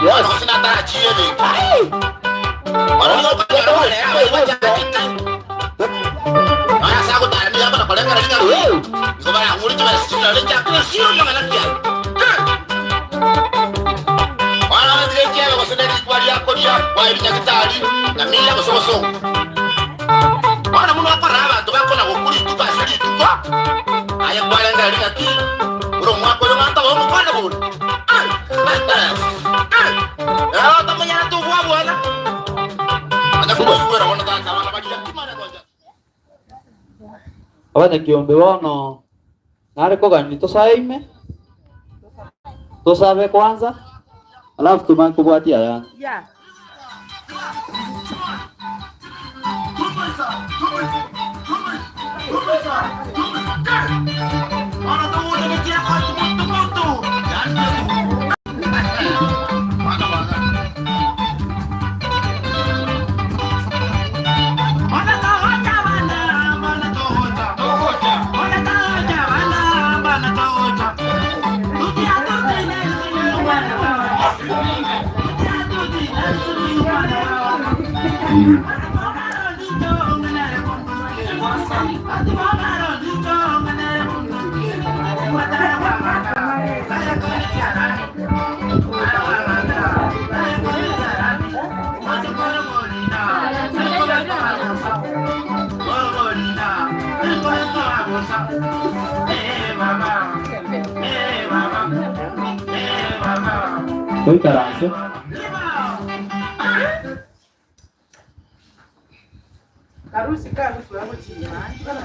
Bono gose natarachiire ebinto. Bono nigo okonyora buna ere abaibori bachakete. Nonya ase agotara nigo akona korengereria ng'a nigo barang'ure chibesa chirore nchakire esiro amang'ana ki aye. Bono tiga ekiabe gose ne rikwa ria koria kwaye rinyagitari, Nyamira gose bosongo. Bono buna okorora abanto bakona gokwa rituko ase rituko, aye kwarengereria ng'a ki ore omwaka oyo ng'a ntobe omokone bori? Ere otamonyarete obwabwana, onye komoigwera bono tata abana baria ki mare gocha. Abanyakiombe bono nare kogania tosae ime, tosabe kwanza, alafu tumanye kobwatia ayande. Toikaranse.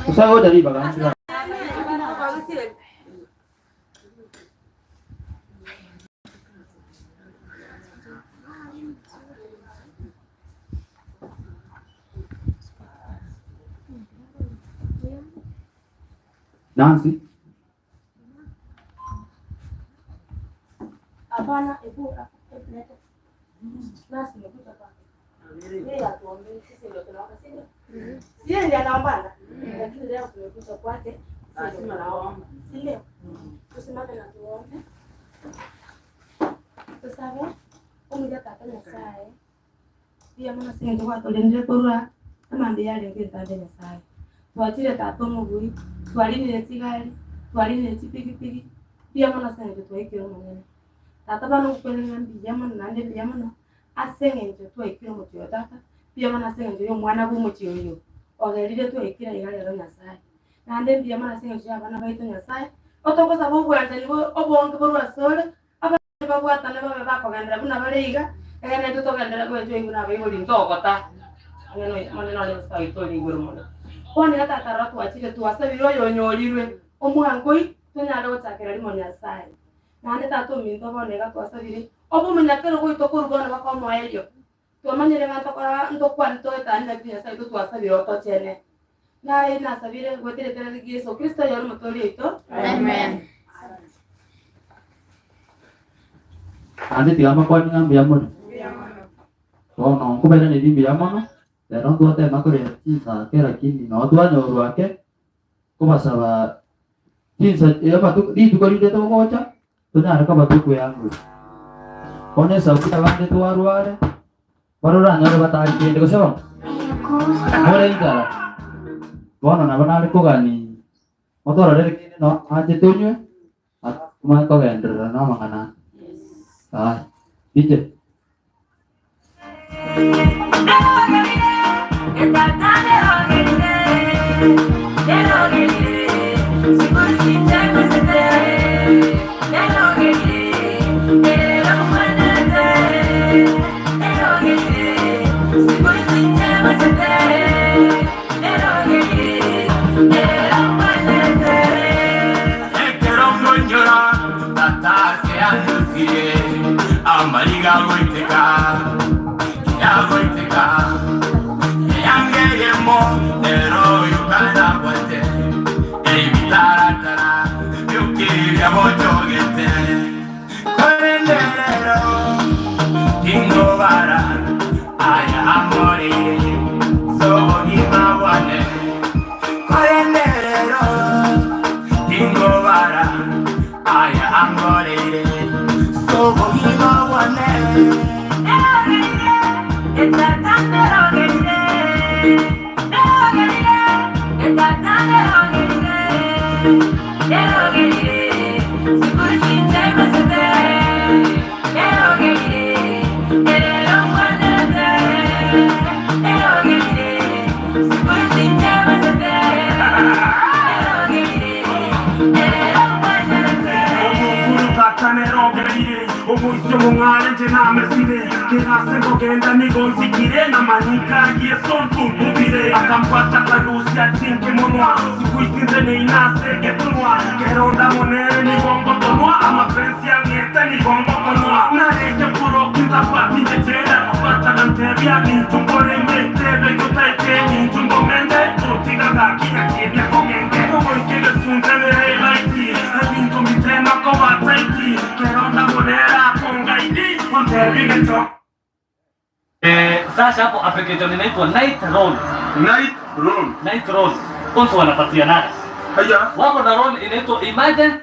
Tosabe gocha ribaga inse igaa. Nancy. Hapana, hebu hebu leta. Nasi nimekuja hapa. Yeye atuombee, sisi ndio tunaomba, si ndio? Si yeye ndiye anaombana. Lakini leo tumekuja kwake, sisi ndio tunaomba. Si ndio? Tusimame na tuombe. Tusabe omuya tata Nyasaye. Mbuya mono ase eng'encho gwatorendire korwa amambia yarenge entambe Nyasaye. Twachire tata omobui, twarinire chigari, twarinire chipigipigi, mbuya mono ase eng'encho twaikire Omonene. Tata bono ngokwanera ng'a mbuya mono naende mbuya mono ase eng'encho twaikire omochie oyo tata, mbuya mono ase eng'encho ya omwana bwa omochie oyo ogerire twaikire iga rero Nyasaye. Naende mbuya mono ase eng'encho ya abana baito Nyasaye, otogosaba obwanchani bo obonge borwe asore, Babwatane babe bakogenderera buna bare iga, egene intwe togenderere goetwa buna abaibori ntogota. Omonene Omonene one Nyasae oito ore igoro mono. Bono iga tata rora twachire twasabire oyonyorirwe omwango oi tonyare gochakera rimo Nyasae. Naende tata ominto bono iga twasabire obe omonyakero goito korwa bono mpaka omoerio. Twamanyire ng'a ntokora ntokwane toetanie naki Nyasae oito twasabire otochene. Naro eri nasabire goetera eritera ria Yeso Kristo oyore omotoori oito. Amen. Naende tiga mbakwanie ng'a mbuya more. Bono nkobairaneria mbuya mono, rero ntwatema korenda chinsa ake lakini noo twanyorwa ake, kobasaba chinsa amatuko rituko rinde togocha, tonyare koba tokweyang'uria. Bono esabu abande twarware, Baria oranyore batari kende, gose bono? More inchara. Bono nabo nare kogani motororere kende no amache tonywe, alafu tomanye kogenderera na amang'ana ande. Aya, DJ. Ekero nkonyora tata ase andosirie, amariga agoiteka, yagoiteka, eanga eyemo nero oyoka nabwate, ebitaratara biokeria bochogete. Korende rero tingobara aya angoreire ase obogima bwane. Korende rero tingobara aya angoreire ase obogima bwane. Omokuru tata nerogerire omoisio mong'are nche namesire kerase nkogenda nigo nsikire namanyika yeso ntumbubire akampata karusia chinke monwa sikuisinze neinase getunwa keronda monere nigongotonwa amapensi ang'ete nigongokonwa nareke kurokinzapati njechera batagantebia nintumborende tebe gutaete nintumbomende totigagakinyakebia kogenge ogoikegesunzenerelaiti ebintu mitema kobataiti keronda monera kongaidi ontebigeto Sasa hapo application inaitwa Night Roll. Night roll. Night Roll. Kwanza wanapatianaga. Haya. Wako na roll inaitwa Emergency.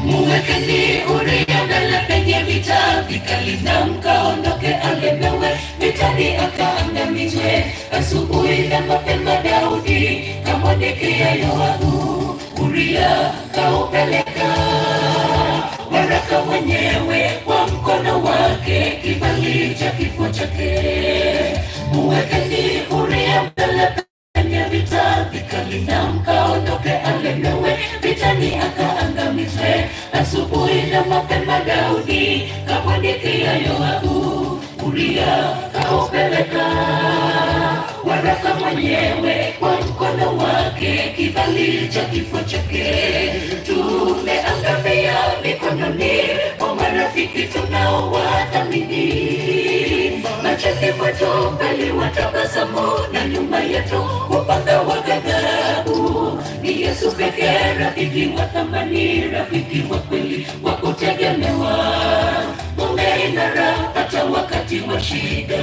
Muwekeni Uria mbele penye vita vikali, na mkaondoke alemewe vitani akaangamizwe. Asubuhi na mapema Daudi kamwandikia Yoabu, Uria kaupeleka waraka mwenyewe kwa mkono wake, kibali cha kifo chake. Muwekeni Uria mbele penye vita vikali, na mkaondoke alemewe vitani akaangamizwe. Asubuhi na mapema Daudi kamwandikia Yoabu, Uria kaupeleka waraka mwenyewe kwa mkono wake, kibali cha kifo chake. Tumeangamia mikononi mwa marafiki tunaowathamini, machoni mwetu mbali watabasamu na nyuma yetu upanga wa ghadhabu. Ni Yesu pekee rafiki wa thamani, rafiki wa kweli wa kutegemewa, mume imara hata wakati wa shida.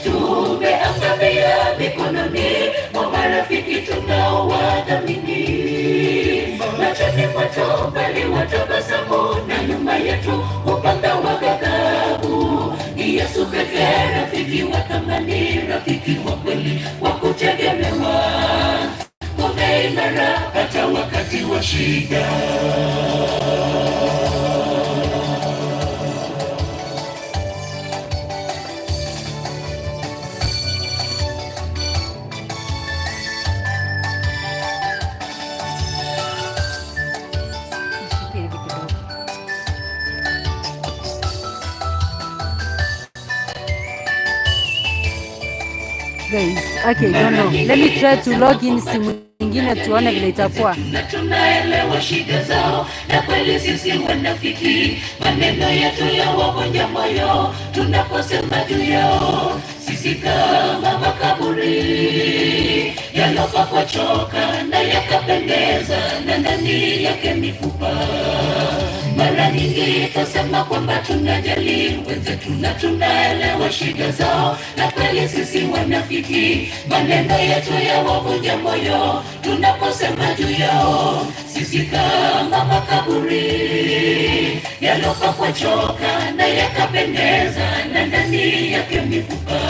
Tumeangamia mikononi mwa marafiki tunaowathamini, machoni mwetu mbali watabasamu na nyuma yetu upanga wa ghadhabu. Ni Yesu pekee rafiki wa thamani, rafiki wa kweli wa kutegemewa, mume imara hata wakati wa shida. Nishikie hivi kidogo. Guys, okay, don't know. Let me try to log in simu ingine tuone vile itakuwa. Na tunaelewa shida zao, na kweli sisi wanafiki, maneno yetu yawavunja moyo tunaposema juu yao. Sisi kama makaburi yalopakwa choka na yakapendeza, na ndani yake mifupa. Mara nyingi twasema kwamba tunajali wenzetu na tunaelewa shida zao, na kweli sisi wanafiki, maneno yetu yawavunja moyo tunaposema juu yao. Sisi kama makaburi yalopakwa choka na yakapendeza, na ndani yake mifupa.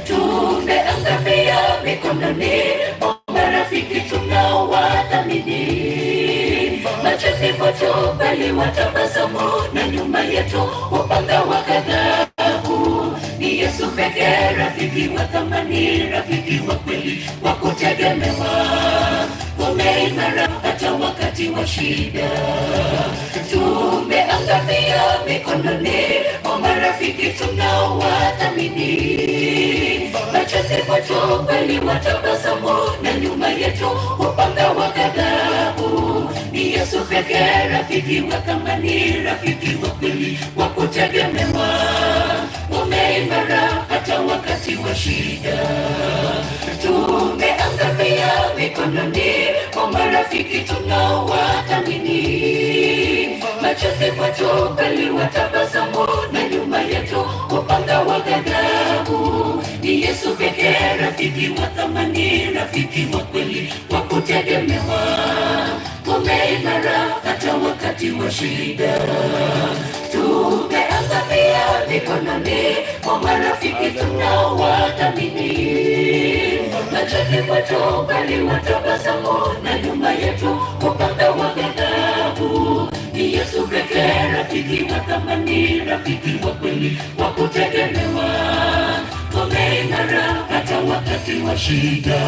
Tumeangamia mikononi mwa marafiki tunaowathamini, machoni mwetu bali watabasamu, na nyuma yetu upanga wa ghadhabu. Ni Yesu pekee rafiki wa thamani, rafiki wa kweli wa kutegemewa, umeimara hata wakati wa shida. Tumeangamia mikononi mwa marafiki tunaowathamini, machoni mwetu bali watabasamu, na nyuma yetu upanga wa ghadhabu. Ni Yesu pekee rafiki wa thamani, rafiki wa kweli wa kutegemewa, umeimara hata wakati wa shida. Tumeangamia mikononi mwa marafiki tunaowathamini, machoni mwetu bali watabasamu, na nyuma yetu upanga wa ghadhabu. Ni Yesu pekee rafiki wa thamani, rafiki wa kweli wa kutegemewa, umeimara hata wakati wa shida. Tumeangamia mikononi mwa marafiki tunaowathamini, machoni mwetu bali watabasamu, na nyuma yetu upanga wa ghadhabu. Ni Yesu pekee rafiki wa thamani, rafiki wa kweli wa kutegemewa, umeimara hata wakati wa shida.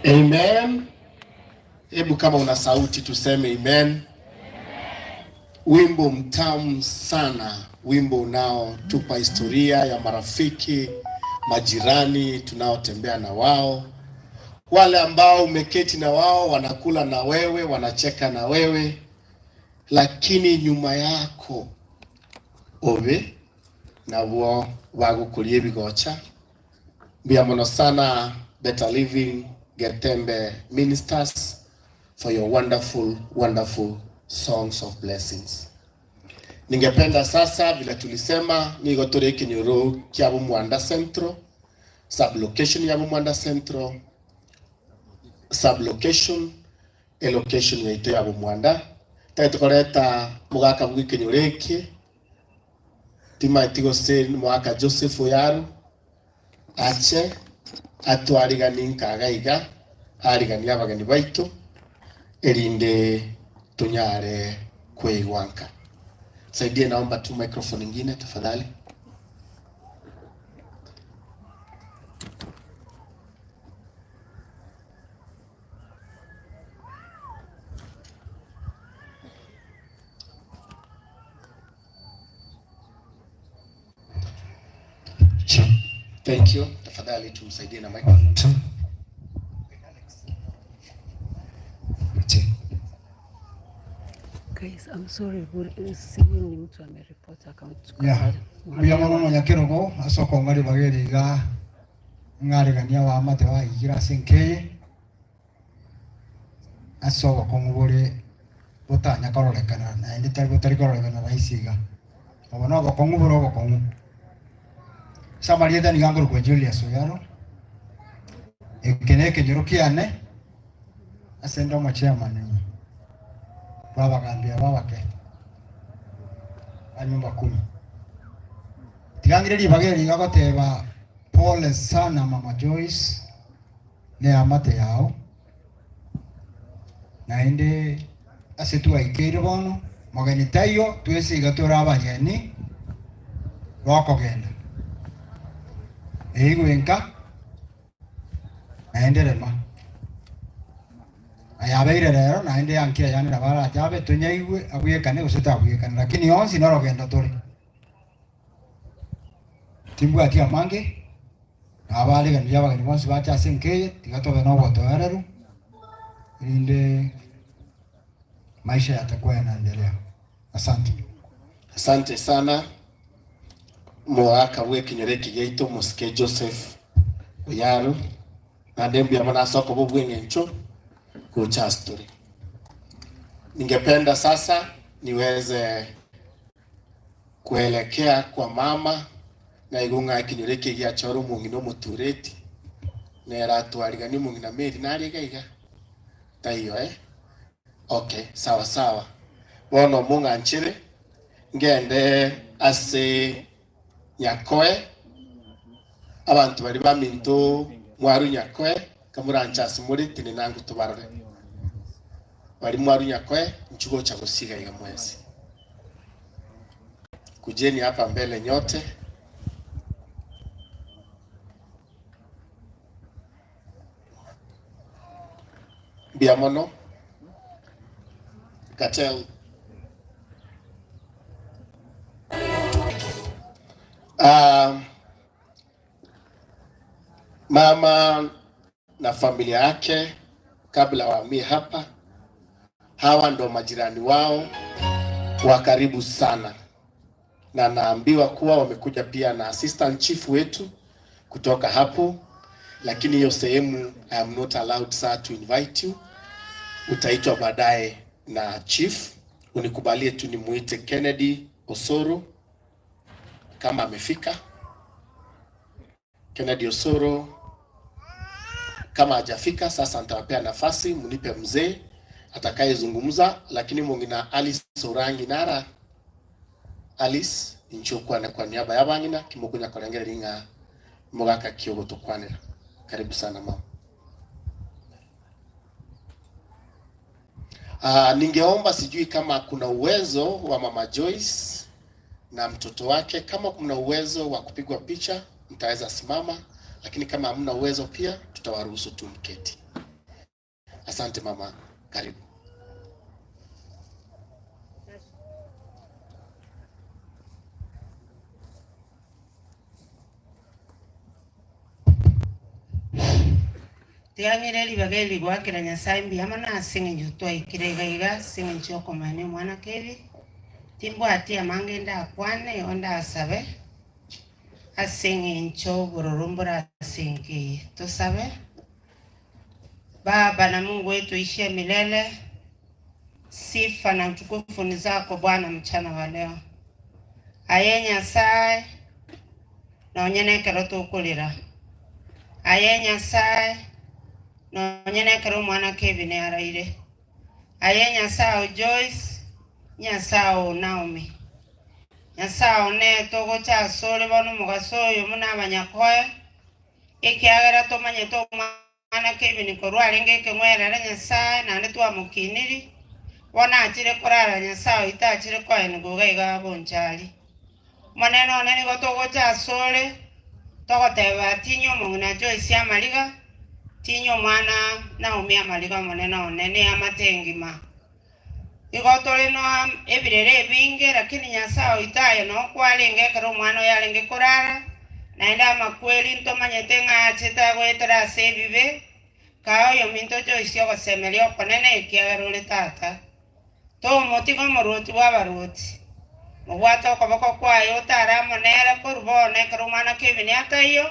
Amen. Hebu kama una sauti tuseme amen. Wimbo mtamu sana, wimbo unaotupa historia ya marafiki, majirani tunaotembea na wao, wale ambao umeketi na wao wanakula na wewe, wanacheka na wewe, lakini nyuma yako obe nabwo bagukuria ebigocha. Mbia mono sana Better Living Getembe Ministers for your wonderful, wonderful songs of blessings. Ningependa sasa, vile tulisema, nigo turi kinyuru kia Bumwanda Central, sublocation ya Bumwanda Central, sublocation, elocation yaito ya Bumwanda. Tari tukoreta mugaka bwi kinyuru iki, timaiti gose mwaka Joseph Oyaru, ache atwarigani nkagaiga arigani abageni baitu erinde tunyare kuigwanka. Saidie, naomba tu microphone ingine tafadhali. Thank you. Tafadhali tumsaidie na microphone. Guys, I'm sorry, but sijui ni mtu ameripoti account. Ya, mbuya mono nonya kerogo ase okong'aria bagere iga ng'aregania wamate waigira ase nkeye ase obokong'u bore botanya kororekana naende tari botari kororekana rahisi iga obo na obokong'u bore obokong'u ase amarieta niga nkorokwa Julius Oyaro eke na ekenyoro kiane ase inde omochairman bwa abagambi aba abake ba nyumba kumi. Tigangire ribaga eri iga goteba pole sana Mama Joyce ne amate yao naende ase twaikeire bono mogeni taiyo twese iga tore abageni bokogenda eigwe nka naende rema ayabeire rero naende yankire yanera barachabe tonyaigwe abwekane gose tabwekane lakini yonsi norogendo tore timbwati amange. Nabaariganirie abageni bonsi bache ase enka eye, tiga tobe nobotoereru, erinde maisha yatakuwa yanaendelea. Asante. Asante sana Omogaka bw'ekenyoro eke giaito Omosike Joseph Oyaro, naende mbuya mono ase okoba obw'eng'encho gocha ase tore. Ningependa sasa niweze kuelekea kwa mama naigwe ng'a ekenyoro eke giachora omong'ina omotureti nere atwariganie omong'ina Mary nare iga iga taiyo eh okay sawa sawa bono mong'anchere ngende ase Nyakoe abanto baria baminto mwarwa Nyakoe kamoranche ase more tenena ango tobarore baria mwarwa Nyakoe inchuo gocha gosiga iga mwensi. Kujeni hapa mbele nyote. Mbuya mono. Gatel. Ah, mama na familia yake kabla wahamie hapa, hawa ndo majirani wao wa karibu sana, na naambiwa kuwa wamekuja pia na assistant chief wetu kutoka hapo, lakini hiyo sehemu I am not allowed sir to invite you. Utaitwa baadaye na chief. Unikubalie tu nimuite Kennedy Osoro kama amefika. Kennedy Osoro kama hajafika, sasa nitawapea nafasi, mnipe mzee atakayezungumza, lakini mwingine Alice Orangi Nara Alice inchokwana kwa niaba ya bang'ina kimokunya korengereria ng'a mogaka ki ogotokwanera. Karibu sana mama. Ah, ningeomba sijui kama kuna uwezo wa mama Joyce na mtoto wake, kama kuna uwezo wa kupigwa picha mtaweza simama, lakini kama hamna uwezo pia tutawaruhusu tu mketi. Asante mama, karibu. Tiga ng'ire ribaga eri goakera Nyasae mbuya mono ase eng'encho twaikire iga iga ase eng'encho y'okomanya omwana Kevi. Timbwati amange ndakwane igo ndasabe ase eng'encho obororo mbore ase enka eye. Tosabe. Baba na Mungu wetu uishie milele, sifa na utukufu ni zako Bwana mchana wa leo. Aye Nyasae nonye nekero tokorera, aye Nyasae nonye nekero omwana Kevin araire, aye Nyasae o Joyce, Nyasae o Naomi, Nyasae one togocha asore bono omogaso oyo buna abanyakoe, ekiagera tomanyete omwana Kevin korwa arenge ekeng'werere Nyasae naende twamokiniri, bono achire korara Nyasae oito achire koenigwa iga iga bonchari. Omonene one nigo togocha asore, togoteba tinywa omong'ina Joyce amariga, tinywa omwana Naomi amariga Omonene one, neamate engima. Igo tore no ebirero ebinge, lakini Nyasae oito aye noo kwarenge ekero omwana oyo arenge korara, naende amakweri ntomanyete ng'a achete agoetera ase ebibe, Kaa oyominto Joyce ogosemeria okonene ekiagera ore tata. Tomotiga omorwoti bw'abarwoti. Mobwate okoboko kwaye otare amo nere korwa bono ekero omwana Kevin ataiyo,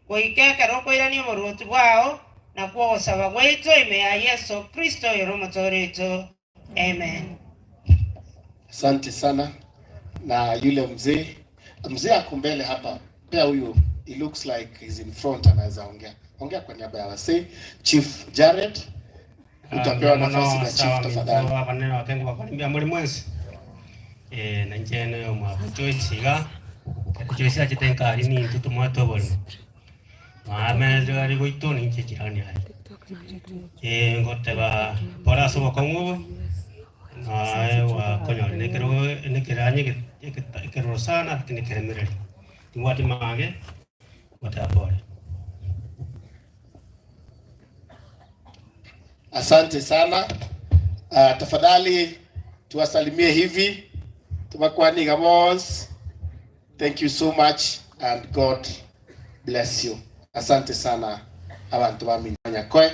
goika ekero okoirania oborwoti bwao, nakwo ogosaba gwaito ime ya Yeso Kristo oyore Omotooria oito. Amen. Asante sana. Na yule mzee, mzee ako mbele hapa, pea huyu, he looks like he's in front, anaweza ongea ongea kwa niaba ya wasee. Chief Jared, utapewa Mbuya mono nafasi na ase chief abaminto tafadhali. abanene bakengu bakore mbuya more mwensi. Eh, na inche noyo omwabo Joyce iga, Joyce achete nkari nintwe tomoete oboremo. Mwamenyete gari goito ninche jirani aye. Eh, ngoteba pore ase obokong'u obo, naye gwakonyora nekero nekeranya ekeroro sana lakini ekeremereri. Timbwati mange, ngoteba pore. Asante sana. Tafadhali tuwasalimie hivi tubakwaniga bonsi. Thank you so much and God bless you. Asante sana abanto ba Minto Nyakoe.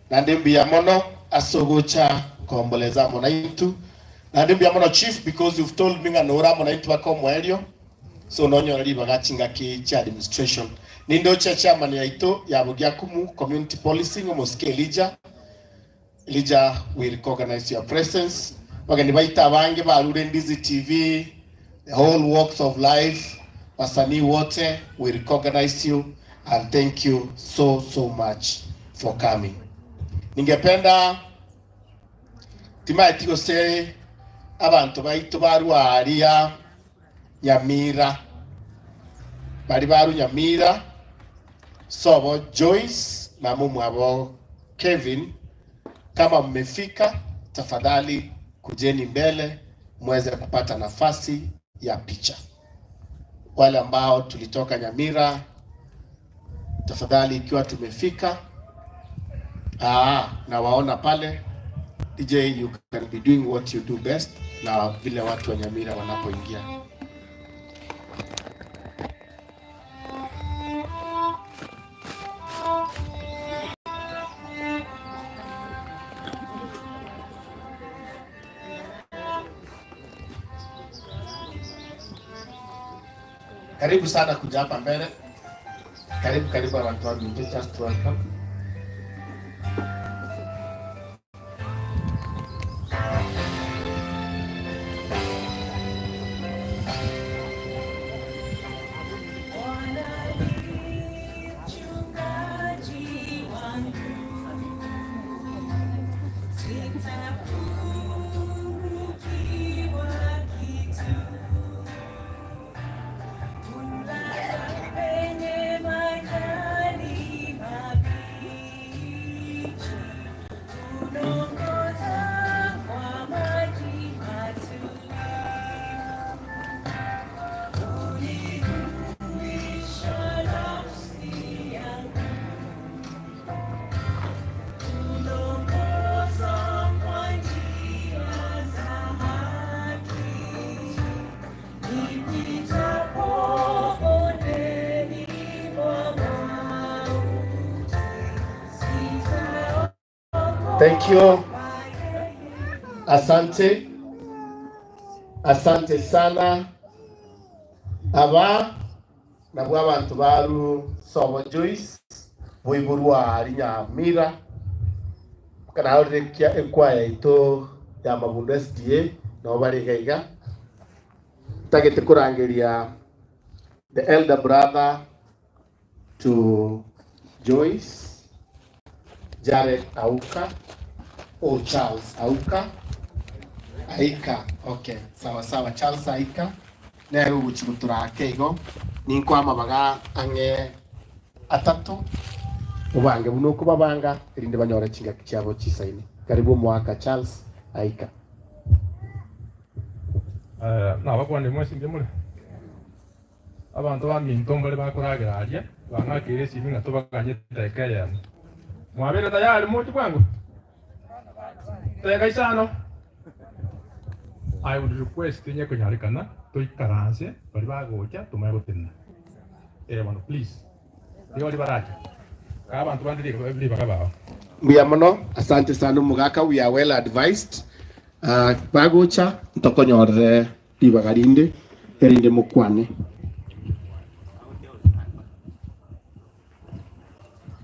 Naende mbuya mono ase ogocha koomboleza amo naintwe. Naende mbuya mono chief because you've told me ng'a nore amo naintwe mpaka omoerio, so nonyore ribaga chingaki chia administration. Nindoche chairman yaito ya Bogiakumu community policing omosike Elijah. Elijah we recognize your presence. Abageni baito abange barure Ndizi TV, the whole walks of life, wasanii wote we recognize you and thank you so so much for coming. Ningependa timaeti gose abanto baito barwa aria Nyamira bari barwa Nyamira sobo Joyce na momwabo Kevin kama mmefika tafadhali kujeni mbele muweze kupata nafasi ya picha. Wale ambao tulitoka Nyamira tafadhali, ikiwa tumefika, nawaona pale. DJ, you can be doing what you do best, na vile watu wa Nyamira wanapoingia. Karibu sana kuja hapa mbele. Karibu karibu abantu wa Minto, just welcome. Mchungaji wangu, sitapungukiwa kitu. Unilaza penye majani mabichi, uniongoza kwa maji matulivu, unihuisha nafsi yangu. Uniongoza kwa njia za haki, nipitapo bondeni mwa mauti, sitaogopa. Thank you. Asante. Asante sana. Aba nabwo abantu baru Sobo Joyce boiborwa ari Nyamira kana ekwaya ito ya Mabundo SDA nabo bari iga iga tagete kurangeria the elder brother to Joyce Jared Auka o Charles Auka Aika okay sawa sawa Charles Aika nere ogochigutura ake igo ninkwama baga ang'e atato obange buno okobabanga erinde banyore chingaki chiabo chisaini. Karibu omwaka Charles Aika. Nabakwane mwensi mbuya more. Abanto baminto mbare bakoragera aria bang'akeire esimi ng'a tobaganye edageka eyemo. Mwabere tayari moche bwango? Edageka isano. I would request onye konyarekana toikaranse baria bagocha tomanye gotenena. Eh bono please. Nigo baria barache. Kae abanto bande ribaga bao. Mbuya mono, asante sana omogaka, we are well advised. Ah, bagocha ntokonyorere ribaga rinde erinde mokwane.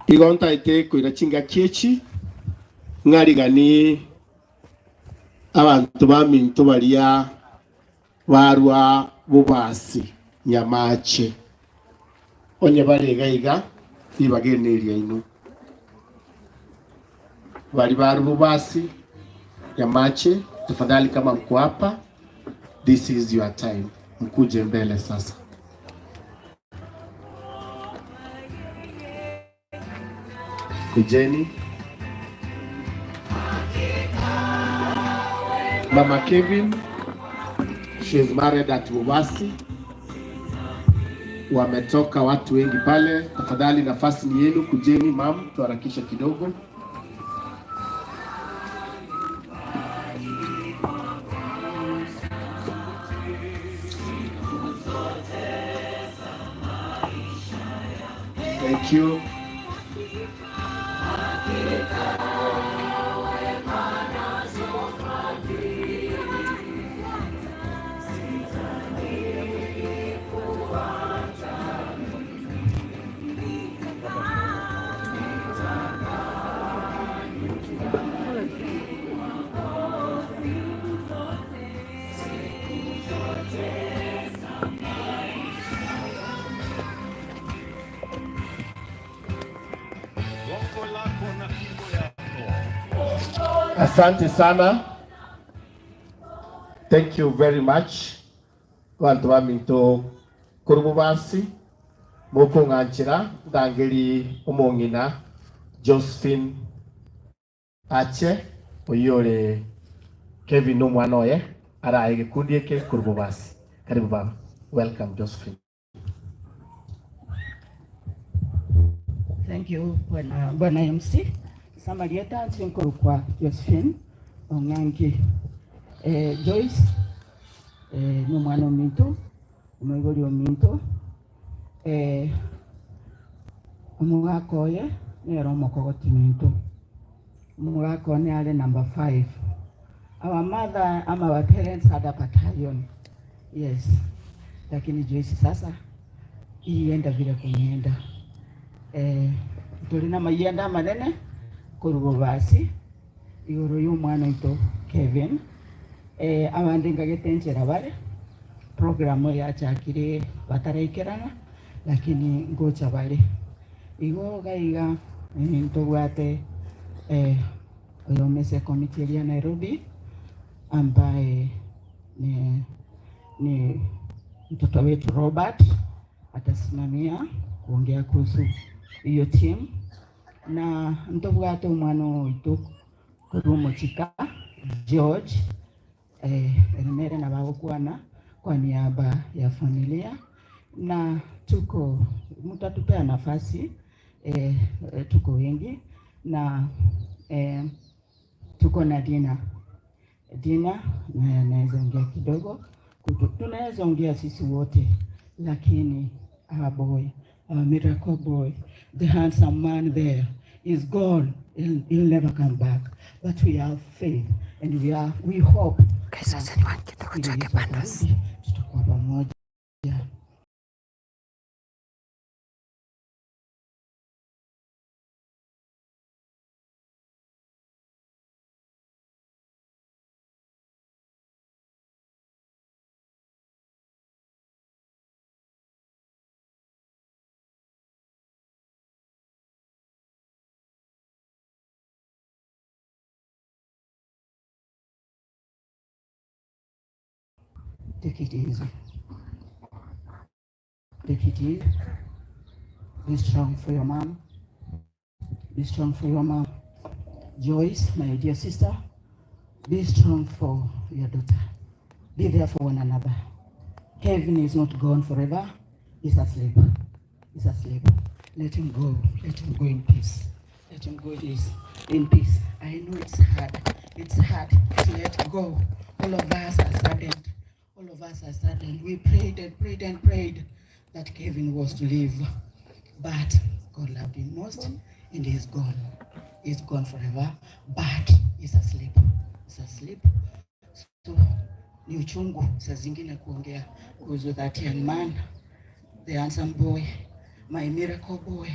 Igo ntaete koira chingaki echi ng'arigani abanto baminto baria barwa bobasi Nyamache onye bare iga iga ribaga eri neriaino bari barwa bobasi Nyamache, tafadhali kama mko hapa, this is your time, mkuje mbele sasa. Kujeni. Mama Kevin, she is married at Bobasi. Wametoka watu wengi pale, tafadhali nafasi ni yenu, kujeni mam, tuharakishe kidogo. Thank Thank you. Asante sana. Thank you very much. Bantu baminto kuri bubasi mukung'anchira ndangeri omong'ina Josephine Ache oyore Kevin omwana oye araye gikundi eke kuri bubasi. Karibu baba. Welcome Josephine. Thank you, Bwana, Bwana MC. Samarieta Nchinkoro kwa Josephine Ong'anki. Joyce ni omwana ominto, omoibori ominto. Omogaka oye nere omokogoti minto. Omogaka one are number 5. Our mother ama our parents had a battalion. Yes. Lakini Joyce sasa ienda vile kumeenda. Tuli na mayenda manene korugo basi igoro y'omwana oito Kevin. Abande ngagete enchera bare programu yachakire bataraikerana lakini ngocha bare igo gaiga ntobwate oyo mese committee ya Nairobi ambaye ni mtoto wetu Robert atasimamia kuongea kuhusu hiyo team na ntobwate omwana oito korwa George Remere na bagokwana kwa niaba ya familia na tuko mtatupea nafasi tuko wengi na tuko na Dina. Dina naye anaweza ongea kidogo, tunaweza ongea sisi wote, lakini our boy, our miracle boy, the handsome man there is gone. He'll never come back. But we have faith and we hope. Tutakuwa pamoja. Take it easy. Take it easy. Be strong for your mom. Be strong for your mom. Joyce, my dear sister, be strong for your daughter. Be there for one another. Kevin is not gone forever. He's asleep. He's asleep. Let him go. Let him go in peace. Let him go in peace. I know it's hard. It's hard to let go. All of us are saddened. All of us are saddened. We prayed and prayed and prayed that Kevin was to live. But God loved him most, and he's gone. He's gone forever, but he's asleep. He's asleep. So, ni uchungu saa zingine kuongea kuhusu that young man, the handsome boy, my miracle boy.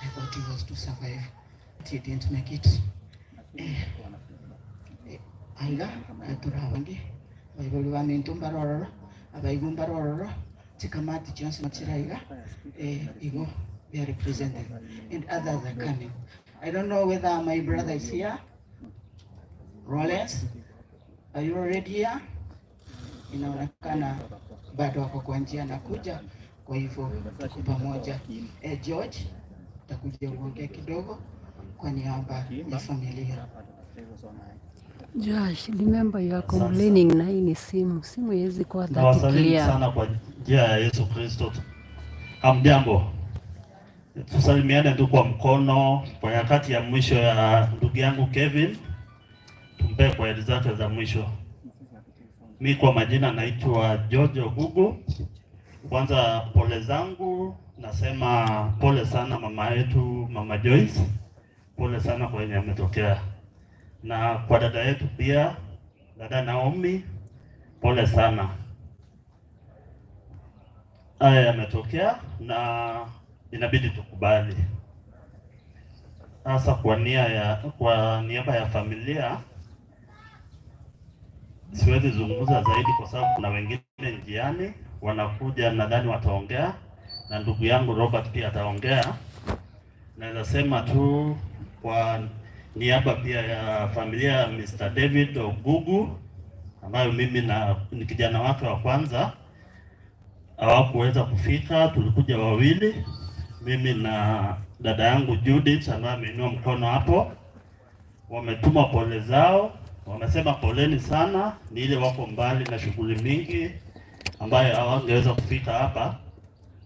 I thought he was to survive, but he didn't make it. Aiga, turawangi. Baibuli baminto mbarororo, abaigu mbarororo, chikamati chionsi chiraiga, igo they are represented, and others are coming. I don't know whether my brother is here. Rollins, are you already here? Inaonekana bado wako kwa njia nakuja, kwa hivyo tuko pamoja. George, utakuja uongee kidogo kwa niaba ya familia. Josh, remember you are complaining na hii ni simu. Simu haiwezi kuwa that Nawasalimu clear. sana kwa njia ya Yesu Kristo. Hamjambo, tusalimiane tu kwa mkono kwa nyakati ya mwisho ya ndugu yangu Kevin, tumpe kwa heri zake za mwisho. Mi kwa majina naitwa George Ogugu, Kwanza pole zangu, nasema pole sana mama yetu, Mama Joyce, pole sana kwa yenye ametokea, na kwa dada yetu pia, dada Naomi, pole sana. Haya yametokea na inabidi tukubali. Sasa kwa nia ya kwa niaba ya familia siwezi zungumza zaidi kwa sababu kuna wengine njiani wanakuja, nadhani wataongea na ndugu yangu Robert pia ataongea. Naweza sema tu kwa niaba pia ya familia ya Mr. David Ogugu ambayo mimi na ni kijana wake wa kwanza, hawakuweza kufika, tulikuja wawili, mimi na dada yangu Judith ambaye ameinua mkono hapo. Wametuma pole zao, wamesema poleni sana, ni ile wako mbali na shughuli mingi ambayo hawangeweza kufika hapa,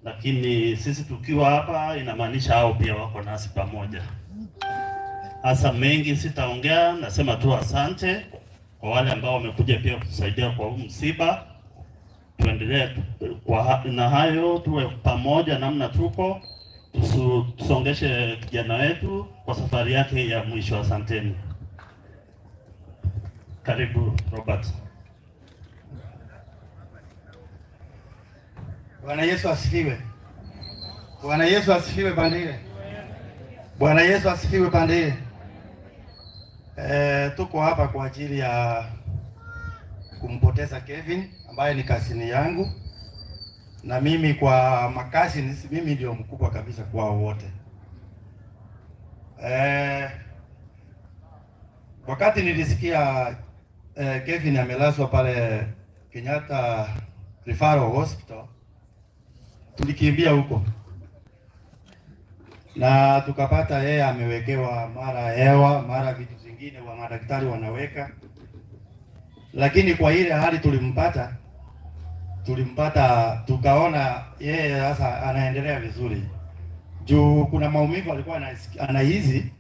lakini sisi tukiwa hapa inamaanisha hao pia wako nasi pamoja. Hasa mengi sitaongea, nasema tu asante kwa wale ambao wamekuja pia kutusaidia kwa huu msiba. Tuendelee kwa na hayo, tuwe pamoja namna tuko, tusongeshe kijana wetu kwa safari yake ya mwisho. Asanteni. Karibu Robert. Bwana Yesu asifiwe. Bwana Yesu asifiwe pande. Bwana Yesu asifiwe pande. Eh, tuko hapa kwa ajili ya kumpoteza Kevin ambaye ni kasini yangu, na mimi kwa makasini, mimi ndio mkubwa kabisa kwao wote. Eh, wakati nilisikia Kevin amelazwa pale Kenyatta Referral Hospital, tulikimbia huko na tukapata yeye amewekewa mara hewa mara vitu zingine wa madaktari wanaweka, lakini kwa ile hali tulimpata tukaona yeye sasa anaendelea vizuri, juu kuna maumivu alikuwa anahisi,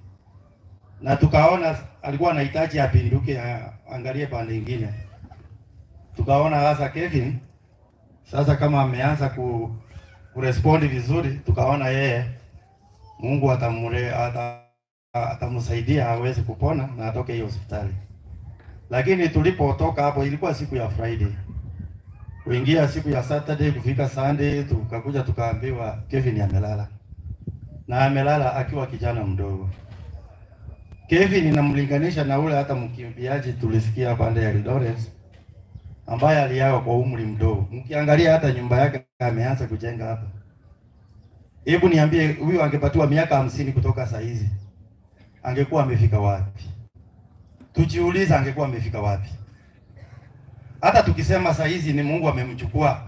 na tukaona alikuwa anahitaji apinduke angalie pande nyingine. Tukaona sasa Kevin sasa kama ameanza kurespondi vizuri, tukaona yeye Mungu atamsaidia aweze kupona na atoke hiyo hospitali. Lakini tulipotoka hapo ilikuwa siku ya Friday. Kuingia siku ya Saturday kufika Sunday tukakuja tukaambiwa Kevin amelala. Na amelala akiwa kijana mdogo. Kevin namlinganisha na ule hata mkimbiaji tulisikia pande ya Eldoret ambaye aliaga kwa umri mdogo. Mkiangalia hata nyumba yake ameanza kujenga hapa. Hebu niambie, huyu angepatiwa miaka 50 kutoka saa hizi angekuwa amefika wapi? Tujiulize, angekuwa amefika wapi? Hata tukisema saa hizi ni Mungu amemchukua,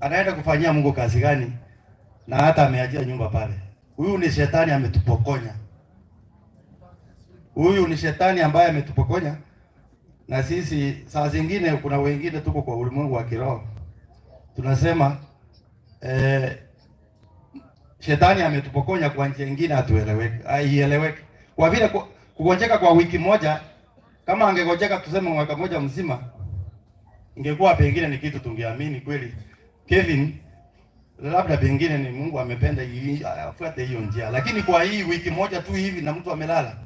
anaenda kufanyia Mungu kazi gani? Na hata ameachia nyumba pale. Huyu ni shetani ametupokonya. Huyu ni shetani ambaye ametupokonya. Na sisi saa zingine kuna wengine tuko kwa ulimwengu wa kiroho tunasema shetani ametupokonya kwa njia nyingine hatueleweki, haieleweki. Kwa vile kugonjeka kwa wiki moja, kama angegonjeka tuseme mwaka moja mzima, ingekuwa pengine ni kitu tungeamini kweli. Kevin labda pengine ni Mungu amependa afuate hiyo njia, lakini kwa hii wiki moja tu hivi na mtu amelala,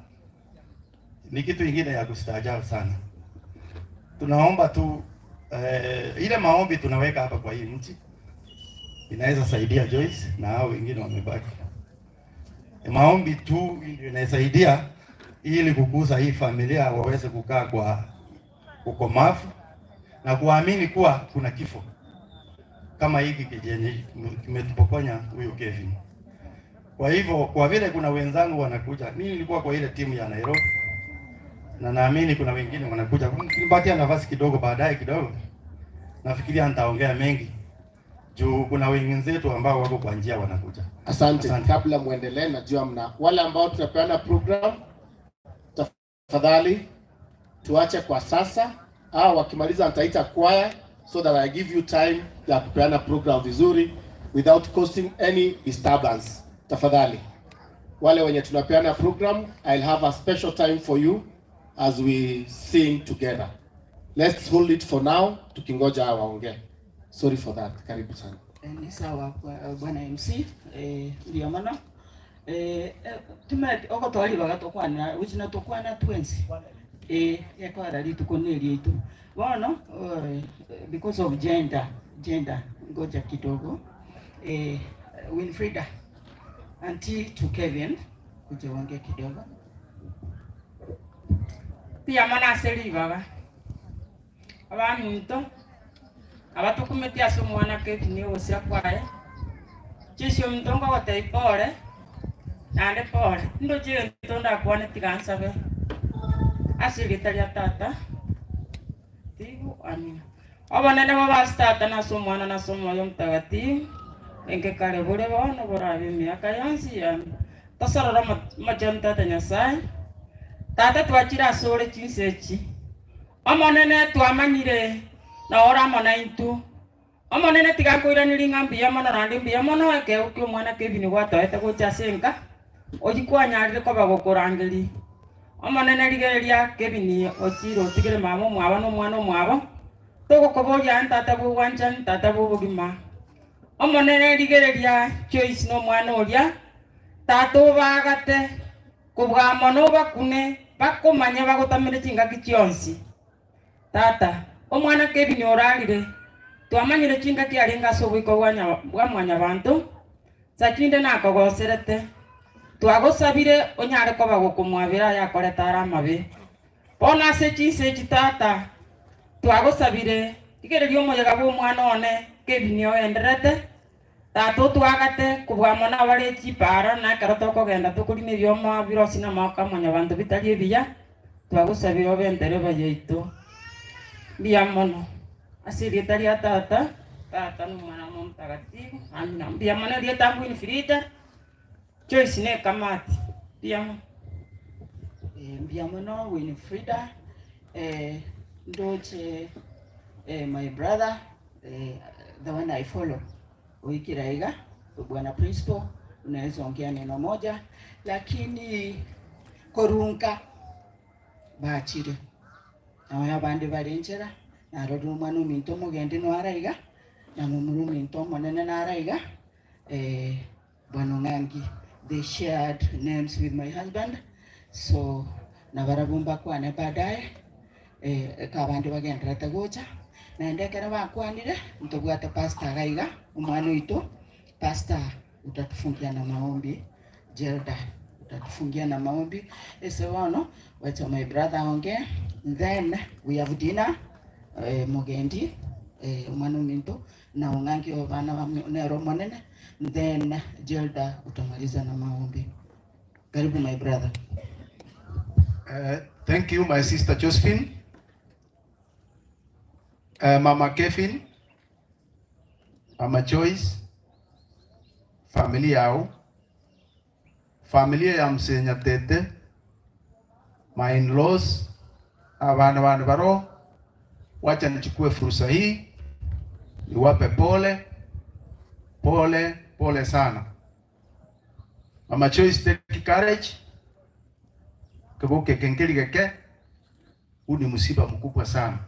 ni kitu ingine ya kustaajabu sana. Tunaomba tu ile maombi tunaweka hapa kwa hii mchi inaweza saidia Joyce na hao wengine wamebaki. Maombi tu ndio inasaidia ili kukuza hii familia waweze kukaa kwa ukomavu na kuamini kuwa kuna kifo kama hiki kijenye kimetupokonya huyu Kevin. Kwa hivyo, kwa vile kuna wenzangu wanakuja, mimi nilikuwa kwa ile timu ya Nairobi na naamini kuna wengine wanakuja. Mkinipatia nafasi kidogo baadaye kidogo, nafikiria nitaongea mengi juu kuna wenzetu ambao wako kwa njia wanakuja. Asante. Kabla muendelee, najua mna wale ambao tunapeana program, tafadhali tuache kwa sasa, au wakimaliza nitaita kwaya so that I give you time ya kupeana program vizuri without causing any disturbance. Tafadhali wale wenye tunapeana program, I'll have a special time for you as we sing together. Let's hold it for now, tukingoja hawa waongee. Sorry for that. Karibu sana. Ni sawa bwana MC, mbuya mono. Timanyeti ogotoa ribaga tokwanera gochia na tokwana twensi gekogera rituko na eriaito. Bono because of gender, gender ngocha kidogo Winfrida auntie to Kevin kuja uongee kidogo. Mbuya mono ase ribaga. Abaminto, abatokumeti ase omwana Kevin ogosira kwaye, Joyce ominto nkogotebia pore, naende pore, ndoche egento ndakwane tiga nsabe, ase erieta ria Tata, Tibu, Amina. Obonene bobe ase Tata, na ase Omwana, na ase Omoyo Omotagatifu, enke kare bore bono borabe emiaka yonsi. Amina. Tosorore omochenu Tata Nyasae, Tata twachire asore chinsa echi, Omonene, twamanyire na ore amo naintwe. Omonene, tiga nkoiranerie ng'a mbuya mono naende mbuya mono ekeegwa ki'omwana Kevin gwatoete gocha ase enka, oyio kwanyarire koba gokorangeria. Omonene, rigereria Kevin ochire otigere mama omwabo na omwana omwabo, togokoboria aye Tata bw'obwanchani, Tata bw'obogima. Omonene, rigereria Joyce na omwana oria, Tata obaagate, Kobua mono obakune bakomanye bagotamere chingaki chionsi. Tata, omwana Kevin orarire, twamanyire chingaki arenge ase oboiko bwa mwanyabanto, sachinde nakogoserete. Twagosabire onyare koba gokomwabera ayakorete are amabe. Bono ase chinsa echi tata, twagosabire, rigereria omoyega bw'omwana one Kevin oenderete, Tata otwagate kobua mono abare chipaara, na ekero tokogenda tokorina ebioma birosie namagoko a mwanyabanto bitari ebiya, twagosabire obe entereba yaito. Mbuya mono. Ase erieta ria Tata, Tata na Omwana na Omotagatifu. Amina. Mbuya mono erieta Winfrida Joyce na ekamati. Mbuya mono. Mbuya mono Winfrida, ndoche my brother The one I follow oikire aiga bwana principal unaweza ongea neno moja lakini korunka bachire nao abande bare nchera narorire omwana ominto omogendi noare aiga na momura ominto omonene nare aiga bwana Ong'angi they shared names with my husband so nabarabwo mbakwane baadaye Eka abande bagendererete gocha, naende ekero bakwanire, ntobwate pastor iga iga, omwana oito, pastor utatufungia na maombi, Jelda utatufungia na maombi, ase bono wacha my brother aongee, then we have dinner, mogendi omwana ominto, na ong'anki abana bame nere omonene, then Jelda utamaliza na maombi. Karibu my brother. Thank you my sister Josephine. Mama Kevin, Mama Joyce, familia yao, familia ya Mzee Nyatete, my in-laws, abana bane baro, wacha nichukue fursa hii niwape pole pole pole sana. Mama Joyce take courage, keboke kenkeri geke, huu ni msiba mkubwa sana.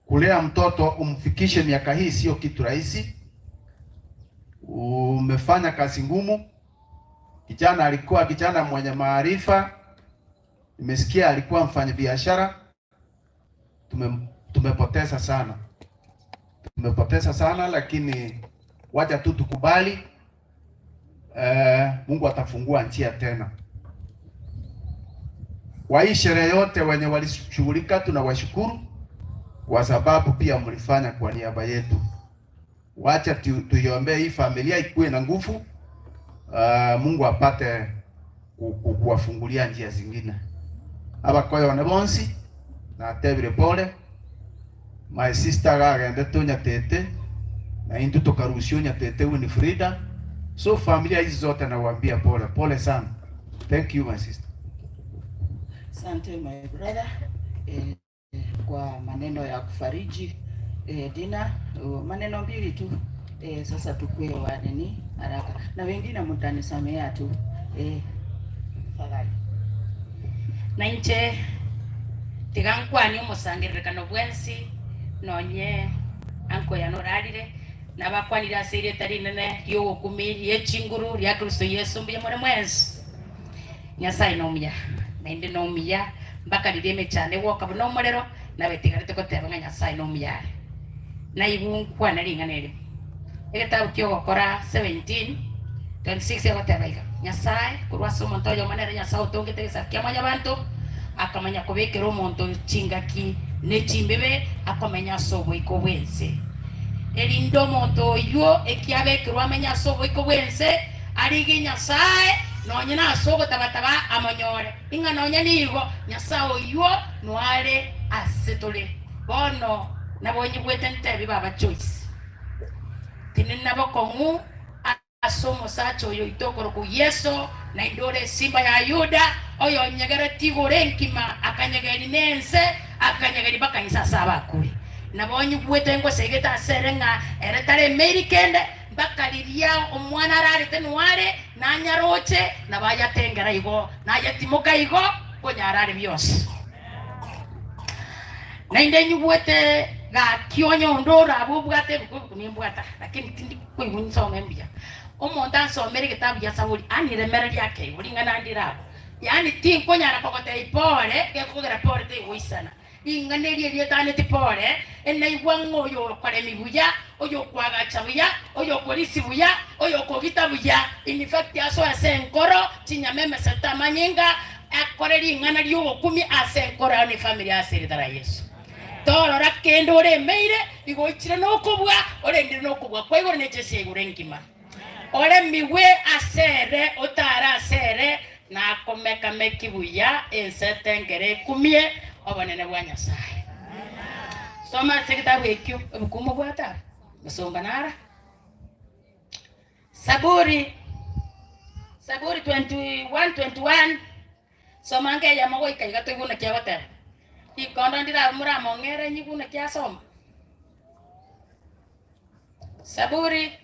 Kulea mtoto umfikishe miaka hii sio kitu rahisi. Umefanya kazi ngumu. Kijana alikuwa kijana mwenye maarifa, nimesikia alikuwa mfanyabiashara. Tumepoteza sana, tumepoteza sana, lakini wacha tu tukubali. Mungu atafungua njia tena. Kwa hii sherehe yote wenye walishughulika tunawashukuru kwa sababu pia mlifanya kwa niaba yetu. Wacha tuiombee hii familia ikuwe na nguvu. Mungu apate kuwafungulia njia zingine. Abakoyo ne bonsi na tebire pole. My sister gagende tunyatete na intu tukarusio nyatete Winifrida. So familia hizi zote nawaambia pole pole sana. Thank you my sister. Asante my brother kwa maneno ya kufariji Dina, maneno mbili tu sasa tukue wa nini haraka na wengine mtanisamea tu tafadhali. Na inche tiga nkwanie omosangererekano bwensi nonye anko yane orarire Nabakwanire ase erieta rinene ri'ogokumi rie chinguru ria Kristo Yeso, mbuya more mwensi. Nyasae nomuya, naende nomuya, mpaka riria emechando egwoka buna omorero, nabetigarete goteba ng'a Nyasae nomuya are. Naigwe nkwane ring'ana erimo. Egetabu ki'Ogokora 17, 26 egoteba iga, Nyasae, korwa ase omonto oyomo nere Nyasae otongete egesaku kia mwanyabanto, akamanya kobekera omonto chingaki ne chimbibe akomenya ase oboiko bw'ense, erinde omonto oyio ekiabekerwe amenye ase oboiko bw'ense, arigie Nyasae, nonye nase ogotabataba amonyore, ing'a nonya nigo Nyasae oyio noare ase tore. Bono nabonyigwete ntebi baba Joyce, tindi nabokong'u ase omosacha oyo oito okorokwa Yeso, naende ore esimba ya Yuda, oyonyegeretie igoro enkima, akanyegeria nense, akanyegeria mpaka inse ase abakure. Nabonyigwete ngosegete ase ere ng'a ere taremeiri kende, mpaka riria omwana ararete noare, nanyaroche, nabo ayatengera igo, nayatimoka igo, konyara are bionsi. Naende nyigwete gaki onye onde orabe obwate ebuku ebuku nimbwata, lakini tindi koigwa nsome mbuya. Omonto ansomere egetabu gia Saburi, aniremererie ake igo ring'ana ndire abwo. Yaani tinkonyara kogotebia pore, gekogera pore tegoisana. Ring'ana eri erietaneti pore, enaigwa ng'a oyo okoremi buya, oyo okoagacha buya, oyo okorisia buya, oyo okogita buya, in fact asoe ase enkoro, chinyama emesete amanyinga, Akore ring'ana ri'ogokumia ase enkoro yao na efamiri ase erieta ria Yeso. Torora kende oremeire, igo oichire nokobua, orendire nokobua kwa igoro ne echesi ya igoro engima. Oremigwe ase ere, otare ase ere, na akomeka-meki buya ense etengere ekumie obonene bwa Nyasae. Soma ase egetabu ekio, ebuku mobwate abwo, mosomba nara. Saburi, Saburi 21, 21, Soma nka eyemo goika iga toigwe naki agoteba. Rikondo ndirabe moramong'ere nyigwe naki asoma. Saburi.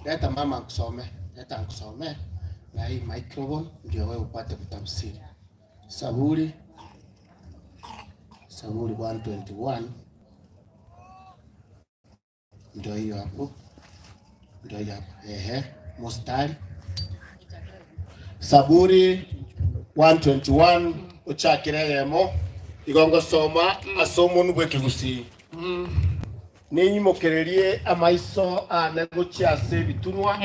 Leta mama nkusome, leta nkusome na hii microphone ndio wewe upate kutafsiri. Saburi, Saburi 121 ndio hiyo hapo, ndio hiyo hapo. Ehe, mstari Saburi 121 uchakire yemo igongo soma asomonu bwekigusi ninyimokererie amaiso ane gochia ase ebitunwa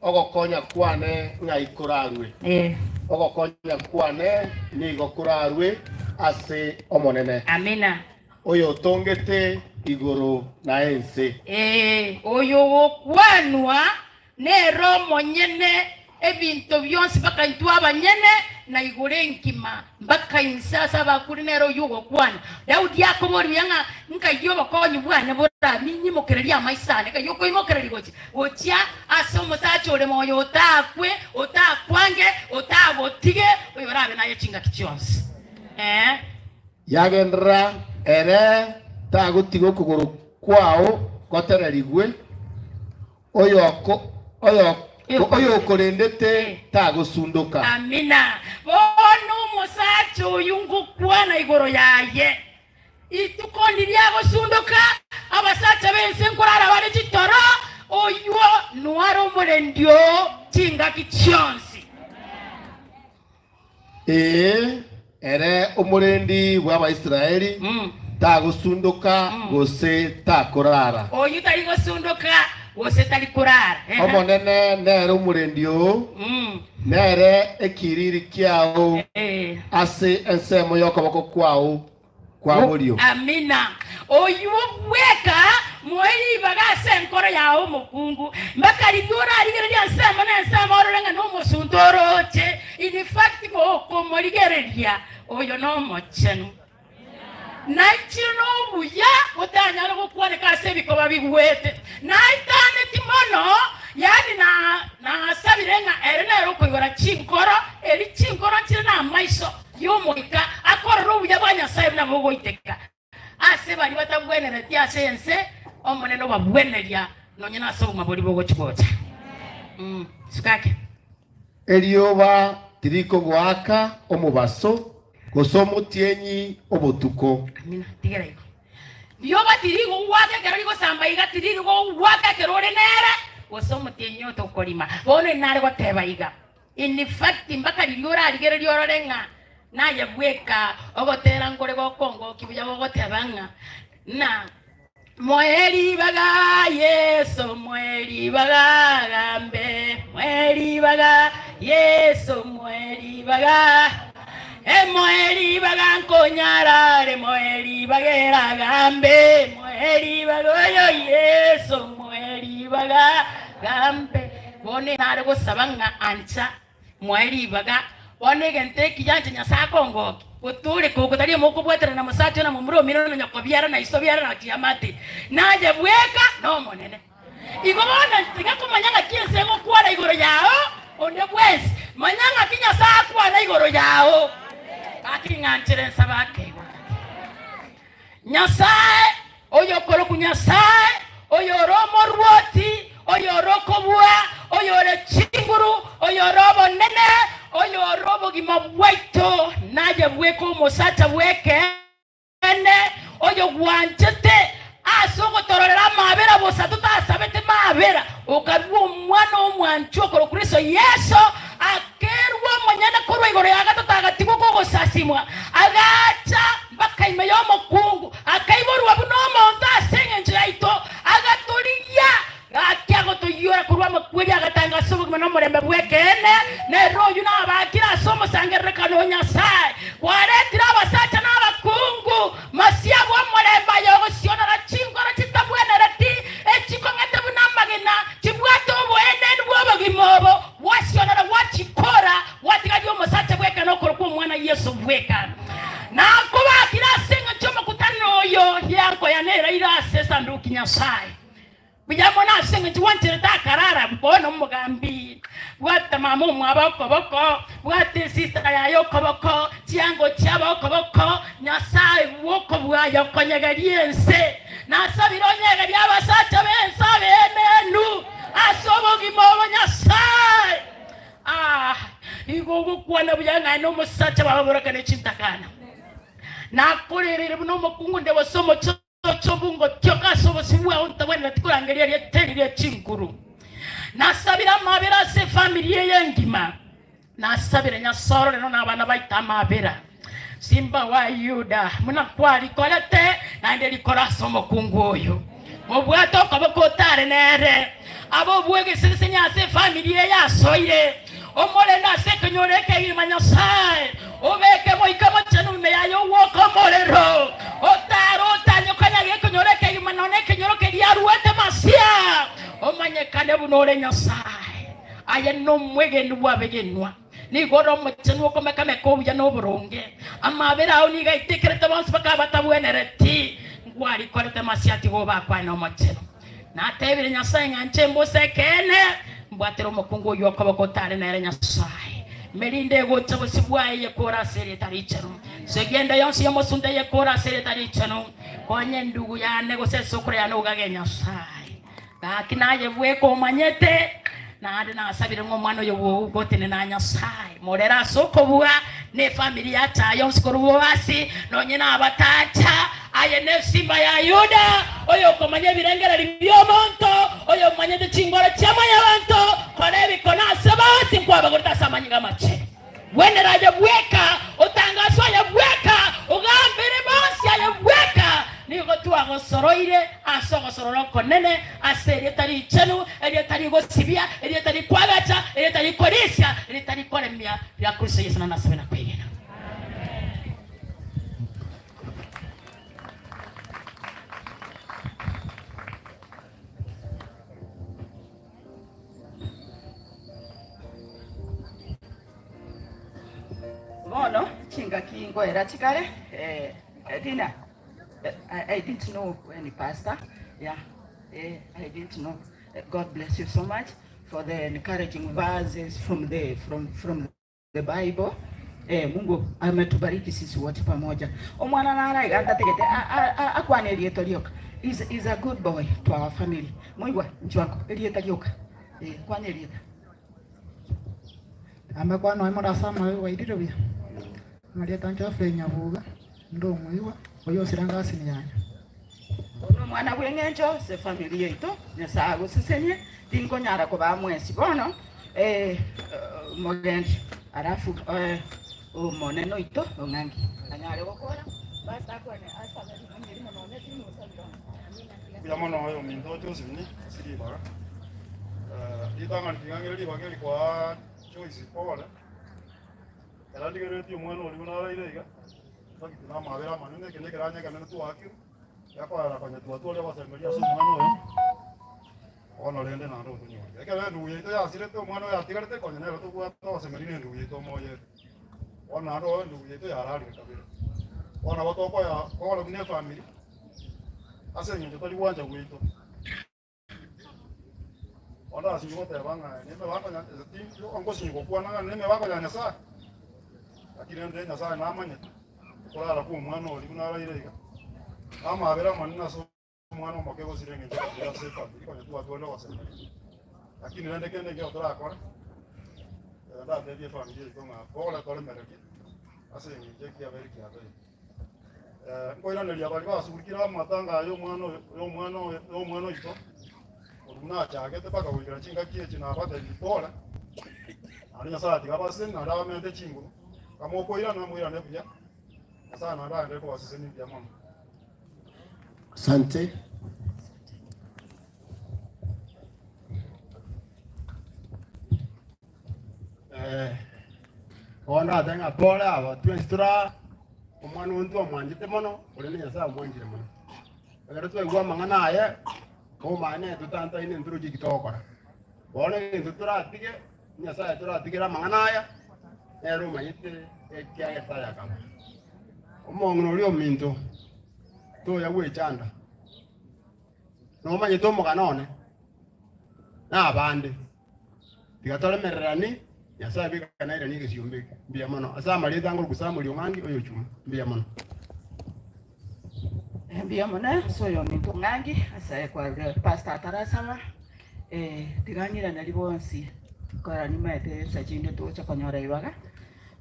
ogokonya kwane ng'ai korarwe ogokonya kwane nigo korarwe ase omonene Amina. oyo otongete igoro na ense Ee, oyo ogokwanwa nere omonyene ebinto bionsi mpaka intwe abanyene na igoro enkima mpaka inse ase abakure nere oyio ogokwana. Daudi akoboria ng'a nkai obokonyi bwane boraminyimokererie amaiso ane, nkai okoimokereria gochia gochia ase omosacha ore moyo otakwe, otakwange, otagotige, oyo orabe naye chingaki chionsi. Ee. Yagenderera ere tagotiga okogoro kwao gotererigwe, oyoko oyo oyokorendete tagosundoka. Amina. Bono omosacha oyio ngokwana igoro yaye. Rituko ndiria agosundoka, abasacha b'ense nkorara bare chitoro, oyio noare omorendi oo chingaki chionsi. Ee, ere omorendi bw'Abaisraeli tagosundoka gose takorara. Oyio tari gosundoka gose tari korara. Ehe. Omonene nere omorendi oo, nere ekiriri kiao ase ensemo y'okoboko kwao kwa borio. Amina. Oyio bweka moe ribaga ase enkoro yao omokungu, mpaka riria orarigereria ensemo na ensemo orore ng'a nomosunte oroche. In fact gokomorigereria oyo nomochenu. Naichire nobuya botanyare gokwaneka ase ebikoba bigwete. Naitaneti mono, yaani na nasabire ng'a ere nere okoigora chinkoro, eri chinkoro nchire namaiso y'omoika akorora obuya bwa Nyasae buna bogoiteka ase baria batabwenereti ase ense, Omonene obabweneria nonya nase obogima boria bogochia gocha. Sukake. Erioba tirikogoaka omobaso, gose omotienyi obotuko. Amina. Tigera igo. Rioba tirigogwaka ekero rigosamba iga, tirigogwaka ekero ore nere, gose omotienyi otokorima. Bono inare goteba iga, in fact mpaka riria orarigererie orore ng'a naye bweka ogotera nkore gokongokia buya gogoteba ng'a na Moe ribaga Yeso, moe ribaga agambe, moe ribaga Yeso, moe ribaga, e moe ribaga nkonyarare, moe ribaga ere agambe, moe ribaga oyo Yeso, moe ribaga agambe. Bono nare gosaba ng'a ancha Moe ribaga bono egento ekiya inche Nyasae akongokia, gotooreka oko tari omokobwaterana na mosacha na momura omino na nyokobiara na isobiara na chiamate, naye bweka n'Omonene. Igo bono tiga komanya ng'aki ense egokwana igoro yao onde bwensi, manya ng'aki Nyasae akwana igoro yao. Gaki ng'anchere nsabe akeegwa gaki. Nyasae, oyokorokwa Nyasae, oyore omorwoti, oyore okobua, oyore chinguru, oyore obonene, oyore obogima bwaito, naye bweka omosacha bw'ekeene, oyogwanchete ase ogotororera amaabera bosa totasabete maabera, okarua Omwana omwanchwa okorokwa Kristo Yeso, Akerua omonyene korwa igoro ya gatato agatigwa kogosasimwa, agacha mpaka ime y'omokungu, akaiborwa buna omonto ase engencho yaito, agatorigia, gaki agotoyiora korwa amakweri, agatanga ase obogima na omorembe bw'ekeene. Nere oyio nabakire ase omosangererekano o Nyasae, kwaretire abasacha na abakungu, Masia bw'omorembe aye ogosionora chinkoro chitabwenereti, echikong'ete buna amagena, chibwate oboenenu bw'obogima obo, gwasionora gwachikora, gwatigaria omosacha bweka na okorokwa omwana Yeso bweka. Nakobakire ase engencho y'omokutano oyo, yankoya neraire ase esanduki Nyasae. Buya mono ase engencho gwancherete akarara bono omogambi. Bwata mama omwabo okoboko, bwata esista yaye okoboko, chiango chiabo okoboko, Nyasae bw'okobua okonyegeria ense. Nasabire onyegerie abasacha b'ense abeenenu ase obogima obo Nyasae. Ah, igo ogokwana buya ng'a aye nomosacha bw'ababoraka ne chintakana. Nakorereire buna omokungu onde gose omochie Ochobu ngotioka ase obosio bwao ntabwenereti korangeria erieta eri rie chinguru. Nasabire amabera ase efamiri eye engima. Nasabire Nyasae orore nonya abana baito amabera. Simba wa Yuda, buna kwarikorete, naende rikore ase omokungu oyo. Mobwate okoboko otare nere, abe obw'egesesenio ase efamiri eye asoire. Omorende ase ekenyoro ekegima Nyasae, obeke Moika Mochenu ime yaye ogwoka omorero, otare otanye okanyaga ekenyoro ekegima nonya ekenyoro keria aruete Masia, omanyekane buna ore Nyasae. Aye nomwegeni bw'abegenwa, nigo ore omochenu okomeka-meka obuya na oboronge. Amaabera ao nigo aitekerete bonsi bakaba batabwenereti. Ngwarikorete Masia tiga obakwane nomochenu. Natebire Nyasae ng'a inche mbose ekeene, mbwatere omokungu oyio okoboko otare nere Nyasae. Merinde egocha bosio bwaye yekore ase erieta richenu. Segende yonsi y'omosunte yekore ase erieta richenu. Konya endugu yane gose esokoro yane ogage Nyasae. Gaki naye bweka omanyete, naende nasabire ng'a omwana oyo bw'ogotenena na Nyasae, morere ase okobua, na efamiri yacha yonsi korwa boasi, nonye nabatacha, Aye nesimba ya Yuda, oyokomanya ebirengererio bi'omonto, oyomanyete chingoro chia mwanyabanto, kora ebikone ase bonsi nkwabagorete ase amanyinga amachenu. Gwenera aye bweka, otangaswe aye bweka, ogambere bonsi aye bweka. Nigo twagosoroire ase ogosorora okonene ase erieta richenu, erieta rigosibia, erieta rikwagacha, erieta rikorisia, erieta rikoremia ria Kristo Yeso na nasabe na kwegena. Bono chingaki ngoera chikare, Dina. I, I didn't know any pastor. Yeah, eh, I didn't know. God bless you so much for the encouraging verses from the from from the Bible. Eh, Mungu ametubariki sisi wote pamoja. Omwana nara iga ntategete akwane erieta rioka. Is is a good boy to our family. Moigwa nchwanko erieta rioka. Eh, kwana erieta. Ambe kwana oye morase amabe bwairire buya. Amarieta Geoffrey Nyabuga, inde omoigwa, oyio osire engasini yane. Bono omwana bw'eng'encho ase efamiri yaito, Nyasae agosesenie, tinkonyara kobaa mwensi bono, eh, mogendi, alafu eh, omonene oito ong'angi anyare gokora, pastor akwane asabe ring'ana erimo nonye timosabire onye. Mbuya mono oyo ominto Josephine ase ribaga. Ritang'ani ting'ang'ire ribaga eri koa Joyce pole, ekero ndigereretie omwana oria buna araire iga, in fact namabera amanene, eke nekeranya ekenene twaakirwe, gekorera konya twatwaria ogosemeria ase omwana oyo, bono rende naende otonyoria. Ekero endugu yaito yasirete omwana oyo atigarete konya nere tobwate ogosemeria na endugu yaito omoyete. Bono naende oyo endugu yaito yararire kabere. Bono nabo tokoya kore buna efamiri, ase eng'encho tari gwancha gwaito. Bono ndasinywe goteba ng'a nemebango ya ngosinywa gokwana ng'a nemebango ya Nyasae, lakini rende Nyasae namanyete okorara kwa omwana oria buna araire iga, na amabera amanene ase omwana omoke gosira eng'encho ekero ase efamiri konya twatwarire ogosemeria. Lakini rende kende ekero torakore, ndatebie efamiri yaito ng'a pole toremererie ase eng'encho ekiabere kiabeire. Nkoiraneria baria basugurikire amatanga aya y'omwana oyo, y'omwana oyo, y'omwana oito, korwa buna achagete mpaka goikera chingaki echi nabatebirie pole, naende Nyasae atiga abasesenie naende abamente chinguru, kama okoirana moirane buya, Nyasae naende agenderere kobasesenia mbuya mono. Asante. Eh, bono ndatebe ng'a pole aba twensi tora omwana oyo ntwamwanchete mono, korende Nyasaye omwanchire mono. Ekero twaigwa amang'ana aye, omanye totantaine ntoroche eki togokora. Bono egento toratige, Nyasaye toratigere amang'ana aya, nere omanyete ekiagera tayakaba. Omong'ina oria ominto, toya gwechanda, nomanyete omogano one, na abande. Tiga toremererani, Nyasae bweka nairanie egesiomba eke. Mbuya mono. Ase amarieta angoruku Samuel Ong'angi oyo Chuma. Mbuya mono. Mbuya mono ase oyominto Ong'angi ase kwarure pastor atarasaba eh, tiga ng'iraneri bonsi kora nimaete ensa chinde togocha konyora ribaga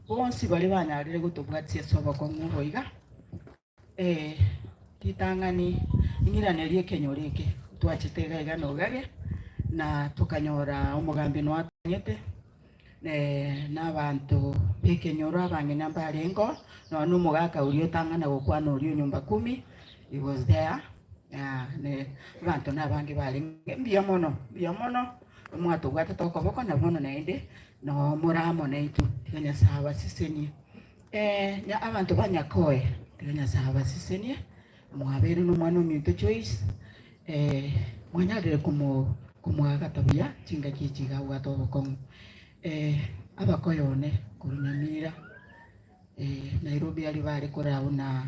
bonsi baria banyarire gotobwatia ase obokong'u obo iga. Ee, ritang'ani ing'iranerie ekenyoro eke twachete iga iga na ogage, na tokanyora omogambi noatonyete, na abanto b'ekenyoro abang'ina mbarengeo, nonya na omogaka oria otang'ana gokwana oria o nyumba kumi, he was there, ne abanto na abange barenge, mbuya mono, mbuya mono, mwatobwatete okoboko na bono naende noo more amo naintwe, tiga Nyasaye abasesenie. Ee, abanto ba Nyakoe, tiga Nyasae abasesenie, mwabeire nomwana ominto Joyce, ee, mwanyarire komo komoagata buya chingaki echi iga abwate obokong'u. Ee, abakoyo one korwa Nyamira, ee, Nairobi aria bare korau na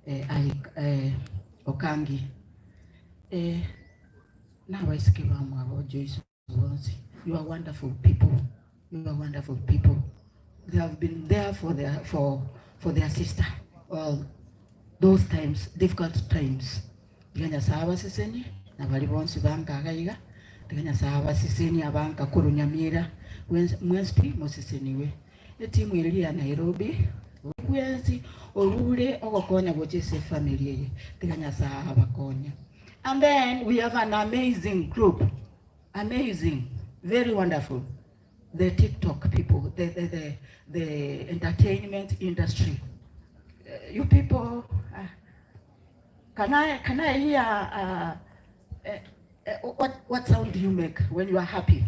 ee, Aik ee, Okangi, ee, nabaiseke bamwabo Joyce. Bonsi you are wonderful people you are wonderful people they have been there for their for for their sister all those times difficult times tiga nyasaye abasesenie na baria bonsi banka iga iga tiga nyasaye abasesenie abanka korwa nyamira mwensi pi moseseniwe etimu eria ya Nairobi bwensi orure ogokonya gocha ase efamiri eye tiga nyasaye abakonye and then we have an amazing group Amazing, very wonderful. The TikTok people, the, the, the, the entertainment industry. Uh, you people, uh, can I, can I hear, uh, uh, uh, what, what sound do you make when you are happy?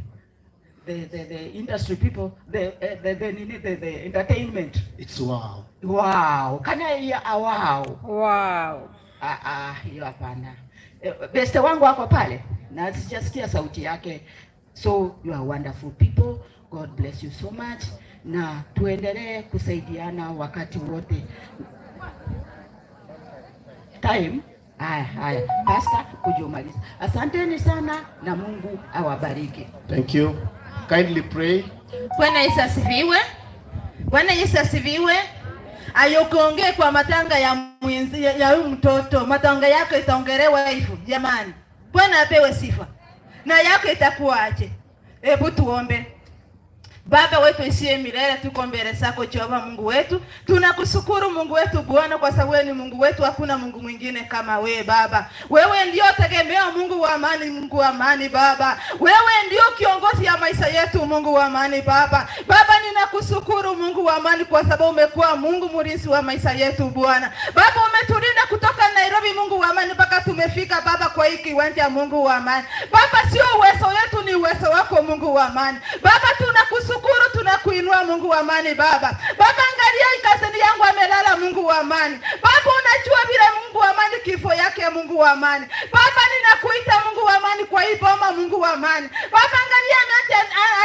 The, the, the industry people, the, uh, the, the, the, the, the entertainment. It's wow. Wow. Can I hear a wow? Wow. Ah, ah, hiyo hapana. Eh, Beste wangu wako pale na sijasikia sauti yake. So you are wonderful people. God bless you so much, na tuendelee kusaidiana wakati wote. Time. Haya, haya, Pastor, kuja umalize. Asanteni sana na Mungu awabariki. Thank you. Kindly pray. Bwana Yesu asifiwe. Bwana Yesu asifiwe. Ayokuongee kwa matanga ya mwenzi ya huyu mtoto, matanga yako itaongelewa hivyo jamani. Bwana apewe sifa. Na yako itakuwaje? Hebu tuombe. Baba wetu isiye milele, tuko mbele zako Jehova Mungu wetu. Tunakushukuru Mungu wetu Bwana, kwa sababu wewe ni Mungu wetu, hakuna Mungu mwingine kama wewe Baba. Wewe ndio tegemeo, Mungu wa amani, Mungu wa amani Baba. Wewe ndio kiongozi ya maisha yetu, Mungu wa amani Baba. Baba, ninakushukuru Mungu wa amani, kwa sababu umekuwa Mungu mlinzi wa maisha yetu Bwana. Baba, umetulinda kutoka Nairobi, Mungu wa amani, mpaka tumefika Baba kwa hii kiwanja, Mungu wa amani. Baba, sio uwezo wetu, ni uwezo wako Mungu wa amani. Baba, tunakushukuru, tunakuinua Mungu wa amani Baba. Baba, angalia kazini yangu amelala, Mungu wa amani. Baba, unajua vile Mungu wa amani kifo yake, Mungu wa amani. Baba, ninakuita Mungu wa amani kwa hii boma, Mungu wa amani. Baba, angalia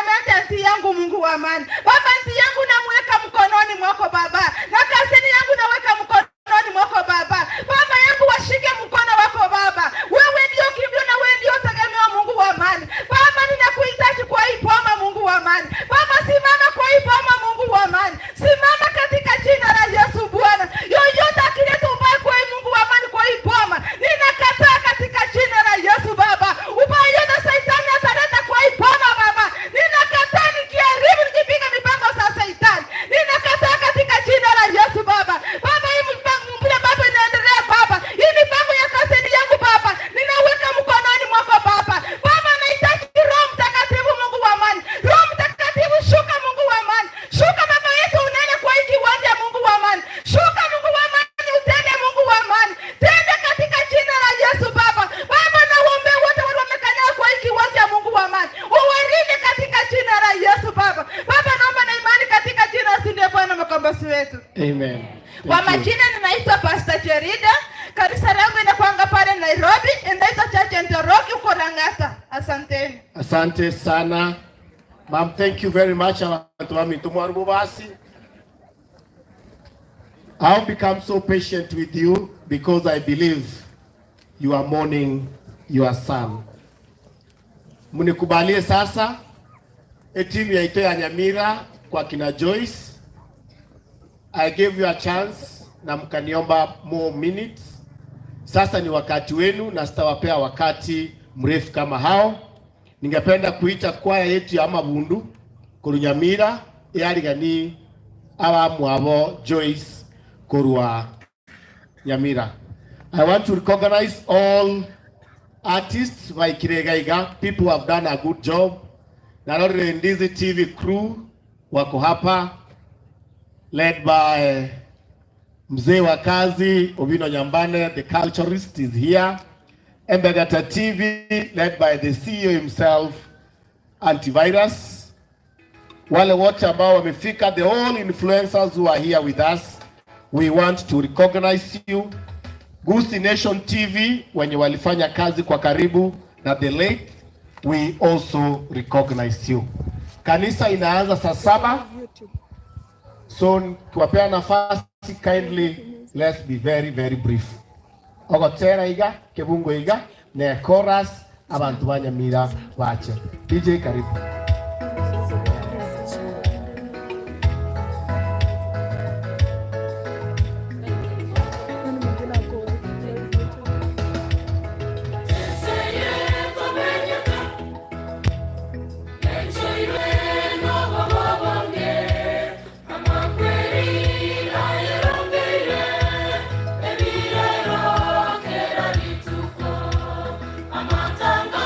ameacha anti yangu, Mungu wa amani. Baba, anti yangu namweka mkononi mwako Baba, na kazini yangu naweka mkononi mwako Baba. Baba yangu washike mkono wako Baba. Wewe ndio kimbilio na wewe ndio tegemeo, Mungu wa amani. Baba, ninakuhitaji kwa hii boma, Mungu wa amani. Baba, simama kwa hii boma, Mungu wa amani. Simama katika jina la Yesu Bwana. Yoyote akileta ubaya kwa hii Mungu wa amani, kwa hii boma, ninakataa katika jina la Yesu Baba. Ubaya yote saitani ataleta kwa hii boma Baba, ninakataa nikiharibu, nikipiga mipango za saitani, ninakataa katika jina la Yesu Baba. Baba, hii mipango vile baba inaendelea Baba, hii mipango ya kaseti yangu Baba, ninaweka mkononi mwako Baba. Baba, nahitaji Roho Mtakatifu, Mungu wa amani. Roho Mtakatifu, shuka Mungu wa amani, shuka baba yetu, unene kwa hii kiwanja, Mungu wa amani, shuka Mungu wa amani, utende Mungu wa amani, tende katika jina la Yesu Baba. Baba, nawaombea wote wale wamekanyaga kwa hii kiwanja, Mungu wa amani, uwalinde katika jina la Yesu Baba. Baba, naomba na imani katika jina la Yesu ndiye Bwana mkombozi wetu. Amen. Kwa Thank you. majina ninaitwa Pastor Jerida. Kanisa langu inakwanga pale Nairobi, inaitwa Church Njoroge huko Lang'ata. Asanteni. Asante sana. Ma'am, thank you very much. Abantu bami tumwarubu basi. I've become so patient with you because I believe you are mourning your son. Mnikubalie sasa e timu ya Ito ya Nyamira kwa kina Joyce. I gave you a chance na mkaniomba more minutes. Sasa ni wakati wenu na sitawapea wakati mrefu kama hao. Ningependa kuita kwaya yetu ya Mabundu kurunyamira yarigani abamwabo Joyce kurwa Nyamira. I want to recognize all artists by Kiregaiga, people who have done a good job. Narore Ndizi TV crew wako hapa led by mzee wa kazi Obino Nyambane, the culturist is here. Embegata TV led by the CEO himself Antivirus. Wale wote ambao wamefika, the all influencers who are here with us, we want to recognize you. Gusi Nation TV wenye walifanya kazi kwa karibu na the late, we also recognize you. Kanisa inaanza saa 7. So tuwapea nafasi kindly, let's be very very brief. Ogotera iga, kebungo iga, ne chorus abantu banyamira bache. DJ karibu. Amatanga,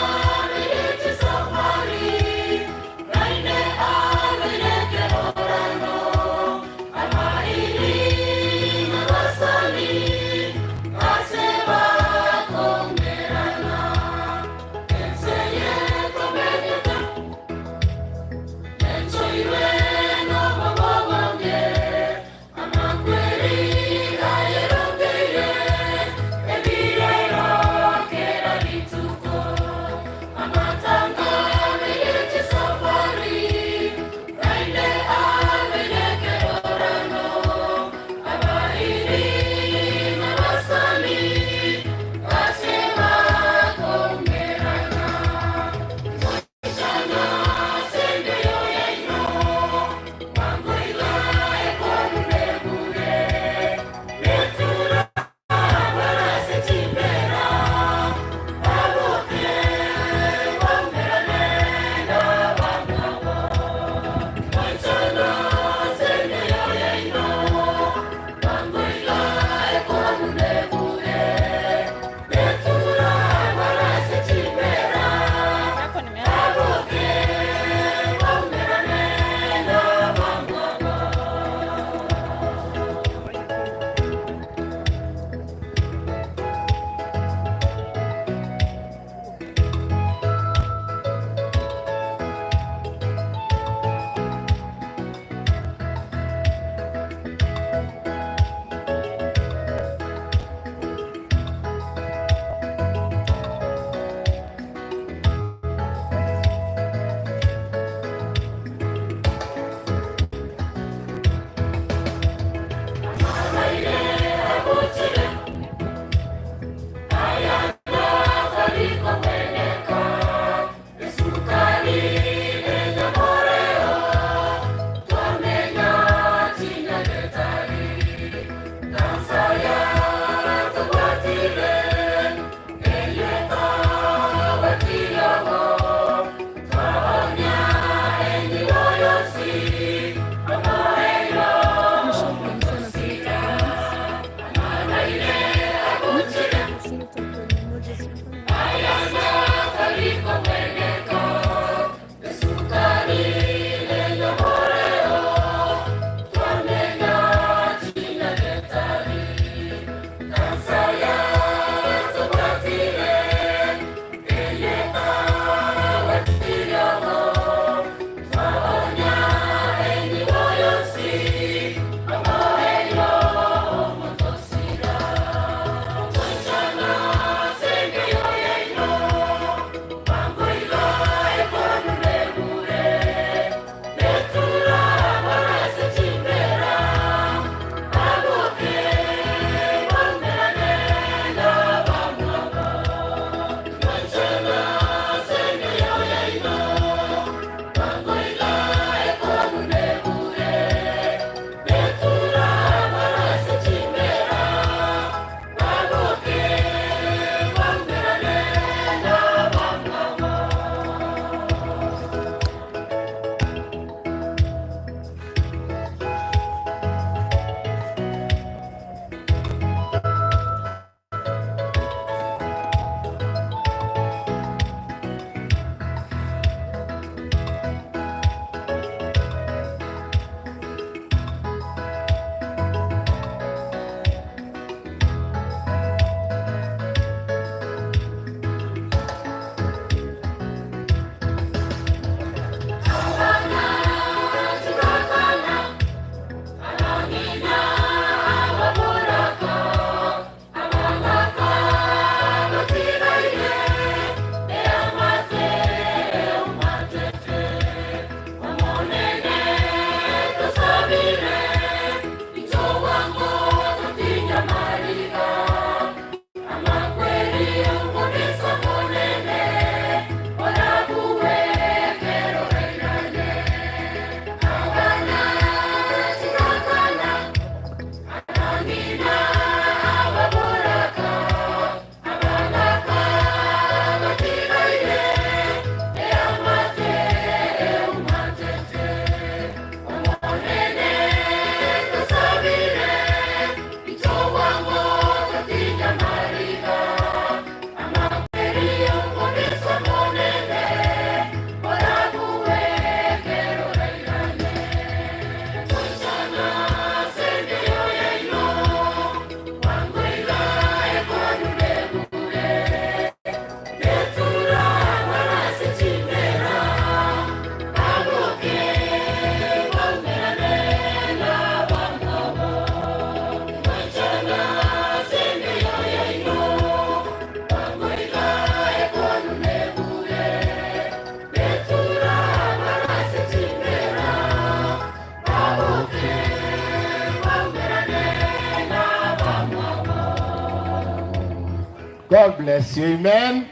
God bless you, amen.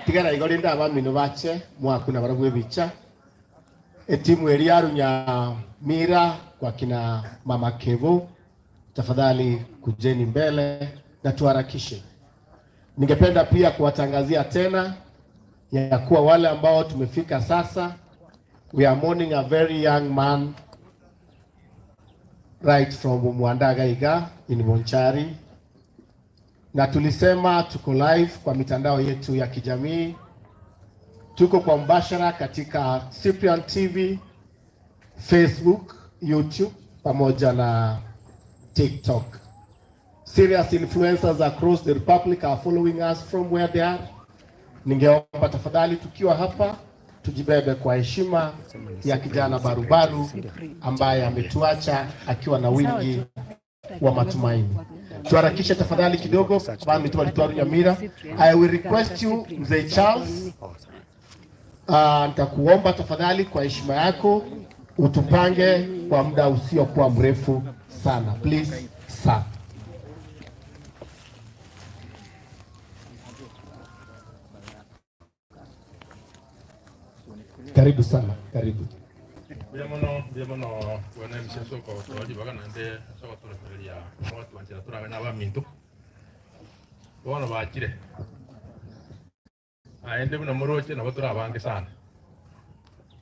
Tigara igo rinde abamino bache mwakuna barabwo ebicha etimu eri arunya mira kwa kina mama Kevo, tafadhali kujeni mbele na tuharakishe. Ningependa pia kuwatangazia tena ya kuwa wale ambao tumefika sasa, we are mourning a very young man right from Mwandaga Iga in Bonchari, na tulisema tuko live kwa mitandao yetu ya kijamii, tuko kwa mbashara katika Cyprian TV, Facebook, YouTube pamoja na TikTok. Serious influencers across the republic are following us from where they are. Ningeomba tafadhali tukiwa hapa tujibebe kwa heshima ya kijana barubaru ambaye ametuacha akiwa na wingi wa matumaini. Tuharakishe tafadhali kidogo, bami tu walitoa Nyamira. I will request you Mzee Charles, nitakuomba tafadhali kwa heshima yako utupange kwa muda usiokuwa mrefu sana. Please sir. Karibu sana, karibu. Mbuya mono mbuya mono bwana MC asoko twaribaga nande asoko torokereria gwatwanchera toraganya abaminto bono bachire aende buna moroche nabo torabange sana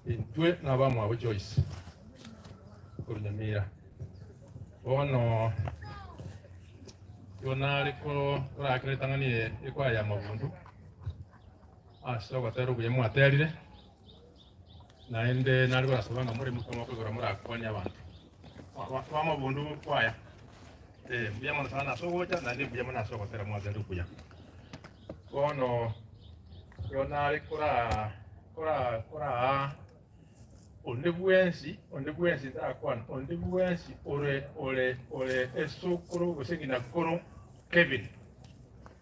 intwe nabamwabo Joyce korunyamira bono igo nare ko torakeretang'anire ekwaya mabundu ase ogotera obuya mwaterire naende nari gorasaba ng'a more mukama kogora morakonya abanto ba mabundu kwaya mbuya mono sana ase ogocha naende mbuya mono ase ogotera mwatera okuya bono igo nare kora kora koraa onde bwensi onde bwensi ntarakwana onde bwensi ore ore ore esokoro gose ng'ina koro Kevin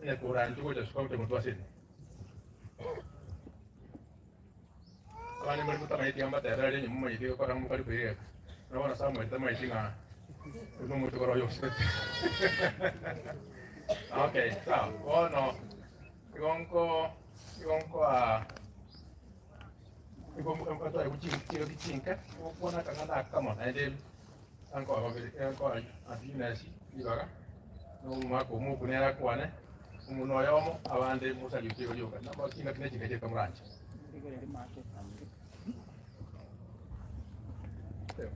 ene koranche gocha suka gocha motho asene abande muri mutamaiti ambatera ri nyuma maiti gokora mukari kwireka nabona Samuel tamaiti ng'a uno mutu koro yose okay sawa bono igonko igonko a igonko chiro kichinka gokwana kang'ana akamo naende anko anko atinasi ibaga nomwaka omuku nera kwane omuno oyomo abande musali ukigo yoka nabo kinga kine chinga cheka muranje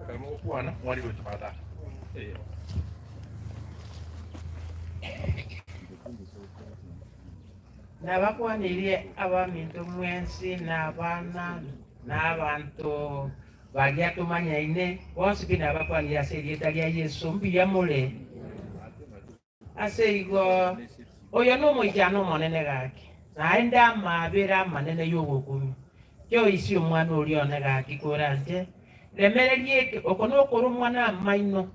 kama gokwana mwari wetu bata eh nabakwanirie abaminto mwensi n'abaana n'abantu baria tumanyaine bonsi pi nabakwanirie ase erieta ria Yesu mbuya more ase igo oyo nomoichano omonene gaki naende amabere amanene yogokumi Joyce omwana oria one gaki koranje remererie eke oko nokora omwana amaino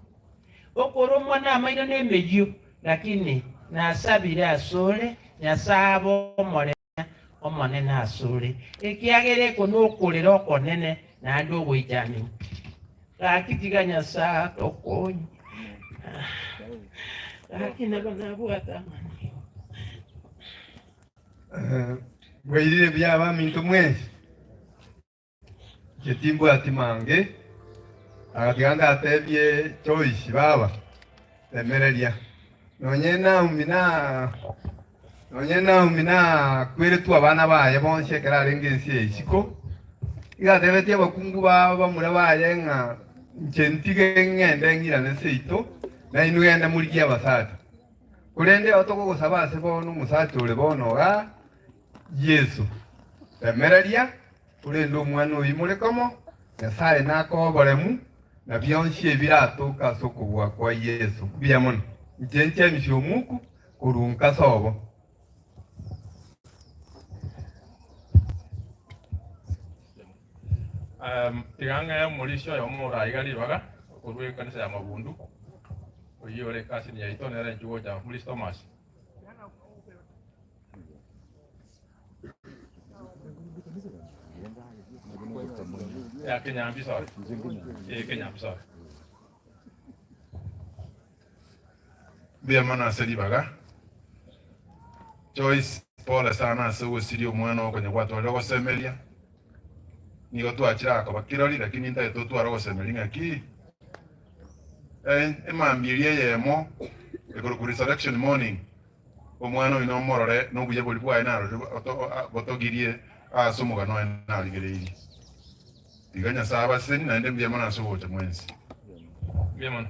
okora omwana amaino na emeyio lakini nasabire asore Nyasaye abe omorene omonene asore ekiagera eko nokorera okonene naende ogoichania gaki tiga Nyasaye atokonye gaki nabo nabwata amani. Bwairire buya abaminto mwensi? Inche timbwati mange, agatiga ndatebie Joyce baba, remereria, nonye Naomi na nonye Naomi nakweretwe abana baye bonsi ekero arenge ense ya isiko, iga atebetie abakungu ba bamura baye ng'a inche ntige ng'ende ng'irane seito, nainwe genda morigie abasacha. Korende otogogosaba ase bono omosacha ore bono igaa, Yeso, remereria, korende omwana oyio more komo, Nyasae nakoe oboremu, na bionsi ebiratoke ase okobua kwa Yeso. Mbuya mono. Inche nchemisia omuku korwa nka sobo. Tiga ng'ee omorisia oyomo ore aiga ribaga okorua ekanisa ya Mabundu, oyio ore ecousin yaito nere inchuo gocha Murisi Thomas. Ya Kenyambi sorry. Eh, Kenyambi sorry. Mbuya mono ase ribaga. Joyce, pole sana ase ogosiria omwana oo konya gwatwarire ogosemeria. Nigo twachire aa koba kirori lakini ntagete otware ogosemeria ng'aki eh, emambia eria eyemo ekorokwa resurrection morning omwana oino omorore na obuya boria bwaye narorire botogirie ase omogano oye narigereirie. Tiga Nyasae abasesenie naende mbuya mono ase ogocha mwensi. Mbuya mono.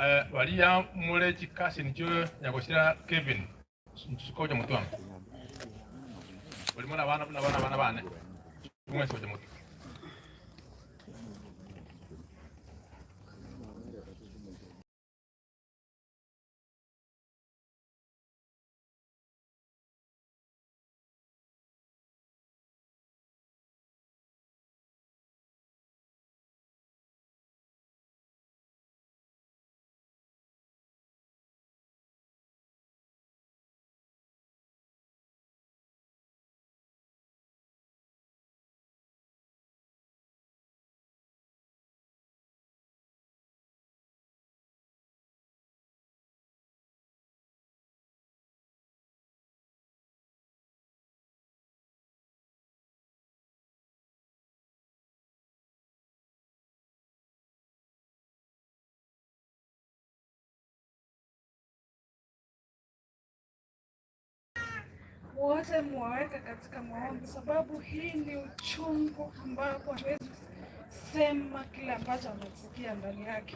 Eh, baria more chikasini chio nyagosira Kevin, chikocha motwe amo. Ori more abana buna abana abana bane. Mwensi gocha motwe. Wote muwaweka katika maombi, sababu hii ni uchungu ambapo hatuwezi sema kile ambacho amesikia ndani yake.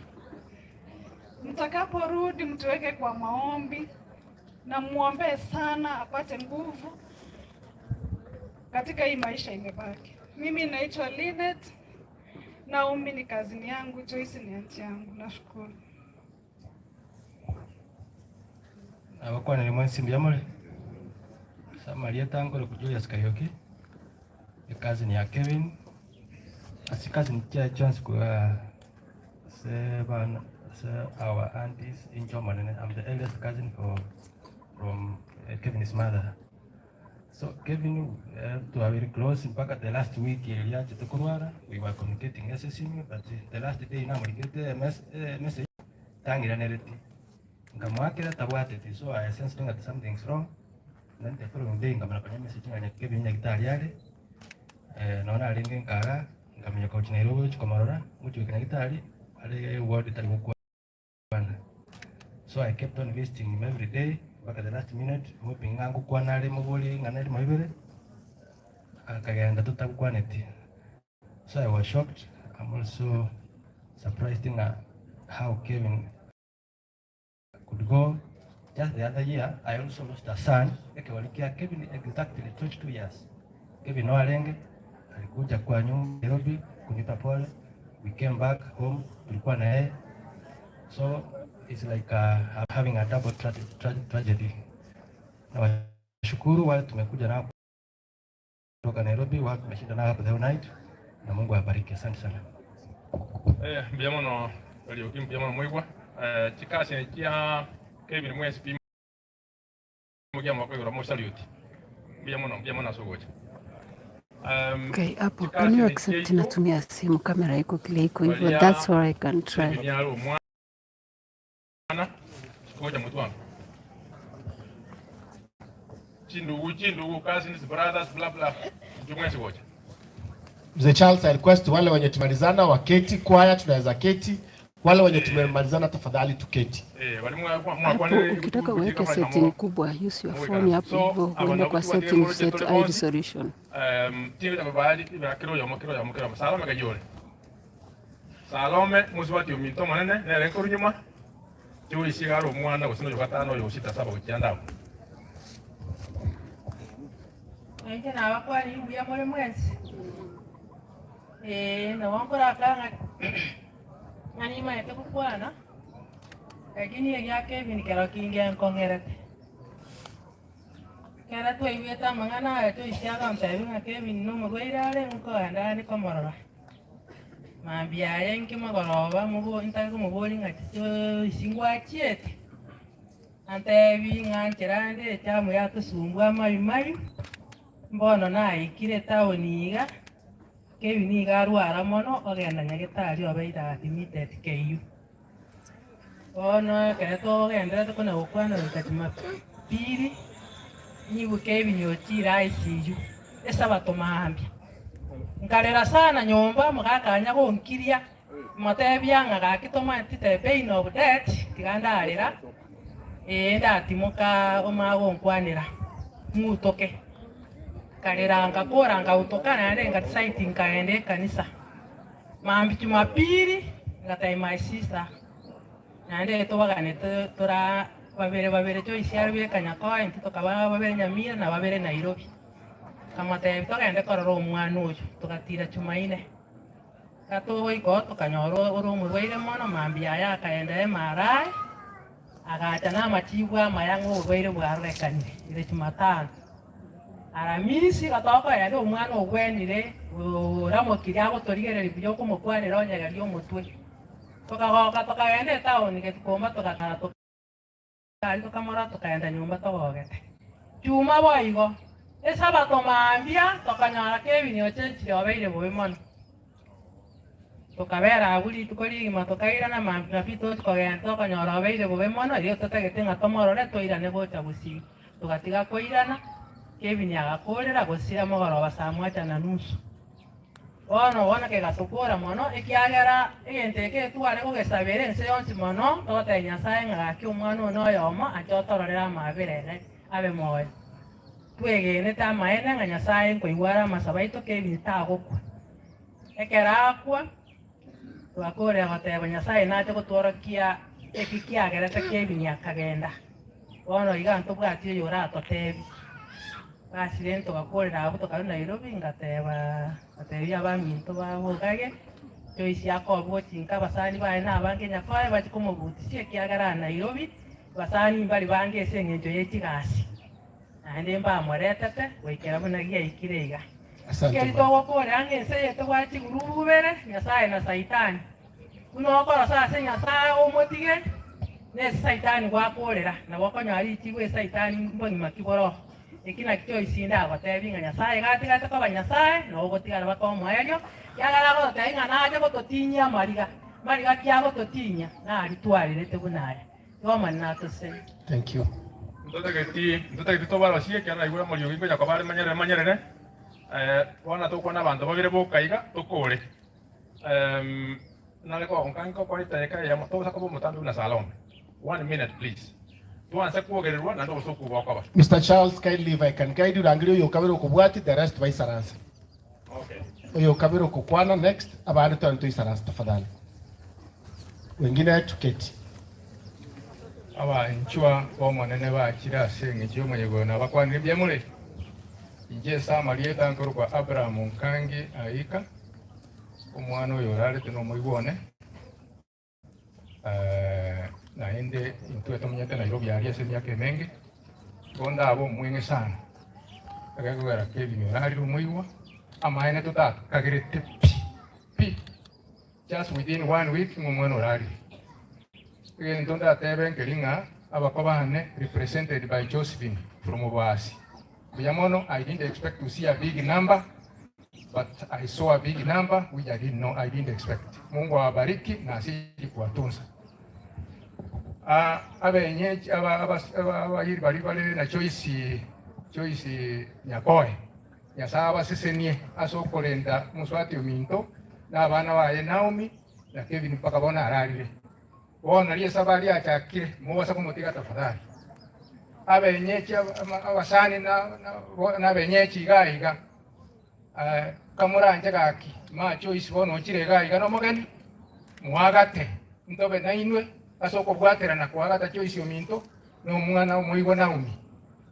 Mtakaporudi mtuweke kwa maombi na muombee sana apate nguvu katika hii maisha imebaki. Mimi naitwa Linet, Naomi ni kazini yangu, Joyce ni anti yangu. Nashukuru. Nabakwanire mwensi mbuya more? Ase amarieta nkorokwa Julius Kariuki, ecousin ya Kevin, ase cousin chiaye chionsi korwa ase abana ase our aunties inche omonene, I'm the eldest cousin for from Kevin's mother. So Kevin twabeire close mpaka the last week eria achete korwara, we were communicating ase esimi but the last day namorikerete emessage tang'iranereti. Nkamoakera tabwateti so I sensed ng'a something is wrong then the following day nkamanya konya emessage ng'a Kevin nyagetari are nonya narenge nkaga nkaminyoka gochia Nairobi gochia komorora ngochia goika nyagetari are ward tari gokwana so I kept on visiting him every day mpaka the last minute hoping ng'a ngokwana are moborie ring'ana erimo ibere akagenda totagokwaneti. So I was shocked, I'm also surprised ng'a how Kevin could go. Just the other year, I also lost a son, ekegori kia Kevin exactly 22 years. Kevin no arenge, alikuja kwa nyumba Nairobi kunipa pole. We came back home, tulikuwa na yeye. So it's like having a double tragedy. Na washukuru wale tumekuja nao kutoka Nairobi, wale tumeshinda nao hapa the whole night, na Mungu awabariki. Asante sana. Eh, mbuya mono Kariuki, mbuya mono moigwa. Eh, chikasi chia Kevin mwensi pi mogia amaboko igoro mosalute. Mbuya mono, mbuya mono ase ogocha. Um, Okay, hapo chikasi can you ni accept chiaito natumia simu kamera iko kile iko hivyo baria that's all I can try. Kevin are omwana gocha motwe amo. Chindugu Chindugu, cousins, brothers, blah blah. Inchu mwensi gocha. Mzee Charles, I request wale wenye tumalizana waketi, kwaya tunaweza keti, wale wenye tumemalizana tafadhali tuketi. Eh, bali mwa Hapo mwakwanire ukitaka uweke setting kubwa, use your phone hapo So, hivyo, aba uende kwa nabo tubatiye setting moroche set tore high bonsi. resolution. Tinga babali ibra kiro yomo kiro yomo kiro yomo. Salome kayore. Salome musibati ominto monene nere nkoru nyuma. Joyce garo omwana gose noyo gatano oyo sita saba gochia ndabo. Inche nabakwani mbuya muri mwensi eh nabo nkorakanga ng'a nimaete gokwana lakini egia Kevin kero kinge nkong'erete kera twaigwete amang'ana aya Joyce agontebi ng'a Kevin na omorwaire are nkogenda ande komorora mambia aye nkimogoroba mobo ntari komobori ng'a Joyce ngwachiete antebi ng'a nchera ande echamu yatosumbua amabi mabi mbono naikire etown iga Kevin iga arwara mono ogenda nyagetari obeire admitted KU. Bono ekero togenderete kona gokwana goika Jumapili nigo Kevin ochire ICU esabato mambia. Nkarera sana nyomba mogakanya gonkiria motebia ng'a gaki tomaeti the pain of death tiga ndarera ee ndatimoka omagonkwanera ng'utoke. Nkarera nkakora nkautoka naende nkadecide nkaenda ekanisa. Mambia Jumapili ngatebia my sister naende tobaganete tora babere babere Joyce arwe Kanyakoe intwe tokaba babere Nyamira na babere Nairobi. Nkamotebia togende korora omwana oyo togatira Jumaine. Gatogoika oo tokanyora ore omorwaire mono mambia aye akaenda MRI agacha na amachibu amaya ng'a oborwaire bwarorekanire ere Jumatano. Aramisi gatokoenda omwana ogwenire oramokire agotorigereria buya okomokwanera onyegeria omotwe. Tokagoka tokagenda etown getukomba togatara tokari tokamora tokaenda nyomba togogete. Juma boigo esabato mambia tokanyora Kevin ochechire obeire bobe mono. Tokabera abwo rituko rigima tokairana mambia nabio tochi kogenda tokonyora obeire bobe mono erio totagete ng'a tomorore toirane gocha gusii. Togatiga koirana Kevin agakorera gosira mogoroba saa moja na nusu. Bono bono kegatokora mono ekiagera egento eke etware gogesabera ense yonsi mono togotebia Nyasaye ng'a gaki omwana one oyomo ache otororere amabera ere abe moyo. Twegenete amaene ng'a Nyasaye nkoigwara amasabo aito Kevin tagokwa. Ekero akwa twakorera goteba Nyasaye nache gotworokia eki kiagerete Kevin akagenda. Bono iga ntobwati oyo oratotebi. Basi rende togakorera abwo tokarwa Nairobi ngateba ngatebia abaminto babokage Joyce akoba gochinka abasani baye na abange Nyakoe bachi komobutisia ekiagera aa Nairobi basani mbari bange ase eng'encho ya echigasi. Naende mbamoretete goikera buna giaikire iga. Asante Ekeri mama. togokorera ng'a ense eye tobwate chigurubere Nyasaye na Saitani. Buna okorosa ase Nyasaye omotige na ase Saitani gwakorera nabo okonyora richibu ase Saitani mbogima ki boro. Eki naki Joyce ndagotebi ng'a Nyasaye gatigate koba Nyasaye nabo ogotigara baka omoerio kiagera agototebia ng'a nache gototinyia amariga. Mariga ki agototinyia naritwarerete buna aya. Igo Omonene atosenie. Thank you. Ntotageti ntotageti tobarosie ekero naigure omoriogi ngonya koba are manyerere manyerere eh, bono tokwana abanto babere boka iga tokore. Nare kogonka nkokoa edakika eyemo togosa koba omotambe buna Salome. One minute please. Twanse kwogererwa naende obosoku bokoba. Mr. Charles, kindly if I can guide you, rangeria oyo okabere okobwati, the rest baisaranse. Okay. Oyo okabere okokwana next, abande tware toisaranse tafadhali. Wengine tuketi. Abanchwa b'Omonene bachire ase eng'encho y'omoyega oyo nabakwanire mbuya more. Inche ase amarieta nkorokwa Abraham Nkangi Aika, omwana oyo orarete nomoigwa one. Eh, naende intwe tomenyete Nairobi aria ase emiaka emenge, igo ndabe omweng'e sana. Egekogera Kevin orarire omoigwa, amaene totakagerete pi pi just within one week ng'a omwana orarire. Egento ndatebe nkeri ng'a abakwa bane represented by Josephine from Oboasi. Mbuya mono, I didn't expect to see a big number but I saw a big number which I didn't know, I didn't expect. Mungu awabariki na azidi kuwatunza. Ah, abenyeji aba aba aba abayiri bari bare na Joyce Joyce Nyakoe. Nyasae abasesenie ase okorenda moswati ominto na abana baye Naomi na Kevin mpaka bono ararire. Bono riesaba riachakire, mobasa komotiga tafadhali. Abenyechi abasani na abenyechi iga iga kamoranche gaki ma Joyce bono ochire iga iga nomogeni mwagate ntobe nainwe ase okobwaterana kwagata Joyce ominto na omwana omoigwa Naomi.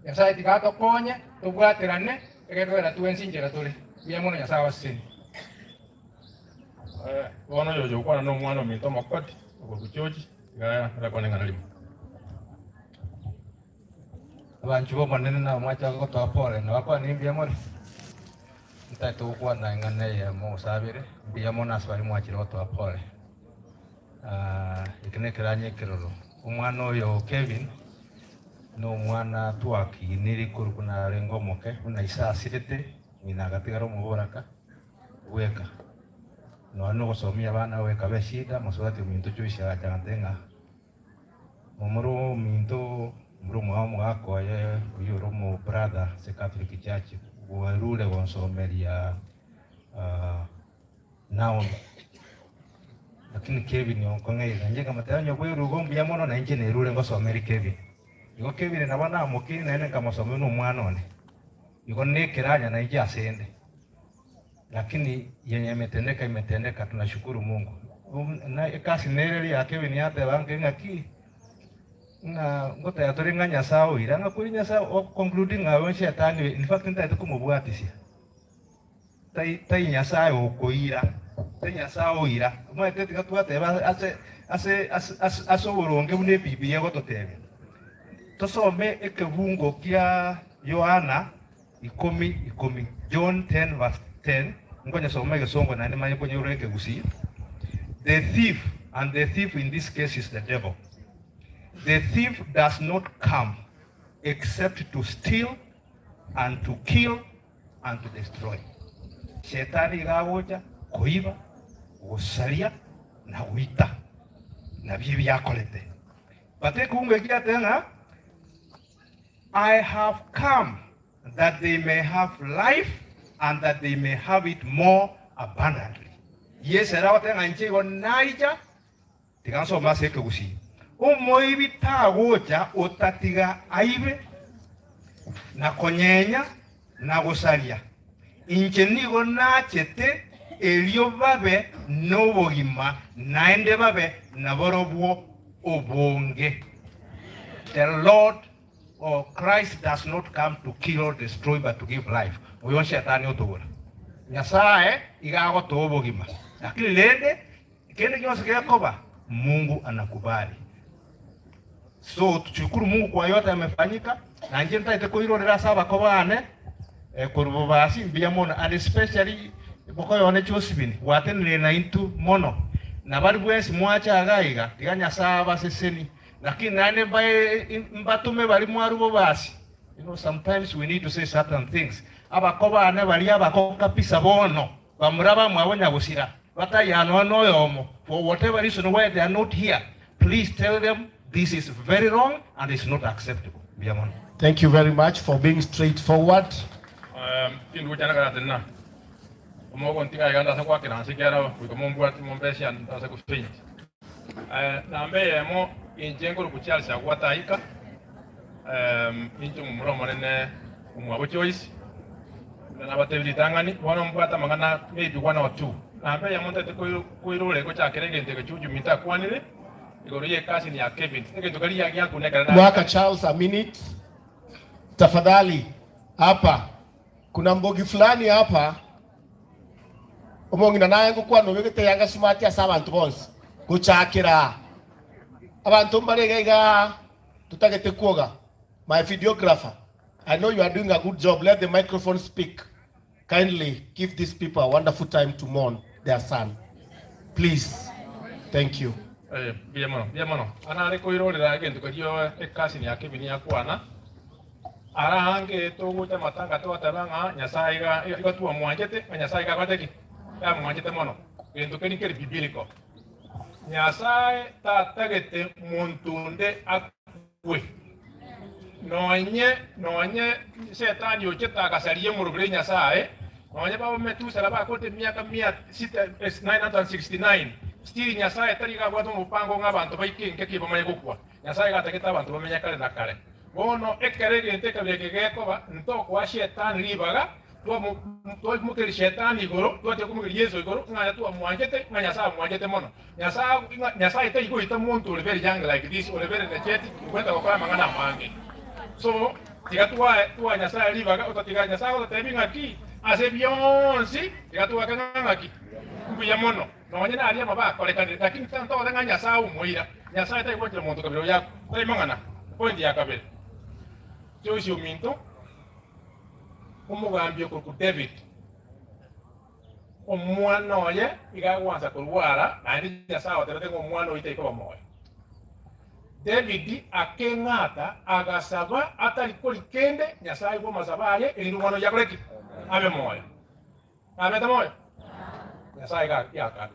Nyasae tiga atokonye tobwaterane egekogera twensi inchera tore. Mbuya mono Nyasae abasesenie. Bono oyocha gokwana nomwana ominto omokoti okorokwa George, tiga arakwane ing'ana rimo. Abanchwa b'Omonene na mwacha gotoa pole, na bakwane mbuya more? Ntagete gokwana eng'ana eyemo gose abere, mbuya mono ase baria mwachire gotoa pole. Ah, eke nekeranya ekeroro. Omwana oyo Kevin, na omwana twakinire korwa buna arenge omoke, buna ise asirete, ng'ina agatigara omoboraka. Bweka. Nonya nogosomia abana bweka be shida, mosubati ominto Joyce agacha agantebia ng'a momura ominto momura omwabo omogaka oye oyio ore omo brother ase Catholic church bwerure gonsomeria Naomi. Lakini Kevin onkong'eire, inche nkamotebia onye bwerure igo mbuya mono na inche nerure ngosomerie Kevin. Igo Kevin nabo namokirie naende nkamosomia buna omwana one. Igo nekeranya nainche asende. Lakini yenye imetendeka imetendeka, tunashukuru Mungu. Na ekasi nere eria ya Kevin yateba nke ng'aki ng'a ngoteba tore ng'a Nyasae oira ng'a kweri Nyasae o conclude ng'a oyo shetani in fact ntagete komobwatisia. Tai tai Nyasae okoira, tai Nyasae oira. Omanyete tiga twateba ase ase ase ase ase oboronge buna ebibilia egototebia. Tosome ekebungo kia Yohana Ikomi ikomi, John 10 verse 10, nkonyesoma egesongo naende manye konyorora ekegusii, The thief, and the thief in this case is the devil, the thief does not come except to steal and to kill and to destroy. Shetani iga agocha koiba, gosaria na goita. Nabio ebiakorete. But ekeungo eki giateba ng'a I have come that they may have life and that they may have it more abundantly. Yeso ere agoteba ng'a inche igo naicha, tiga nsome ase ekegusii, omoibi tagocha otatiga aibe, na konyenya, na gosaria. Inche nigo nachete erio babe nobogima, naende babe naborobwo obonge. The Lord or Christ does not come to kill or destroy but to give life. Oyo nshetani otogora. Nyasae iga agotoa obogima. Lakini rende kende gionsi gekoba Mungu anakubali. So tushukuru Mungu kwa yote yamefanyika na inche ntaete koirorera ase abako bane eh, korwa bobasi mbuya mono and especially bokoyone Josephine gwatenenire naintwe mono na bari bwensi mwacha iga iga tiga Nyasae abaseseni lakini naende mbae mbatome bari mwarwa bobasi you know sometimes we need to say certain things abako bane baria abako kabisa bono bamura bamwabo nyagosira bataiyo nonya noyomo for whatever reason why they are not here please tell them this is very wrong and is not acceptable mbuya mono. Thank you very much for being straight forward. Chindugu chiane karatenena, omogontiga iga ndase goakera nse ekiagera goika mombwati mombesie ndase gofaint. Namba eyemo inche nkorokwa Charles Agwata Aika, inche omomura omonene omwabo Joyce, buna nabatebirie ritang'ani, bono mbwate amang'ana maybe one or two. Namba eyemo ntagete koirora egochakera egento eke Juju minto akwanire igoro ye cousin ya Kevin, egento keria giakuna ekero Mwaka narenge. Charles a minute. Tafadhali hapa kuna mbogi fulani hapa omong'ina naye ngokwana obegete yanga smart ase abanto bonsi gochakera aa abanto mbare iga iga totagete kwoga my videographer I know you are doing a good job let the microphone speak kindly give these people a wonderful time to mourn their son please thank you. Eh, mbuya mono, mbuya mono. Anare koirorera egento keria ecousin ya Kevin yakwana, ara ange togocha amatanga twateba ng'a Nyasaye iga iga twamwanchete, ng'a Nyasaye iga akorete ki? Yamwanchete mono. Gento keria nkeri biblical. Nyasaye tatagete monto onde akwe. Nonye nonye Shetani ochete agasaria emorobio ya Nyasae, nonye baba Metusela bakorete emiaka mia sita, 969, still Nyasae tari iga abwate omopango ng'a abanto baike enka ki bamanye gokwa. Nyasae iga atagete abanto bamenye kare na kare. Bono ekero egento ekabira eke gekoba, ntokoa Shetani ribaga, twaimokeria Shetani igoro, twatiga komokeria Yeso igoro, ng'a twamwanchete, ng'a Nyasae amwanchete mono. Nyasae, ng'a Nyasae tari goita monto ore very young like this, ore very energetic, ogweta gokora amang'ana amange. So, tiga twae twae Nyasae ribaga, otatiga Nyasae agototebi ng'aki, ase bionsi, tiga twake ng'a ng'aki, mbuya mono. Nonye naria amabe akorekanire, lakini tantore ng'a Nyasae omoira. Nyasae tari gwanchera monto kabere oyo akwe. Tari mang'ana. Point ya kabere, Joyce ominto, omogambi okorokwa David, omwana oye iga agwansa korwara, naende Nyasae agotebete ng'a omwana oyio taikoba moyo. David akeng'ata, agasaba atari kori kende, Nyasae aigwe amasabo aye, erinde omwana oyio akore ki? Abe moyo. Nabete moyo? Nyasae iga yakabete.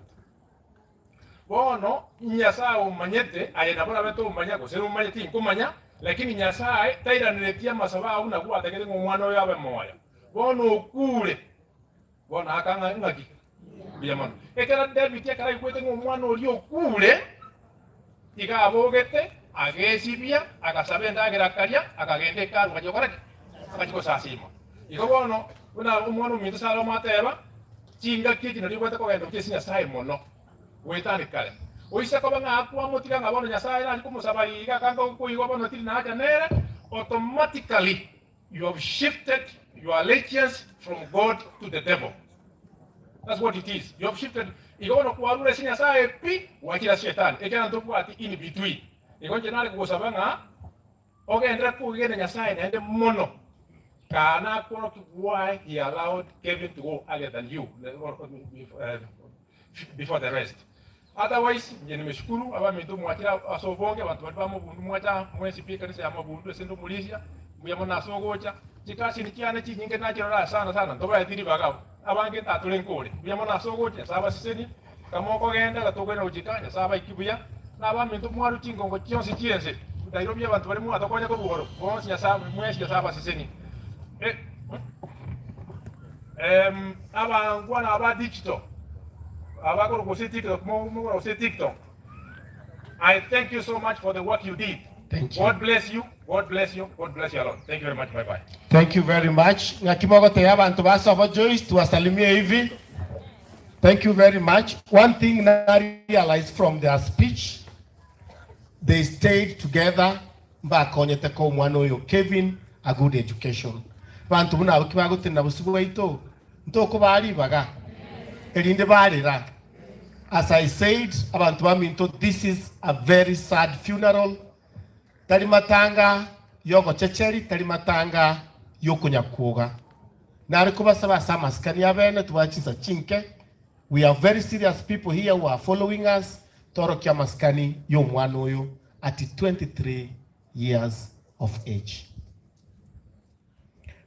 Bono Nyasae omanyete, aye nabo orabe tomanya, gose nomanye tinkomanya, lakini Nyasae tairaneretie amasabo ao buna gwatagete ng'a omwana oyo abe moyo. Bono okure. Bono aka ng'a ng'aki? Mbuya mono. Ekero David ekero aigwete ng'a omwana oria okure, iga abogete, agesibia, agasaba endagera akaria, akagenda hekalu agachia gokora ki? Agachia gosasima. Igo bono, buna omwana ominto Salomo ateba, chingaki echi nario obwate kogenda gochia ase Nyasae mono, goetania kare. Oise koba ng'a kwamotiga ng'a bono Nyasae nache komosaba iga akanka koigwa bono tiri nacha nere, automatically you have shifted your allegiance from God to the devil. That's what it is. You have shifted. Igo bono kwarure ase Nyasae pi, gwachire ase Shetani. Ekiagera ntobwati in between. Igo inche nare kogosaba ng'a ogenderere kogenda Nyasae naende mono. Kana akworokia why he allowed Kevin to go earlier than you before the rest. Otherwise inche nimeshukuru abaminto mwachire ase obonge abanto baria ba mobundu mwacha mwensi pi ekanisa ya mobundu ase inde omorisia mbuya mono ase ogocha chikasini chiane chinyinge nachirora sana sana ntobaeti ribaga abange ntatore nkore mbuya mono ase ogocha Nyasae abasesenie kamokogenda gatokoirana gochika Nyasae abaiki buya na abaminto mwarwe chingongo chionsi chiense Nairobi abanto baria mwatokonya korwa oro bonsi Nyasae mwensi Nyasae abasesenie Em, abangwana aba digital, abakorwa gose TikTok, mogora gose TikTok. I thank you so much for the work you did. Thank you. God bless you. God bless you. God bless you a lot. Thank you very much. Bye bye. Thank you very much. Ng'aki mogotebia abanto ba Sobo Joyce tuwasalimie hivi. Thank you very much. One thing na realize from their speech, they stayed together Mbakonyete koa omwana oyo Kevin a good education. Abanto buna abwo kibagotenena bosio bwaito, ntokobaa ribaga, erinde barera. As I said, abanto baminto this is a very sad funeral, tari matanga yogochecheri, tari matanga yokonyakwoga. Nare kobasaba ase amasikani abene tobwate chinsa chinke, we have very serious people here who are following us, torokie amasikani yomwana oyo at 23 years of age.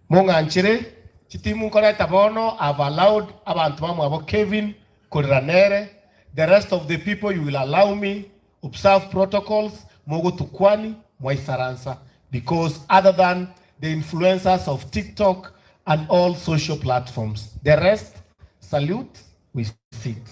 Mong'anchere chitimu nkoreta bono I've allowed abanto bamwabo Kevin korera nere, the rest of the people you will allow me observe protocols mogotukwani mwaisaransa because other than the influencers of TikTok and all social platforms the rest salute we sit.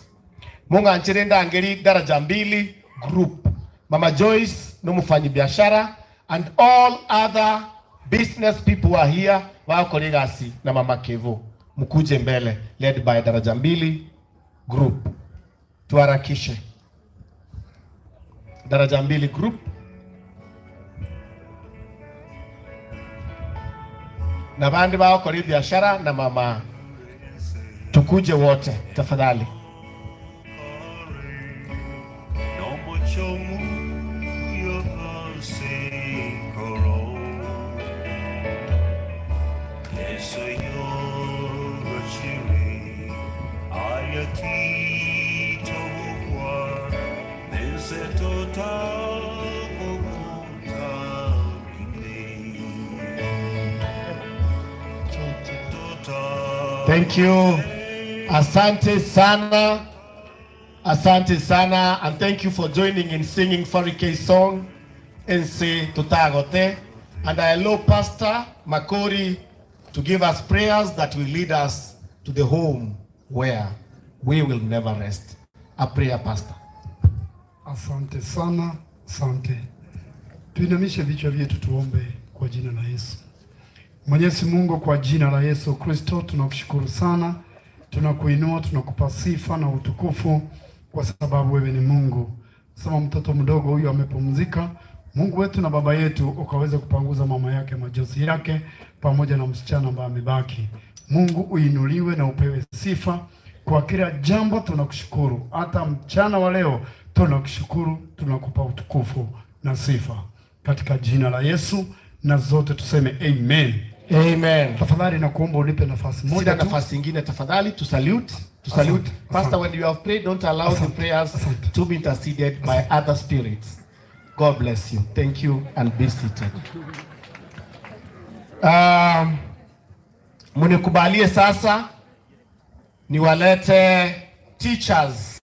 Mong'anchere ndangeri Daraja Mbili Group, Mama Joyce nomofanyibiashara and all other business people who are here bagokora egasi na Mama Kevo. Mukuje mbele led by Daraja Mbili Group. Tuharakishe. Daraja Mbili Group. Na bande bagokora ebiashara na mama tukuje wote tafadhali. Thank you. Asante sana. Asante sana and thank you for joining in singing Farikei song. Ense totagote. And I allow Pastor Makori to give us prayers that will lead us to the home where we will never rest. A prayer, Pastor. Asante sana, asante. Tuinamishe vichwa vyetu tuombe kwa jina la Yesu. Mwenyezi Mungu, kwa jina la Yesu Kristo tunakushukuru sana, tunakuinua, tunakupa sifa na utukufu kwa sababu wewe ni Mungu. Sema mtoto mdogo huyu amepumzika. Mungu wetu na baba yetu, ukaweze kupanguza mama yake majozi yake pamoja na msichana ambaye amebaki. Mungu uinuliwe na upewe sifa kwa kila jambo. Tunakushukuru hata mchana wa leo, tunakushukuru, tunakupa utukufu na sifa katika jina la Yesu, na zote tuseme amen. Amen. Tafadhali nakuomba unipe nafasi moja Sina tu. nafasi ingine tafadhali, to salute, to salute. Asante, Pastor, asante. when you have prayed, don't allow the prayers to be interceded by other spirits. God bless you. Thank you and be seated. Munikubalie sasa niwalete teachers.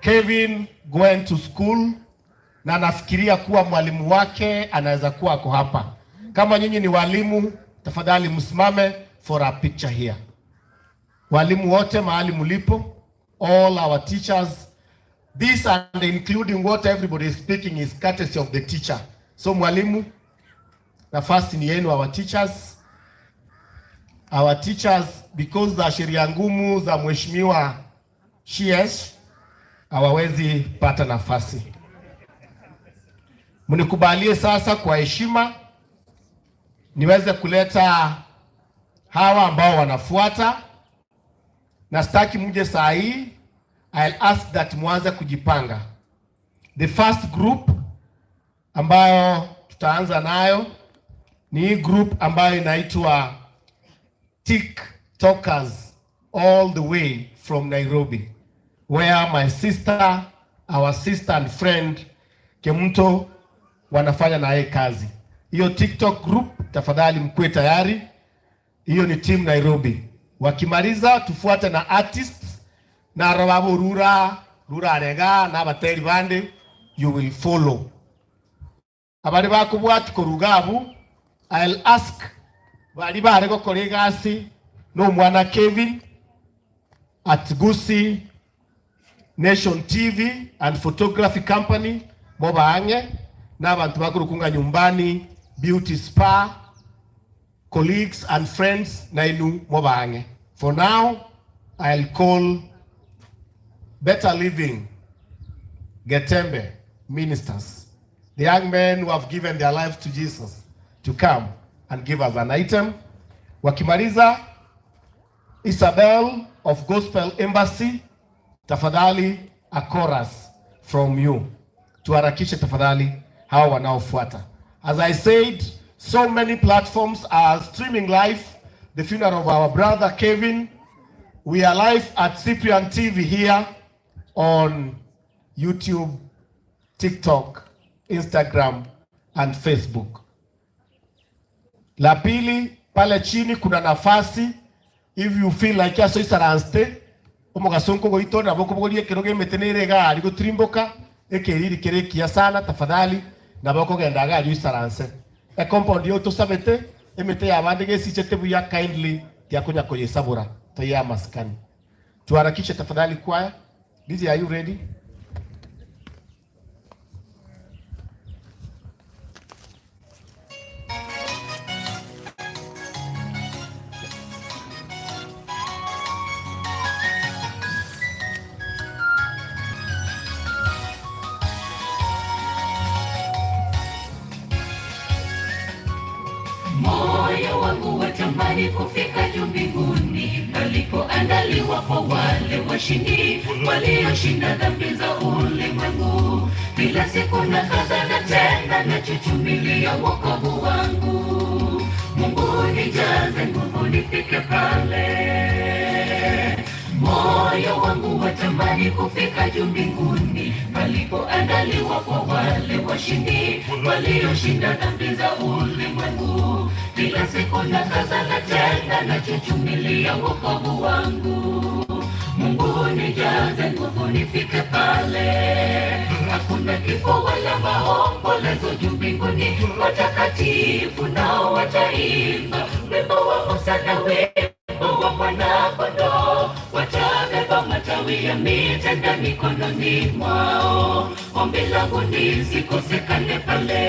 Kevin going to school na nafikiria kuwa mwalimu wake anaweza kuwa ako hapa. Kama nyinyi ni walimu, tafadhali msimame for a picture here. Walimu wote mahali mlipo, all our teachers, this and including what everybody is speaking is courtesy of the teacher. So mwalimu, nafasi ni yenu, our teachers. Our teachers, because za sheria ngumu za mheshimiwa CS hawawezi pata nafasi. Mnikubalie sasa kwa heshima niweze kuleta hawa ambao wanafuata, na sitaki mje saa hii. I'll ask that muanze kujipanga. The first group ambayo tutaanza nayo ni hii group ambayo inaitwa TikTokers all the way from Nairobi where my sister, our sister and friend Kemunto wanafanya naye kazi. Hiyo TikTok group tafadhali mkuwe tayari. Hiyo ni team Nairobi. Wakimaliza tufuate na artists na rababo rura rura rega na abateri bande you will follow. Abari bakubwati korugabu I'll ask bari bare gokora egasi no mwana Kevin at Gusii Nation TV and Photography Company mobaange n'abantu bakurukunga nyumbani beauty spa colleagues and friends nainu mobaange. For now I'll call Better Living Getembe ministers, the young men who have given their lives to Jesus, to come and give us an item. Wakimaliza, Isabel of Gospel Embassy, tafadhali a chorus from you. Tuharakishe tafadhali hawa wanaofuata. As I said, so many platforms are streaming live the funeral of our brother Kevin. We are live at Cyprian TV here on YouTube, TikTok, Instagram and Facebook. La pili, pale chini kuna nafasi if you feel like yaso isaranste omogasonko goito na boko bogorie kero gemete nere gari gotirimboka ekeriri kere kia sana tafadhali na boko genda gari isaranse e compound yo tosabete emete yabande gesichete buya kindly tiakonya koyesabura toya maskani. Tuharakishe tafadhali kwaya. DJ, are you ready? Moyo wangu watamani kufika juu mbinguni, palipoandaliwa kwa wale washindi walioshinda dhambi za ulimwengu. Kila siku nakazana tena nachuchumilia wokovu wangu. Mungu nijaze nguvu nifike pale. Moyo wangu watamani kufika juu mbinguni, palipoandaliwa kwa wale washindi walioshinda dhambi za ulimwengu. Kila siku nakazana tena nachuchumilia wokovu wangu. Mungu nijaze nguvu nifike pale. Hakuna kifo wala maombolezo juu mbinguni, watakatifu nao wataimba wimbo wa Musa na wimbo wa mwana-kondoo, watabeba matawi ya mitende mikononi mwao. Ombi langu nisikosekane pale.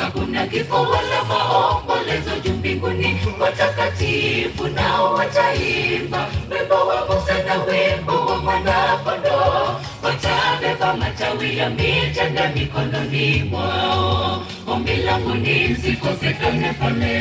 Hakuna kifo wala maombolezo juu mbinguni, watakatifu nao wataimba wimbo wa Musa na wimbo wa mwana-kondoo, watabeba matawi ya mitende mikononi mwao. Ombi langu nisikosekane pale.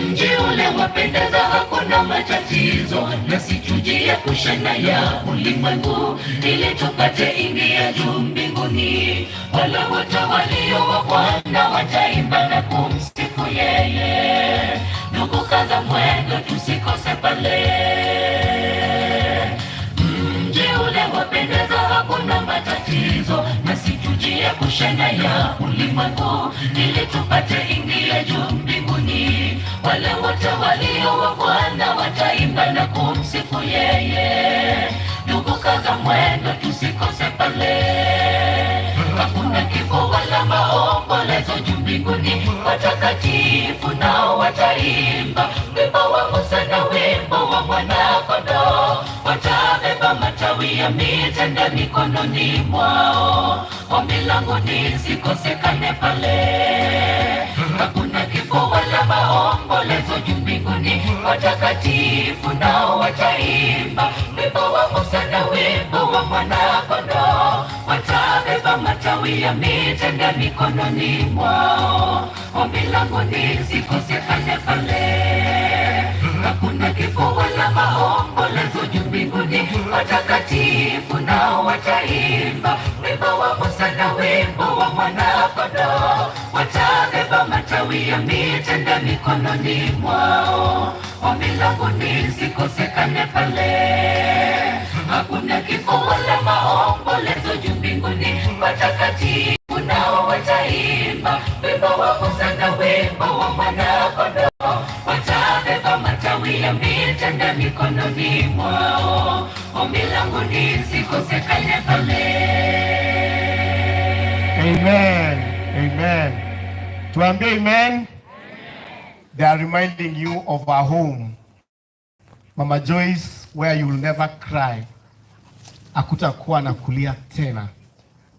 Mji ule wapendeza, hakuna matatizo, na situjiepushe na ya ulimwengu, ili tupate ingia juu mbinguni. Wale wote walio wa Bwana wataimba na kumsifu yeye. Ndugu, kaza mwendo, tusikose pale. Mji ule wapendeza, hakuna matatizo, na situjiepushe na ya ulimwengu, ili tupate ingia juu mbinguni. Wale wote walio wa Bwana wataimba na kumsifu yeye. Ndugu, kaza mwendo, tusikose pale. Hakuna kifo wala maombolezo juu mbinguni, watakatifu nao wataimba wimbo wa Musa na wimbo wa mwana-kondoo, watabeba matawi ya mitende mikononi mwao. Ombi langu nisikosekane pale. Hakuna kifo wala maombolezo juu mbinguni, watakatifu nao wataimba wimbo wa Musa na wimbo wa mwana-kondoo, watabeba matawi ya mitende mikononi mwao. Ombi langu nisikosekane pale. Hakuna kifo wala maombolezo juu mbinguni, watakatifu nao wataimba wimbo wa Musa na wimbo wa mwana-kondoo, watabeba matawi ya mitende mikononi mwao. Ombi langu nisikosekane pale. Hakuna kifo wala maombolezo juu mbinguni, watakatifu nao wataimba wimbo wa Musa na wimbo wa mwana-kondoo, watabeba matawi ya mitende mikononi mwao. Ombi langu nisikosekane pale. Amen. Amen. Tuambie amen. They are reminding you of our home. Mama Joyce, where you will never cry. Hakutakuwa na kulia tena.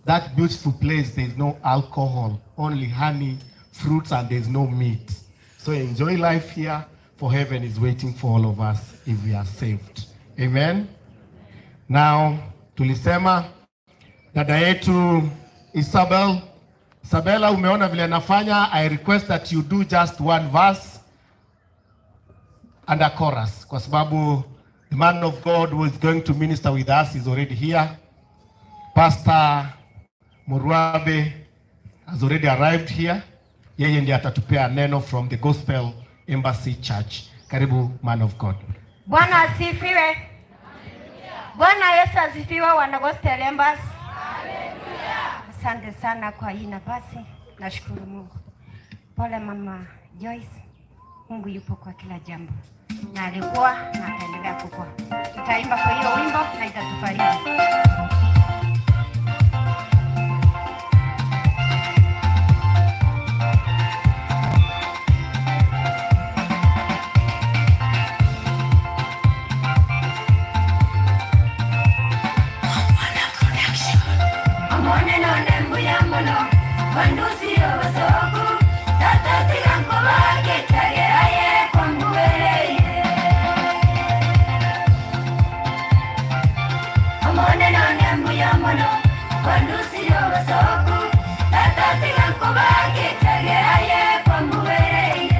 That beautiful place, there is no alcohol, only honey, fruits, and there's no meat. So enjoy life here, for heaven is waiting for all of us if we are saved. Amen. Now, tulisema dada yetu Isabel. Isabella, umeona vile anafanya. I request that you do just one verse and a chorus, kwa sababu the man of God who is going to minister with us is already here. Pastor Murwabe has already arrived here. Yeye ndiye atatupea neno from the Gospel Embassy Church. Karibu man of God. Bwana asifiwe. Bwana Yesu asifiwe, wana Gospel Embassy. Asante sana kwa hii nafasi, nashukuru Mungu. Pole mama Joyce, Mungu yupo kwa kila jambo, na alikuwa na ataendelea kukua. Tutaimba kwa hiyo wimbo na itatufariji. Omone none mbuya mono wandusiyo basoku tata tigankoba ketageraye kwambubereye Omone none mbuya mono wandusiyo basoku tata tigankoba ketageraye kwambubereye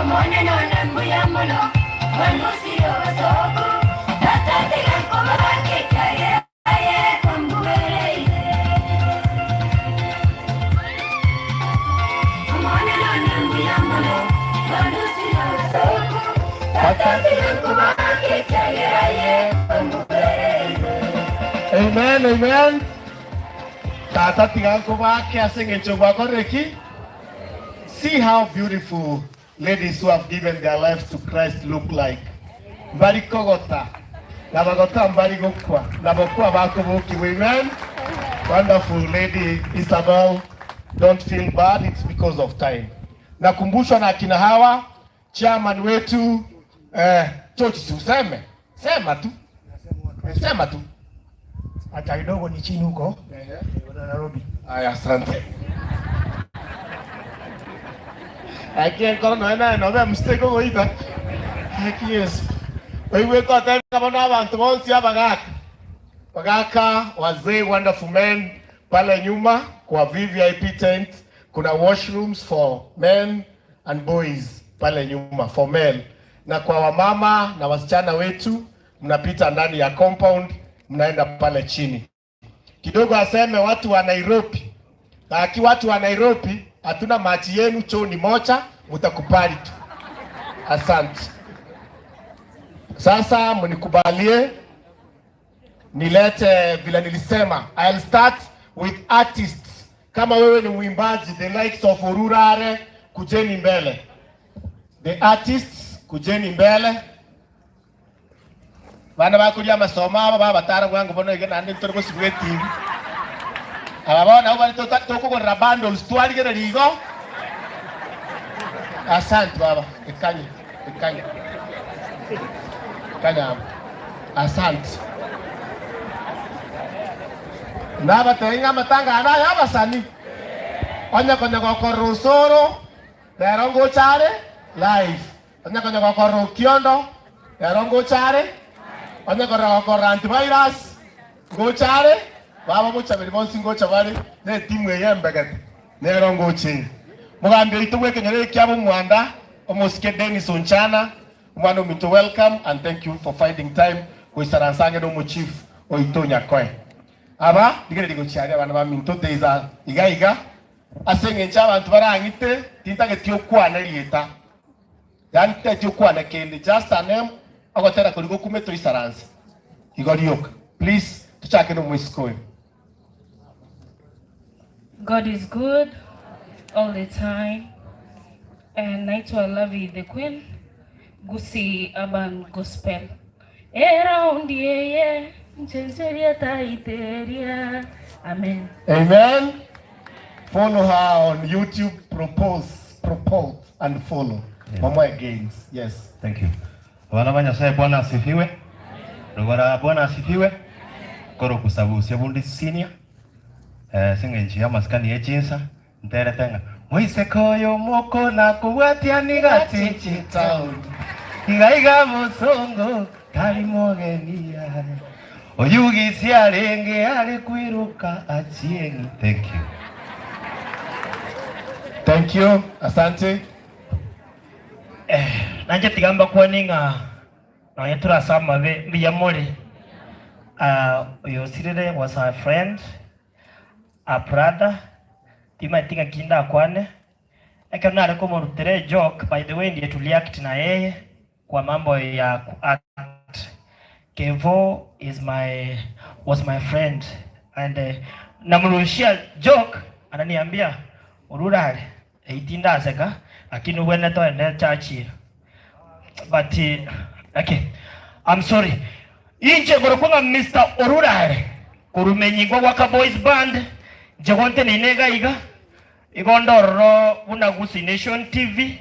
Omonene one mbuya mono, kwandusirie obosooku, Tata tiga nkobake ekiagera aye kwambuereire. Omonene one mbuya mono, kwandusirie obosooku, Tata tiga nkobake ekiagera aye kwambuereire. Amen, amen. Tata tiga nkobake ase eng'encho gwakorire ki? See how beautiful ladies who have given their lives to Christ look like. Mbari kogota, na bagota mbari gokwa, na bokwa bakobokigwa. Amen. Wonderful lady Isabel, don't feel bad, it's because of time. Nakumbushwa na akina hawa chairman wetu eh, George, si useme sema tu Eh, sema tu. Acha kidogo ni chini huko Nairobi. Aya, asante. Lakini nkoro noe naye nobe mistake ogoita. Haki Yesu. Oigwete otebe bono abantu bonsi abagaka. Bagaka, wazee, wonderful men pale nyuma kwa VVIP tent kuna washrooms for men and boys pale nyuma for men, na kwa wamama na wasichana wetu mnapita ndani ya compound mnaenda pale chini kidogo. Aseme watu wa Nairobi, aki watu wa Nairobi, hatuna machi yenu, choo ni moja, mtakubali tu. Asante. Sasa mnikubalie nilete vile nilisema, I'll start with artists. Kama wewe ni mwimbaji, the likes of Orurare, kujeni mbele. The artists, kujeni mbele. Bana bakuria amasomo abo babatara bwango bono iga naende ntore gosibwa etibi. Aba bono nabo bari tota- tokogorera bundles twarigereria igo. Asante baba, ekanye, ekanye. Ekanye abo. Asante. Nabatebia ng'a amatanga aya naya abasani. Onye konya gokorera osoro, rero ngocha are live. Onye konya gokorera okiondo, rero ngocha are. Onye korora gokorera antivirus, ngocha are. Baba bochaberi bonsi ngocha bare, na etimu eye embegete, nero ngocha ere. Mogambi oito bw'ekenyoro eke kiabo omwanda, omosike Dennis Onchana, omwana ominto welcome and thank you for finding time goisaransa ang'e na omochief oito Nyakoe. Aba rigereria gochia aria abana baminto there is a iga iga ase eng'encho abanto barang'ite tintageti okwane rieta yaani tintageti okwane kende just a name ogotera koria gokume toisaranse igo rioka please tochake na omoisiko oyo. God is good all the time. And naitwa Lovey the Queen, Gusii Urban Gospel. Eraundi eye nchencheria taiteria. Amen. Amen. Follow her on YouTube, propose, propose and follow. Yeah. Mama Gains. Yes. Thank you. Abana ba Nyasaye Bwana asifiwe. Rogora Bwana asifiwe. Koro kusabusia bundi senior. Eh seng'encho ya masikani ye chinsa nterete ng'a moiseke oyo moko nakobwatia niga chichi town. Iga iga mosongo tari mogeni aye. Oyugisi arenge are kwiruka achieng'. Thank you. Thank you. Asante. Nainche tiga mbakwanie ng'a nonye tore ase amabe mbuya more. Ah, oyo osirire was our friend, a brother, timanyeti ng'aki ndakwane. Ekero nare komorutera ejoke, by the way ndiye tuliact na yeye kwa mambo ya kuact. Kevo is my was my friend and eh, namrushia joke ananiambia orurare Eyio tindaseka, lakini obwenerete ogende church eye. But okay, I'm sorry. Inche nkorokwa ng'a Mister Orurare korwa Menyigwa Gwaka Boys Band, inche gonteneine iga iga, igo ndororo buna Gusii Nation TV,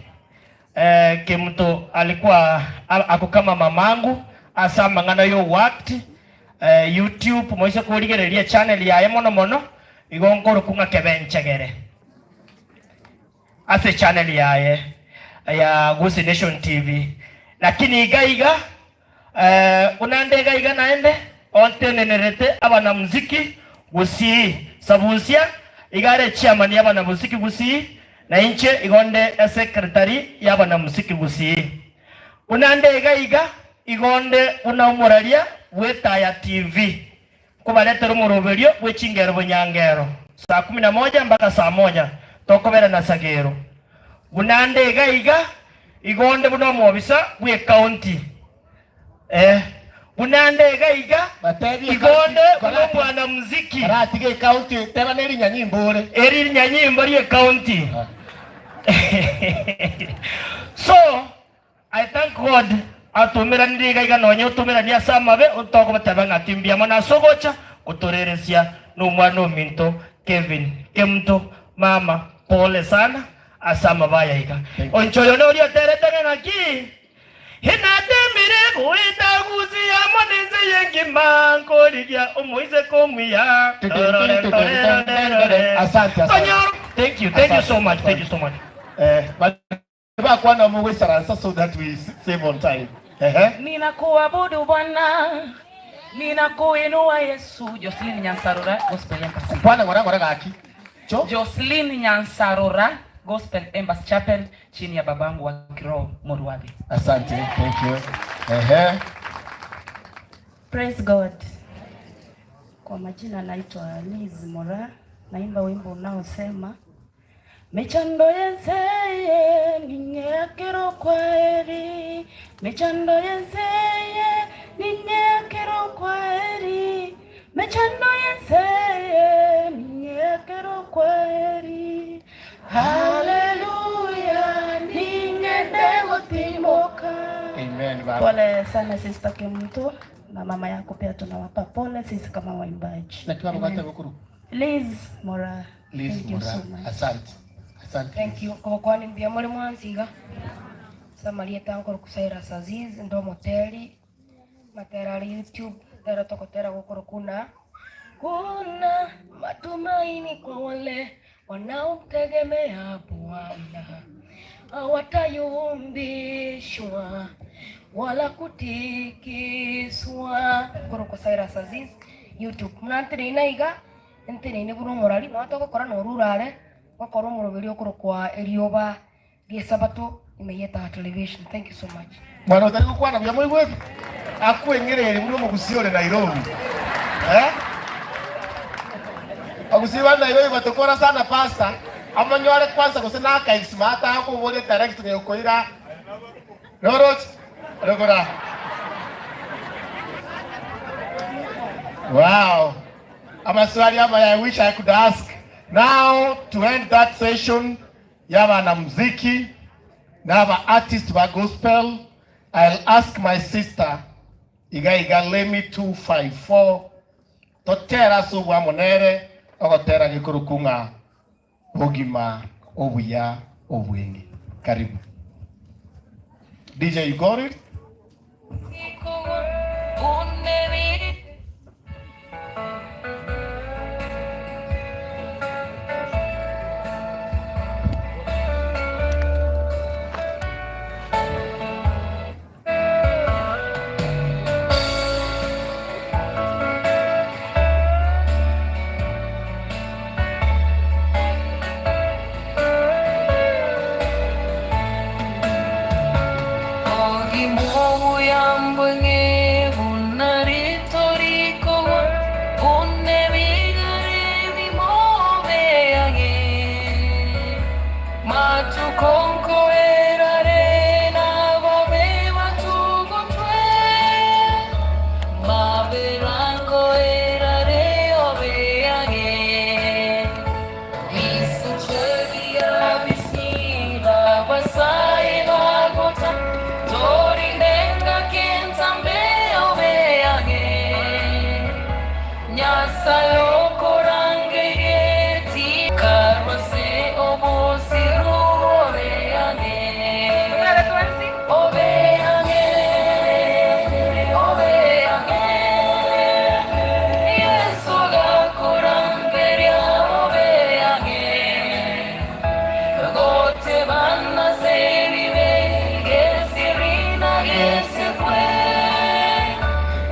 eh, kemunto alikuwa ako kama mamangu ase amang'ana y'ogoact, eh, YouTube moise korigereria echannel yaye mono mono, igo nkorokwa ng'a Kebenchegere. Ase channel yaye ya Gusii Nation TV. Lakini iga iga eh, buna nde iga iga naende ontenenerete abanamuziki Gusii Sabusia iga are chairman ya abanamuziki Gusii. Na inche igo nde esecretary y'abanamuziki Gusii. Buna nde iga iga, igo nde buna omoraria bw'Etaya TV, nkobaretera omoroberio bwe chingero bonyangero, saa kumi na moja mpaka saa moja, tokobera na Sagero. Buna nde iga iga, igo nde buna omobisa bw'ecounty. Eh, buna nde iga iga, igo nde buna omwanamuziki. Karatiga ecounty, teba nerinyanyimbo ore. Erinyanyimbo ri'ecounty. So, I thank God atumeranirie iga iga nonye otumeranie ase amabe tokobateba ng'a timbuya mono ase ogocha gotoreresia nomwana ominto Kevin Kemunto mama pole sana ase amabe aya iga. Inche oyo noria oterete ng'a ng'aki inatemire goeta gusii amo nense y'engima nkorigia omoiseke omuya torore torerorerore Asante, asante. Onyoro Thank you, thank you so much, thank you so much. Eh, bakwana mogoisaransa so that we save on time. Ehe. Ninakuabudu Bwana, ninakuinua Yesu. Jocelyn Nyansarora, Gospel Embassy. Kwana ng'ora ng'ora gaki. Jocelyn Nyansarora, Gospel Embassy Chapel, chini ya babangu wa kiroho Moruabi. Asante, thank you. Ehe. Praise God. Kwa majina naitwa Liz Mora, naimba wimbo unaosema Michando yenseye ninyeakero kwaheri, michando yenseye ninyeakero kwaheri, michando yenseye ninyeakero kwaheri. Haleluya, ningende gutimoka. Amen. Baba. Pole sana Sister Kimtu na mama yako pia tunawapa pole sisi kama waimbaji. Na kiwango Amen. gata gukuru. Liz Mora. Liz Thank you Mura. so much. Asante. Asante. Thank you. Kokwani mbia muri mwanziga. Samaria tankoro kusaira saziz ndo moteli matera ari YouTube tera tokotera gukoro kuna kuna matumaini kwa wale wanaomtegemea Bwana hawatayumbishwa wala kutikiswa. Koro kusaira saziz YouTube mnantirina iga ntirine buno morali no togokora no rurare gwakorwo omoroberi okorokwa erioba ria esabato imeyetaga television. Thank you so much. Mwana utari gukwana buya moigwete akweng'erere buna omogusi ore Nairobi. Eh? Agusi ba Nairobi batukora sana pastor. Amanyore kwanza gose naka smart akoboria direct ne okoira. Roroch rogora. Wow. Amaswali ama I wish I could ask. Now to end that session yaba muziki na ba artist ba gospel, I'll ask my sister Iga Iga Lemi 254 totera subwa monere ogotera gikurukunga bogima obuya obwenge. Karibu. DJ, you got it?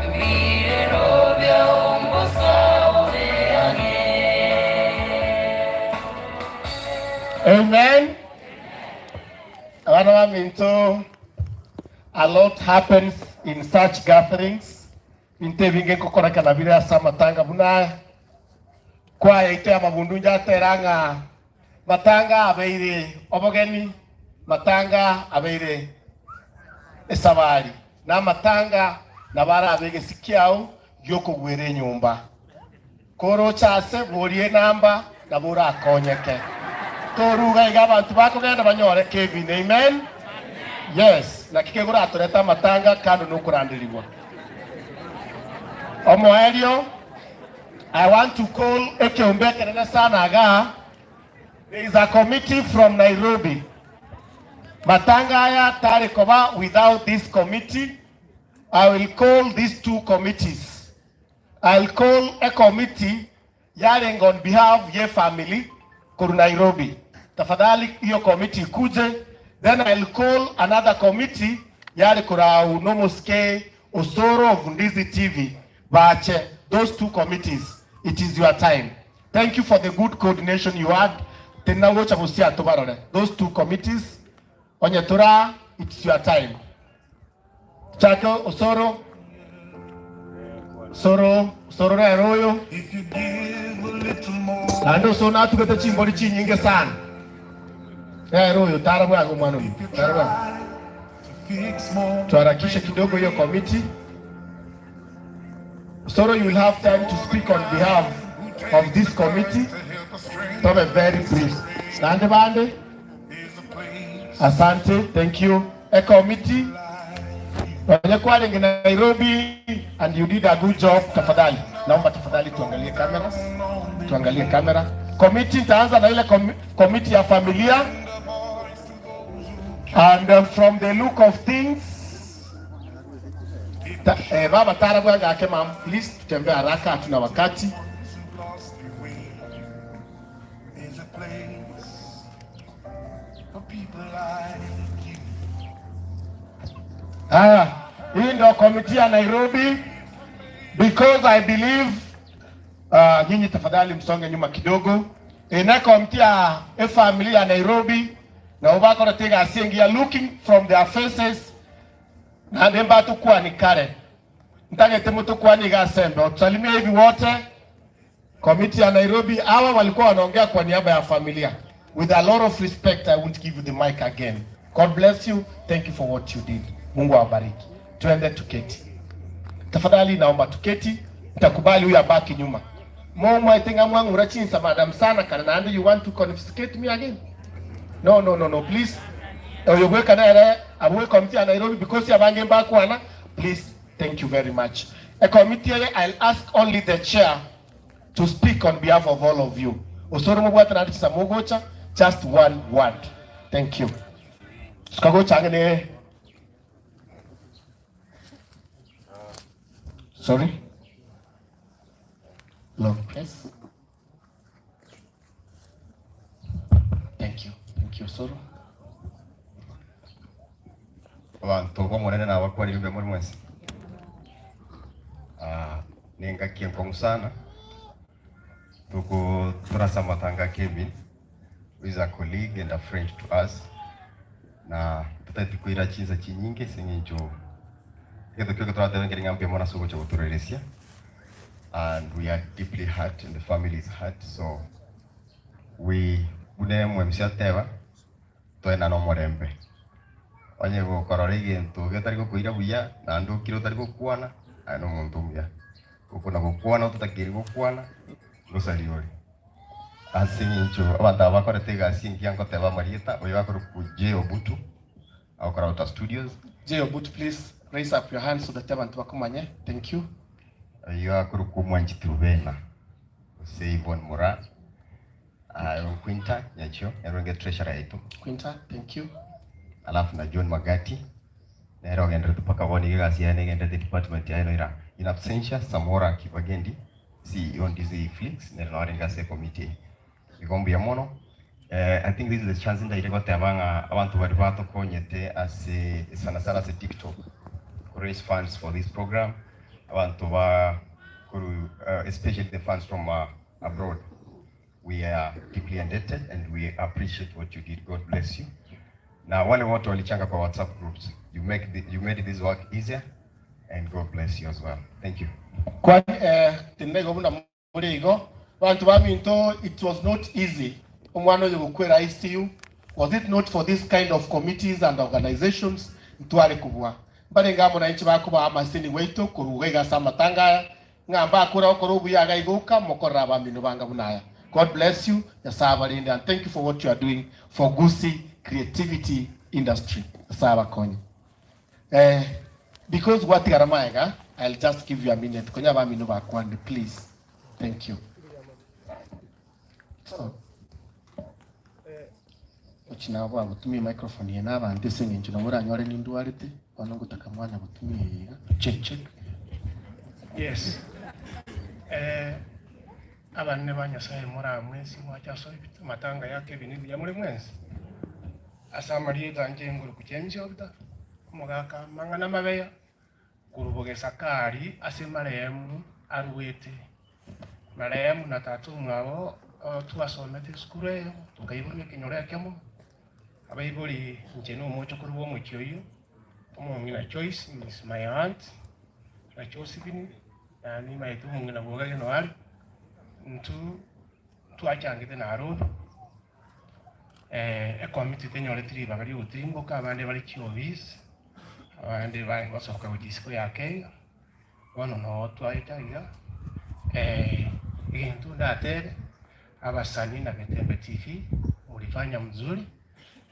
Mire, novia, un Abana baminto, a lot happens in such gatherings. Binto ebinge nkokorekana bire ase amatanga buna aya. Kwaya yaito y'amabundu njatera ng'a matanga abeire obogeni, matanga abeire esabari, na amatanga nabo arabe egesi kiao gi'okogwera enyomba. Koroche ase boria enamba nabo orakonyeke. Toruga iga abanto bakogenda banyore Kevin. Amen. Yes, naki kegoratorete amatanga kando nokoranderigwa. Omoerio, I want to call ekeombe ekenene sana igaa. There is a committee from Nairobi. Matanga aya tari koba without this committee. I will call these two committees. I'll call a committee yarenge on behalf ye family korwa Nairobi. Tafadhali hiyo committee ikuje. Then I'll call another committee yare korau nomosike Osoro of Ndizi TV bache. Those two committees, it is your time. Thank you for the good coordination you had. Tena gocha gosia tobarore. Those two committees, onye tora, it's your time. Chake Osoro, Osoro, Osoro rero oyo. Naende Osoro natugete chimbori chinyinge sana. Rero oyo tara bwango omwana oyo. Tara bwango. Tuharakishe kidogo hiyo committee. Osoro, you will have time to speak on behalf of this committee. Tobe very brief. Naende bande? Asante, thank you. A committee wenye kwarenge Nairobi and you did a good job. Tafadhali, naomba tafadhali tuangalie cameras, tuangalie kamera. Committee itaanza na ile committee ya familia and from the look of things ta, baba tara bwanga ake mam, please tutembee haraka, hatuna wakati. Haya, hii ndio committee ya Nairobi because I believe nyinyi tafadhali msonge nyuma kidogo. Ina committee ya family ya Nairobi na ubakora tega asiengia looking from their faces na ndemba tukua ni kare ntagete mutukua ni gasembe utusalimie hivi wote. Committee ya Nairobi hawa walikuwa wanaongea kwa niaba ya familia. With a lot of respect, I won't give you the mic again. God bless you. Thank you for what you did. Mungu awabariki. Tuende tuketi. Tafadhali naomba tuketi. Nitakubali huyu abaki nyuma. Momo I think I'm urachinsa madam sana kana nandi you want to confiscate me again? No, no, no, no, please. Oyo gweka nere abwe committee ya Nairobi because yabange mbakwana. Please, thank you very much. A committee I'll ask only the chair to speak on behalf of all of you. Osoro mubwata nandi samugocha, just one word. Thank you. Sukagocha ngene. Sorry. Long press. Thank you. Thank you, Osoro. Abantu bomunene nabakwarire mbe muri mwese. Ningakie nkongu sana tuko turasamatanga Kevin who is a colleague and a friend to us na tutatikwira chinsa chinyinge sing'encho getho kio turatebengeria ng'ambi mona sugocha gutureresia and we are deeply hurt and the family is hurt, so we bune mwemsi ateba twena no murembe onye gukorora igintu gitari gukuira buya na ndukire utari gukwana aya no muntu muya gukuna gukwana ututakiri gukwana gusari uri ase ng'incho abantu aba bakorete egasi engiya nkoteba marieta oyo bakora ku J Obutu akora Outer Studios. J Obutu, please raise up your hand so that abantu bakumanye. Thank you. Oyo akora ku Mwanchi Trubena ose Yvonne Mura Quinta Nyachio erwenge treasurer yaitu. Quinta, thank you. Alafu na John Magati nero gendere tupaka boni gasi ya nege the department ya ira in absentia Samora Kibagendi CEO Ndizi Flix nero naringa se committee igombu ya mono. I think this is the chance ndaire gotebanga abantu bari batokonyete ase sana sana ase TikTok to raise funds for this program abantu ba kuru, especially the funds from abroad. We are deeply indebted and we appreciate what you did. God bless you. Na wale wote walichanga kwa WhatsApp groups, you make the, you made this work easier and God bless you as well. Thank you. Kwa eh, tinaigo buna muri igo bantu baminto it was not easy omwana oyo gokwera ICU was it not for this kind of committees and organizations ntware kobua mbarenge amo nainche bakoba amaseni gwaito koruga iga ase amatanga aya ng'a mbakore gokora obuya iga igoka mokorere abamino banga buna aya God bless you Nyasaye abarende and thank you for what you are doing for Gusii creativity industry Nyasaye abakonye eh because gwatigara maega I'll just give you a minute konya abamino bakwane please thank you so Ochi nabo bagotumia emicrophone eye na abanto ase eng'encho nabo oranyore nindwarete, bono ngotaka mwanya gotumia eye iga. Check check. Yes. Eh, abanene ba Nyasaye more aa mwensi mwacha ase amatanga ya Kevin mbuya more mwensi. Ase amarieta anche ngoroku James Obita, omogaka amang'ana amabeya, korwa bogesakari ase marehemu aruete. Marehemu na tata omwabo twasomete esukuru eyemo, tokaiborwa ekenyoro ekemo, abaibori inche na omochokoro bwa omochie oyio, omong'ina Joyce is my aunt, na Josephine, na nimaete omong'ina bwoga geno are, intwe twachangete Nairobi, ekomiti tenyoreti ribaga riogotirimboka, abande bare chiofisi, abande bare gosoka gochia isiko ya Kenya. Bono noo twaeta iga, egento ndatebe, abasani na Getembe TV, mulifanya mzuri,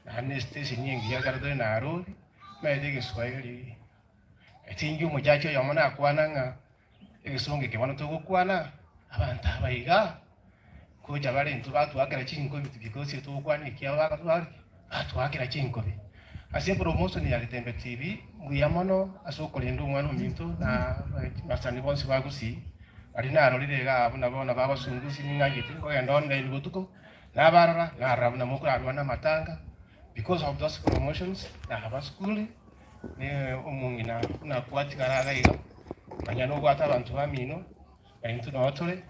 naende estation engiya ekero tore Nairobi, omanyete egeswahili etingi omochache oyomo nakwana ng'a egesongo eke bono togokwana, abanto aba iga, ngocha bare intwe batwakera chinkobi because togokwana ekiabo bagatwara ki? Batwakera chinkobi. Ase epromotion ya Getembe TV, mbuya mono ase okorenda omwana ominto na abasani bonsi ba Gusii, baria narorire igaa buna bono babasungusi ning'achete nkogenda online botuko, nabarora, narora buna mokorarwana amatanga because of those promotions, nabasukuri, ne omong'ina buna kwatigara iga iga, manya nobwate abanto bamino, na intwe noo tore.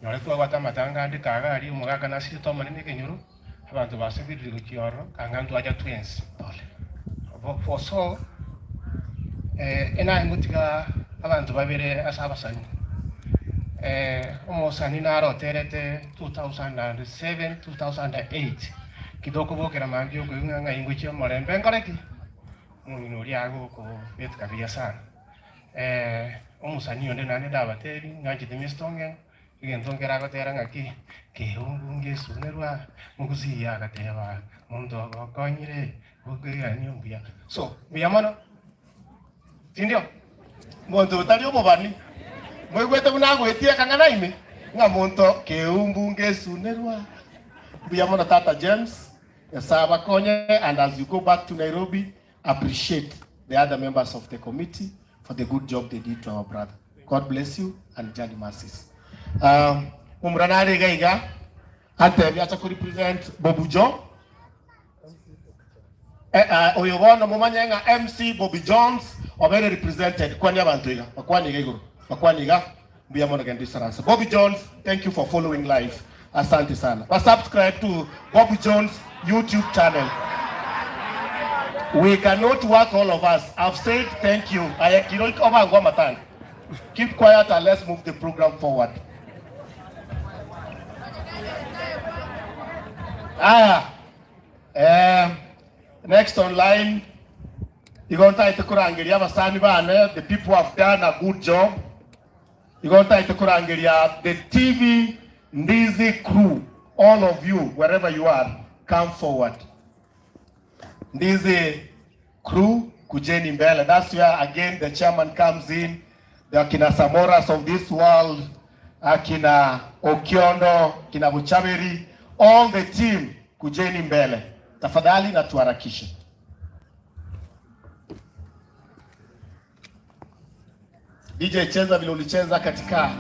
Nore twabwate amatanga ande kaga aria omogaka nasirete omonene ekenyoro, abanto basabirire gochia ororo, kanga ntwacha twensi. For so, enaye ngotiga abanto babere ase abasani. Omosani naro oterete 2007, 2008, kitokobokera mambia okoigwa ng'a ng'ai ngochia omorembe nkore ki? Omong'ina oria agokobetka buya sana. Omosani onde naende ndabatebi, ng'anchete Mister Ong'eng'o, egento nkere agotera ng'aki, keumbu ngesunerwa, Mokosii agateba, monto ogokonyire, gokoirania mbuya. So, mbuya mono, sindio? Monto otari omobani, moigwete buna agoetia ekang'ana ime, ng'a monto keumbu ngesunerwa. Mbuya mono Tata James, Nyasae abakonye and as you go back to Nairobi, appreciate the other members of the committee for the good job they did to our brother. God bless you and journey mercies. Um, omura nare iga iga antebia acha ko represent Bobujo eh, uh, oyo bono momanye ng'a MC Bobby Jones obere represented kwani abanto iga bakwani iga igoro bakwani iga mbuya mono genda isaransa Bobby Jones thank you for following life asante sana ba subscribe to Bobby Jones YouTube channel we cannot work all of us I've said thank you aye kiro obangwa amatanga keep quiet and let's move the program forward Aya, eh, next online igo ntaete korangeria abasani bane the people have done a good job igo ntaete korangeria the TV Ndizi crew all of you wherever you are come forward Ndizi crew kujeni mbele that's where again the chairman comes in the akina Samoras of this world akina Okiondo kina Buchaberi all the team kujeni mbele tafadhali na tuharakishe DJ cheza vile ulicheza katika.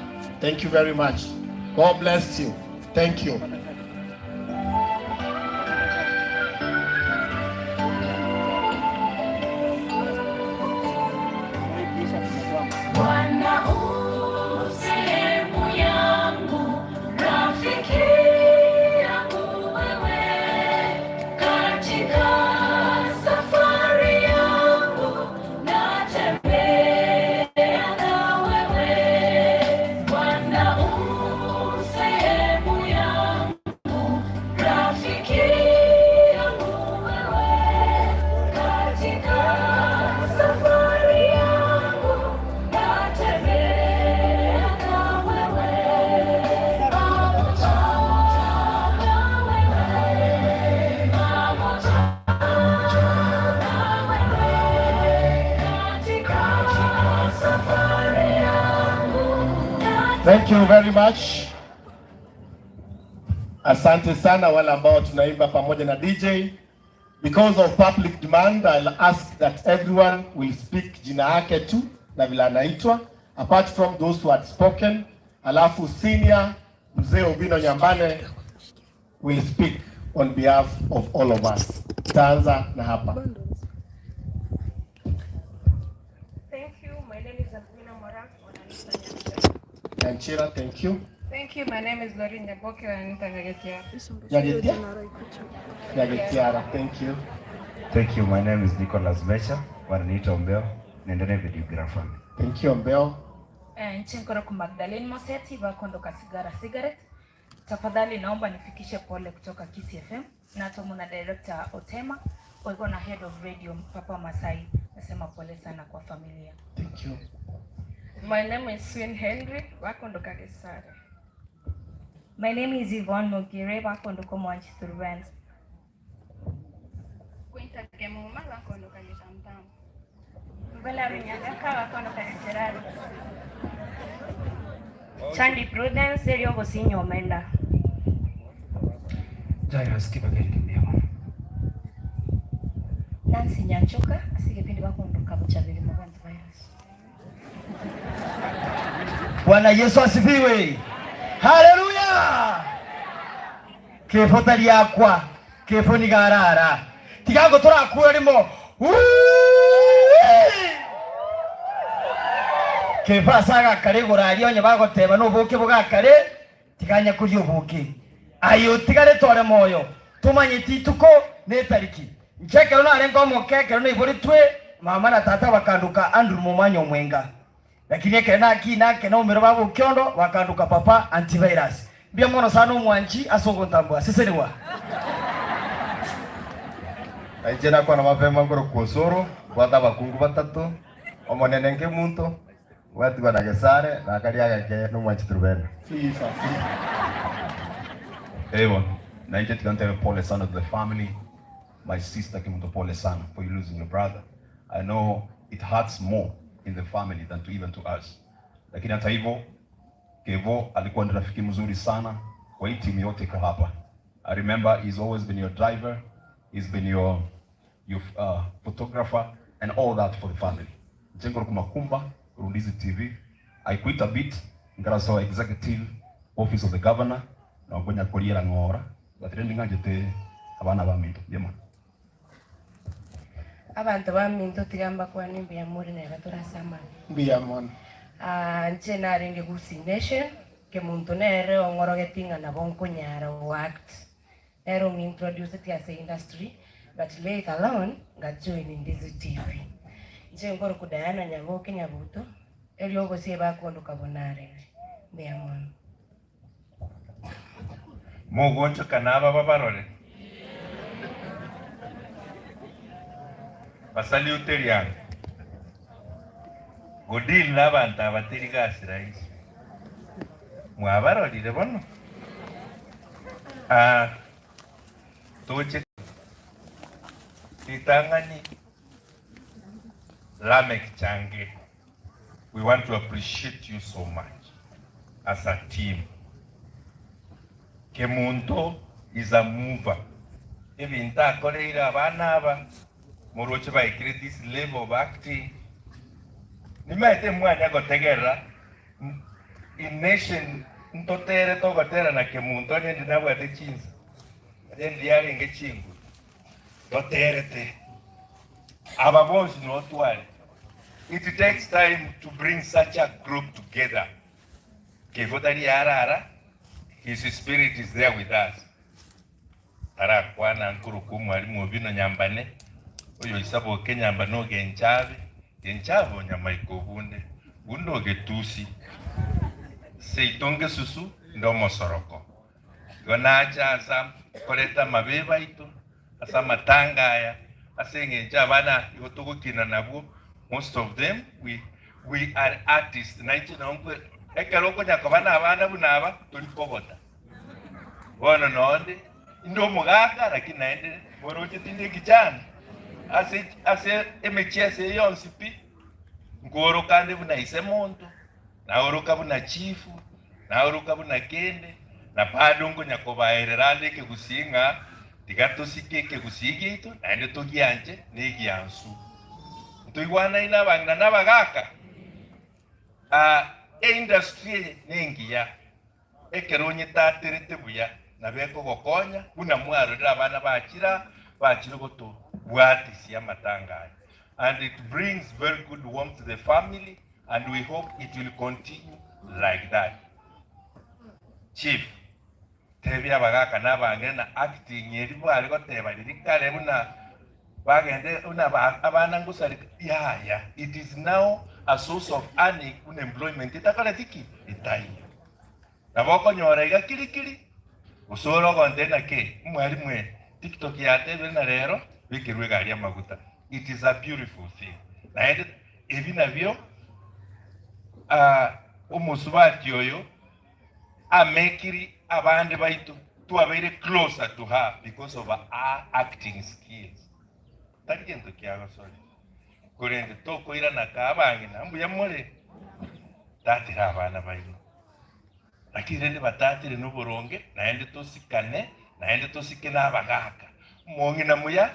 Thank you very much. God bless you. Thank you. Bwana u sehemu yangu, rafiki yangu wewe, katika Thank you very much. Asante sana wale ambao tunaimba pamoja na DJ. Because of public demand, I'll ask that everyone will speak jina yake tu na vile anaitwa, apart from those who had spoken. Alafu senior mzee Obino Nyambane will speak on behalf of all of us. Taanza na hapa. Thank you. My name is Alvina Mora. Wananiita Nyanchira. Nyanchira, thank you. Thank you. My name is Lorin Nyaboke. Wananiita Nyagetia. Nyagetia? Nyagetiara, thank you. Thank you. My name is Nicholas Mecha. Wananiita Ombeo. Naendelea videographer. Thank you, Ombeo. Nchinkoro ku Magdalene Moseti bakondoka sigara cigarette. Tafadhali naomba nifikishe pole kutoka Kisii FM natomo na director Otema oiko na head of radio Papa Masai. Nasema pole sana kwa familia. Thank you. My name is Swin Henry. Wakondoka Gesare. My name is Yvonne Mogire bakondoka Mwanchi Turban. Quinta Kemuma. Wakondoka Getamtam. Mbela Runyagaka. Wakondoka Gerard. Chandi Prudence Eriogo Omenda. Jairus Kibageni Mbiamo. Nancy Nyanchuka asigepindi bakondoka buchabiri mubantu virus. Bwana Yesu asifiwe. Haleluya. Kifo tariakwa kifo nigarara tigango turakura rimo kifo ase agakare igoro aria onye bagoteba na oboke bogakare tiganya koria oboke aye otigare tore moyo tomanyeti ituko na etariki inche ekero narenge omoke ekero naiboretwe mama na tata bakanduka Andrew Momanyi Omwenga lakini ekero nakina ake naumire baba Okiondo bakanduka papa antivirus mbuya mono sana omwanchi ase ogontambua sesenigwa. Na inche nakwana mapema nkorokwa Osoro, mbwate abakungu batato, omonene nkemunto, gwatigwa na Gesare, na akaria agake nomwanchi Trubena. Ewa, na inche tiga ntebe pole sana to the family. My sister Kemunto, pole sana for you losing your brother. I know it hurts more in the family than to even to us. Lakini hata hivyo Kevo alikuwa ni rafiki mzuri sana kwa hii timu yote iko hapa. I remember he's always been your driver, he's been your photographer and all that for the family. Jengo Kumakumba, Rundizi TV. I quit a bit, ngaraso executive office of the governor, na ngonya koriera ng'ora, gatire nding'anjete abana ba minto. Yema. Abanto ba minto tiga mbakwane mbuya more neba torasamana. Mbuya mono. Ah, inche narenge Gusii Nation, kemonto nere ong'orogeti ng'a nabo nkonyara goact. Nere ong'introduceti ase industry, but later on, ngajoin Ndizi TV. Inche nkorokwa Diana Nyaboke Nyabuto, erio ogosie bakondoka bonarere. Mbuya mono. Mogonchoka naba babarore. Basaliute riango. Godeal nabanto aba teri gasi rahisi. Mwabarorire bono? Ah, toche ritang'ani Lameck Change, we want to appreciate you so much as a team. Kemunto is a mover. Ebinto akoreire abana aba moroche baikire this level of acting. Nimaete mwanya gotegerera in nation ntotere togotera na Kemunto onye ndi nabwate chinsa onye ndi yarenge chinguru toterete aba bonsi notware. It takes time to bring such a group together. Kevo tari yarara, his spirit is there with us. Tarakwana nkuruku mwalimu Obino Nyambane, oyo isaboke Nyambane ogenchabe, genchabe onyamaiko obunde, bunde ogetusi. Seitonge susu ndo mosoroko. Igo nacha asa koreta amabe baito, asa amatanga aya, ase eng'encho abana igo togokina nabwo, most of them we are artists. Na inche nabo nkwe ekero okonya koba na abana buna aba, tori kogota. Bono nonde, inde omogaka, lakini naende moroche tindi ekichana. Ase, ase emicheso eye yonsi pi, nkworoka nde buna ise monto, naoroka buna chifu, Naoroka buna kende, na bado nkonya kobaerera ande ekegusii ng'a tiga tosike ekegusii giaito naende togianche na egiansu. Ntoigwanaine abang'ina na abagaka? Aa, eindustry eye nengiya, ekero onyetaterete buya nabo ekogokonya buna mwarorire abana bachire aa, bachire gotobwatisia amatanga aya and it brings very good warmth to the family and we hope it will continue like that. Chief, tebia abagaka na abang'ina na acting eri bware goteba riria kare buna bagende buna abana ngosareka yaya it is now a source of earning buna employment etakoreti ki? Etaiyo. Nabo okonyora iga kiri kiri gose ore ogontebia naki mwalimu ee tiktok yatebire na rero bekerwe egari amaguta it is a beautiful thing naende ebi nabio omosubati oyo amekiri abande baito twabeire closer to her because of her acting skills tari gento kiagosoria korende tokoirana kaa abang'ina mbuya more tatera abana baino. Naki rende batatire noboronge, naende tosikane, naende tosike nabagaaka. Omong'ina muya,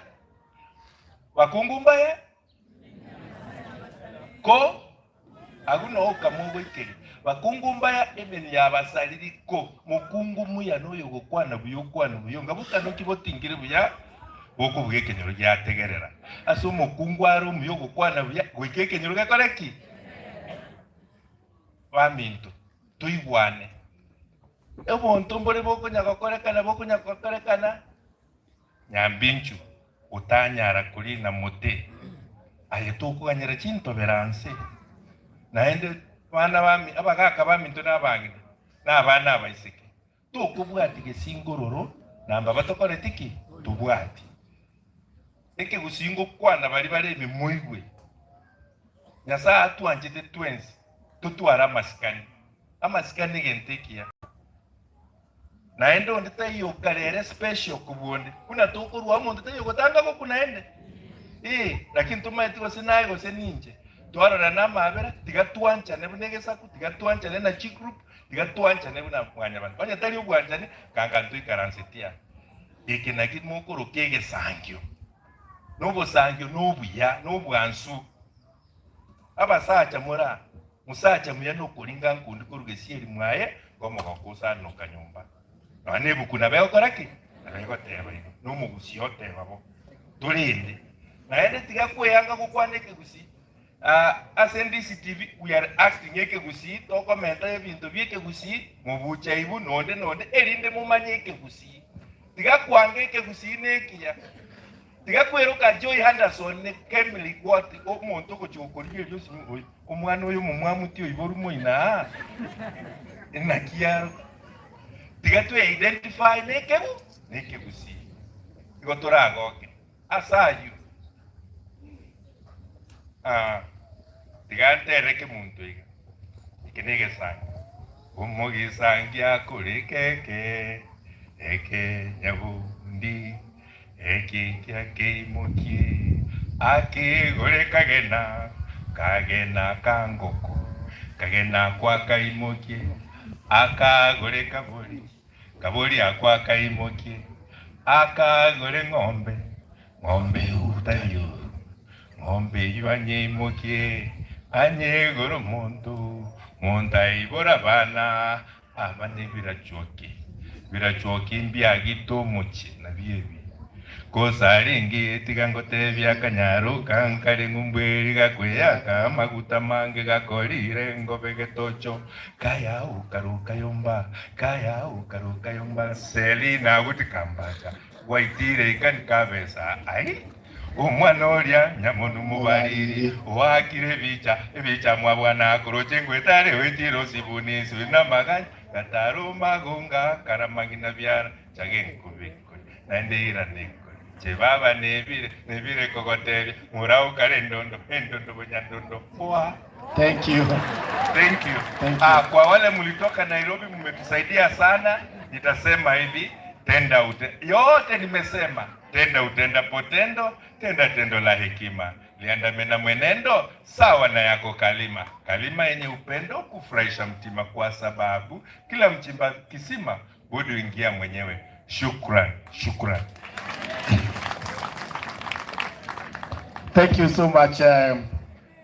bakungu mbaye, ko agwo noo okamogoikeria. Bakungu mbaya emenu y'abasariri, ko mokungu muya noyogokwana buya okwane buya, onga bokanoki botingire buya, bokobuga ekenyoro giategerera. Ase omokungu are omuya ogokwana buya, goika ekenyoro gekore ki? Baminto, toigwane. Obonto mbore bokonya gokorekana, bokonya gokorekana, nyambinchu otanyara korina mote, aye tokoganyera chintobera nse. Naende bana bami, abagaka baminto na abang'ina, na abana abaiseke, tokobwati gesingororo namba batokoreti ki? Tobwati. Ekegusii ngokwana baria bare ime moigwe. Nyasae atwanchete twensi totware amasikani. Amasikani negento ekiya. Naende onde taiyo okarere special kobua onde. Buna tokorwa omonto taiyo ogotanga gokwa naende. Ee, lakini tomaeti gose naye gose ninche. Twarorana amabera, tiga twanchane buna egesaku, tiga twanchane na chigroup, tiga twanchane buna mwanyabanto. Onye tari obwanchani, kanka ntoikaransetie aa. Eke nakio mokoroka egesangio, na obosangio nobuya, na obwansu. Abasacha more aa, mosacha muya nokoringa nkundi korwa gesieri mwaye nkomogoka osanoka nyomba. Nonya na ebuku nabo egokora ki? Nabo egoteba igo, na omogusii oteba bo. Torende. Naende tiga kweyanga gokwana ekegusii. Ase DCTV we are acting ekegusii, tokomenta ebinto bia ekegusii, mobuche ibu nonde nonde erinde momanye ekegusii. Tiga kwanga ekegusii nekiya. Tiga kweroka Joy Henderson ne Kemli Gwati omonto ogochia gokorigereria osinye oyo omwana oyo omomwamu ti oiboru moino aa naki aroka. Tiga twe identify nekegu nekegusii. Igo toragoke. Ase ayio, tiga nterere kemonto iga, eke negesangi, omogesangi akore keke, eke nyabundi, eke nkia keimokie, akegore kagena, kagena ka ngoko, kagena kwa kaimokie, akagore kabori. Kabori akwo akaimokie, akagore ng'ombe, ng'ombe utari oru, ng'ombe eyio anyeimokie, anyegore omonto, monto aibore abana, aba nebirachoki, birachoki mbiagite omochie, nabio ebi. Gose arenge tiga ngotebie akanyaro kankare ng'umbweri gakweyaka amaguta amange gakorire ngobe getocho kaya ukaruka yomba kaya ukaruka yomba Selina gutikambata gwaitire ikani kabesa ai omwana oria nyamonu mobariri oakire ebicha ebicha mwabwana koroche ngwetare oitire osibuni nswe namaganya gataro magonga karamang'ina biara chage nkobe Naende irane kore chebaba nebire nebire kogotebia morao kare endondo endondo bonyandondo poa. Thank you. Thank you. Thank you. Ah, kwa wale mlitoka Nairobi mmetusaidia sana, nitasema hivi tenda ute yote nimesema. Tenda utendapo tendo, tenda tendo la hekima, liandame na mwenendo sawa na yako kalima, kalima yenye upendo kufurahisha mtima, kwa sababu kila mchimba kisima budi huingia mwenyewe. Shukran, shukran. Thank you so much,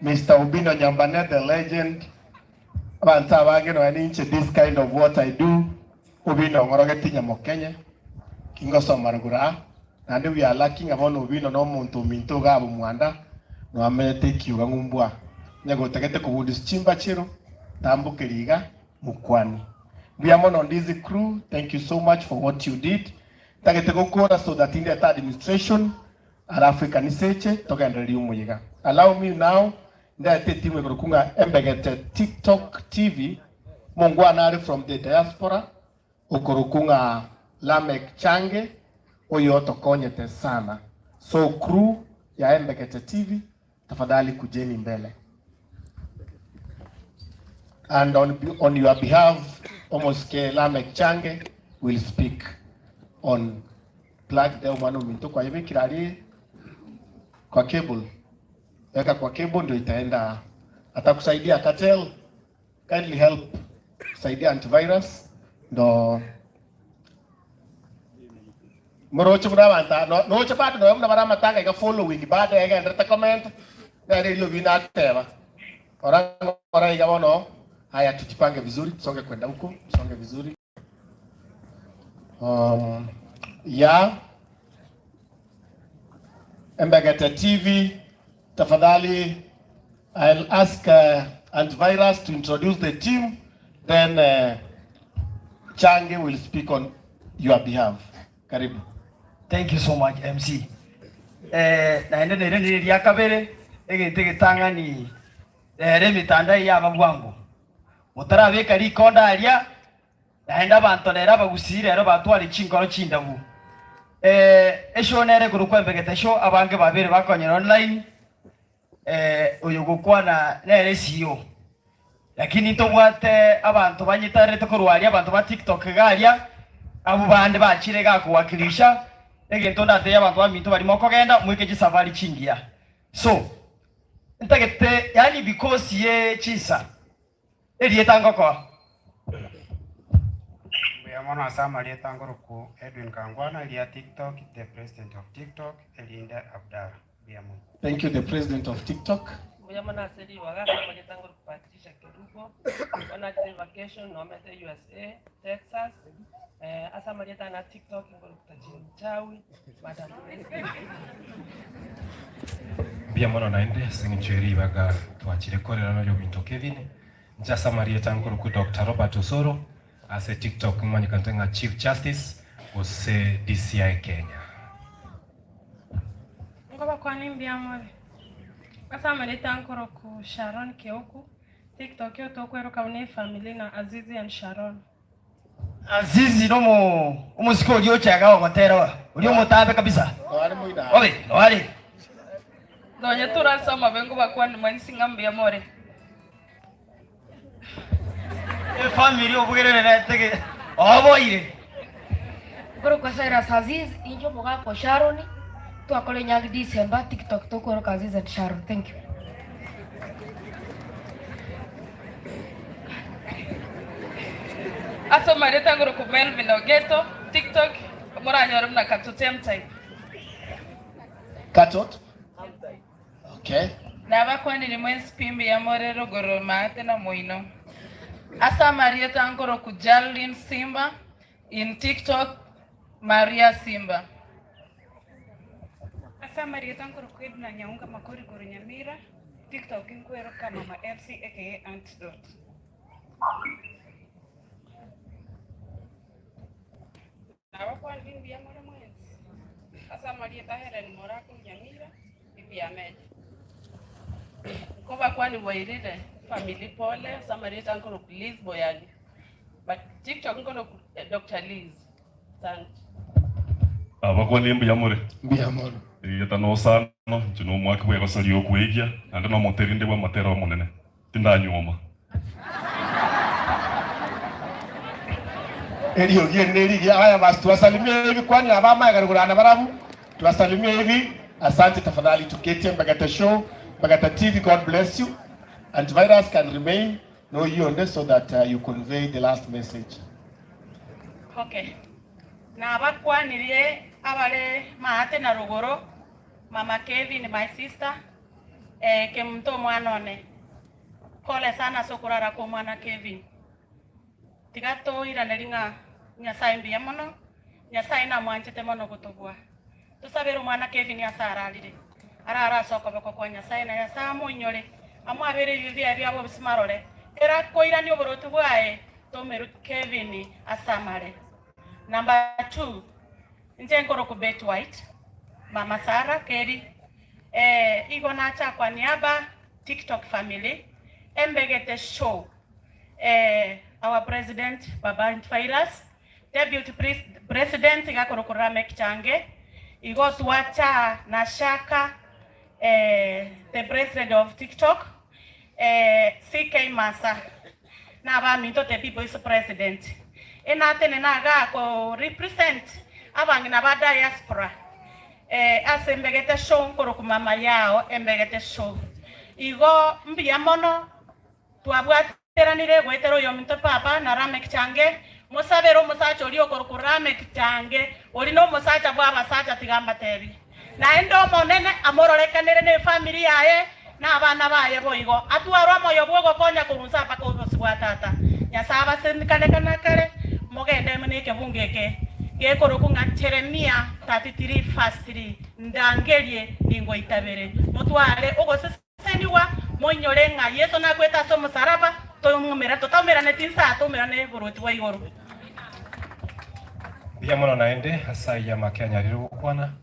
Mr. Obino Nyambane, the legend. Abantu abange no ninche this kind of what I do. Obino ngorogeti nyamokenye. Kingosoma rugura. Nandi we are lacking abono Obino no muntu minto gabo mwanda. No amete kiuga ngumbwa. Nyagotegete kubundis chimba chiro. Tambuke liga mukwani. Mbuya on this crew, thank you so much for what you did. Tagete gukora so that in the administration alafu ikaniseche togendereria umuyiga. Allow me now ndete timu igurukunga embegete TikTok TV mungwana ari from the diaspora ukurukunga Lamek Change oyo tokonyete sana. So crew ya Embegete TV tafadhali kujeni mbele. And on your behalf, Omoske Lamek Change will speak on plug the omwana ominto kwa hivi kirari kwa cable. Weka kwa cable ndio itaenda, atakusaidia. Cartel, kindly help saidia antivirus ndo moroche muna banta no noche bado no muna bara matanga ika following bado ega ndata comment na ile bina ateba ora ora iga bono. Haya, tujipange vizuri, tusonge kwenda huko, tusonge vizuri. Ya Embegete TV, tafadhali I'll ask antivirus to introduce the team, then Change will speak on your behalf. Karibu. Thank you so much, MC. Naende nere nere ria kabere egete gitangani ere mitandao ya babwangu mutarabeka rikonda aria naenda bantu nere abagusire ero batware chinkoro chindabu esho nere gurukwa Embegete show abange babere bakonyera online oyo gukwana nere CEO lakini ntobwate abantu banyitarete korwaria abantu ba TikTok garia abo bande bachire gakuwakilisha egento ndate abantu baminto barimo kogenda mwike chisafari chingia so ntagete yani because ye chisa erieta ngoko Mwana asama ngoroku Edwin Kangwana lia TikTok, the president of TikTok, Elinda Abdara. Biamu. Thank you, the president of TikTok. Mwana aseri waga sama ngoroku Patricia Kerubo. Wana vacation no mete USA, Texas. Asama na TikTok ngoroku Tajini Chawi, Madam President. Mbia mono naende sing'inchweri baga twachire korera no minto Kevin njasa Maria tanguru Dr. Robert Osoro ase TikTok manyikante nga Chief Justice ose DCI Kenya. Ngoba kwani mbiamore. Asa marita nkoro ku Sharon Kioku. TikTok yo tokweruka une family na Azizi and Sharon. Azizi nomo umusiko uri ochaga ogotera uri omutabe kabisa. Obe, noari. Doña turasoma bengo bakwani mwensinga mbiamore. E family obugerere tege oboire. Goro kwa Cyrus Aziz injo mugako Sharon twakore nyagi December TikTok tokweruka Aziz and Sharon. Thank you. Aso marita ngoro ku Melvin Ogeto TikTok muranyora mna katotem type. Katot? Okay. Nabakwanire mwensi pimbi ya morero goro maate na moino. Asa Marieta ngoro ku Jarlin Simba in TikTok Maria Simba. Asa Marieta ngoro ku Edna Nyaunga Makori goro Nyamira TikTok inkwero ka Mama FC aka Aunt Dot. Nabakwanire mbiamore mwensi. Asa Marieta Helen Morako Nyamira Ibiameje. Nkoba kwani wairire family pole Samarieta nkoro ku Liz Boyani. But TikTok nkoro ku Dr. Liz. Asante. Abakwani mbuyamore. Mbuyamore. Yeta no sano nchino mwaka bwe basali okwegia nande no moterinde bwa matera omonene. Tindanyoma. Elio giene ligi haya basi tuwasalimie hivi kwani abama yagarugurana barabu. Tuwasalimie hivi. Asante tafadhali tuketie Mbagata Show, Mbagata TV, God bless you. Antivirus can remain no yonde so that you convey the last message. Okay. Nabakwanirie abare maate na rogoro, Mama Kevin my sister, eh, Kemunto omwana one. Pole sana ase okorara kwa omwana Kevin. Tiga toiranerie ng'a Nyasae mbuya mono, Nyasae namwanchete mono gotobua. Tosabere omwana Kevin ase ararire, arare ase okoboko kwa Nyasae, na Nyasae amoinyore, amwabere ebibe biaye bia bobisima arore, ere akoiranie oboroti bwaye, tomerwe Kevin ase amare. Number two, inche nkorokwa Betty White, mama Sarah Keri, eh, igo nacha kwa niaba TikTok family, embegete show, eh, our president Baba Antivirus, Deputy President iga akorokwa Lameck Change, igo twacha na Shaka the president of TikTok, CK Masa na abaminto the people's president. Enatenena iga ko represent abang'ina ba diaspora ase embegete show nkorokwa mama yao embegete show. Igo mbuya mono Twabwateranire goetera oyominto Papa na Lameck Change, mosabere omosacha oria okorokwa Lameck Change, oria nomosacha bw'abasacha tiga mbatebie. Naende Omonene amororekanere nefamiri yaye na abana baye boigo, atware omoyo bw'ogokonya korwa inse mpaka obosio bwa Tata. Nyasae abasindikane kana kare, mogende ime nekebungo eke gekorokwa ng'a Jeremia 33 verse 3, Ndangerie ningoitabere, motware ogosesenia. Senigwa, moinyore ng'a Yeso nakwete ase omosaraba, toing'umera, totaumeraneti inse aa, toumerane boruoti bwa igoro. Mbuya mono naende ase ayio amake anyarire gokwana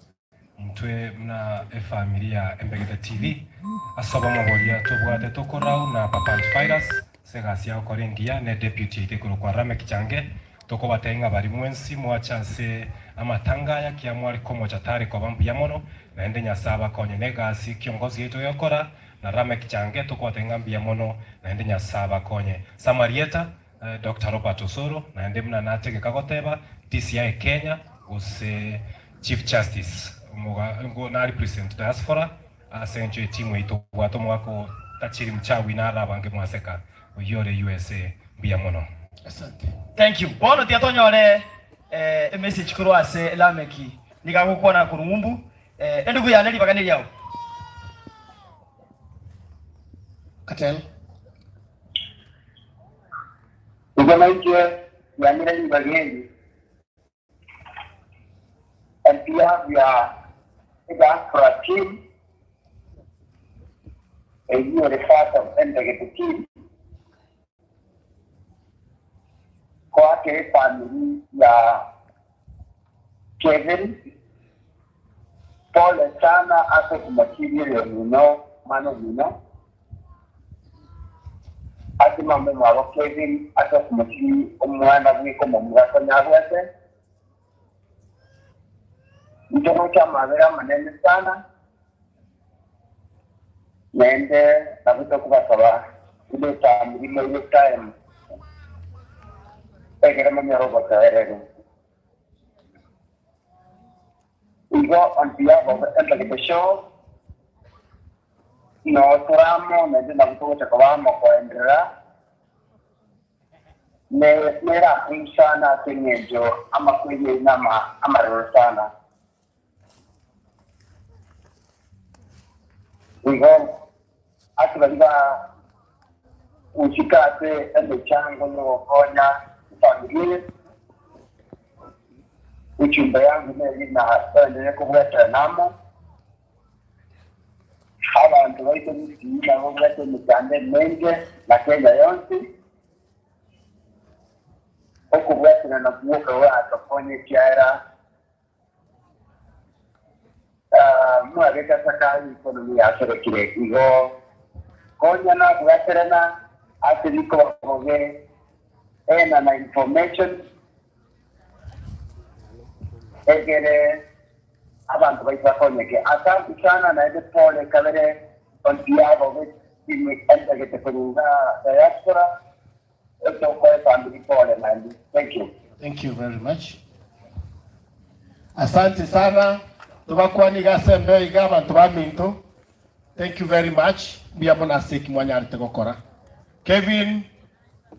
intwe buna efamiri ya Embegete TV ase obomo boria tobwate tokorau na Papa Antivirus ase egasi ya gokora engiya ne deputy yaito ekorokwa Lameck Change Tokobatebia ng'a baria mwensi mwache ase amatanga aya kiya mware komocha tare koba mbuya mono, naende Nyasae abakonye negasi ekiongozi giaito gegokora, na Lameck Change tokobatebia ng'a mbuya mono, naende Nyasae abakonye. Ase amarieta, Doctor Robert Osoro, naende buna nategeka goteba, DCI Kenya, gose Chief Justice, omoga na represent diaspora, ase engencho y'etimu eyio tobwate omogaka o Tachiri Mchawi naro abange mwaseka, oyio ore USA. Mbuya mono. Asante. Thank you. Bono tiga tonyore eh, emessage korwa ase Lameki. Nigo agokwana korwa ng'umbu. Eh, endugu yane ribaga neriao. Katel. Igo nainche yamire ribaga eri, on behalf ya Diaspora team, eyio ere part of Endegete team, koakera efamiri ya Kevin pole sana ase okomochiria oyo omino, omwana omino. Ase mama omwabo Kevin ase okomotigia omwana bweka omomura konya abwate. Inche gocha amabera amanene sana, naende nabo tokobasaba buna efamiri moire time ekero monyore obotoereru. Igo on behalf of Empagete Show, Noo tore amo, naintwe nabwo togocha koba amo koenderera, ne nere akong'u sana ase engencho amakweri aino ama amaroro sana. Igo ase baria ba gochika ase emechango y'ogokonya efamiri eye, echumba yangu neri na toenderere kobwaterana amo. Abanto baito Misiri nababwate emechando emenge na Kenya yonsi, okobwaterana gwoka goratokonye ekiagera mwabeka Sakari economy yaserekire igo konya nabwaterana ase rikoba bobe ena na information egere Abanto baito bakonyeke. Asante sana naende pole kabere on behalf of team entagete korwa igaa diaspora etokoe family pole naende thank you. Thank you very much. Asante sana. Tobakwane iga ase embeo iga abanto baminto. Thank you very much. Mbuya mono ase eki mwanyarete gokora. Kevin,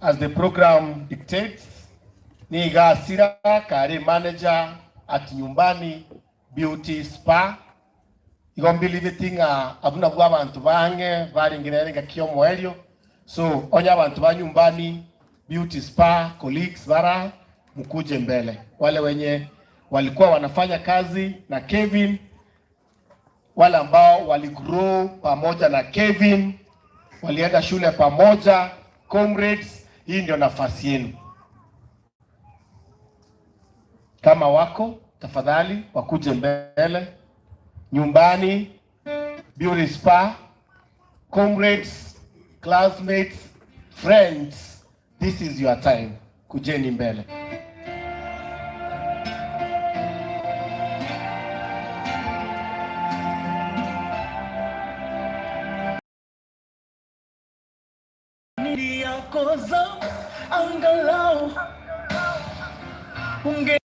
as the program dictates, niga asira kare manager at Nyumbani Beauty Spa. Igo mbiliveti ng'a abwo nabwo abanto bang'e barenge nere engaki y'omoerio. So onye abanto ba Nyumbani Beauty Spa colleagues bara mukuje mbele. Wale wenye walikuwa wanafanya kazi na Kevin, wale ambao waligrow pamoja na Kevin, walienda shule pamoja, comrades, hii ndio nafasi yenu. Kama wako tafadhali wakuje mbele. Nyumbani Beauty Spa, comrades, classmates, friends, this is your time. Kujeni mbele. Yako za angalau unge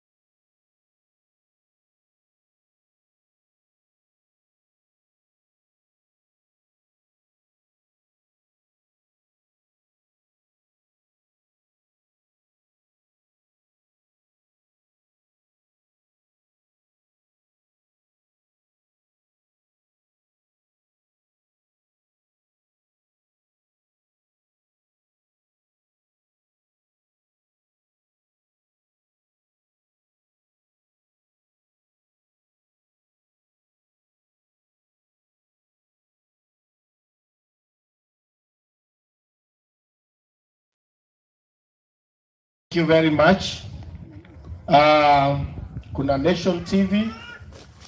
Thank you very much. Kuna Nation TV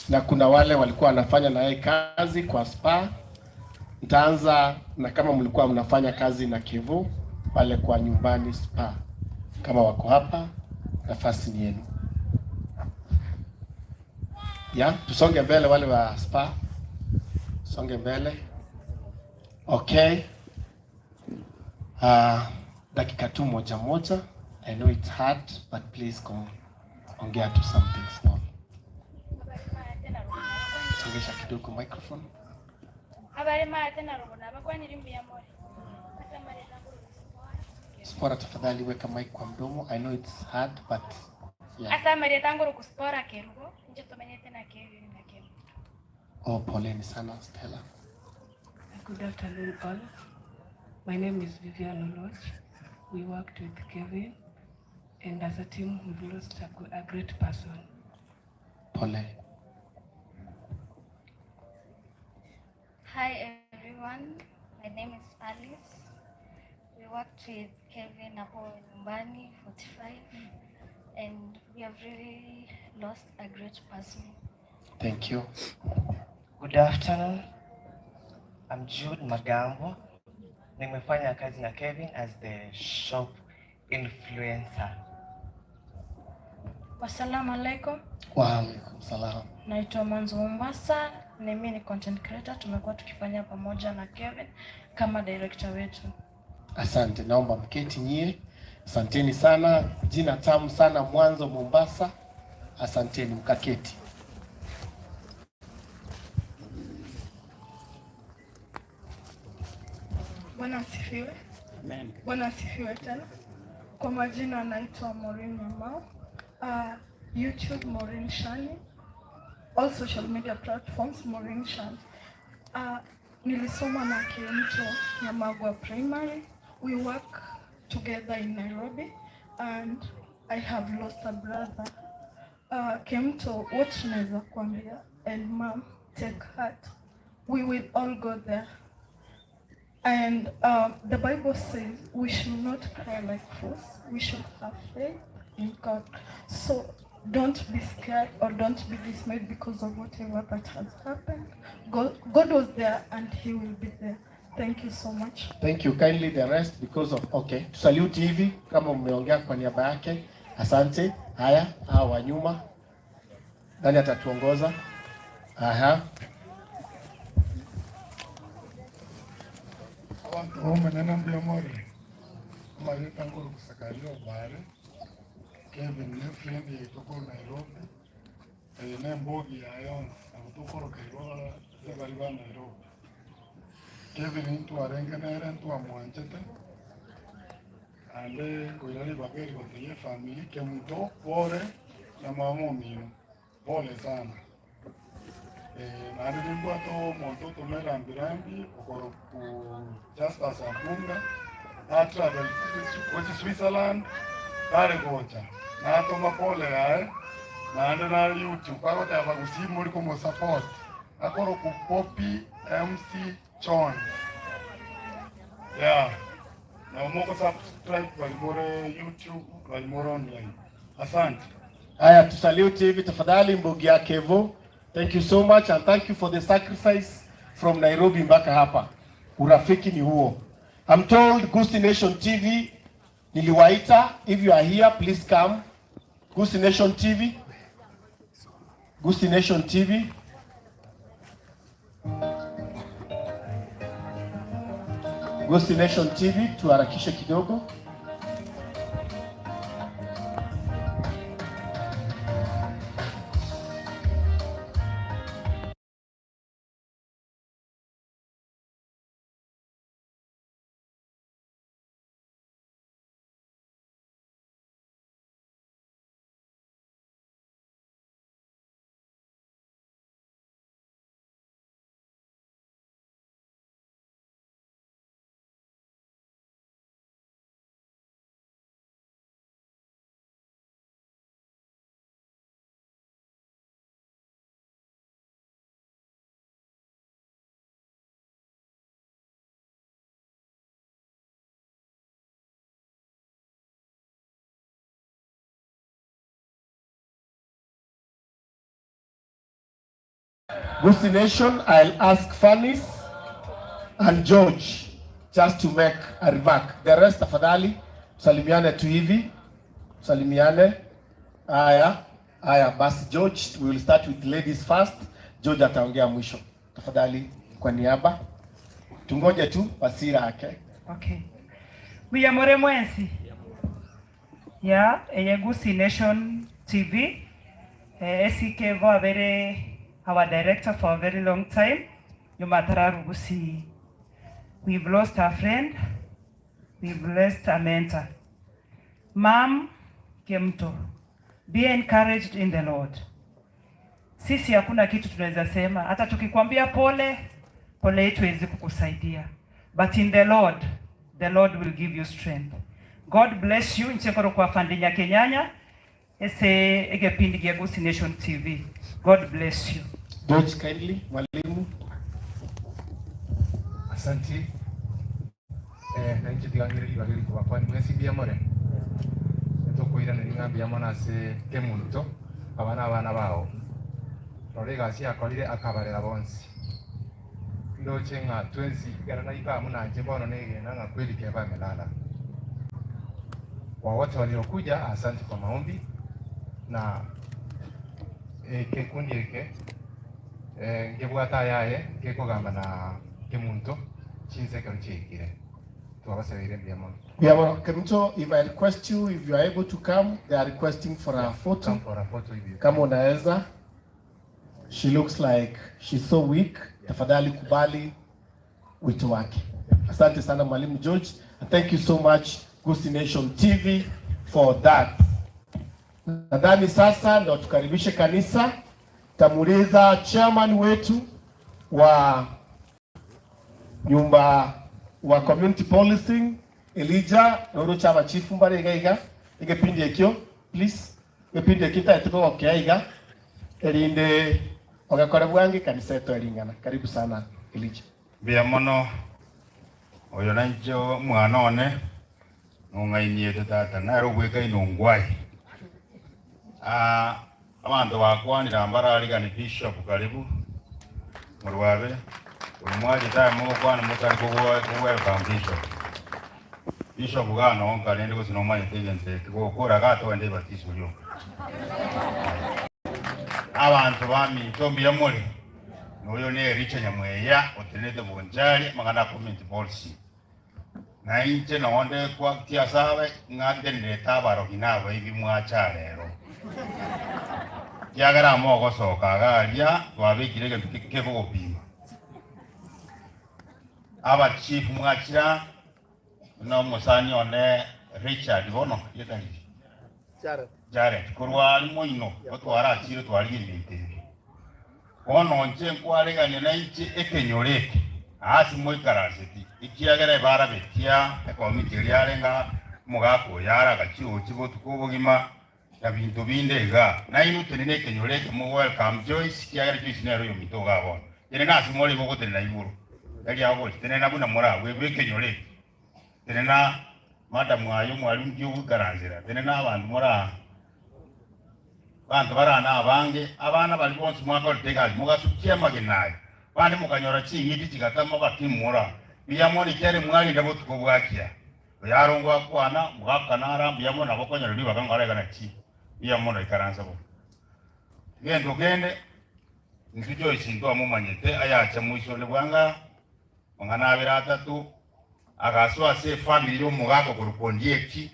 na kuna wale walikuwa wanafanya na yeye kazi kwa spa. Nitaanza na kama mlikuwa mnafanya kazi na Kevo pale kwa Nyumbani Spa, kama wako hapa, nafasi ni yenu. Ya, tusonge mbele wale wa spa. Songe mbele. Okay. Dakika tu moja moja. I know it's hard, but please come ongea tu something small. Songesha kidogo microphone. Habari mara tena rubona abakwanira imbuya more. Spora, tafadhali weka mic kwa mdomo. I know it's hard, but yeah. Asamaria tanguru kuspora kerugo nje tumenyete na Kevin na Kevin. Oh, poleni sana Stella. Good afternoon all. My name is Vivian Oloch. We worked with Kevin and as a team we've lost a great person. Pole. Hi everyone, my name is Alice. We worked with Kevin hapo nyumbani 45 and we have really lost a great person. Thank you. Good afternoon. I'm Jude Magambo. Nimefanya kazi na Kevin as the shop influencer. Wassalamu alaikum. Wa alaikum salam. Naitwa Manzo Mombasa, ni mimi ni content creator. Tumekuwa tukifanya pamoja na Kevin kama director wetu. Asante, naomba mketi nyie. Asanteni sana, jina tamu sana Mwanzo Mombasa. Asanteni, mkaketi. Bwana asifiwe. Amen. Bwana asifiwe tena. Kwa majina naitwa Maureen Nyamau. YouTube Maureen Shani. All social media platforms Maureen Shani. Nilisoma na Kimto Nyamagwa Primary. We work together in Nairobi and I have lost a brother. Kemto, what naweza kuambia and mom, take heart. We will all go there. And the Bible says we should not cry like fools. We should have faith in God. So don't be scared or don't be dismayed because of whatever that has happened. God was there and he will be there. Thank you so much. Thank you kindly the rest because of okay. Salute hivi kama mmeongea kwa niaba yake. Asante. Haya, hawa wa nyuma. Nani atatuongoza? Aha. Abantu bomenene mbuya more amarita nguru kusakaria obare Kevin ne friend yaitoko Nairobi ne mbogi ya yonsi. tokorokerwa ase bari ba Nairobi. Kevin ntwarenge nere ntwamwanchete, naende nkoira ribaga eri gotebia efamiri kemunto bore na mama omino, pole sana. Naende nimbwate omonto otoma erambi rambi okorokwa Justus Abunga, na travel gochia Switzerland, tare gocha, natoma pole yaye, naende nare YouTube agoteba gusii mori komosupport, akorokwa Poppy MC Jones. Yeah, nabo moko subscribe bari more YouTube, bari more online. Asante. Haya, tusalute hivi tafadhali Mbugi ya Kevo. Thank you so much and thank you for the sacrifice from Nairobi mpaka hapa. Urafiki ni huo. I'm told Gusi Nation TV niliwaita, if you are here please come. Gusi Nation TV. Gusi Nation TV. Gusi Nation TV tuharakishe kidogo. Gusi Nation, I'll ask Fanis and George just to make a remark. The rest tafadhali salimiane tu hivi, salimiane. Haya, haya basi George, we will start with ladies first. George ataongea mwisho. Tafadhali kwa niaba. Tungoje tu wasira yake. Okay. Muyamore mwensi. Ya, eye Gusii Nation TV. Eh, SK go a very our director for a very long time. Yumatararu Gusii. We've lost a friend. We've lost a mentor. Mom Kemto, be encouraged in the Lord. Sisi hakuna kitu tunaweza sema, hata tukikwambia pole, pole yetu haiwezi kukusaidia. But in the Lord, the Lord will give you strength. God bless you. Nchekoro kwa Fandinya Kenyanya, ese egepindi gia Gusii Nation TV. God bless you. George kindly, mwalimu. Asanti. Eh, na inche tigangire ribaga rikoba kwani mwesi mbuya more tokoiraneri ng'a mbuya mono ase kemunto aba na abana bao rora egasi yakorire akabarera bonsi ndoche ng'a twensi ekero naika amo nanche bono negena ng'a kweli keba amelala kwa wote waliokuja asante kwa maombi na ekekundi eke eh, nkebwate ayaye nkekogamba na kemunto chinse ekero chiaikire twabasebeire mbuya mono We have Kemunto, if I request you, if you are able to come, they are requesting for a photo. Come for a photo if you Kama unaweza. She looks like she's so weak. Tafadhali kubali wito wake. Asante sana Mwalimu George. And thank you so much Gusi Nation TV for that. Nadhani sasa ndo tukaribishe kanisa. Tamuuliza chairman wetu wa nyumba wa community policing Elijah noro chama chifu mbare iga iga igepindi ekio please egepindi ekio taetuko iga erinde ogakora bwange kanisa eto eringana karibu sana Elijah Mbuya mono oyo nainche omwana one nong'ainiete tata nere obwekaine ongwai Ah, abanto bakwanire mbararigani bishop karibu morwabe oyo mwachete aye mogokwana motari kogwelcome bishop bishop gano rende gose nomanyete egento eke gokora gatogende ebatiso rioka abanto baminto mbuya more noyo ne Ericha Nyamweya otenenete Bonchari amang'ana a community policy na inche nonde kwatia ase abe ng'a ntenenete abarogi na abaibi mwacha rero. Kiagera amo ogosoka iga aria twabekire egento kegogopima. Aba chief mwachira buna omosani one Richard bono rieta riri? Jared. Jared korwa aria moino otwarachire twarigia ebinto ebi. Bono inche nkwaregania nainche ekenyoro eke ase moikaranseti, ekiagera ebarabetia ekomiti eria arenge omogaka oyo are agachirochie botuko obogima na binto binde iga. Nainwe tenena ekenyoro eke mo welcome Joyce ekiagera Joyce nere oyominto igaa bono. Tenena ase more iga ogotenena igoro tari agochi tenena buna more abwo ebe ekenyoro eke. Tenena madam aye omwalimu nki ogoikaransera tenena abanto more aa. Abanto bare nabange, abana baria bonsi mwakorete egasi, mogasukia amagena aya, bande mokanyora ching'iti chigatama bakimura. Mbuya mono ekiagera mwarenda botuko bwakia. Oyarongwe akwana, mogakana ara mbuya mono nabo okonyora ribaga ng'a oraiga naki. Mbuya mono ikaransa bo. Egento kende, intwe Joyce ntwamomanyete ayacha moisonde bwanga mang'ana abere atato, agasoa ase efamiri ya omogaka okorokwa Ondieki,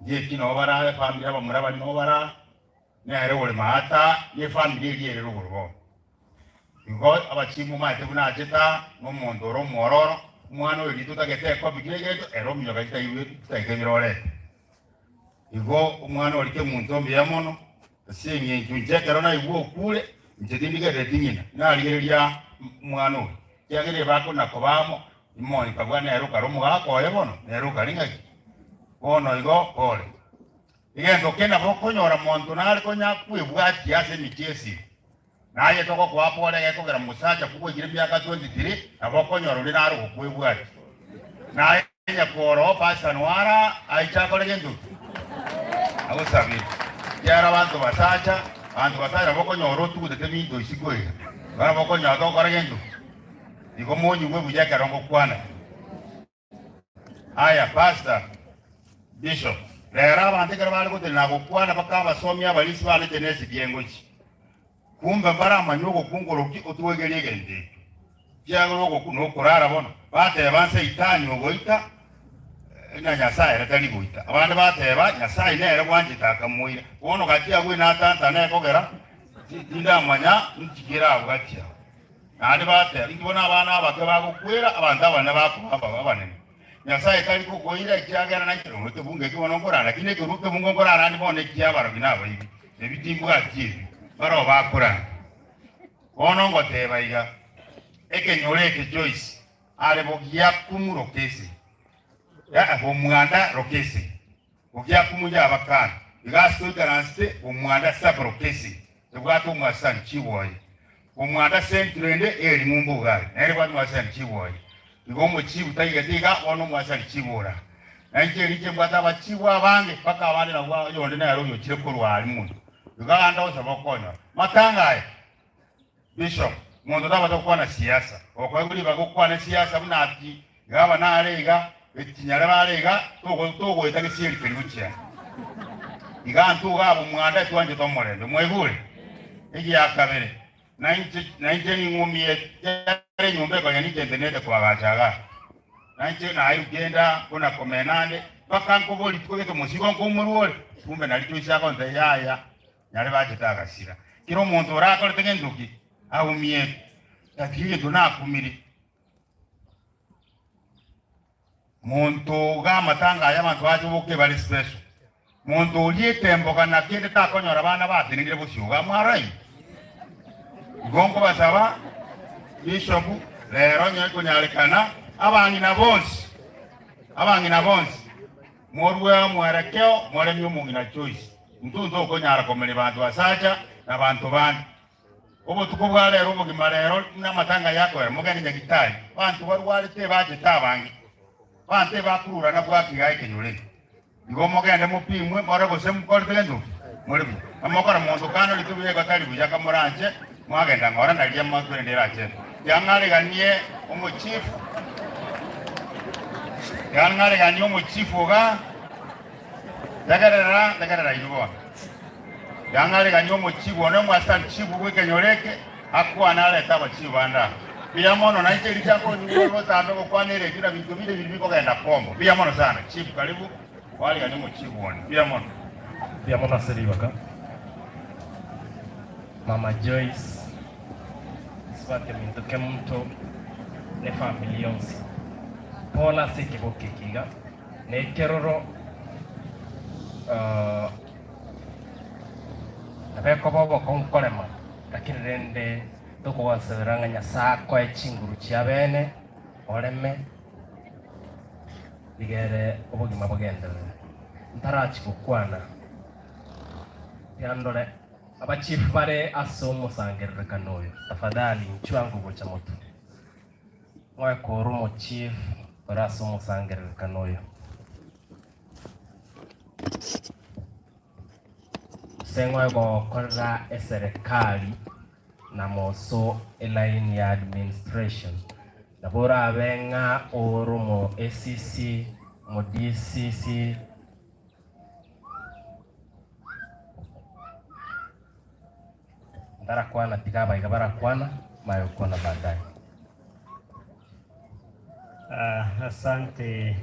Ndieki noo bare efamiri abamura baria noo bara, nere ore maata nefamiri eria ere rogoro bono. Igo abachief momanyete buna achete aa, nomonto ore omwororo, omwana oyo riria totagete ekobi kera egento, ere ominyoka chitaigwe chitaika ibere orete. Igo omwana oria kemunto mbuya mono, ase eng'encho inche ekero naigwa okure, inche tindigerereti ng'ina, narigereria omwana oyo, ekiagera ebakona koba amo, Imoika bwa nere okare omogaka oye bono, nere okare ng'aki? Bono igo ore. Egento kende nabo okonyora monto nare konya kwebwatia ase emechie esiri. Naye togokoa pore egekogera mosacha kogoikire emiaka 23 nabo okonyora oria nare ogokwebwatia. Naye nyakworo pastor nwara aiche akore gento ki? Agosabire. Ekiagera abanto basacha, abanto basacha nabo okonyora otugutete binto isiko iga. Igo nabo okonyora togokora gento ki? Igo monyigwe buya ekero ngokwana. Aya, Pastor, Bishop, rero abanto ekero bare gotenena gokwana bakabasomia abarisia bane chenesi biengochi. Kumbe mbaramanye ogokungoroki otwegerie egento ekio. Kiagera ogoku nokorara bono. Bateba Saitani ogoita na Nyasae ere tari goita. Abande bateba Nyasae nere bwanchete akamoira. Bono gati agwo enatantana ekogera tindamanya nki kere abwo gati abwo. Naende bateba, Intwe bono abana abake bagokwera, abanto abanene bakoba abanene. Nyasae tari kokoira, ekiagera nainche nonya ekebungo eke bono nkorara, lakini ekeru ekebungo nkorara ande bono eki'abarogi na abaibi, ebi timbwati ebi, barabwo bakorara. Bono ngoteba iga, ekenyoro eke Joyce are bogiakumu rokese, eh, bomwanda rokese, bogiakumu yabakana, iga ase toikaransete bomwanda sub rokese, ebwate omwasani chiboye. Omwanda central ende eri ng'umbu igare, nere ebwate omwasani chiboye. Igo omochibu taigete iga, bono omwasani chibora. Na inche erinche mbwate abachibu abange, mpaka abande nabwo oyonde nere oyochire korwa aria mono. Igo abande gosaba okonyora. Matanga aya, Bishop, monto tabasa gokwana siasa. Okoegwa ribaga okwane siasa buna ati iga aba nare iga, echinyare bare iga, togo togoeta gesieri keria gochia. Iga intwe iga abwo mwanda twanchete omorembe. Mwaigure? Egia kabere, nainche nainche ning'umie kera enyomba ekonya ninche ntenenete koagacha igaa. Nainche nairukenda buna komena ande, mpaka nkoboria rituko gete omosigo nkoumorwa ore, kumbe nario Joyce agontebia yaya, nyare bachete agasira. Kera omonto orakorete gento ki, aumie, lakini egento nakumire. Monto iga amatanga aya abanto bache boke bare special. Monto oriete emboga na kende takonyora abana batenenire bosio iga mwaroire. Igo nkobasaba Bishop rero onye ekonyarekana abang'ina bonsi abang'ina bonsi morue omwerekeo moremie omong'ina Joyce. Intwe ntokonyara komeria banto basacha na banto bande. Obotuko bwa rero obogima rero buna amatanga yakoera mogende nyagitari abanto barwarete ebachete abange abanto ebakururana bwaki iga ekenyoro eke igo mogende mopimwe more gose mokorete gento ki more buya na mokora monto kando rituko buya igo tari buya kamoranche mwagenda ng'ora na riria mwakorende erache tiang'areganie omochifu tiang'areganie omochifu iga tegerera tegerera inwe bono. Yang'aregania omochibu one omwasani chibu bw'ekenyoro eke, akwane arete abachibu bande aa. Mbuya mono nainche richa nkonyigwa botambe gokwana eredio na binto binde biri bikogenda kombo. Mbuya mono sana. Chief karibu oareganie omochibu one. Mbuya mono. Mbuya mono ase ribaga. Mama Joyce, Mosubati ominto Kemunto, na efamiri yonsi. Pole ase ekeboka eke iga, na ekeroro nabo ekoba obokong'u korema, lakini rende tokogosabera ng'a Nyasae akoe chinguru chia bene, oreme, rigere obogima bogenderere. Ntarachia gokwana, tiandore abachief bare ase omosangererekano oyo, tafadhali inchuo ango gocha motwe. Moe korwa omochief ore ase omosangererekano oyo. Ase ng'oe gokorera eserekari na moso eline ya administration. Nabo orabe ng'a ore omo ACC, omo DCC, Ntarakwana tiga abaiga barakwana, maye gokwana baadaye. Asante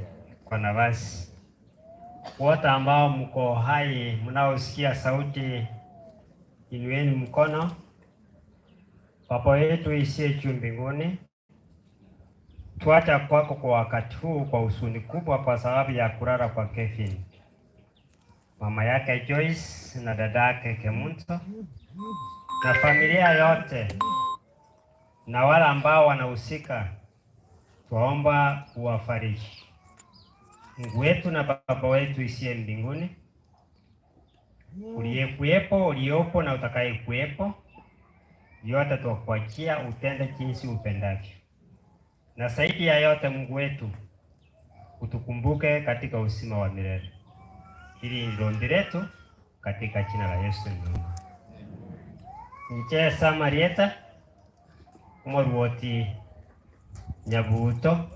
kwa nafasi. Wote ambao mko hai mnaosikia sauti, inueni mkono. Baba yetu isiye juu mbinguni, twaja kwako kwa wakati huu kwa huzuni kubwa kwa sababu ya kulala kwa Kevin, mama yake Joyce na dada yake Kemunto na familia yote na wale ambao wanahusika, twaomba uwafariji. Mungu wetu na Baba wetu isiye mbinguni, uliyekuwepo, uliopo na utakayekuwepo, yote twakuachia utende jinsi upendavyo. Na zaidi ya yote, Mungu wetu, utukumbuke katika uzima wa milele. Hili ndilo ombi letu katika jina la Yesu nimeomba. Inche Samarieta omorwoti Nyabuto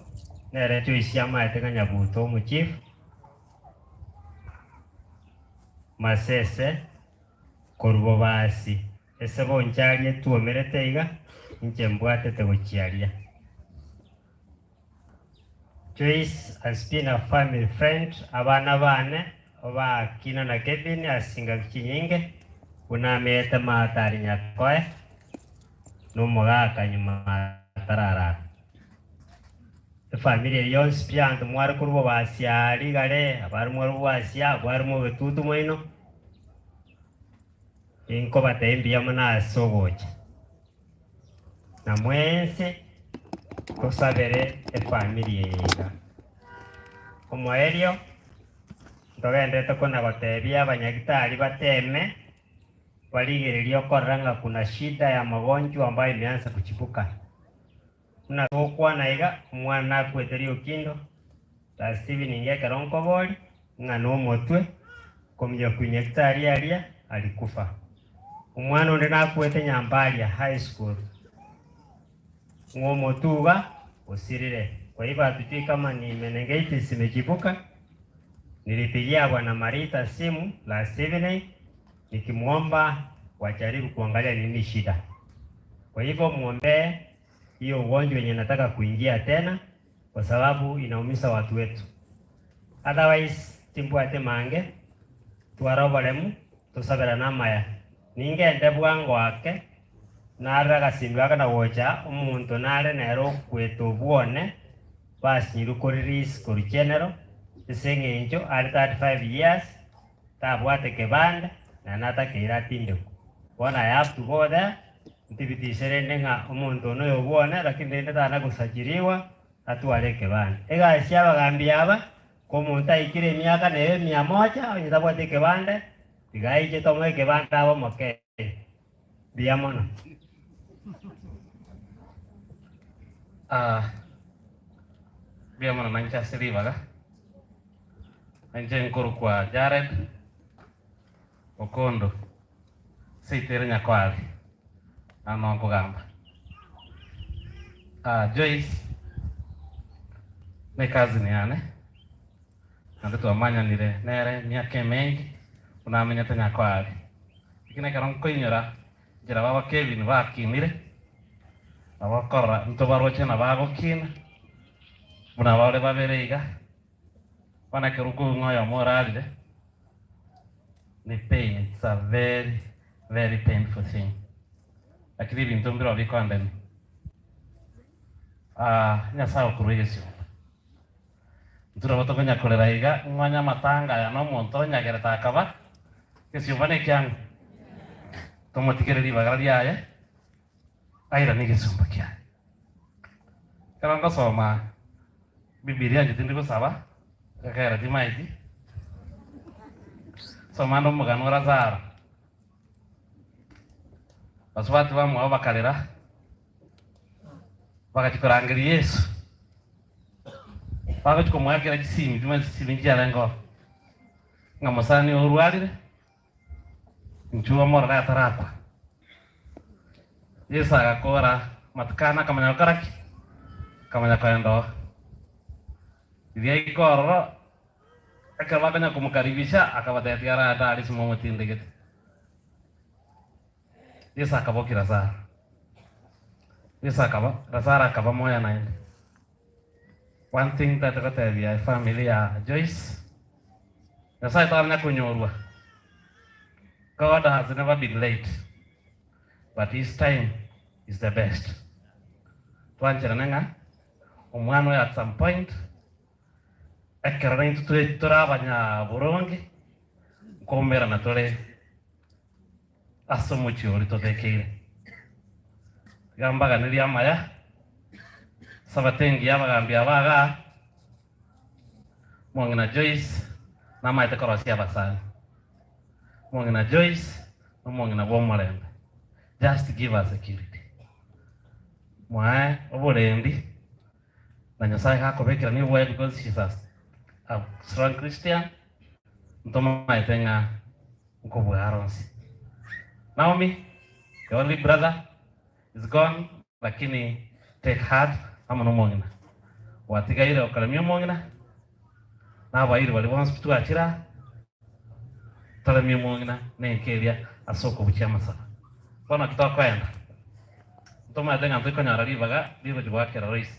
nere Joyce amaete ng'a Nyabuto omochief Masese korwa Bobasi ase boncharie twomerete iga inche mbwatete gochiaria. Joyce has been a family friend, abana bane obakina na Kevin ase chingaki chinyinge, buna ameete maatari nyakoe na omogaka nyuma atararara. Efamiri eye yonsi pi abanto mware korwa bobasi aa rigare, abare mware bobasi aa, abare mogetutu moino, ninkobatebia mbuya mono ase ogocha. Na mwensi tosabere efamiri eye iga. Omoerio, ntogenderete kona gotebia abanyagitari bateme barigererie okorora ng'a kuna shida ya magonjwa ambayo imeanza kuchipuka. Buna togokwana iga, omwana nakwete riokindo, last evening ekero nkoboria ng'a nomotwe, kominyoka nyagitari aria alikufa. Omwana onde nakwete Nyambaria High School, ng'a omotuga osirire. Kwa hivyo hatujui kama ni meningitis imechipuka. Nilipigia Bwana Marita simu last evening nikimwomba wajaribu kuangalia ni nini shida. Kwa hivyo muombee hiyo ugonjwa yenye nataka kuingia tena, kwa sababu inaumiza watu wetu. Otherwise timbwate mange twara oboremu tosabera namaya ningende bwango ake nare agasimba aka na gocha omonto nare nere okwete obwone basinyirwe kori release korwa general ase eng'encho are 35 years tabwate kebande naende natakeire atindekwe. Bono I have to go there nthibitishe rende ng'a omonto one oyo obwone lakini rende tana gosajiriwa atware ekebande. Egasi ya abagambi aba, ko omonto aikire emiaka nere emia moja onye tabwati ekebande, tiga aiche tomoe ekebande abe omokenya. Mbuya mono. Ah, mbuya mono nainche ase ribaga. Nainche nkorokwa Jared Okondo, seito ere Nyakware, nano nkogamba. Ah, Joyce ne cousin yane, naende twamanyanire nere emiaka emenge buna amenyete Nyakware. Lakini ekero nkoinyora inchera baba Kevin bakinire, nabo okorora ntobaroche na bagokina, buna bare babere iga, bono ekero okong'u oyomo orarire, ni pain, it's a very very painful thing. Lakini ebinto mbirobio bikondemia. Ah, Nyasae okorwa egesiomba. Intwe nabo tokonya korera iga, ng'a onye amatanga aya na omonto onyagerete akaba, egesiomba nekiang'o? Tomotigere ribaga riaye, airane egesiomba kiaye. Ekero ngosoma Bibilia inche tindi gosaba, ekero timaeti, nsoma ande omogano o Lazaro. Basubati bamwabo bakarera, bagachia korangeria Yeso, bagochia komoakera chisimi, timanyeti chisimi nchiarenge oo, ng'a mosani oo orwarire, inchuo omorore atarakwa. Yeso agakora amatuko ane akamanya gokora ki? Akamanya koenda oo. Riria aika ororo, ekero bakonya komokaribisha, akabatebia tiga araende aria ase momotindegete. Yeso akabokia Lazaro. Yeso akaba, Lazaro akaba moyo naende. One thing ntagete gotebia efamily ya Joyce, Nyasaye taranya konyorwa. God has never been late, but his time is the best. Twancherane ng'a omwana oyo at some point ekero naintwe tore tore abanyaboronge nkoumerana tore ase omochie oria tobekeire. Tiga mbaganerie amaya, Esabato engiya abagambi aba igaa, Omong'ina Joyce namaete korosia abasani. Omong'ina Joyce na omong'ina bw'omorembe, just give her security. Moe oborendi na Nyasaye gakobekerania obobe because she's a a strong Christian, ntomaete ng'a nkobua are onsi. Naomi, your only brother is gone lakini take heart amo nomong'ina. Gwatigaire okoremia omong'ina na abairi baria bonsi pi twachire aa, toremie omong'ina na enka eria ase okobuchia amasabo. Bono naki tokoenda? Ntomaete ng'a ntoikonyora ribaga rigochia goakera Lois,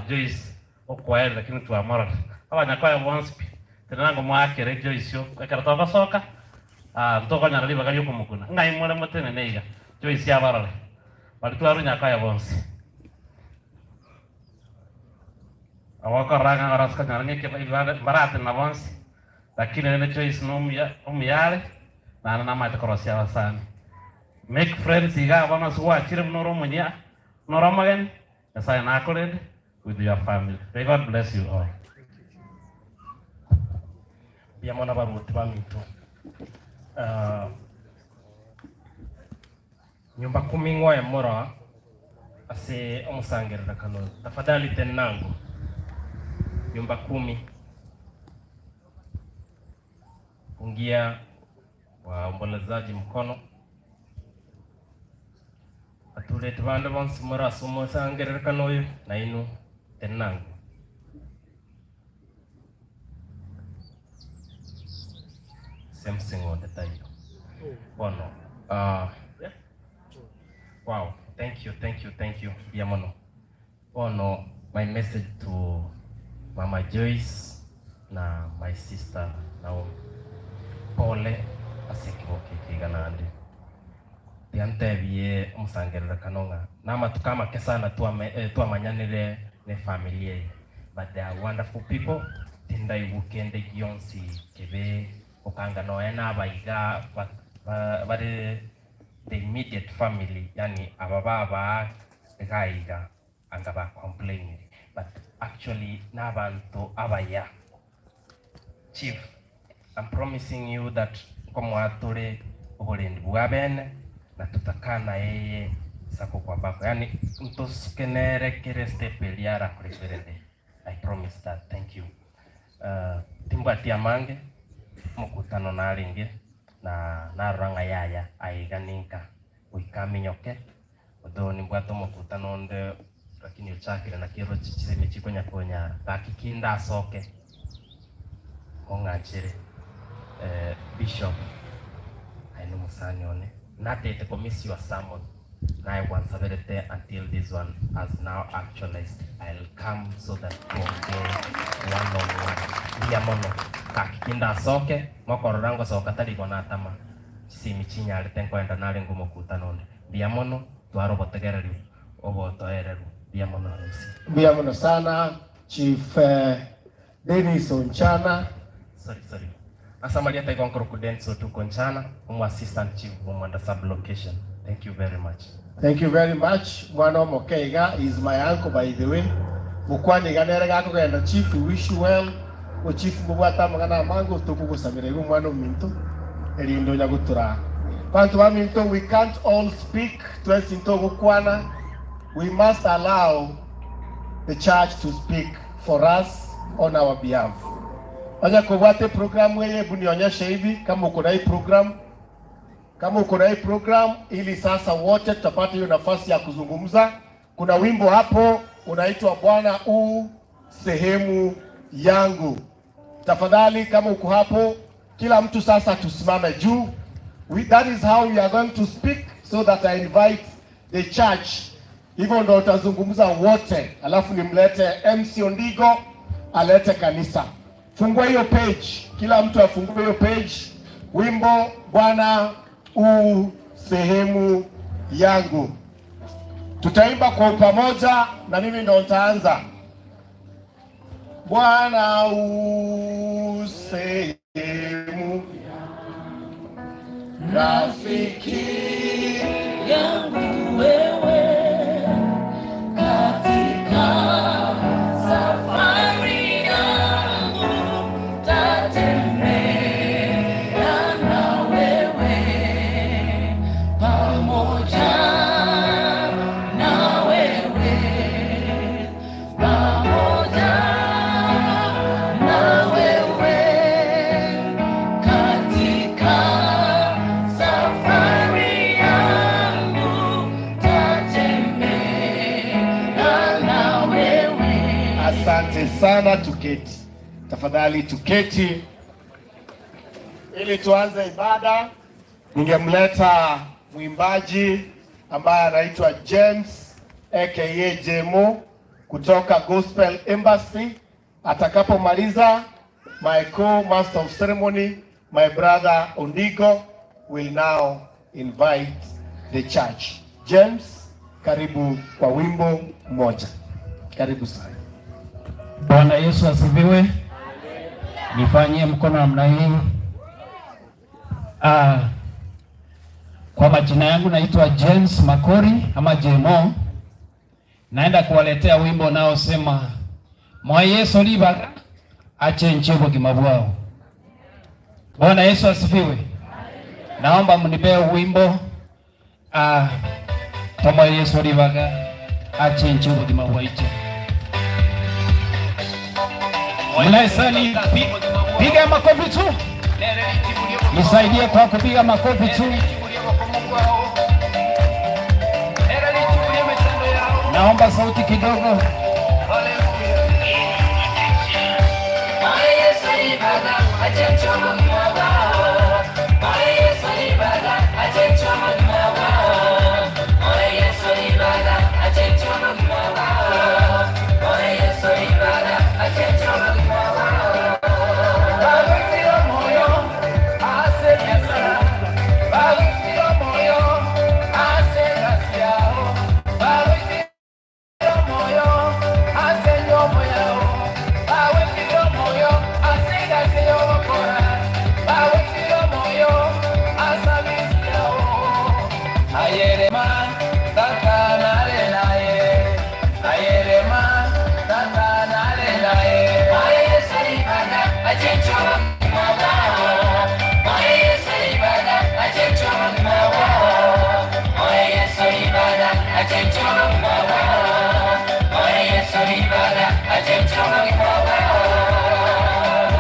Joyce Okwaeri lakini twamorora. Abanyakoya bonsi pi, tenena ngo moakere Joyce o ekero togosoka, ah, ntokonyora ribaga ri'okomokuna. Ng'ai more motenene iga, Joyce abarore. Baria twarwa Nyakoya bonsi. Ogokorora ng'a ore ase konyora ng'a ekeba ebibanda mbaratenena bonsi, lakini rende Joyce nomuya omuya are, naende namaete korosia abasani. Make friends igaa bono ase gwachire buna ore omonyia, buna ore omogeni, Nyasaye nakorende with your family. May God bless you all. Mbuya mono abaruoti baminto. Ah, nyumba kumi ng'oe moro ase omosangererekano oyo. Tafadhali tenenango. Nyumba kumi. Pungia waombolezaji mkono. Atureti bande bonsi more ase omosangererekano oyo, nainwe tenenango. Same onde taiyo. Bono, ah, yeah. Wow, thank you, thank you, thank you. Mbuya mono. Bono my message to mama Joyce na my sister Naomi, pole ase ekegoko eke iga naende tiga ntebie omosangererekano ng'a namatuko amake sana twame twamanyanire ne efamiri eye but they are wonderful people tindaigwa kende gionsi kebe okanga nonya nabaiga ba bare the immediate family yaani aba baba Iga iga anga ba complainire but actually nabanto abaya. Chief I'm promising you that nkomoa tore oborendi bwa bene na tutakaa na yeye sako kwa bako yaani ntosuke nere kere step eria arakore kwerende I promise that thank you. Timbwati amange omokutano narenge na narora ng'a yaya aiga ninka goika aminyoke Although nimbwate omokutano onde lakini ochakire naki eroche chisemi chikonya konyara gaki ki ndasoke ong'achere eh, Bishop aye nomosani one natete ko miss your sermon naye gwansaberete until this one has now actualized I'll come so that twongee one on one mbuya mono gaki ki ndasoke mokorora ngosoka tari igo natama chisemi chinyarete nkoenda narenge omokutano onde Mbuya mono. Twara obotegereri obotoereru. Mbuya mono MC. Mbuya mono sana Chief Dennis Onchana. Sorry sorry. Ase amarieta igo nkorokwa Dennis Otuko Onchana, omo assistant chief bw'Omwanda sub location. Thank you very much. Thank you very much mwana omoke iga he is my uncle by the way mokwane iga nere gakogenda chief we wish you well o chief mbobwate amang'ana amange tokogosabera iga omwana ominto erinde onya gotoraa banto baminto we can't all speak twensi ntogokwana we must allow the church to speak for us on our behalf onye kobwate eprogram eye ebu nionyeshe hivi kama uko na hii program kama uko na hii program, ili sasa wote tutapata hiyo nafasi ya kuzungumza. Kuna wimbo hapo unaitwa Bwana u sehemu yangu. Tafadhali kama uko hapo, kila mtu sasa tusimame juu. That is how we are going to speak so that I invite the church. Hivyo ndo utazungumza wote, alafu nimlete MC Ondigo alete kanisa. Fungua hiyo page, kila mtu afungue hiyo page. Wimbo Bwana u sehemu yangu. Tutaimba kwa pamoja na mimi ndo nitaanza. Bwana u sehemu rafiki yangu wewe katika safari yangu tatembea na wewe pamoja na wewe pamoja na wewe katika safari yangu tatembea na wewe. Asante sana, tuketi tafadhali, tuketi ili tuanze ibada. Ningemleta mwimbaji ambaye anaitwa James aka Jemo kutoka Gospel Embassy. Atakapomaliza, my co-master of ceremony, my brother Ondigo will now invite the church. James, karibu kwa wimbo mmoja. Karibu sana. Bwana Yesu asifiwe. Nifanyie mkono namna hii. Kwa majina yangu naitwa James Makori ama Jemo. Naenda kuwaletea wimbo unaosema Mwa Yesu libaga achenche bugima bwao. Bwana Yesu asifiwe. Naomba mnipee wimbo Mwa Yesu libaga achenche bugima bwaitu. Mnaesani, piga makofi tu. Nisaidie kwa kupiga makofi tu. Naomba sauti kidogo.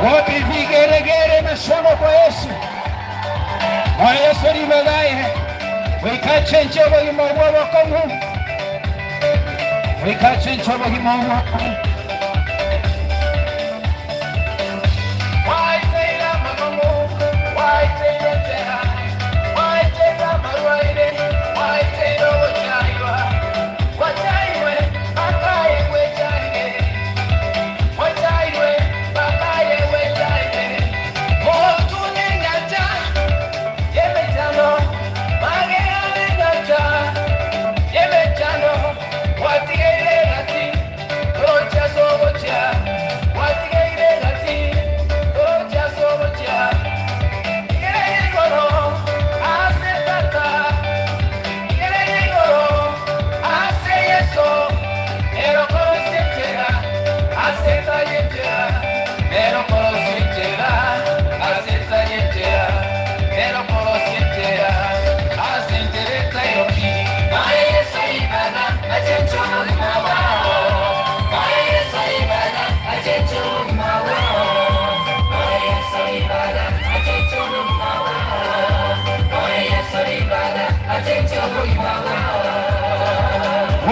Wapi vigeregere na shangwe kwa Yesu. Mwa Yesu libagaye. Wikachenche bogima bw'abakongu. Wikachenche bogima bw'abakongu.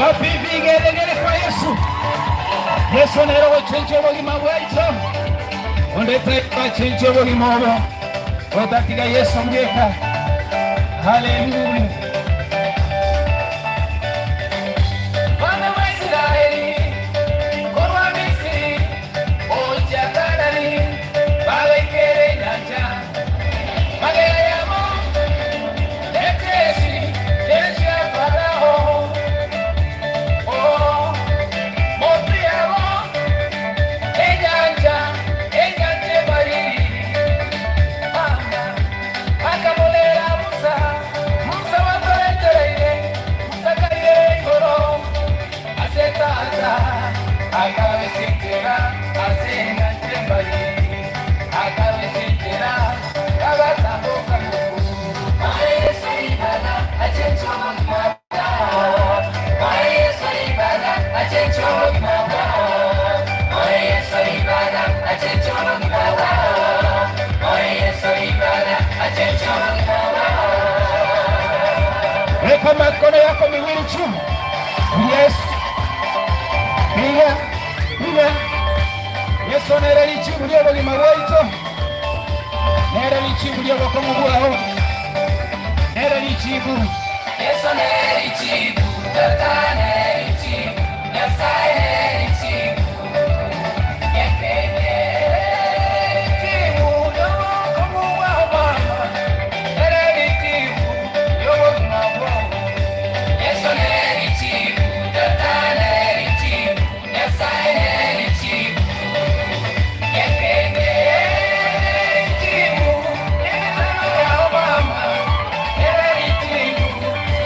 Wapi vigelegele kwa Yesu? Yesu nero gochenja obogima bwaito ondete bachenja obogima obo otatiga Yesu mbweka. Haleluya. Wana wa Israeli, korwa Misiri, ocha Kanani, bagaikere nyanja. Magera yamo, ejeshi, jeshi ya Farao. Oh, moto yabo, enyanja, enyanja ebariri. Mama, akamolera Musa, Musa watoretereire, Musa kaire igoro. Asetata akabesikira asenga njembayi akabesikira abatambuka Weka mikono yako miwili chini. Yes. Piga, piga. Yesu nere lichibu ly'obugima bwaito. Nere lichibu ly'obukumu bwaho. Nere lichibu. Yesu nerichibu, tata nerichibu, Nyasaye nerichibu, Yekene nerichibu, yobukumu bwaho mama, nerichibu, yobugima bwaho. Yesu nerichibu, tata nerichibu, Nyasaye nerichibu, Yekene nerichibu, yemitano yaho mama, nerichibu,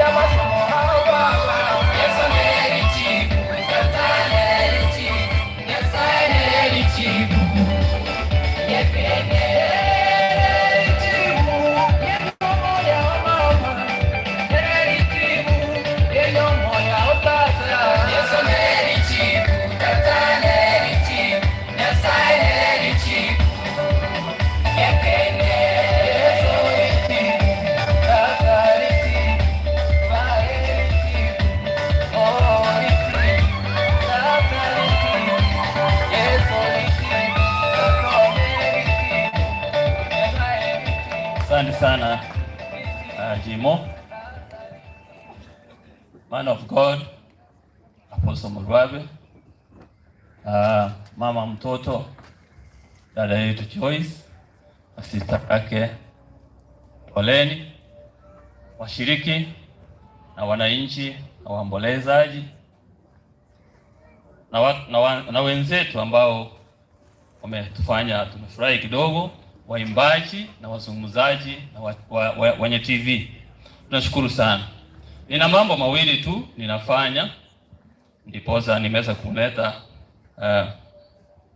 yamasomo hao baba. Yesu nerichibu, tata nerichibu, Nyasaye nerichibu, Yekene nerichibu, yeyomo yao mama, nerichibu, yeyomo yao tata. Yesu nerichibu, tata nerichibu, Nyasaye nerichibu, Yekene Yesu nerichibu, tata nerichibu, Asante sana Jimo, man of God, Apostle Murwabe, mama mtoto, dada yetu Joyce na sista yake, poleni washiriki na wananchi na waombolezaji na, wa, na, wa, na wenzetu ambao wametufanya tumefurahi kidogo, waimbaji na wazungumzaji na wa, wa, wa, wenye TV tunashukuru sana. Nina mambo mawili tu ninafanya, ndiposa nimeweza kuleta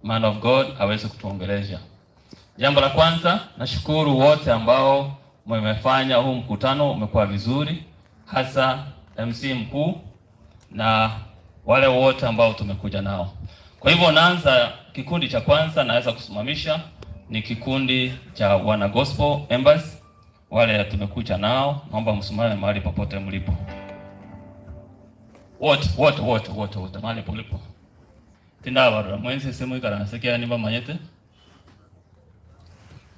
man of God aweze kutuongelesha. Jambo la kwanza, nashukuru wote ambao mmefanya huu mkutano umekuwa vizuri, hasa MC mkuu na wale wote ambao tumekuja nao. Kwa hivyo naanza kikundi cha kwanza naweza kusimamisha ni kikundi cha wana Gospel Embassy, wale tumekuja nao, naomba msimame mahali popote mlipo, wote wote wote wote wote mahali mlipo. Tindabarora mwense semu ikaranse nimba manyete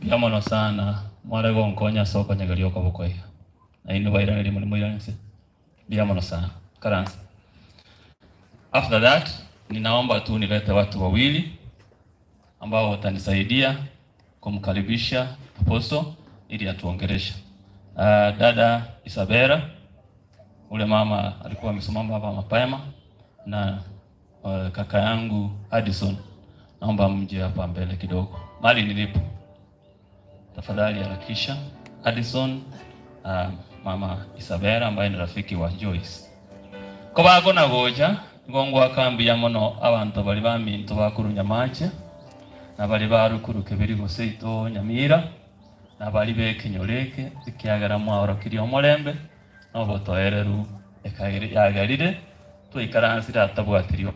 biamono sana mware gonkonya soko nyegerio koboko iga na inu bairane limo limo iranse biamono sana karanse. After that ninaomba tu nilete watu wawili ambao watanisaidia kumkaribisha Apostle ili atuongeleshe. Dada Isabela ule mama alikuwa amesimama hapa mapema na kaka yangu Addison, naomba mje hapa mbele kidogo mahali nilipo tafadhali, harakisha. Addison, mama Isabela ambaye ni rafiki wa Joyce ko bagona goja ngongwa kambi mono abantu bali baminto bakuru nyamache na bali barukuru kebiri gose ito nyamira na bali bekinyoreke ekiagera mwaorokirie omolembe nobotoereru ekaire yagerire twaikaransire atabwatirio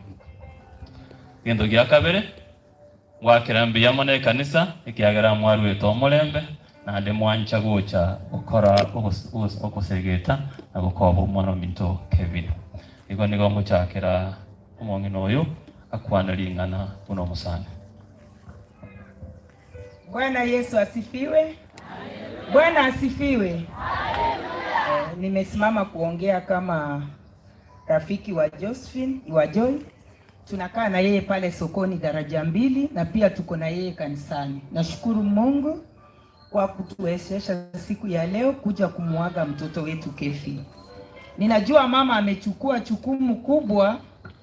gento gia kabere gwakira mbuya mono ekanisa ekiagera mwarwete omolembe naende mwancha gocha gokora ogosegeta na gokoba omwana ominto Kevin. Igo nigo ngochakera omong'ina oyo akwane ring'ana buna omosani. Bwana Yesu asifiwe. Bwana asifiwe. Nimesimama kuongea kama rafiki wa Josephine, wa Joy. Tunakaa na yeye pale sokoni daraja mbili na pia tuko na yeye kanisani. Nashukuru Mungu kwa kutuwezesha siku ya leo kuja kumuaga mtoto wetu Kefi. Ninajua mama amechukua jukumu kubwa,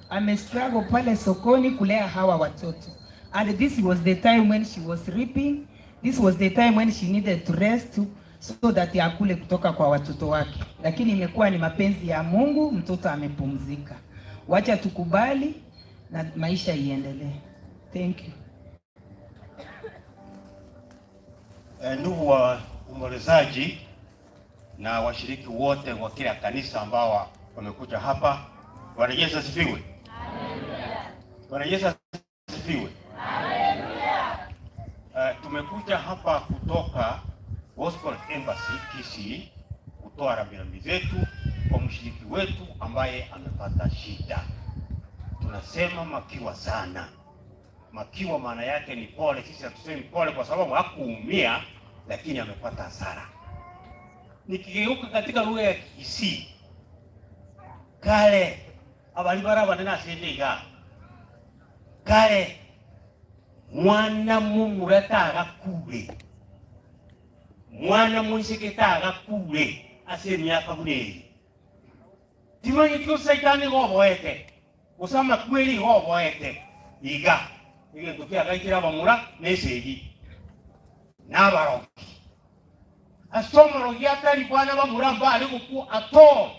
amestruggle pale sokoni kulea hawa watoto. And this was the time when she was reaping. This was the time when she needed to rest so that akule kutoka kwa watoto wake. Lakini imekuwa ni mapenzi ya Mungu, mtoto amepumzika. Wacha tukubali na maisha iendelee. Thank you. Ndugu wa uombolezaji na washiriki wote wa kila kanisa ambao wamekuja hapa, Bwana Yesu asifiwe. Bwana Yesu asifiwe. Tumekuja hapa kutoka Gospel Embassy Kisii kutoa rambirambi zetu kwa mshiriki wetu ambaye amepata shida. Tunasema makiwa sana. Makiwa maana yake ni pole. Sisi hatusemi pole kwa sababu hakuumia, lakini amepata hasara. Nikigeuka katika lugha ya Kisii, kale abali barabane nasendiga kale mwana mumura tagakure mwana mwiseke tagakure ase emiaka buna eye timanyeti gosaitani goboete gose amakweri goboete iga egento kiagaikire abamura na esegi na abarogi ase omorogi atari bwana bamura mbare gokwa at all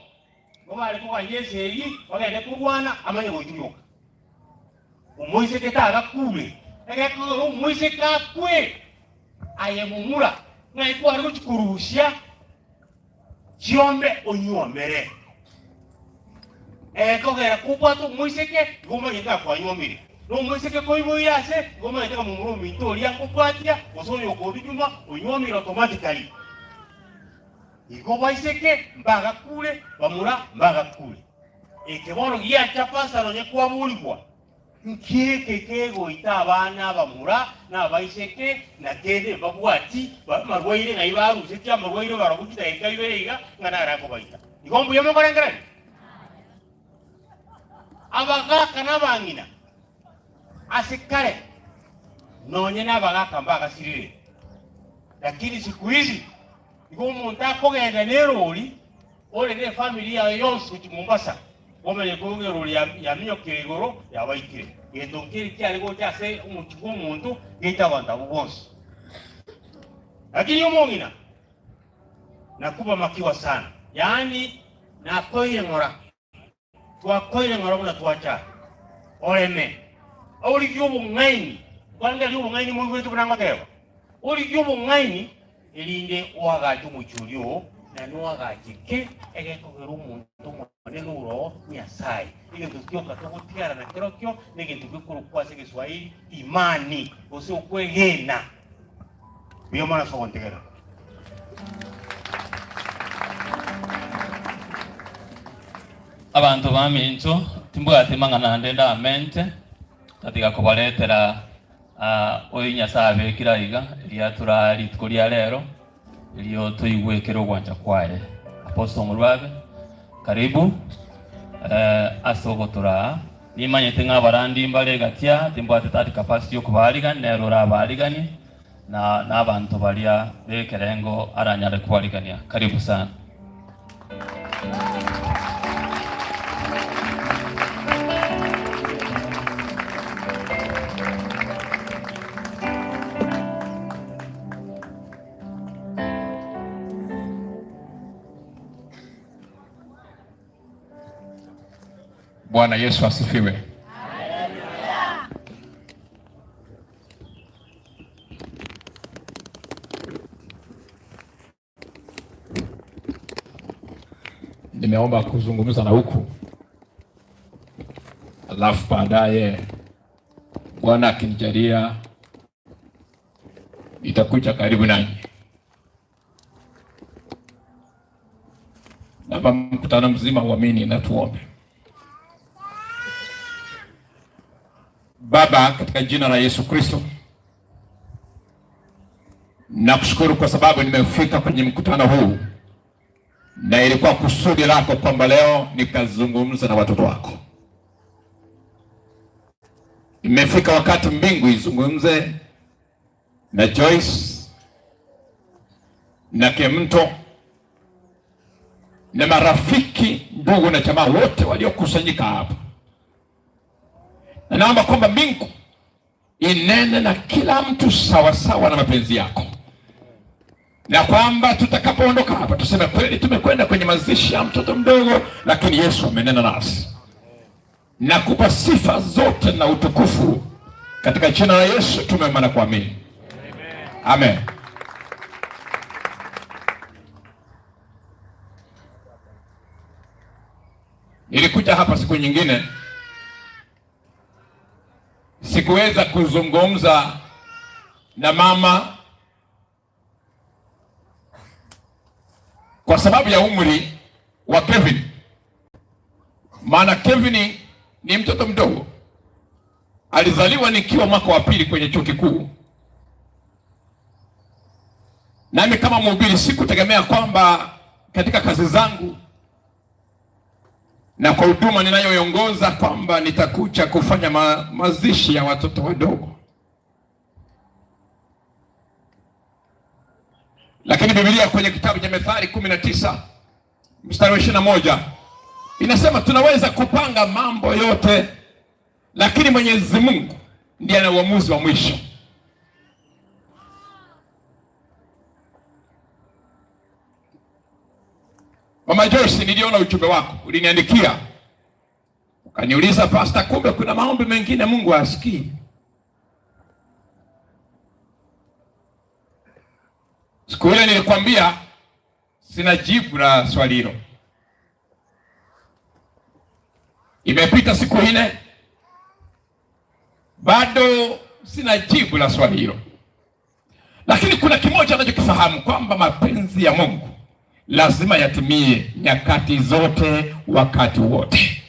nigo bare koganya esegi bagende korwana amanye goitunyoka omoiseke tagakure egekogera omoiseke akwe aye momura ng'ai kware gochikorusia chiombe onywomere ekogera kobwata omoiseke igo omanyete akwanyomire na omoiseke koiboire ase igo omanyete ng'a momura ominto oria nkobwatia gose oyo okorwa nyuma onywomire automatically igo baiseke mbagakure bamura mbagakure eke bono giacha pastor onye kwaborigwa nkieke kegoita abana abamura na abaiseke na kende mbabwati amarwaire ng'ai barusetie amarwaire barobwo chidakika ibere iga ng'a naro akobaita igo mbuya mokorengereri abagaka na abang'ina ase kare nonye na abagaka mbagasirire lakini siku hizi igo omonto akogenda na erori ore na efamiri yaye yonsi gochia Mombasa omanye kong'a erori yaminyokire igoro yabaikire gento nkeri kiare gocha ase omochie bwa omonto geita abanto abwo bonsi lakini omong'ina nakuba makiwa sana yaani nakoire ng'ora twakoire ng'ora buna twacha oreme origie obong'aini kwangaria obong'aini moigwete buna ngoteba origie obong'aini erinde oagache omochie oria oo na noagache ki egekogera omonto omonene oroo Nyasaye egento gioka togotigara na kerokio na egento gekorokwa ase egeswahili imani gose okwegena mbuya mono ase ogontegerera. Abanto baminto, timbwati mang'ana ande ndamente, tatiga kobaretera oyo Nyasae abekire aiga, erio atorae rituko ria rero, erio toigwe ekero ogwancha kwaye. Apostle Omorwabe, karibu ase ogotoraa. Nimanyete ng'a abarandi mbare egati aa, timbwate that capacity yokobaarigania, nere orabaariganie, na nabanto baria b'ekerengo aranyare kobarigania. Karibu sana. Bwana Yesu asifiwe. Nimeomba kuzungumza na huku, alafu baadaye Bwana akinijalia nitakuja karibu nanyi. Naomba mkutano mzima uamini na tuombe. Baba, katika jina la Yesu Kristo, nakushukuru kwa sababu nimefika kwenye mkutano huu na ilikuwa kusudi lako kwamba leo nikazungumza na watoto wako. Imefika wakati mbingu izungumze na Joyce na Kemto na marafiki, ndugu na jamaa wote waliokusanyika hapa, na naomba kwamba mbingu inene na kila mtu sawasawa na mapenzi yako, na kwamba tutakapoondoka hapa tuseme kweli tumekwenda kwenye mazishi ya mtoto mdogo, lakini Yesu amenena nasi. Nakupa sifa zote na utukufu katika jina la Yesu tumeomba na kuamini, amen. Nilikuja hapa siku nyingine, sikuweza kuzungumza na mama kwa sababu ya umri wa Kevin, maana Kevin ni mtoto mdogo, alizaliwa nikiwa mwaka wa pili kwenye chuo kikuu, nami kama mhubiri sikutegemea kwamba katika kazi zangu na kwa huduma ninayoiongoza kwamba nitakuja kufanya mazishi ya watoto wadogo, lakini Biblia kwenye kitabu cha Methali 19 mstari wa 21 inasema tunaweza kupanga mambo yote, lakini Mwenyezi Mungu ndiye ana uamuzi wa mwisho. Mama Joyce, niliona ujumbe wako uliniandikia, ukaniuliza pasta, kumbe kuna maombi mengine Mungu hasikii. Siku ile nilikwambia sina jibu la swali hilo. Imepita siku nne, bado sina jibu la swali hilo, lakini kuna kimoja anachokifahamu kwamba mapenzi ya Mungu lazima yatimie nyakati zote, wakati wote.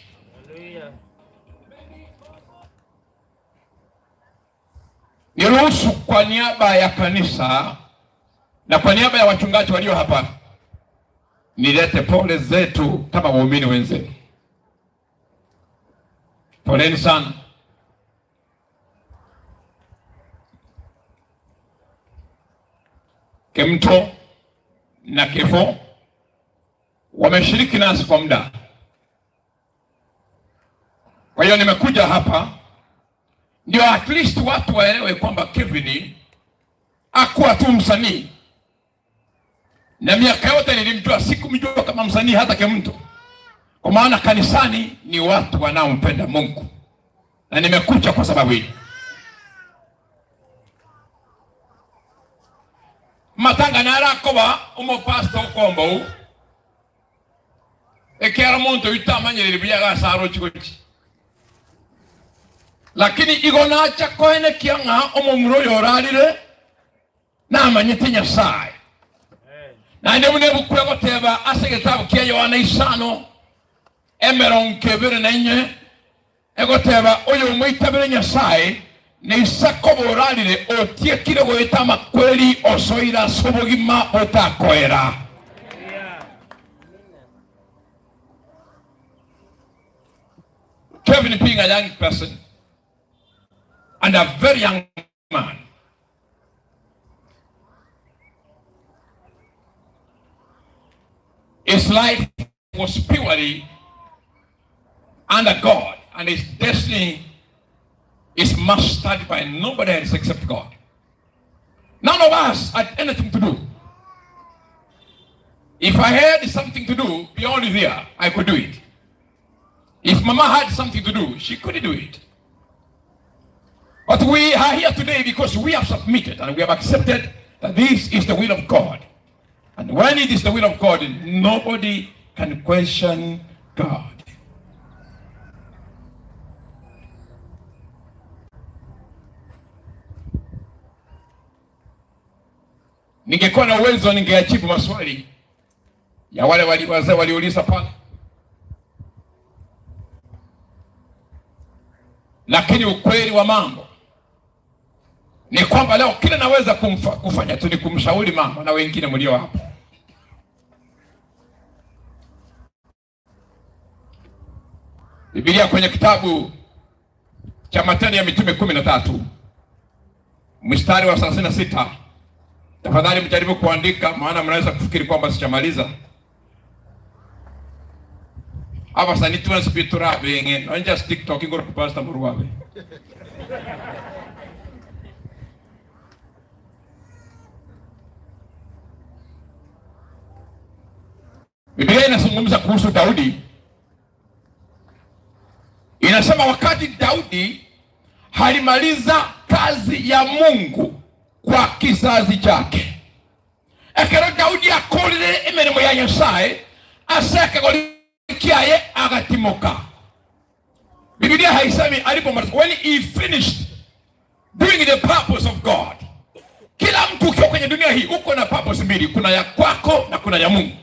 Niruhusu kwa niaba ya kanisa na kwa niaba ya wachungaji walio hapa nilete pole zetu kama waumini wenzenu. Poleni sana. Kemto na Kefo wameshiriki nasi kwa muda. Kwa hiyo nimekuja hapa ndio at least watu waelewe kwamba Kevin hakuwa tu msanii, na miaka yote nilimjua, sikumjua kama msanii hata Kemto, kwa maana kanisani ni watu wanaompenda Mungu, na nimekuja kwa sababu hii. Matanga narakoba umopasta ukomba u ekiara muntu itamanyiriri buya chigochi lakini igo nacha koenekia ng'a omomura oyo orarire namanyete Nyasaye naende buna ebuku egoteba ase egetabu kia Yohana 5 24 egoteba oyo omwitabire Nyasaye neisako borarire otiekire goeta amakweri osoira ase obogima botakoera. Kevin being a young person and a very young man, his life was purely under God, and his destiny is mastered by nobody else except God. None of us had anything to do. If I had something to do beyond there, I could do it. If Mama had something to do, she could do it. But we are here today because we have submitted and we have accepted that this is the will of God. And when it is the will of God, nobody can question God. Ningekuwa na uwezo ningeajibu maswali ya wale wazee waliuliza pale, Lakini ukweli wa mambo ni kwamba leo kile naweza kumfa, kufanya tu ni kumshauri mama na wengine mlio hapa. Biblia kwenye kitabu cha Matendo ya Mitume 13 mstari wa 36. Tafadhali mjaribu kuandika, maana mnaweza kufikiri kwamba sichamaliza. Aba sanitwa spitura benge nonja TikTok ingoro kupasta muruwabe. Biblia inazungumza kuhusu Daudi, inasema wakati Daudi halimaliza kazi ya Mungu kwa kizazi chake ekero Daudi akorire emirimo ya Nyasaye ase ekegori kiaye agatimoka. Biblia haisemi alipomaliza, when he finished doing the purpose of God. Kila mtu ukiwa kwenye dunia hii uko na purpose mbili, kuna ya kwako na kuna ya Mungu.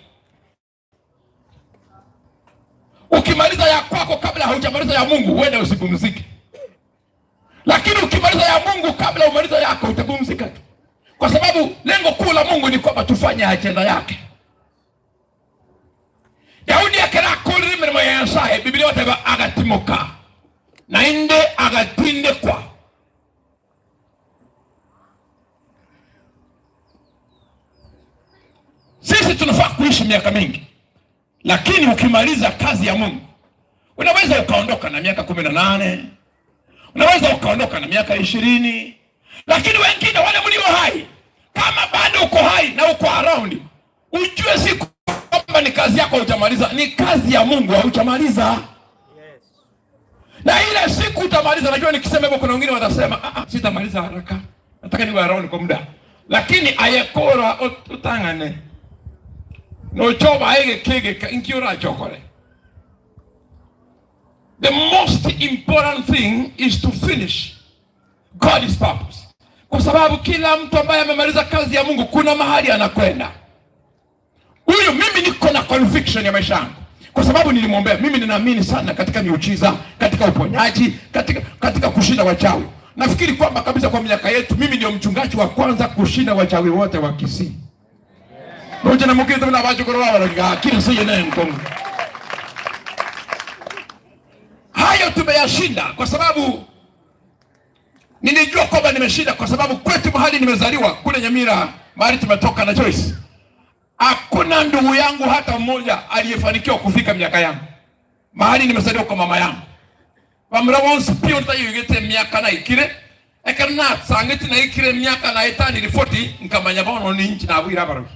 Ukimaliza ya kwako kabla haujamaliza ya Mungu, huenda usipumzike, lakini ukimaliza ya Mungu kabla umaliza yako utapumzika tu, kwa sababu lengo kuu la Mungu ni kwamba tufanye ajenda yake. Daudi akerakorire emirimo ya Nyasaye, Biblia bateba agatimoka naende agatindekwa. Sisi tunafaa kuishi miaka mingi, lakini ukimaliza kazi ya Mungu unaweza ukaondoka na miaka 18, unaweza ukaondoka na miaka 20, lakini wengine wale mlio hai, kama bado uko hai na uko around, ujue si kwamba ni kazi yako hujamaliza, ni kazi ya Mungu haujamaliza. Na ile siku utamaliza. Najua nikisema hivyo kuna wengine watasema ah, ah, sitamaliza haraka, nataka niwe around kwa muda, lakini ayekora utang'ane nochoba aigekegeka inki urachokore. The most important thing is to finish God's purpose, kwa sababu kila mtu ambaye amemaliza kazi ya Mungu kuna mahali anakwenda. Huyu mimi niko na conviction ya maisha yangu, kwa sababu nilimwombea. Mimi ninaamini sana katika miujiza, katika uponyaji, katika kushinda wachawi. Nafikiri kwamba kabisa kwa miaka yetu mimi ndio mchungaji wa kwanza kushinda wachawi wote wa Kisii. Noje na mukiri tuna bacho kwa wao kila siye naye mkongo. Hayo tumeyashinda kwa sababu nilijua kwamba nimeshinda, kwa sababu kwetu mahali nimezaliwa kule Nyamira, mahali tumetoka na Joyce, hakuna ndugu yangu hata mmoja aliyefanikiwa kufika miaka yangu mahali nimezaliwa kwa mama yangu. Bamura bonsi pio ntayigete miaka na ikire ekero natsangete na ikire miaka na etanire 40 nkamanya bono ninchi nabwira abarogi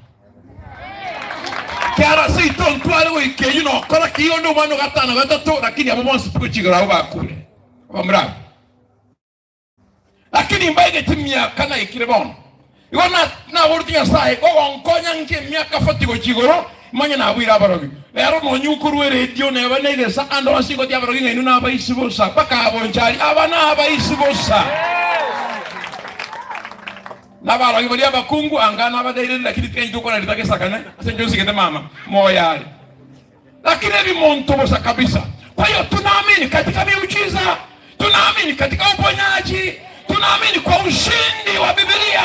kiara seito ntware goikeyu nokora kiyo ndi omwana gatano gatatu, lakini abo bonsi tugochigora abo bakure bamura, lakini mbaigete miaka na ikire bono igo naboruti Nyasaye ogonkonya nke miaka 40 gochigoro manya nabwira abarogi rero nonyukurwa eredio neba negesa ando onsi gotia abarogi ng'ainu nabaisi bosa mpaka abonchari aba nabaisi bosa nabarogi baria abakungu anga nabadeire, lakini tikenyi tukona ritagesakane ase njosigete mama moyare, lakini ebi muntu bosa kabisa. Kwa hiyo tunaamini katika miujiza, tunaamini katika uponyaji, tunaamini kwa ushindi wa Biblia.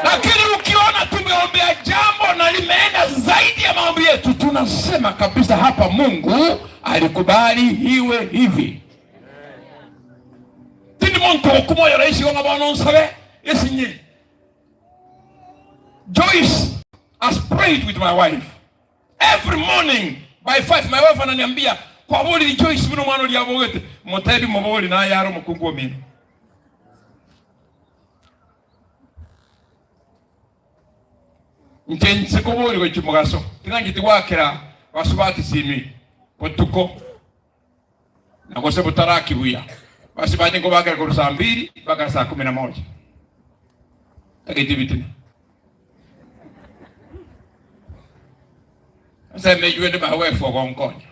Lakini ukiona tumeombea jambo na limeenda zaidi ya maombi yetu, tunasema kabisa hapa Mungu alikubali iwe hivi. Tindi muntu okumoyo rahisi gonga bono nsabe esinye. Joyce has prayed with my wife every morning by 5. My wife ananiambia kwa boli Joyce bino mwana lyabogete mutebi muboli na yaro mukungu omino. Nche nsekoboli gochimugaso tingangiti gwakera basubati simi botuko nagose butarakibuya basi baje ngo bagera ku saa 2 mpaka saa 11 tagiti bitina sasa mejue ndi mawefu gonkonya.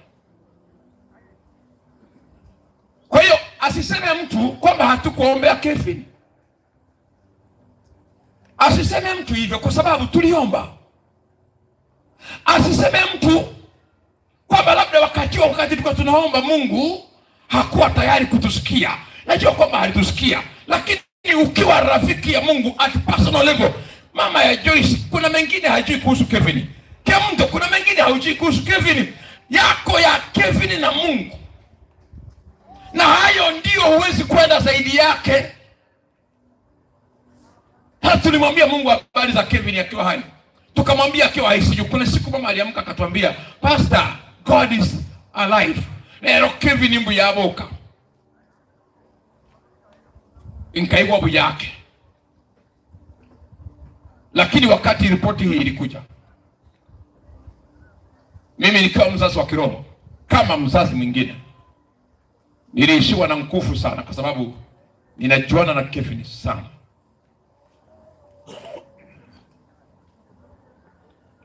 Kwa hiyo asiseme mtu kwamba hatukuombea Kevin, asiseme mtu hivyo kwa sababu tuliomba. Asiseme mtu kwamba labda wakati tulikuwa tunaomba Mungu hakuwa tayari kutusikia. Najua kwamba alitusikia, lakini ukiwa rafiki ya Mungu at personal level, mama ya Joyce, kuna mengine hajui kuhusu Kevin. Kemto, kuna mengine haujui kuhusu Kevin, yako ya Kevin na Mungu, na hayo ndio huwezi kwenda zaidi yake. Hata tulimwambia Mungu habari za Kevin akiwa hai, tukamwambia akiwa ICU. Kuna siku mama aliamka akatuambia, Pastor, God is alive. Lero Kevin mbu yaboka nkaigwa bu yake. Lakini wakati ripoti hii ilikuja, mimi nikiwa mzazi wa kiroho kama mzazi mwingine, niliishiwa na nguvu sana, kwa sababu ninajuana na Kevin sana.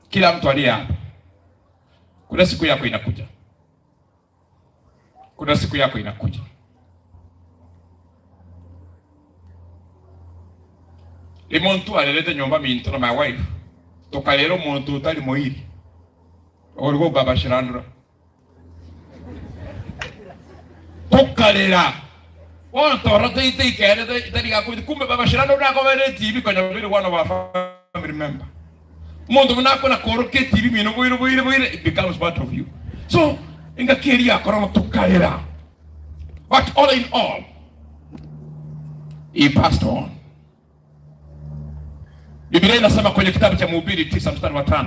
Kila mtu aliye hapa, kuna siku yako inakuja, kuna siku yako inakuja. Limuntu alelete nyumba minto na my wife tukalera omuntu utari moiri oriko babashirandura tukalera bono toro teikere itari kumbe babashirandura nakobere TV konya biri one of our family member omonto buna akona koroka etibi mino boire boire boire it becomes part of you so engaki eria yakora tukalera but all in all he passed on. Biblia inasema kwenye kitabu cha Mhubiri 9 mstari wa 5,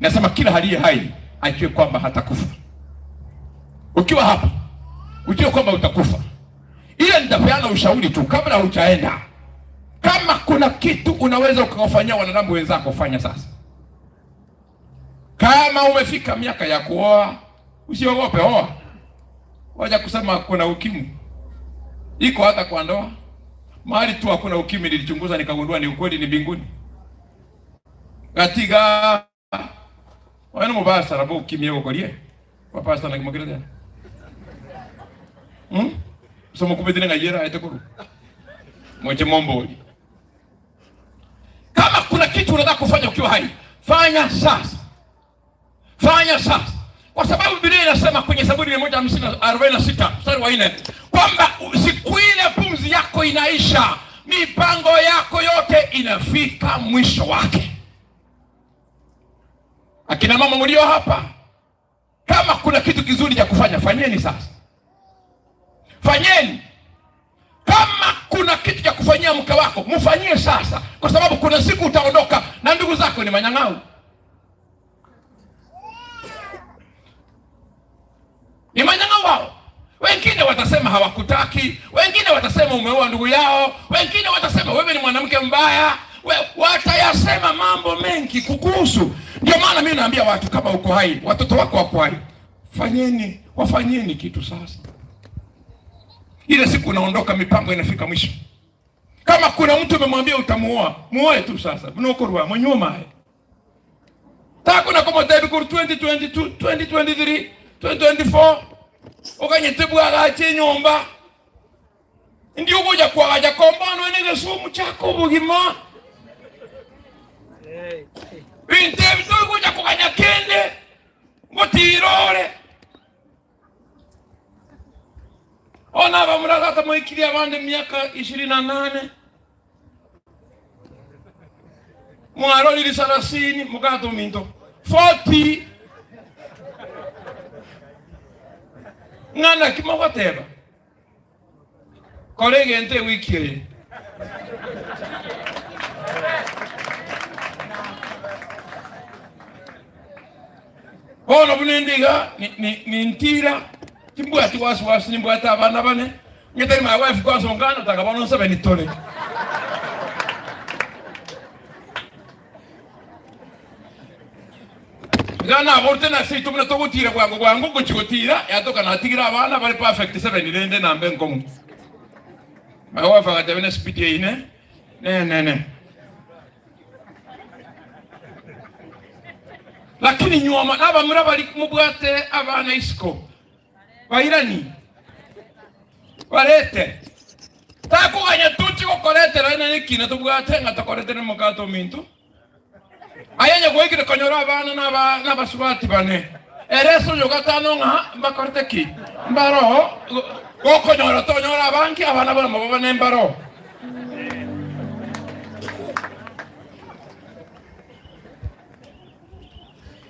inasema kila aliye hai ajue kwamba hatakufa. Ukiwa hapa ujue kwamba utakufa. Ile nitapeana ushauri tu kabla hujaenda. Kama kuna kitu unaweza ukawafanyia wanadamu wenzako, fanya sasa. Kama umefika miaka ya kuoa, usiogope, oa. Waja kusema kuna ukimwi, iko hata kwa ndoa. Mahali tu hakuna ukimwi, nilichunguza nikagundua ni ukweli, ni mbinguni. Katika wena mubasa rabo ukimwi ukorie kwa pastor na kimokire tena Somo kubetine ngayera aite kuru mweche momboli. Kama kuna kitu unataka kufanya ukiwa hai, fanya sasa, fanya sasa, kwa sababu Biblia inasema kwenye Zaburi 146 mstari wa 4 kwamba siku ile pumzi yako inaisha, mipango yako yote inafika mwisho wake. Akina mama mlio hapa, kama kuna kitu kizuri cha kufanya, fanyeni sasa, fanyeni. Kama kuna kitu cha kufanyia mke wako, mfanyie sasa, kwa sababu kuna siku utaondoka na ndugu zako ni manyang'au, ni manyang'au wao. Wengine watasema hawakutaki, wengine watasema umeoa ndugu yao, wengine watasema wewe ni mwanamke mbaya, watayasema mambo mengi kukuhusu. Ndio maana mimi naambia watu, kama uko hai, watoto wako wako hai, fanyeni, wafanyeni kitu sasa. Ile siku unaondoka, mipango inafika mwisho. Kama kuna mtu umemwambia utamuoa, muoe tu sasa. Mnokorwa mwenyuma takuna komotebi kuru 2022 2023 2024 ukanyetebwagache nyomba ndio kuja kwagacha kombano ene gesumu chako bugima bintu ebi tokuja kuganya kende ngotirore ona bamuragata mwikiria abandi miaka 28 mwarorire 30 mugato minto 40 ng'ana kimogoteba kora egento ewiki eye bono buna endiga nintira timbwati wasiwasi nimbwate abana bane ngetari my wife kwasongana taka bono nsabe nitore Gana aborte na seito muna togotira bwango bwango gochigotira yatoka natigira abana bari perfect seven rende nambe nkomu my wife akatebe na speed eine ne ne ne lakini nyuma nabamura bari mubwate abana isiko bairani barete takuganya tuchi gokoretera ina nekina tobwate ng'a tokoretere mokato minto ayanya gwekire konyora abana n'abasubati bane ereso yogatano ng'a mbakorete ki mbaroho Gokonyora tonyora abange abana barimo babe nembaro.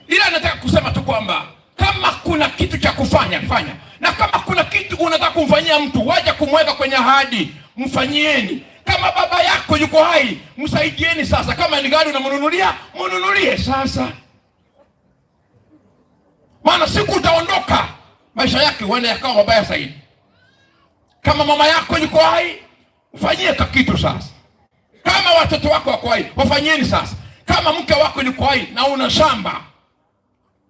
Ila nataka kusema tu kwamba kama kuna kitu cha kufanya fanya, na kama kuna kitu unataka kumfanyia mtu, waja kumweka kwenye ahadi, mfanyieni. Kama baba yako yuko hai, msaidieni sasa. Kama ni gari unamnunulia, mnunulie sasa, maana siku utaondoka, maisha yake huenda yakawa mabaya zaidi. Kama mama yako yuko hai, mfanyie kakitu sasa. Kama watoto wako wako hai, wafanyieni sasa. Kama mke wako yuko hai na una shamba,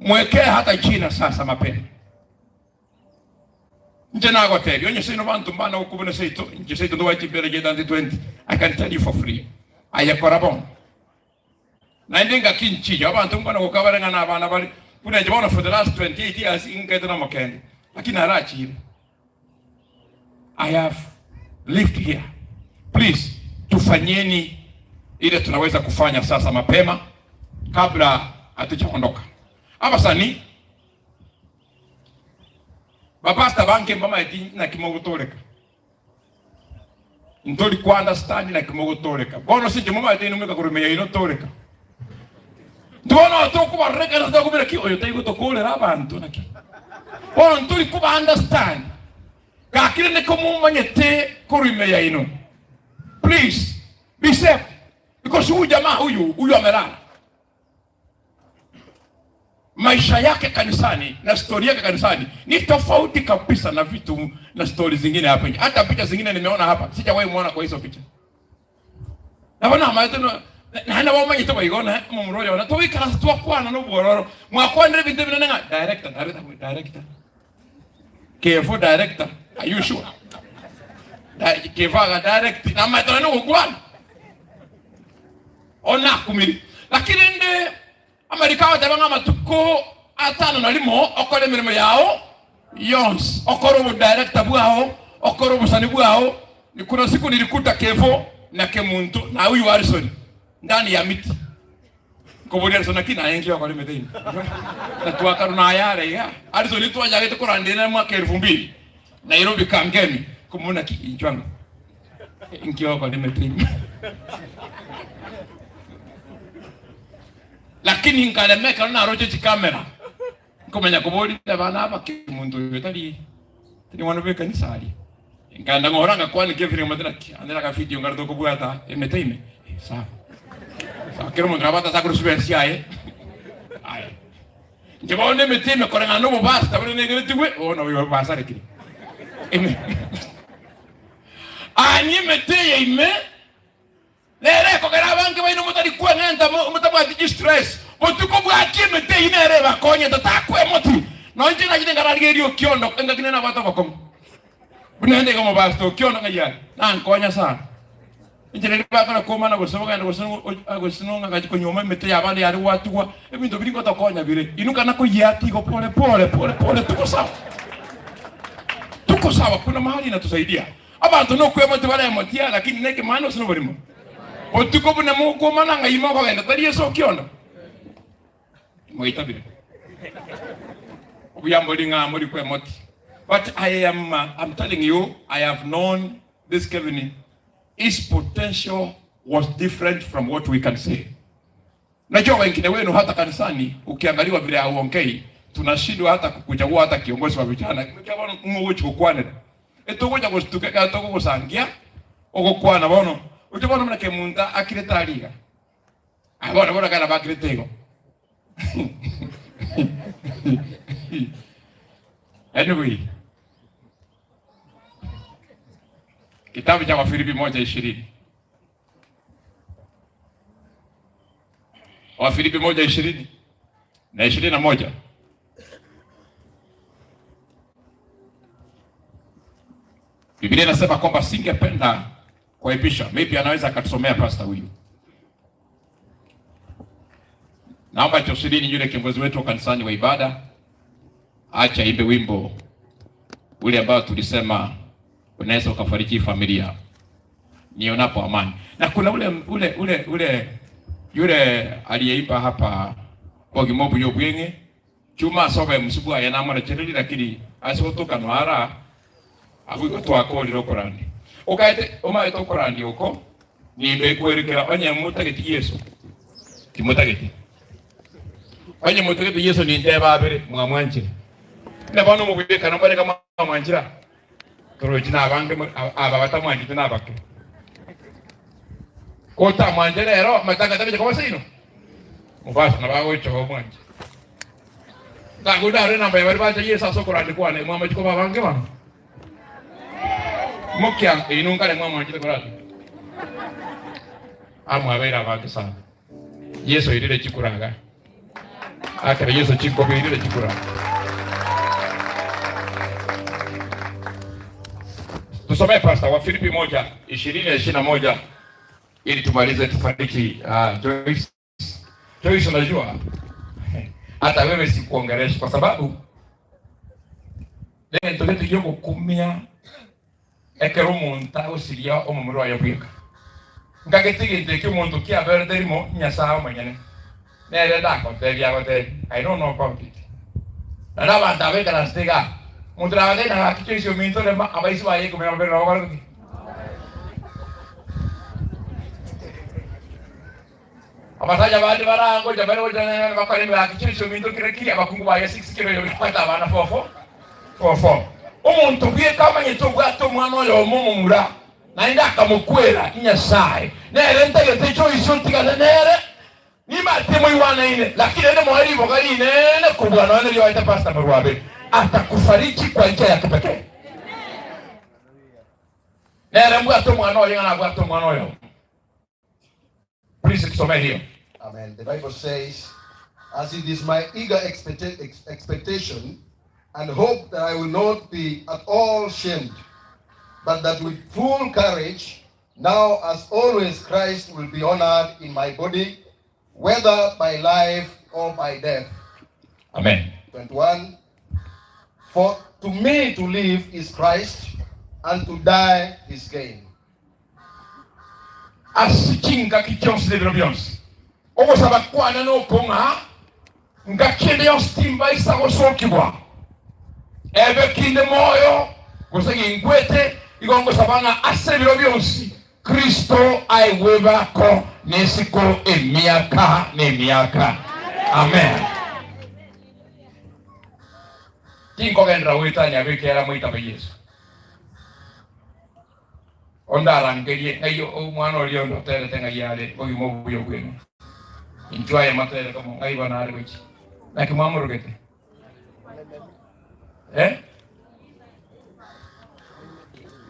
mwekee hata jina sasa mapema. Nje nagotebia onye seino bantu mbana gokubuna seito nche seito ndobache mbere je 2020 I can tell you for free aye kora bono naende ngaki nchiyo abanto mbana gokabare ng'a na abana bare buna inche bono for the last 28 years inkaete na omokende lakini narachire I have lived here please tufanyeni ile tunaweza kufanya sasa mapema kabla hatujaondoka abasani bapasta bange mbamaeti naki mogotoreka ntori ku understand naki mogotoreka bono sinche momaete inwe mweka korwa ime yaino toreka ntibono tokobarorekana tokobera ki oyo taigotokorera abanto naki bono ntori koba understand gaki rende komomanyete korwa ime yaino please be safe because huyu jamaa huyu huyu amelala maisha yake kanisani na stori yake kanisani ni tofauti kabisa na vitu na stori zingine hapa nje. Hata picha zingine nimeona hapa, sijawahi muona kwa hizo picha. Nabona amaete no naende bamanyete baigona omomura oyo ona togoikaransa twakwana na obwororo mwakwanire ebinto ebinene ng'a director director director Kefo director are you sure Di- Kefo aga direct namaete nonye nogokwana onakumiri lakini rende Amariko agoteba ng'a amatuko atano na rimo okore emeremo yao yonsi, okore obodirector bwao, okore obosani bwao. Ni kuna siku nilikuta Kevo na Kemunto na huyu Harrison ndani ya miti nkoboria Harrison naki naye nki okora emete ime na twakarwa naye are iga Harrison twachagete koranda nere mwaka elfu mbili Nairobi Kangemi nkomoboria naki inchwe ang'o nki okora emete ime Lakini nkarema ekero naroche chikamera, nkomanya koborire abana aba ki omonto oyo tari tari mwana bw'ekanisa aria. Nkaenda ng'ora ngakwana Kevin nkamotebia naki ande na akavideo nkare tokobwata emete ime, eh sawa sawa kera omonto nabo atasa korwa subesi aye aye. Inche bono emete ime koreng'ana na obopastor bore negeretigwe bono oyo basarekire. Ime Ani emete eye ime. Nere ekogera abange baino motari kweng'enta motabwati chistress. Botuko bwaki emete eyio nere ebakonyete takwa emoti. Nonye inche nachete nkararigereria okiondo engaki nere nabwate obokong'u. Buna ende iga omopastor okiondo ng'ai are nankonya sana. Inche riria bakora komana gose ogende gose gose nong'a agachi konyuoma emete y'abande yare gwatigwa ebinto biria ngotokonya bire. Inuka na koyiatia igo pole pole pole pole tuko sawa. Tuko sawa kuna mahali inatusaidia. Abanto nokwema tibaremotia, lakini nekemani gose noborimo. Botuko buna mokwomana ng'a ime okogenda tari ase okiondo, mwaitabire. Obuya mbori ng'a mori kwemoti. But I am, I'm telling you, I have known this Kevin, his potential was different from what we can say. Najua wengine wenu hata kanisani ukiangaliwa vile hauongei, tunashindwa hata kukuchagua hata kiongozi wa vijana. Ng'o ogochi gokwanera etogocha gostuka ekero togogosangia ogokwana bono oche bono buna kemunto akirete aria iga aye bono bono ekero bakirete igo anyway kitabu cha Wafilipi moja ishirini Wafilipi moja ishirini na 21. Biblia inasema kwamba singependa kuaibisha. Maybe anaweza akatusomea pastor huyu. Naomba Joseline yule kiongozi wetu wa kanisani wa ibada acha imbe wimbo ule ambao tulisema unaweza ukafariji familia nionapo amani. Na kuna ule ule ule ule yule aliyeimba hapa kwa kimombo yo bwenge chuma sobe msibu aya namara chereri lakini asotoka nwara. Abwo igo twakorire okorandia. Okaete omaete okorandia oko, nimbe ekwerekera onye motageti Yeso, timotageti. Onye motagete Yeso nintebe abere, mwamwanchire. Buna bono omobwekano mbare iga mwamwanchire aa? Torochi nabange aba batamwanchete nabake. Kotamwanche rero, amatanga tagocha koba seino? Mobasa nabo agocha omwanche. Ntango ndare enamba ya baria bancha Yeso ase okorandia kwane, mwamachia koba abange bono. Mokia inwe nkare mwamwanchete korande. Amwabeire abange sana. Yeso oirire chikura iga. Akera Yeso chinkobi oirire chikura. Tusomee Pastor wa Filipi moja ishirini na 21 ili tumalize tufariki. Joyce, Joyce, unajua hata wewe sikuongelesha kwa sababu nento gete giogokumia ekero omonto agosiria omomura oye bweka. Nkagete egento ekio omonto kiaberete rimo Nyasae omonyene nere ndagotebia agotebie I don't know about it. Naende abanto aba ekaranste igaa omonto nabatebie ng'a gaki Joyce ominto rema abaisi baye ikomi na babere nabo bare gokina. Abasacha bande barangocha bare gocha bakore emegaki Joyce ominto kire ki abakungu baye six kera oyomo abwate abana four four four four. Omonto bweka amanyete obwate omwana oyomo omomura naende akamokwera Nyasae nere ntagete Joyce otigane nere nimate moigwanaine lakini naende moe riboga rinene kobua nonya nerioete Pastor Morwabe atakufariji kwa njia ya kipekee. Nere mbwate omwana oye ng'a nabwate omwana oyomo. Please tusomee hiyo. Amen. The Bible says, As it is my eager expecta- ex- expectation and hope that I will not be at all shamed, but that with full courage, now as always, Christ will be honored in my body, whether by life or by death. Amen. 21. For to me to live is Christ, and to die is gain. Ase chingaki chionsi na ebiro bionsi, ogosaba kwane noko ng'a ngaki ende yonsi timbaisa gosokigwa, ebe kinde moyo gose ginkwete, igo ngosaba ng'a ase ebiro bionsi Kristo aegwe bako nesiko emiaka nemiaka. Amen. Tinkogenderera goetania abwo ekiagera moitabe Yeso. Onde arangerie, ng'ai omwana oria onde oterete ng'ai are obogima obuya obwene? Inchuo aye motere komo, ng'ai bono are gochia? Naki mwamorogete? Eh?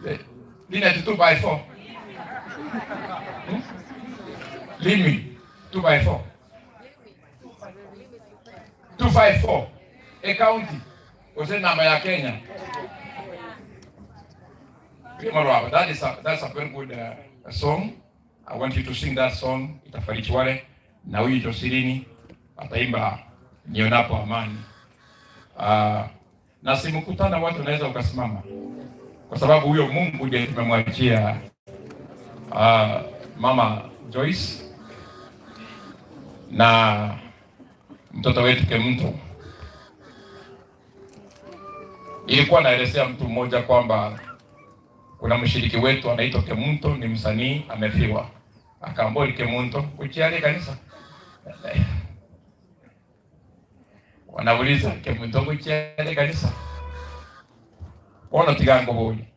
Eh, Linet 2 by 4. Hmm? Limi 2 by 4. 254 ecounty gose namba ya Kenya. Marwaba, that is a, that's a very good song. I want you to sing that song. Itafariji wale na huyu Josilini ataimba nionapo amani. Na si mkutano watu unaweza ukasimama, kwa sababu huyo Mungu ndiye tumemwachia Mama Joyce na mtoto wetu Kemunto. Nilikuwa naelezea mtu mmoja kwamba kuna mshiriki wetu anaitwa Kemunto, ni msanii amefiwa. Akaambia Kemunto kuchiali kanisa. Wanauliza Kemunto kuchiali kanisa. Bono tiga ngobori.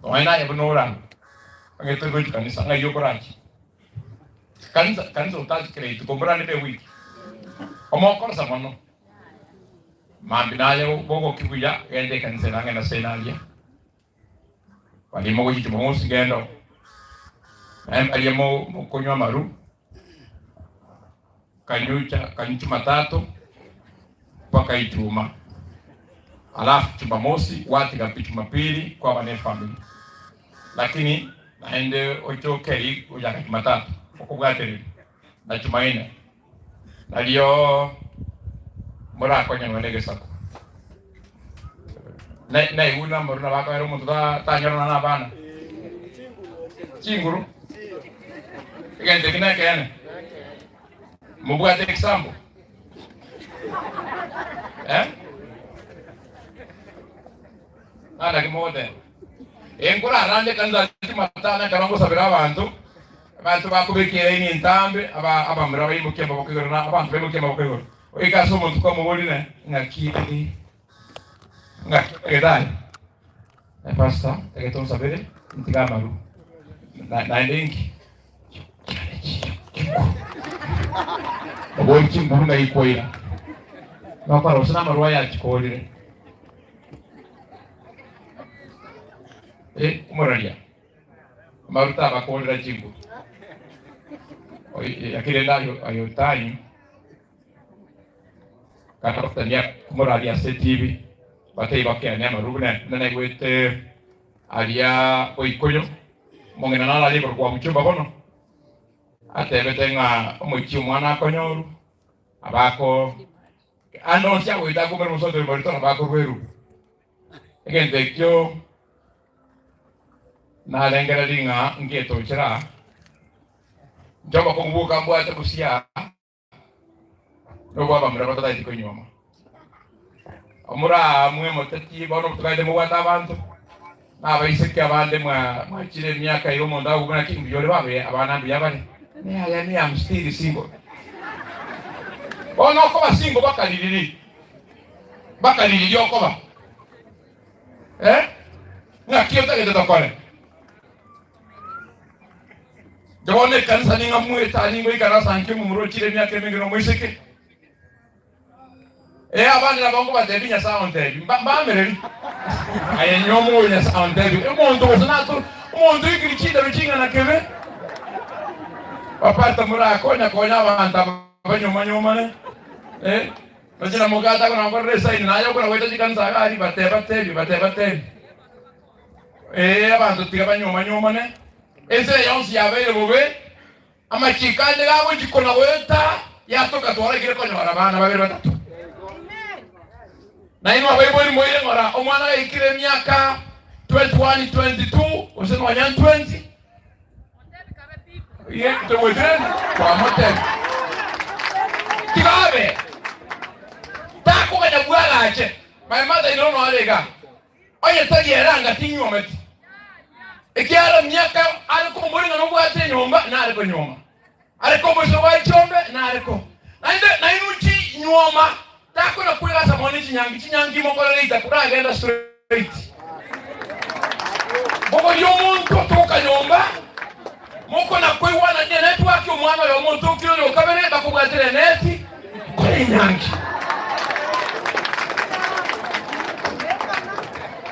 Nonya naye buna orange. Ang'ete gochi kanisa ng'ai okorachi. Kanisa kanisa otachikire rituko mborande be wiki. Omokorosa mono. Mambi naye bogoki buya genda ekanisa ere ang'e na senaria. Baria mogochia Jumamosi genda oo. Naye mbaria mokonywa amaru kanyucha kanywa Jumatatu mpaka Ijumaa. Alafu Jumamosi gwatiga pi Jumapili kwaba ne efamiri. Lakini naende ochoke eri gochaka Jumatatu okobwatereria na Jumanne nario morakonyanwe negesaku. Naigure namarwa nabakobera omonto tanyorana na abana chinguru egento eki nekeene mobwate example eh? Nandaki mogoteba. Enkorarande ekanisa Jumatano ekero ngosabera abanto, abanto bakobeka eraini entambe, aba abamura baimokie amaboko igoro na abanto baimokie amaboko igoro. Oike ase omonto kwamoborire ng'aki ng'aki otagete aye? Eh, pastor, ntagete onsabere ntige amaru. Na naende inki? Obori chinguru ng'ai kwaira. Nokora gose namaru aya achikorire. Eh, omoraria. Amaru tabakorera chinguru. Lakini rende ayo ayo tanyu kata gotania omoraria ase etibi batebie bakeane amaru buna buna naigwete aria boikoyo omong'ina naro aria igoro kwa Muchumba bono atebete ng'a omochie omwana akonyoru abako ande onsi agoeta akomera omosote ore morito nabo akorwa erubu. Egento ekio narengereria ng'a ngetochera aa, inche obokong'u bwoka mbwate gose aa, nobwa abamura batataeti konyuoma. Omoraamwe moteti bono togaete mobwate abanto, na abaiseke abande mwa mwachire emiaka iga omonto agokwa naki mbuya ore babe abana mbuya bare, me aya me am still single. Bono okoba single bakaririri, bakaririri okoba eh? Ng'aki otagete tokore? Inche bono ekanisa ning'a mwetani ngoikaransa nki omomura ochire emiaka emenge na omoiseke? Ee, abande nabo nkobatebia Nyasae ontebi, mba mbamereri. Aye nyoma oyo Nyasae ontebi, omonto gose nato omonto oikiri chindaro ching'ana kebe. Bapastor morakonya konya abanto aba banyoma nyomane. Eh, noche na mogata akona gokorera esaini naye okona goeta chikanisa iga aria bateba tebi bateba tebi. Ee, abanto tiga banyoma nyomane. Ense eye yonsi yabeire bobe. Amachiko ande gagochikwa na goeta yatoka twaragire konyora abana babere batato. Nainwe abaibori moire ng'ora omwana gaikire emiaka 21, 22 gose nonya 20 ye togwetire twamotebia tiga abe takoganya bwagache. My mother in law noare igaa Onye tari ere anga ting'wometi, ekiagera emiaka are komoboria ng'a nobwate enyomba, nare konyuoma, are komoisa bwaye chiombe, nare ko. Naende nainwe chinyuoma, takona kwegasa mono ne chinyangi, chinyangi mokorere itaku ragenda straight. Moborie omonto otoka nyomba, mokona koigwana ne network omwana oyomo otokire oyo okabere, bakobwatera eneti, kore enyangi.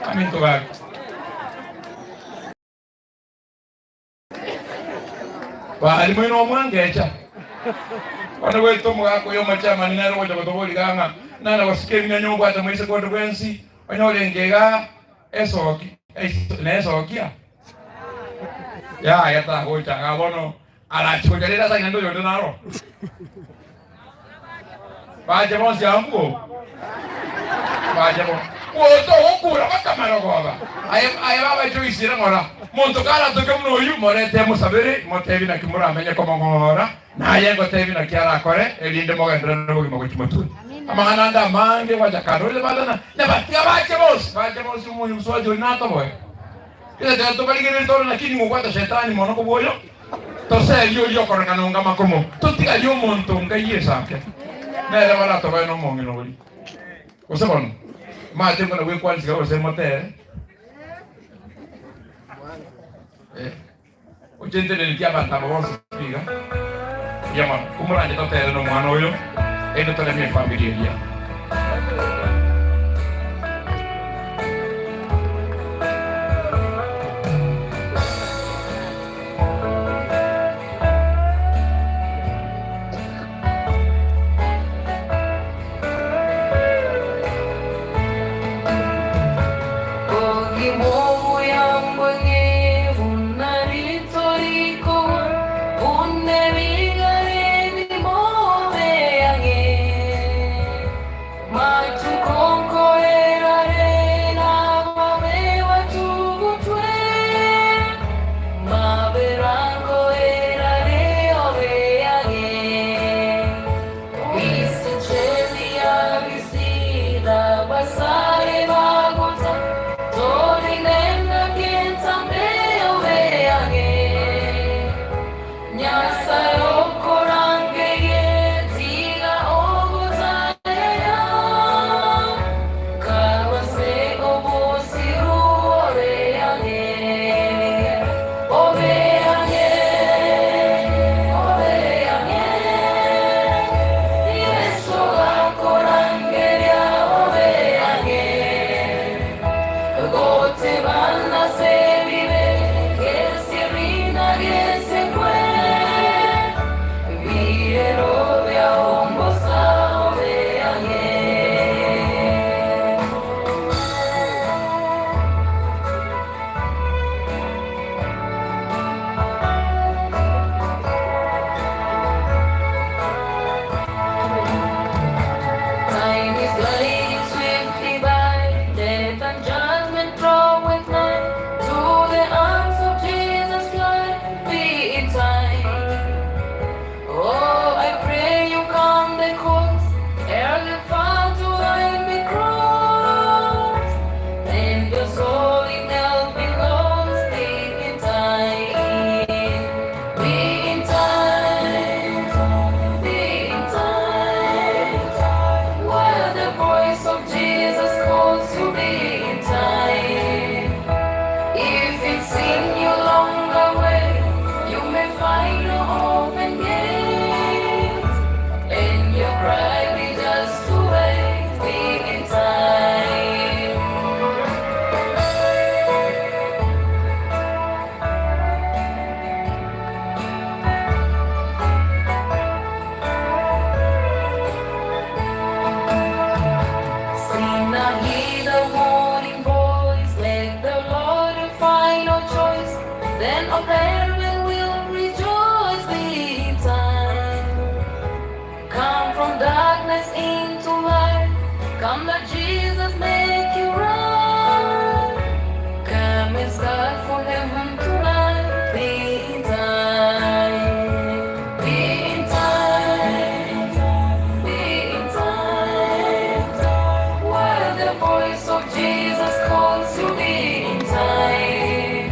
Aminto gaki. Bari moino omwangecha. Bono goeta omogaka oyo omochairman nere ogocha gotoboria iga ng'a nare gosika ebing'enye obwate moise konde bwensi onyore enke iga esoki nesokia yaya tagocha iga bono Arache gocha rende ase agende oyonde naro. Bache bonsi abwo. Bache bo. Gocha ogokura bakamara goba. Aye aye baba choisire ng'ora. Monto karatoke buna oyu morete mosabere motebi naki moramenye komong'ora naye ngotebi naki arakore erinde mogenderere nobogima gochia motwe. Amang'ana ande amange gwacha kando batana nabatiga bache bonsi bache bonsi omonyo mosubati oria natoboe. Kera tobarigererie tore naki nigo obwate Shetani mono kobua oyo, toserie oria okorekana onga makomo, totigarie omonto onga Yeso ake, nere baratobae nomong'ina oria. Gose bono, mache mbuna gwekwanisiga gose motere, eh, ochenteneretie abanto aba bonsi pi iga, mbuya mono, komoranche totere nomwana oyo, erinde toremie efamiri eria. If it's in your longer way, you may find no open gate, and your cry be just to wait, be in time. See now hear the warning voice, let the Lord your final choice, then all heaven will rejoice be in time. Come from darkness into light, come let Jesus make you right. Come and start for heaven tonight, be in time, be in time, be in time. While the voice of Jesus calls you, be in time.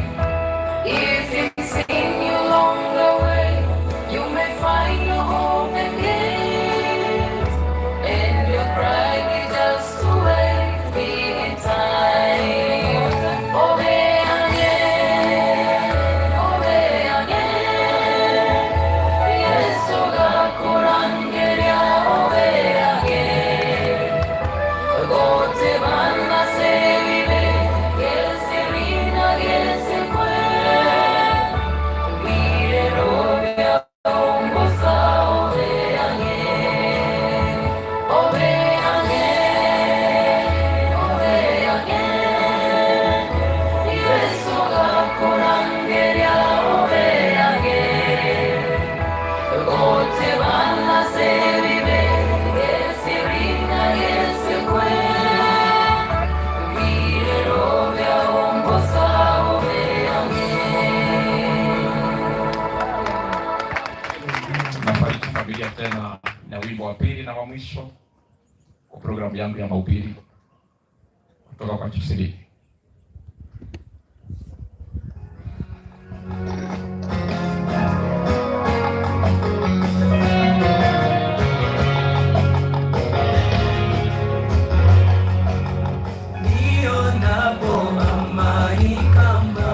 If it's in your longer way, you may find your open gate, and your cry be just to wait, be in time. Obey again, obey again. Yesu gakurangiria, obey again. Gote vanna sevive, gesirina gesikwe. Vire robia ombosa obe again. Obe again, obe again. Yesu gakurangiria, obe again. Gote vanna sevive, gesirina gesikwe. Vire robia ombosa obe again. Nafariji familia tena na wimbo wa pili na wa mwisho kwa programu yangu ya mahubiri kutoka kwa Chief Nionapo amani kama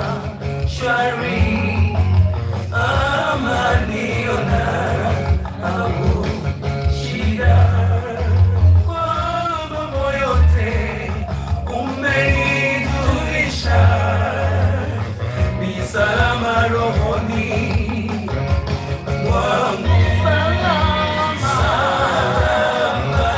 shwari, ama nionapo shida, kwa mambo yote umenijulisha, ni salama rohoni mwangu. Salama, salama,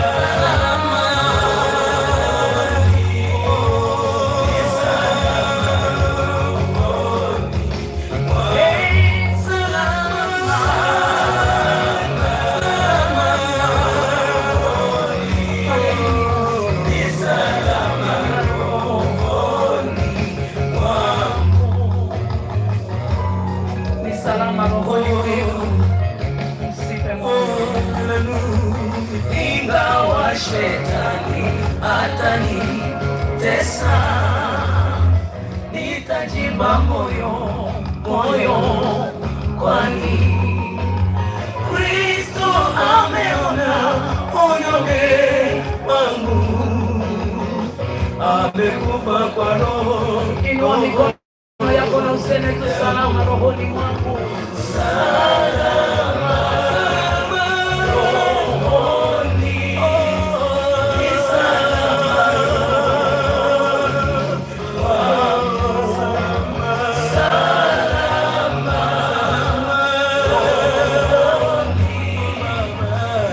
Ni salama rohoni mwangu. Msife moyo. Ingawa shetani atanitesa, nitajipa moyo moyo, kwani Kristo ameona unyonge wangu, amekufa kwa roho. Inua mikono yako na useme tu salama rohoni mwangu. Salama, salama rohoni, ni salama rohoni mwangu. Salama rohoni,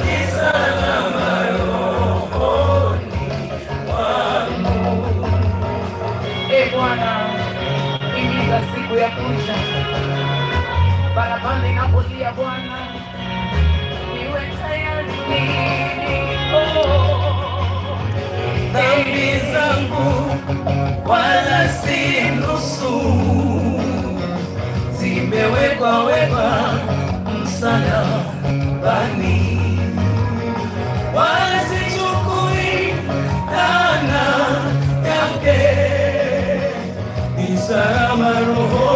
ni salama rohoni mwangu. E Bwana, imiza siku ya kuja, barabara inapolia Bwana, niwe tayari nilipo. Dhambi zangu wala si nusu, zimewekwa wekwa msalabani, wala sichukui laana yake, ni salama rohoni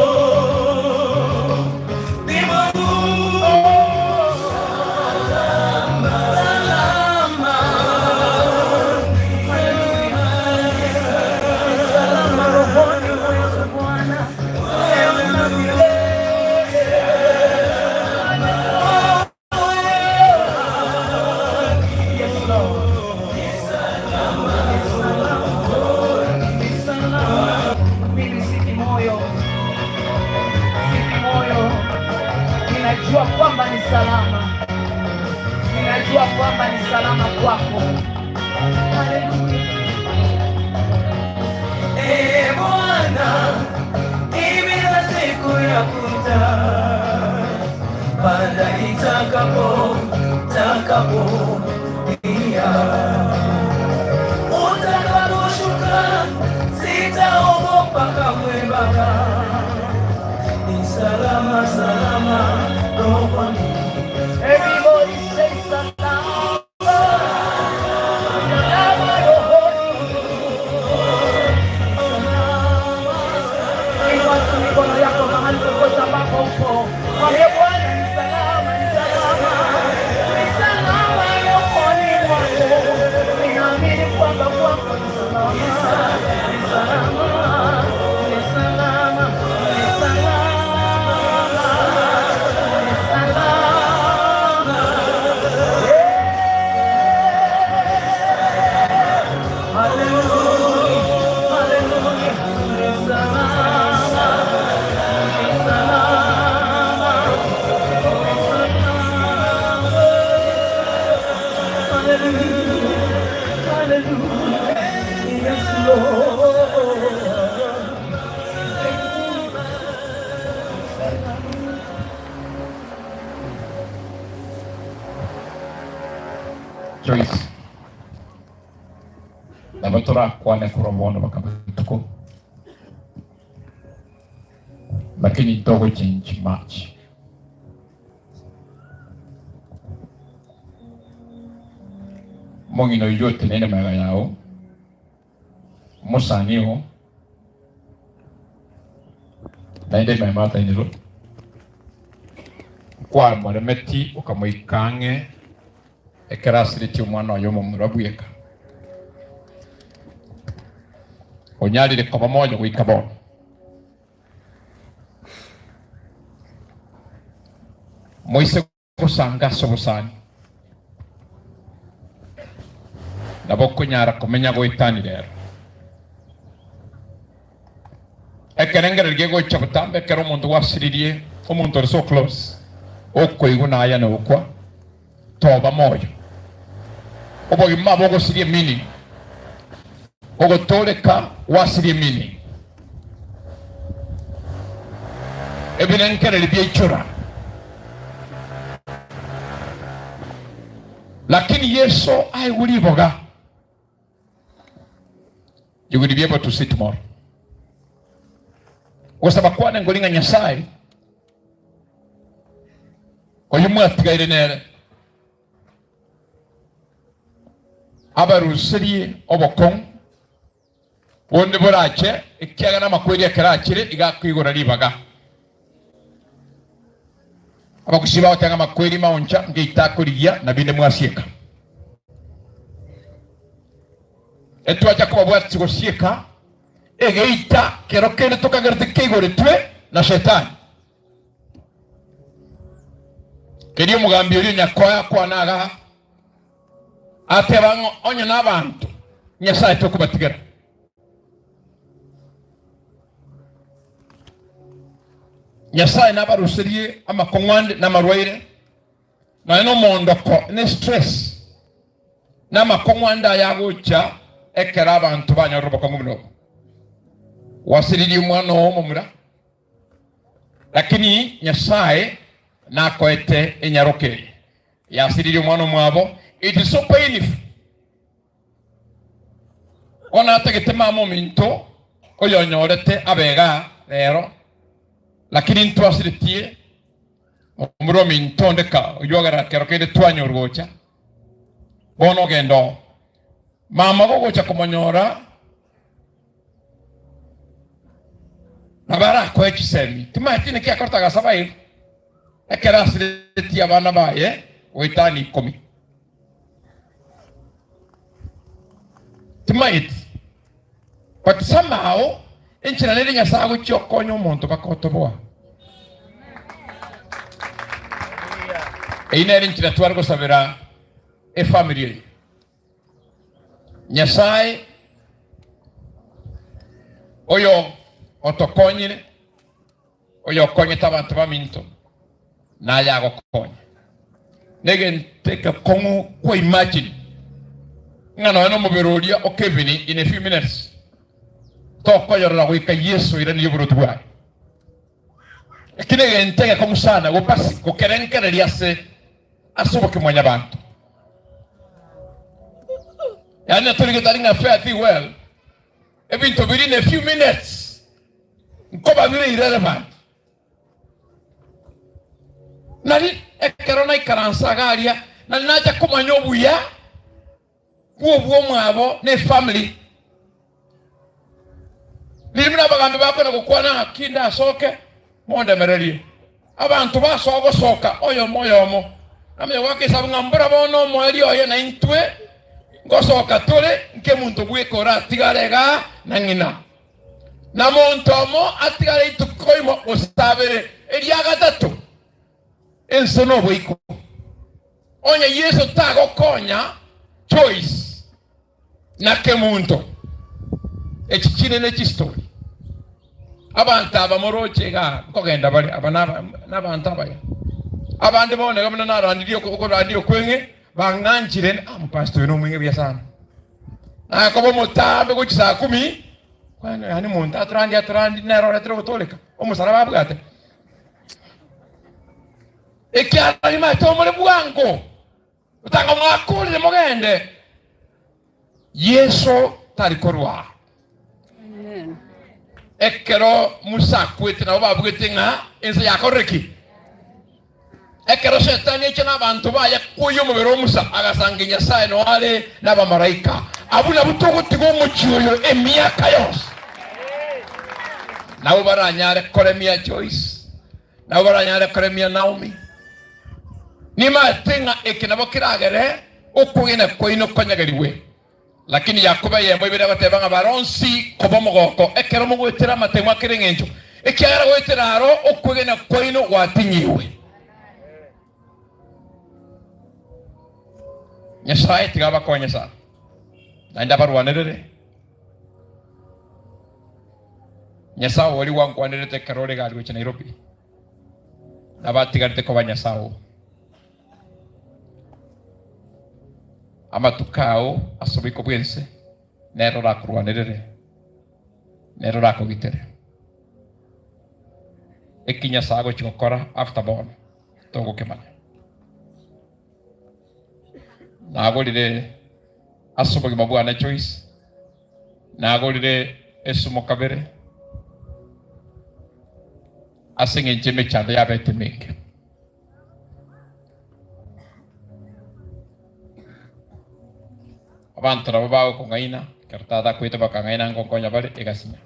mwangu. Salama, salama. Salama rohoni mwangu Bwana. Sifi moyo, ninajua kwamba ni salama, ninajua kwamba ni salama kwako. Haleluya. Ee Bwana, imila siku ya kuja panda itakapo takapo ia utakaposhuka, sitaogopa kamwe Baba, ni salama salama rohoni. Everybody say salama, salama rohoni. Inua tu mikono yako mahali popote ambapo upo, mwambie Bwana ni salama, ni salama, ni salama rohoni mwangu. Ninaamini kwamba kwako ni salama, ni salama, ni salama, ni salama, ni salama. Haleluya, haleluya, ni salama, ni salama, ni salama. Haleluya, haleluya, yes Lord. Joyce nabo torakwane korwa bono bakabatuko lakini togo change much mong'ina oyio otenene magega yao mosani oo naende mema atainirwe kwamoremeti okamoika ang'e ekero asiretie omwana oye omomura bweka onyarire koba moyo goika bono. Moise gosanga ase obosani, nabo okonyara komenya goetania rero. Ekerengererio gegocha botambe ekero omonto gwasiririe omonto ore so close, okoigwa naye nogokwa, toba moyo. Obogima bogosiria meaning, ogotooreka gwasirie meaning. Ebirengererio biaichora. Lakini Yeso aigwe riboga, you will be able to see tomorrow. Gosaba kwane nkori ng'a Nyasaye oyio mwatigaire nere abaruserie obokong'u bonde borache, ekiagera amakweri ekero achire iga akoigora ribaga. Abagusi bagoteba ng'a amakweri maoncha ngeita akorigia na binde mwasieka. Etwacha kobabwatisia gosieka egeita kero kende tokagerete keigoretwe na Shetani. Keria omogambi oria onyakoe akwane igaa, ateba ng'a onye nabanto Nyasae tokobatigera. Nyasae nabaruserie amakong'u ande na amarwaire, nonya nomoondoko, ne stress, na amakong'u ande aya agocha ekero abanto banyorire obokong'u buna obo. Gwasiririe omwana oo omomura, lakini Nyasae nakoete enyaroka eye yasiririe omwana omwabo, it is so painful. Bono atagete mama ominto oyonyorete abega rero, lakini ntwasiretie omura ominto onde ka oywo ogera kero kende twanyorwa gocha. Bono ogenda oo. Mama gogocha komonyora nabo arakoe chisemi, timanyeti naki akorete agasaba igo ekero asiretie abana baye goetania ikomi. Timanyeti but somehow enchera nere Nyasaye agochia okonya omonto mpaka otoboa. Eyio nere enchera tware gosabera efamiri eye. Nyasaye oyo otokonyire. Oyokonyete abanto baminto, naye agokonye. Negento egekong'u kwa imagine ng'a nonya nomobere oria o Kevin in a few minutes tokoyorora goika Yeso oiranirie oboroti bwaye. Eki negento egekong'u sana gopasi gokerengereria ase ase obokimwanyabanto. Yaani natorigete ari ng'a fare thee well, ebinto biria in a few minutes nkoba bire irrelevant. Nari ekero naikaransa iga aria, nari nacha komanya obuya bw'obwomwabo na efamily. Riria buna abagambi bakona gokwana ng'a ki ndasoke, mondemererie. Abanto basoa gosoka oyomo oyomo, namanya goaka esabu ng'a mbora bono omoerio oye naintwe ngosoka tore nkemonto bweka oratigare igaa na ng'ina. Na monto omo atigare rituko imo gose abere, eria gatato, ense noboiko. Onye Yeso tagokonya Joyce na kemonto, echi chire ne chistori. Abanto aba moroche igaa nkogenda bare, aba nabanto abaya. Abande bono iga buna narandirie okorandia okweng'e, bang'anchire, ah omopastor oyo nomweng'e buya sana. Nakoba omotambe gochia saa kumi, kwani yaani omonto atorandie atorandie nere oretire ogotoreka, omosaraba abwate. Ekiagera nimanyete omore bwango, otanga mwakorire mogende, Yeso tari korwa aa. Ekero Musa akwete nabo babuete ng'a ense yakorire ki? Ekero Shetani aicha nabanto baye koyia omobere o Musa, agasanga Nyasae noo are nabamalaika. Abwo nabwo togotiga omochie oyo emiaka yonsi. Nabo baranyare koremia Joyce, nabo baranyare koremia Naomi. Nimanyete ng'a eke nabo keragere okwegena kwaino konyegerigwe. Lakini Yakobo eyemo ibere agateba ng'a bare onsi koba omogoko ekero mogoetera amatemo a kera engencho, ekiagera goetera aro okwegena kwaino gwatinyigwe. Nyasae tiga abakonye sana, naende abarwanerere. Nyasae oria gwankwanerete ekero ore egari gochia Nairobi, nabo atigarete koba Nyasae oo. Amatuko ao ase oboiko bw'ense nere orakorwanerere, nere orakogitere. Eki Nyasae agochia gokora after bono togokemanya. Nagorire ase obogima bwane Joyce, nagorire esumo kabere ase eng'encho emechando yabete emenge. Abanto nabo bagokong'aina, ekero tata akwete bakang'aina ngonkonya bare egasinya.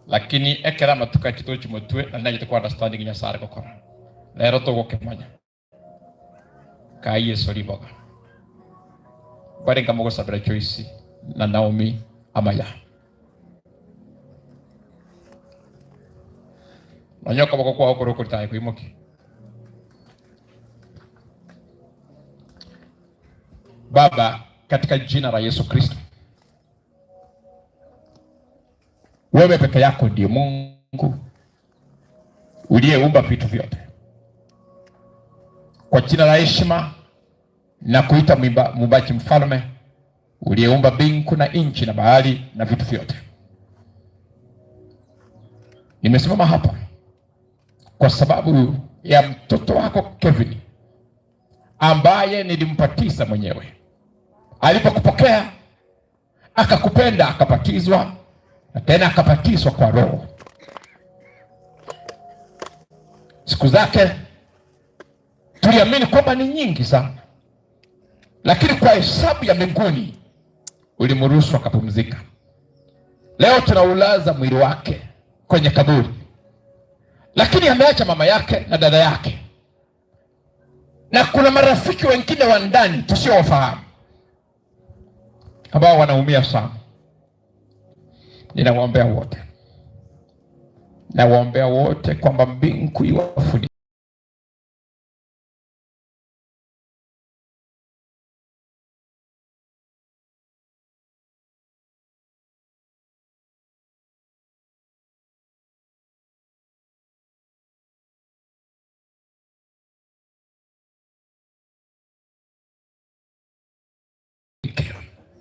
Lakini ekero amatuko achete gochia motwe, nari nachete ko understanding Nyasae are gokora. Rero togokemanya. Kaa Yeso riboga. Mbarenge mogosabera Joyce na Naomi amaya. Nonya okoboko kwao kore okorito aye koimokia. Baba, katika jina la Yesu Kristo, wewe peke yako ndiye Mungu uliyeumba vitu vyote. Kwa jina la heshima na kuita muumbaji mfalme uliyeumba mbingu na nchi na bahari na vitu vyote, nimesimama hapa kwa sababu ya mtoto wako Kevin ambaye nilimpatiza mwenyewe. Alipokupokea akakupenda, akapatizwa na tena akapatizwa kwa Roho. Siku zake tuliamini kwamba ni nyingi sana, lakini kwa hesabu ya mbinguni ulimruhusu akapumzika. Leo tunaulaza mwili wake kwenye kaburi, lakini ameacha mama yake na dada yake, na kuna marafiki wengine wa ndani tusiowafahamu ambao wanaumia sana. Ninawaombea wote, nawaombea wote kwamba mbingu iwafunike.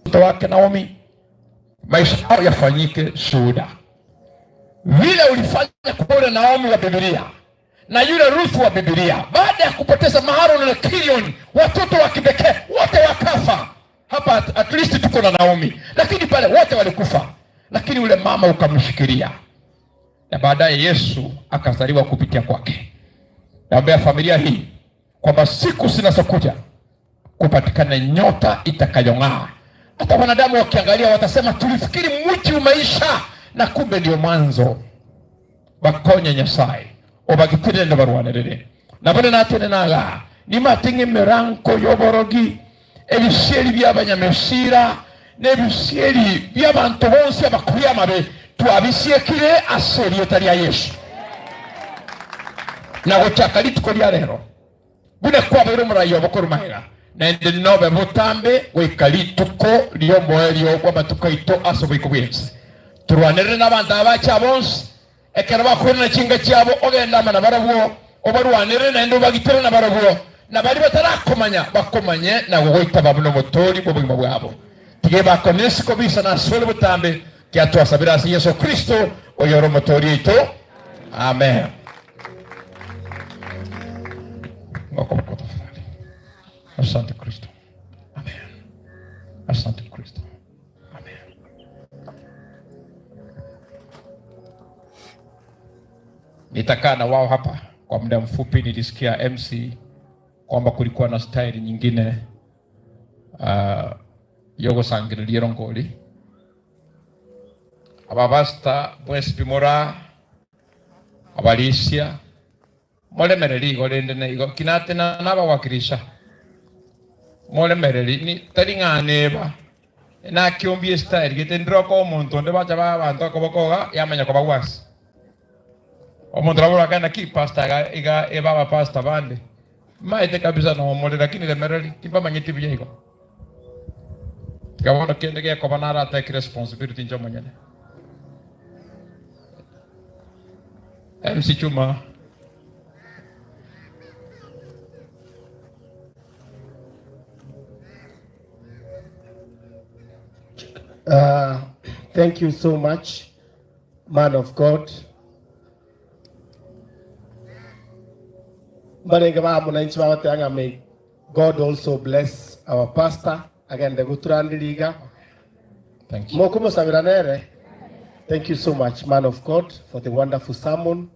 Mtoto wake Naomi, maisha yao yafanyike shuhuda vile ulifanya kwa yule Naomi wa Biblia na yule Ruthu wa Biblia, baada ya kupoteza Mahaloni na Kilioni, watoto wa kipekee wote wakafa. Hapa at least tuko na Naomi, lakini pale wote walikufa, lakini yule mama ukamshikilia, na baadaye Yesu akazaliwa kupitia kwake. Naombea familia hii kwamba siku zinazokuja kupatikana nyota itakayong'aa, hata wanadamu wakiangalia watasema tulifikiri mji umeisha, na kumbe ndio mwanzo. Bakonye Nyasaye obagitire nde barwanerere nabone natene naga nimating'e emirango y'oborogi ebisieri by'abanyamesira na ebisieri by'abanto bonsi abakori amabe twabisiekire ase erieta ria Yesu. Na gochaka rituko ria rero buna kwabeire omorai obo korwa magega, naende nobe botambe goika rituko ri'omoerio bw'amatuko aito ase oboiko bw'ense. Torwanerere nabanto aba bache bonsi, ekero bakoirana chinka chiabo, ogende amo nabarabwo, obarwanerere naende obagitere nabarabwo, na baria batarakomanya bakomanye na gogoitaba buna omotoori bw'obogima bwabo. Tiga ebakone isiko bisana asore botambe, ekiagera twasabire ase Yeso Kristo, oyore Omotoori oito. Amen. Ngokoboko tafadhali. Asante Kristo. Amen. Asante Kristo. Amen. Nitakaa na wao hapa kwa muda mfupi. Nilisikia MC kwamba kulikuwa na style nyingine yogosangiriria rongori ababasta mwesipi mora abarisia moremereri igo rende na igo kinate na nabawakilisha moremereri ni tari ng'aneba nakiombie style gete ndiroko omonto onde bacha ba abanto akobokoga yamanya kobagwasi omonto nabo akenda ki pastor iga iga eba abapastor bande maete kabisa nomore lakini remereri timbamanyeti buya igo tiga bono kende gekoba nara take responsibility inche omonyene MC Chuma. Thank you so much, man of God. Mbarenge ba mwananchi bagoteeba ng'a may God also bless our pastor agende goturandiri iga. Thank you. Mokomosabera nere. Thank you so much, man of God, for the wonderful sermon.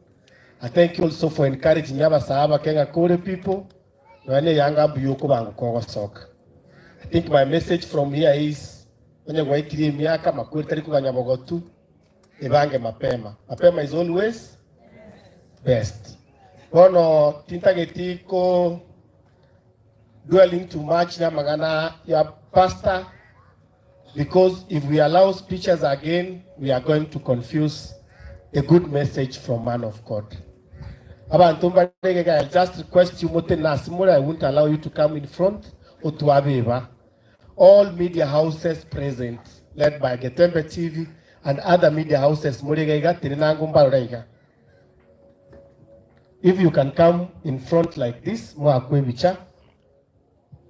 I thank you also for encouraging abasaa abake ng'a kore people nonya na eyanga mbuya okobangoka ogosoka. I think my message from here is onye gwaikire emiaka makweri tari koganya bogotu ebange mapema. Mapema is always best. Bono tintageti ko dwelling too much na amang'ana ya pastor because if we allow speeches again we are going to confuse the good message from man of God. Abanto mbare iga I just request you motenene ase more I won't allow you to come in front otwabeba. All media houses present led by Getembe TV and other media houses more iga iga tenenango mbarore iga. If you can come in front like this moakwe ebicha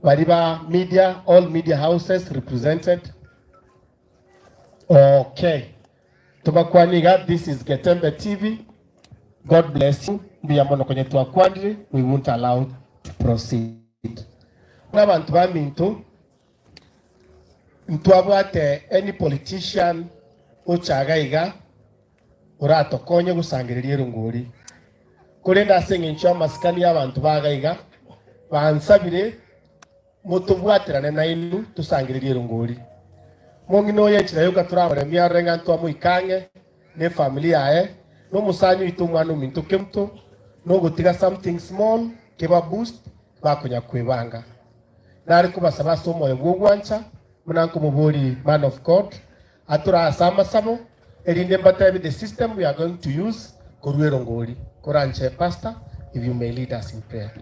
Baria ba media, all media houses represented. Okay. Tobakwanie iga, this is Getembe TV. God bless you. Mbuya mono konye twakwanire, we won't allow to proceed. Buna abanto baminto, ntwabwate any politician ochaga iga oratokonye gosangereria erongori. Korende ase engencho y'amasikani y'abanto ba iga iga, bansabire motobwaterane nainwe tosangererie erongori. Mong'ina oyo enchera yoka toramoremie arore ng'a ntwamoika ang'e nefamiri yaye, na omosani oito omwana ominto kemuto, nogotiga something small keba boost bakonya kwebanga. Nare kobasaba ase omoyo bw'ogwancha, buna nkomoboria man of God, Atore ase amasabo, erinde mbatebi the system we are going to use korwa erongori. Koranche Pastor, if you may lead us in prayer.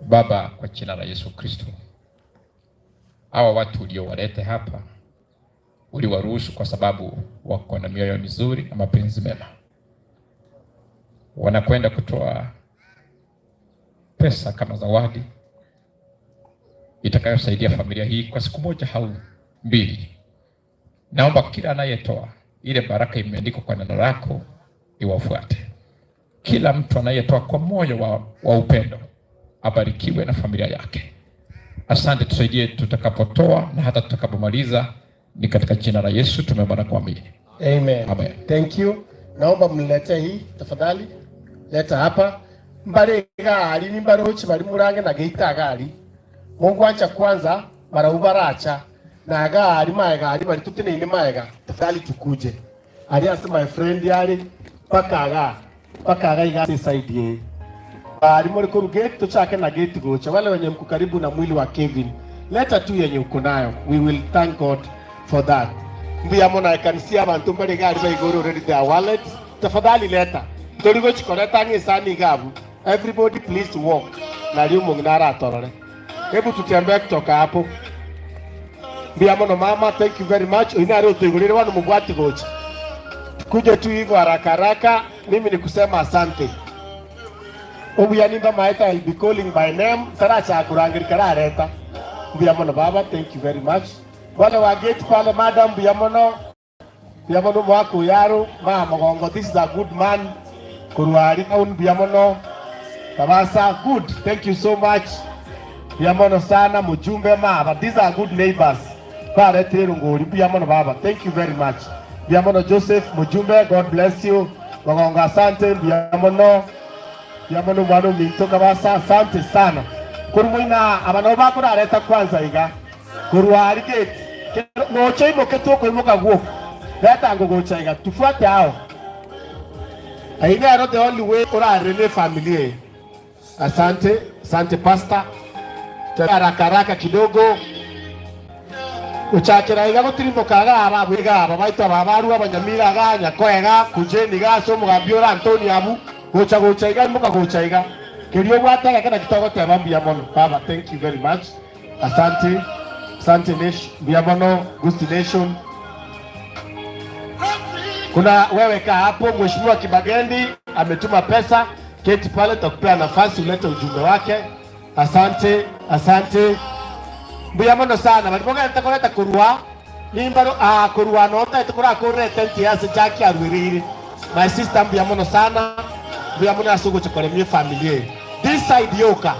Baba, kwa jina la Yesu Kristo, hawa watu uliowalete hapa uliwaruhusu kwa sababu wako na mioyo mizuri na mapenzi mema. Wanakwenda kutoa pesa kama zawadi itakayosaidia familia hii kwa siku moja au Mbili, naomba kila anayetoa ile baraka imeandikwa kwa neno lako iwafuate. Kila mtu anayetoa kwa moyo wa, wa upendo abarikiwe na familia yake. Asante, tusaidie tutakapotoa na hata tutakapomaliza. Ni katika jina la Yesu tumeomba na kuamini. Amen. Amen. Thank you. Naomba mniletee hii tafadhali. Leta hapa. Mbare gari ni mbarochi bari murange na geita gari. Mungu acha kwanza mara ubaracha na gari maega ari bari tutene ni maega. Tafadhali tukuje. Ali ase my friend yari paka ga paka ga iga side ye. Bari muri kuru gate tuchake na gate gocha. Wale wenye mko karibu na mwili wa Kevin. Leta tu yenye uko nayo. We will thank God for that. Mbuya mona I can see abantu mbere gari baigoro already their wallet. Tafadhali leta. Torigo chikoreta ngisani gabu. Everybody please walk. Na riu munginara atorore. Hebu tutembee kutoka hapo. Mbuya mono mama, thank you very much. Oinare utuigurire wanu mubwati gocha. Kuja tu hivyo haraka haraka, mimi ni kusema asante. Obuya nimba maeta I'll be calling by name. Taracha kurangiri karareta. Mbuya mono baba, thank you very much. Wale wa gate pale madam mbuya mono. Mbuya mono mwako yaro, ma mogongo. This is a good man. Kuruari town mbuya mono. Tabasa, good. Thank you so much. Mbuya mono sana mujumbe ma, but these are good neighbors. Pale tiru ngori mbuya mono baba. Thank you very much. Mbuya mono Joseph mujumbe, God bless you. Mogongo asante mbuya mono. Mbuya mono mwana minto kabasa asante sana. Kurumuina abano bakurareta kwanza iga. Kuruari gate. Ngocho imoke tuko imoka guo. Leta ngogocha iga tufuate hao. Aina not the only way urarele familia. Asante, asante pastor. Haraka haraka kidogo. Uchakira iga gutirimboka ga aba bwiga aba baitwa babaru abanyamira ga nyakoega kujeni ga so mugambi ora Antonio abu gocha gocha iga muka gocha iga kerio bwatega kana kitogo teba mbia mono baba thank you very much asante asante nation mbia mono Gusti nation kuna wewe kaa hapo mheshimiwa Kibagendi ametuma pesa keti pale takupea nafasi ulete ujumbe wake asante asante mbuya mono sana bariboga ntakoreta kurua nimbaro ah kurua no ta tukura kurete tent ya se jaki arwirire my sister mbuya mono sana mbuya mono asugo chikore mi family this side yoka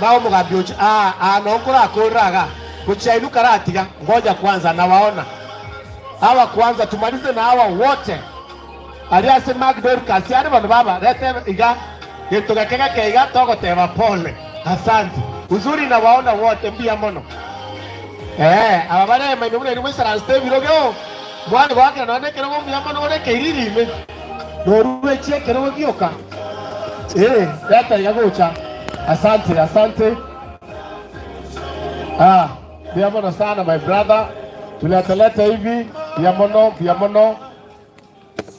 mao mugambi uchi ah ah no kura kuraga kuchainuka karatiga ngoja kwanza nawaona hawa kwanza tumalize na hawa wote aliase Mark Dorcas ari bantu baba lete iga gintu gake gake iga togoteba pole asante uzuri nawaona wote mbia mono eh aba bare maino mune nimwe saranste birogeo mwana gwake none kerogo mbia mono ore keiririme noruwe chie kerogo gioka eh leta iga gocha asante asante ah mbia mono sana my brother tuletelete hivi mbia mono mbia mono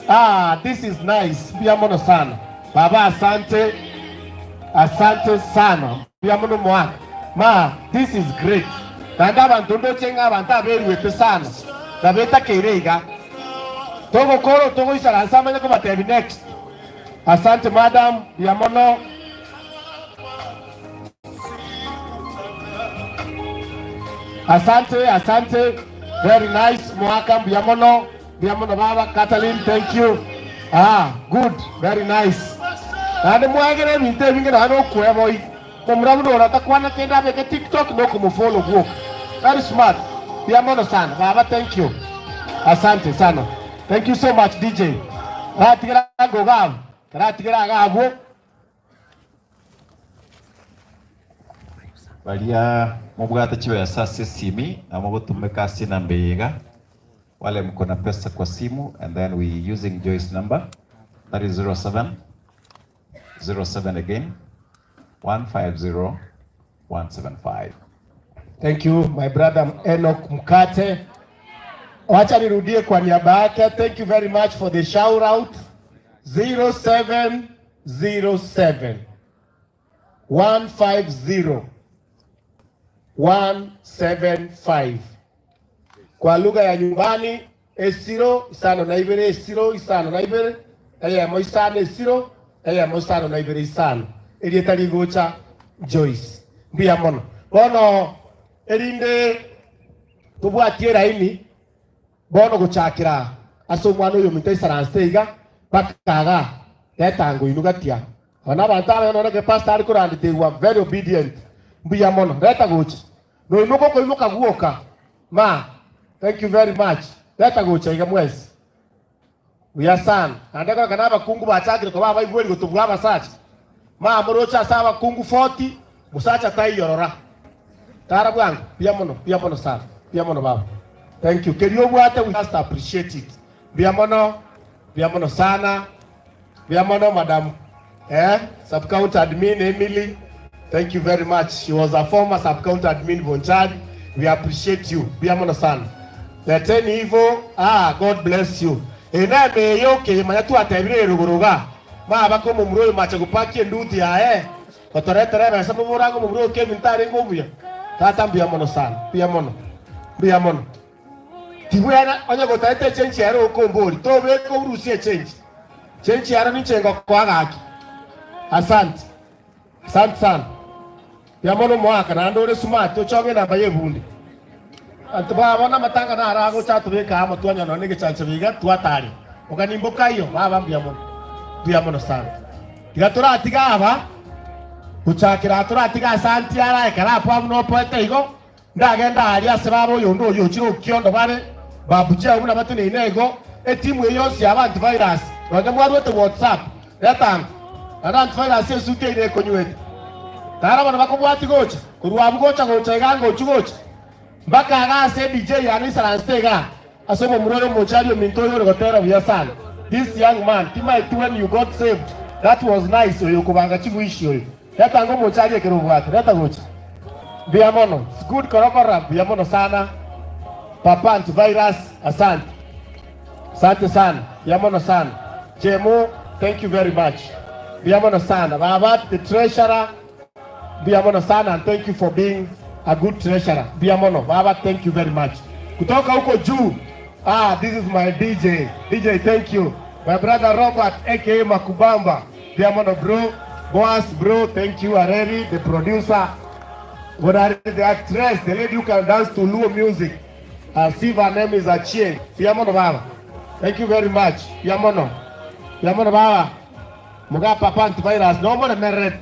Ah, this is nice. Mbia mono sana. Baba asante. Asante sana. Mbia mono mwaka. Ma, this is great. Nanda abantu ndochenga abantu aberuwete sana. Nabeta kereiga. Togo koro togo isaransa manya ko batebi next. Asante madam, mbia mono. Asante, asante. Very nice. Mwaka mbia mono. Mbia mono baba Kathleen, thank you. Ah, good. Very nice. Nande mwagere ebintu ebinge nawe nokweboi omurabu norata kwana kenda abeke TikTok nokumufollow guo. Very smart. Mbia mono sana. Baba, thank you. Asante sana. Thank you so much DJ. Ratigera ngogabu. Ratigera gabu. Baria mubwate chibesa ase esimi namo gotumeka ase enamba eye iga wale mko na pesa kwa simu and then we using Joyce number that is 07 07 again 150 175. Thank you my brother Enoch Mkate. Wacha nirudie kwa niaba yake. Thank you very much for the shout out. 0707 150 175. Kwa lugha ya nyumbani esiro isano na ibere esiro isano na ibere eyemo isano esiro eyemo isano na ibere isano erieta rigocha Joyce mbuya mono bono erinde Tobwatie eraini bono gochakera aa ase omwana oyo ominto aisaransete iga mpaka igaa, reta ango inwe gati aa. Aba nabanto abaya nonya ekero pastor are korandi they were very obedient. Mbuya mono. Reta gocha. Noimoka okoimoka gwoka. Ma, thank you very much. Reta gocha iga mwensi. Buya sana. Naende ekero abakungu bachakire koba abaigweri gotobua abasacha, ma moroche ase abakungu 40, mosacha taiyo rora. Tara bwango. Mbuya mono, mbuya mono sana. Mbuya mono baba. Thank you. Keria obwate we just appreciate it. Mbuya mono, mbuya mono sana. Mbuya mono madam eh, sub county admin Emily. Thank you very much. She was a former sub county admin Bonchari. We appreciate you. Mbuya mono sana. Leteni ivo. Ah, God bless you. Ene emeyo okeyemanya twatebire erogoro iga. Mabaka omomura oyo mache gopakia enduti yaye. Otoretere ebesa moborange omomura oyo Kevin tarenge omuya. Tata mbuya mono sana. Mbuya mono. Mbuya mono. Tibwena onye gotaete echenchi ere okombori tobeka orusie echenchi. Chenchi ero ninche ngokoa gaki. Asante. Asante sana. Mbuya mono omoaka naende ore smart ochonge enamba ye ebunde. Abanto baba namatanga naro agocha atobeka amo twanyora nonya negechanchero iga twataria. Oganimboka ayio baba mbuya mono. Mbuya mono sana. Tiga toratiga aba gochakera aa toratiga asanti ara ekero abwo buna opoete igo Ndagende aaria ase baba oyonde oyio ochire okiondo bare babuchia abwo buna bateneine igo etimu eye yonsi ya antivirus nonya mwaruete whatsapp reta ango naende antivirus esuti eino ekonywete tara bono bakobwati gocha korwa abwo gocha gocha iga ngochi gocha mpaka iga ase DJ yane isaransete igaa ase omomura oyo omochari ominto oyo ore gotera buya sana this young man timaeti when you got saved that was nice oyo okobanga chiguishi oyo Reta ango omochari ekero obwate. Reta gocha. Mbuya mono. It's good korokora mbuya mono sana. Papa antivirus asante. Asante sana. Mbuya mono sana. Jemo thank you very much. Mbuya mono sana. Baba the treasurer mbuya mono sana and thank you for being a good treasurer. Mbuya mono. Baba thank you very much. Kutoka huko juu. Ah, this is my DJ. DJ thank you. My brother Robert aka Makubamba. Mbuya mono bro. Boaz bro, thank you Areri, the producer. Bonari the actress, the lady who can dance to Luo music. Uh, Siva name is Achie. Mbuya mono baba. Thank you very much. Mbuya mono. Mbuya mono baba. Muga papa antivirus no more meret.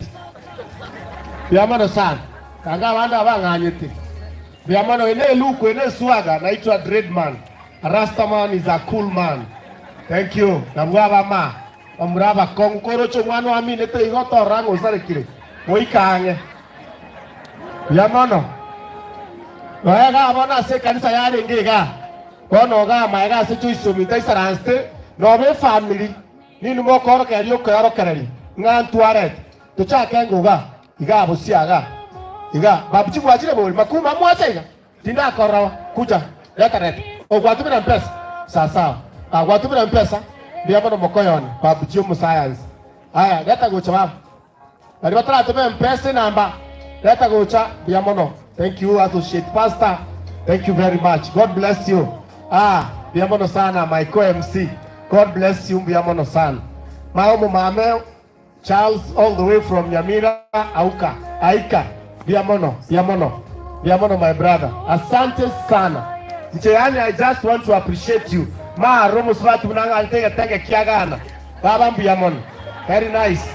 Mbuya mono sana. Kanga abande abang'anyete. Mbuya mono ene eluku ene swaga naitwa Dreadman. A Rasta man is a cool man. Thank you. Nabwo abama. Bamura abakong'u koroche omwana oaminete igo torora ng'a osarekire, moike ang'e. Buya mono. Nonya igaa bono ase ekanisa yarenge igaa, bono igaa amaega ase Joyce ominto aisaransete, noba efamiri, ninwe mokoorokereria okoeorokereria ng'a ntwarete. Tochake ng'o igaa, igaa bosio igaa, igaa. Babuchi gwachire bori, makuma mwacha iga. Tindakorora kucha reta reta. Oh gwatumire mpesa? Sasawa. Ah gwatumire mpesa? Mbuya mono mokoyone babuchi omosayansi. Aya reta gocha baba. Baria bataratome mpesa enamba reta gocha mbuya mono. Thank you associate pastor. Thank you very much. God bless you. Ah mbuya mono sana my co-MC. God bless you mbuya mono sana. Mae omomame Charles all the way from Nyamira auka aika mbuya mono mbuya mono mbuya mono my brother asante sana inche yaani I just want to appreciate you maro omosubati buna ang'anchete egetenge kia Ghana baba mbuya mono very nice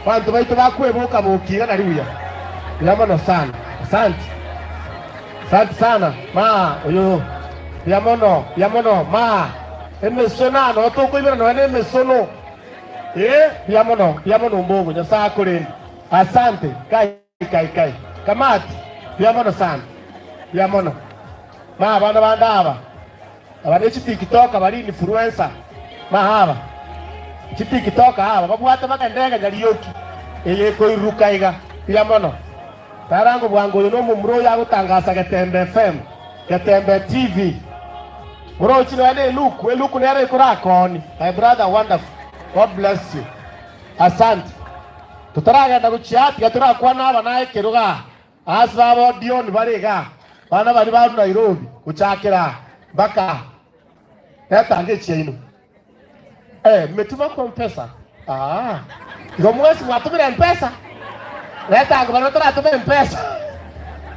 banto baito bakweboka boki iga nari buya mbuya mono sana asante asante sana ma oyo mbuya mono mbuya mono ma emesono ano tokoibera nonya na emesono Ee, mbuya mono, mbuya mono ombogo, Nyasae akorende. Asante. Kai, kai, kai. Kamati, mbuya mono sana. Mbuya mono. Ma abana bande aba, aba ne chitikitoka bari influencer. Ma aba, chitikitoka aba, babwate bagende iga Nyarioki, eye ekoiruruka iga. Mbuya mono. Tarango bwango oyo nomomura oyo agotangasa Getembe FM, Getembe TV. Morochi nonya ne eluku, eluku nero ekorakooni. My brother wonderful. God bless you. Asante. Totaragenda gochia aa tiga torakwane aba naye ekerogo aa. Ase baba Odion bare igaa. Bana baria ba Nairobi gochakera aa mpaka aa. Netanga echiaino. Eh, mmetuma kwa mpesa. Ah, igo mwensi mwatumire mpesa? Reta ango baria bataratuma mpesa.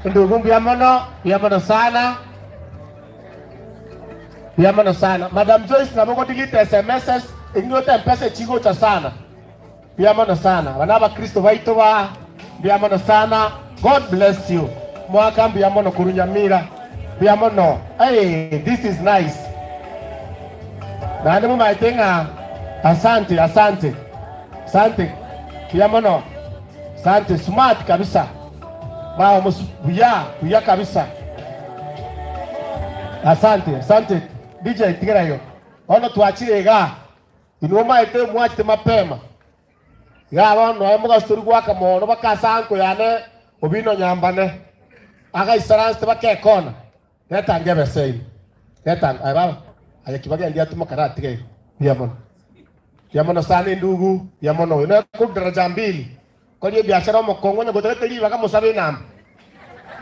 Ndugu mbuya mono, mbuya mono sana. Mbuya mono sana. Madam Joyce nabo ogo delete SMSs eng'ina mpesa echigocha sana. Mbuya mono sana. Aba nabakristo baito ba mbuya mono sana. God bless you. Mwaka mbuya mono korwa Nyamira. Mbuya mono. Hey, this is nice. Naende momaete ng'a asante asante. Asante. Mbuya mono. Asante smart kabisa. Mao mus buya buya kabisa. Asante asante DJ tigera igo. Bono twachire igaa. Inwe omaete mwachete mapema. Igaa bono noe mogaso tori goaka mono baka ase anko yane Obino Nyambane agaisaransete baka ekona. Reta ebesa ime. Reta aye baba. Aye kibagendi atuma karatiga igo. Mbuya mono. Mbuya mono sana endugu. Mbuya mono. Oyo noe korwa daraja mbili. Koria ebiashara omokong'u onye gotagete ribaga mosabe enamba.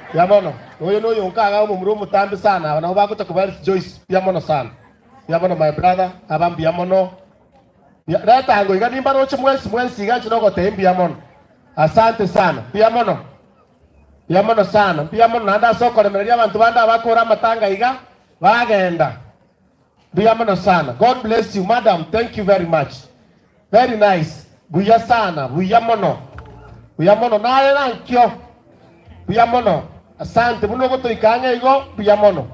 Mbuya mono. Oyo noyonka iga omomura omotambe sana aba nabo bagocha koba Joyce. Mbuya mono sana. Mbuya mono my brother. Aba mbuya mono. Reta ango iga nimbaroche mwensi mwensi iga inche nogotebia mbuya mono. Asante sana. Mbuya mono. Mbuya mono sana. Mbuya mono naende ase okoremereria abanto bande abakore amatanga iga bagenda. Mbuya mono sana. God bless you madam. Thank you very much. Very nice. Buya sana. Buya mono. Buya mono. Naye nankio. Buya mono. Asante. Buna ogotoika ang'e igo buya mono.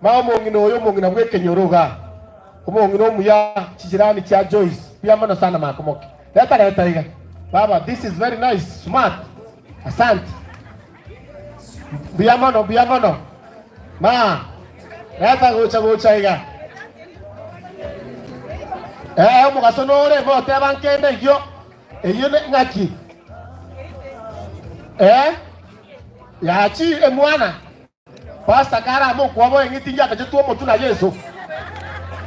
Ma omong'ina oyo omong'ina bw'ekenyoro igaa. Omong'ina omuya chijirani chia Joyce. Buya mono sana makomoke. Reta reta iga. Baba this is very nice. Smart. Asante. Mbuya mono, mbuya mono. Ma, reta gocha gocha iga. Eh, omogaso nore moteba nkende eyio. Eyio ne ng'aki? Eh? Yachi emwana. Pastor kare amo okwoboa eng'iti ngiakachetwe omotwe na Yeso.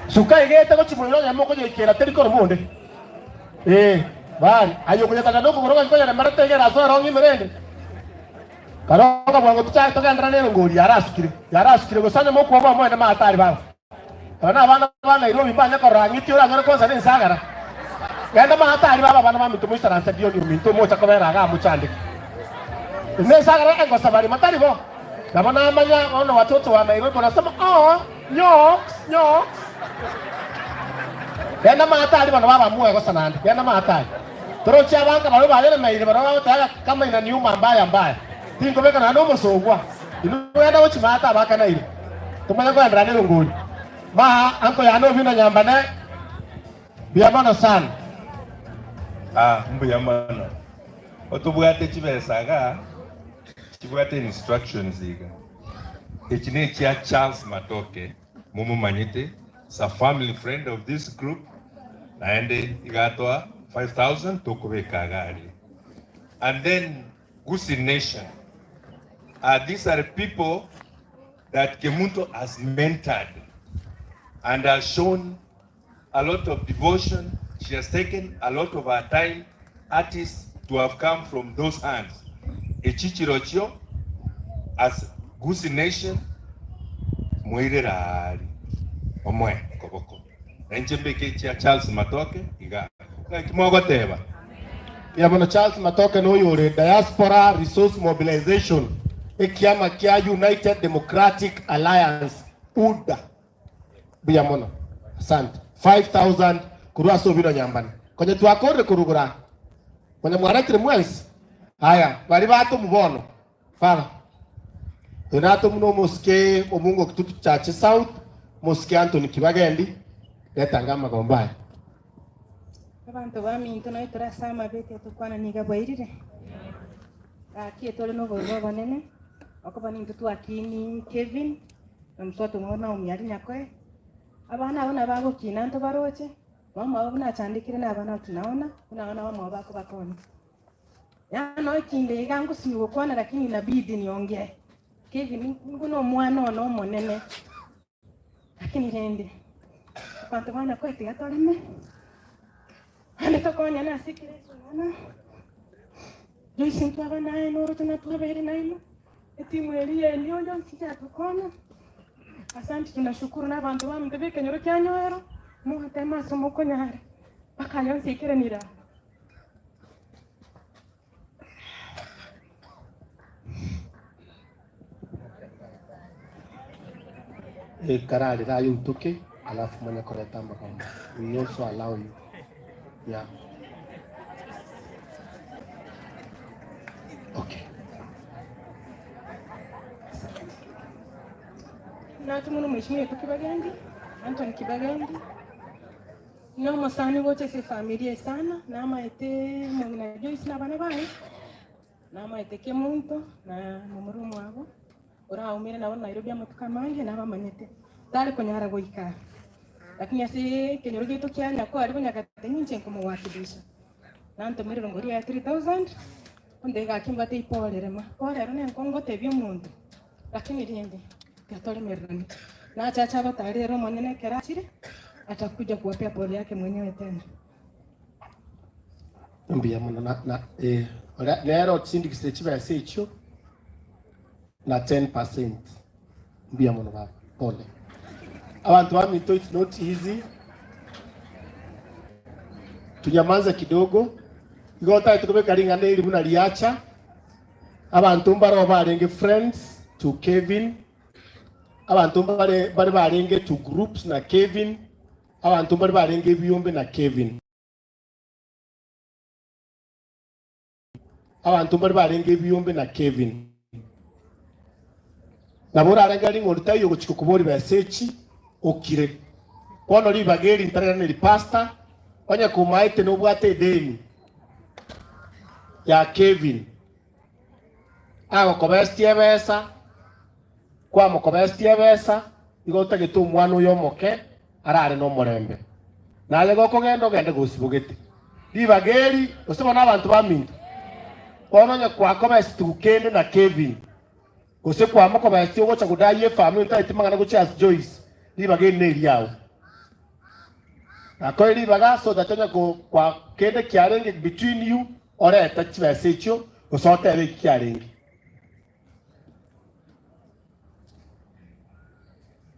Suka egete gochimoira onye mokonyeikera teri koroma onde. Ee, bari, aye okonyetaka nokogoro gaki konyeremerete egere ase erong'i ime rende. Karoka bwango tochake togenderere nerongori yarasukire, yarasukire gose onye mokwoboa moende maatari baba. Aba nabana ba Nairobi mbanye korora ng'iti oranyore kwansa nensagara. Genda maatari baba abana baminto moisaranse Dioni ominto omocha kobera igaa mochandeke. Nensagara engosabari matari bo. Nabo namanya bono watoto wa Nairobi wanasema oh nyoks nyoks. Genda maatari bono baba mwegosa naende genda maatari. Torochi abanka baria bayeremeire baria bagoteba kama inaniuma mbaya mbaya. Tinkobeka naende omosogwa. Inwe genda gochia maate abakanaire. Tomanye koenderera nerongori. Ma anko yane Obino Nyambane mbuya mono sana. Ah, mbuya mono. Otobwate chibesa igaa, chibwate instructions iga. Echi ne chia Charles Matoke, momomanyete, is a family friend of this group, naende iga atoa 5000 tokobeka iga aria. And then Gusii Nation, ah, these are people that Kemunto has mentored and has shown a lot of devotion. She has taken a lot of her time, artists to have come from those hands. Echichirochio as Gusii Nation moirere aari omoe koboko. Na inche mbeke echia Charles Matoke iga. Naki mogoteba? Mbuya mono Charles Matoke noyo ore Diaspora Resource Mobilization ekiama kia United Democratic Alliance UDA. Mbuya mono. Asante. 5000 korwa ase Obino Nyambane. Konye twakorire korugora. Konye mwaretire mwensi. Aya, baria batomu bono. Baba. Oyo natomu nomosike omungo Kitutu Chache South, omosike Anthony Kibagendi, retanga amagombo aya. Abanto baminto naye tore ase amabeti atokwana niga bwairire. Gaki tore nobororo obonene, okoba nintwe twakini Kevin, na mosubati omwabo Naomi aria Nyakoe. Abana abwo nabagokina ntobaroche, bamwabo buna achandekire na abana tunaona, buna abana bamwabo bakobakonya. Yaani ekinde iga ngosinywa gokwana lakini inabidi niongee. Kevin nigo nomwana one omonene, lakini rende abanto ba Nyakoe tiga toreme, naende tokonyane ase ekero eking'ana. Joyce ntwaba naye noroche natwabeire nainwe, etimu eria ya Elio yonsi yatokonya. Asante tunashukuru na abanto baminto ba ekenyoro kia Nyoero, mogotema ase mokonyara, mpaka yonsi eikeranire aa. Ekararera aye oitoke alafu omanye koreta amagambo. We also allow you. Yeah. Okay. Naki mono mheshimiwa oito Kibagendi, Anthony Kibagendi, nomosani gocha ase efamiri eye sana, namaete omong'ina Joyce na abana baye, namaete Kemunto na momura omwabo, oraumire nabo Nairobi amatuko amange nabamanyete, tari konyara goika aa. Lakini ase ekenyoro giaito kia Nyakwari Bonyakateng'u inche nkomowakilisha, nantomire rongori ya 3000, onde gaki mbwate iporere ma, pore ero nenko ngotebia omonto. Lakini rende tiatoremererani, nachache abatarere ere omonyene ekero achire, atakuja kuwapea pole yake mwenyewe tena. Mbuya mono na, na, eh, oria nere otisindikisire chibesa echio na 10%. Mbuya mono baba, pole. Abanto baminto it's not easy. Tunyamanze kidogo. Igo otagete kobeka ring'ana eri buna riacha. Abanto mbaroo barenge friends to Kevin, abanto mbare mbare barenge to groups na Kevin, abanto mbare barenge ebiombe na Kevin. Abanto mbare barenge ebiombe na Kevin. Nabo orarengererie ng'a onde taiyo ogochika koboria besa echi, okire. Bono ribaga eri ntarairaneri pastor, onye komaete nobwate edeni. ya Kevin agokobestia ebesa, kwamokobestia ebesa, igo otagete omwana oyo omoke arare nomorembe. Naye gokogenda ogende gosibogete. Ribaga eri, gose bono abanto baminto, bono onye kwakobesetiwu kende na Kevin, gose kwamokobestia ogocha godai efamiri otageti mang'ana gochia ase Joyce, ribaga eri neriao. Nakoe ribaga so that onye ko kwa kende kiarenge between you orete chibesa echio gose otebe eki kiarenge.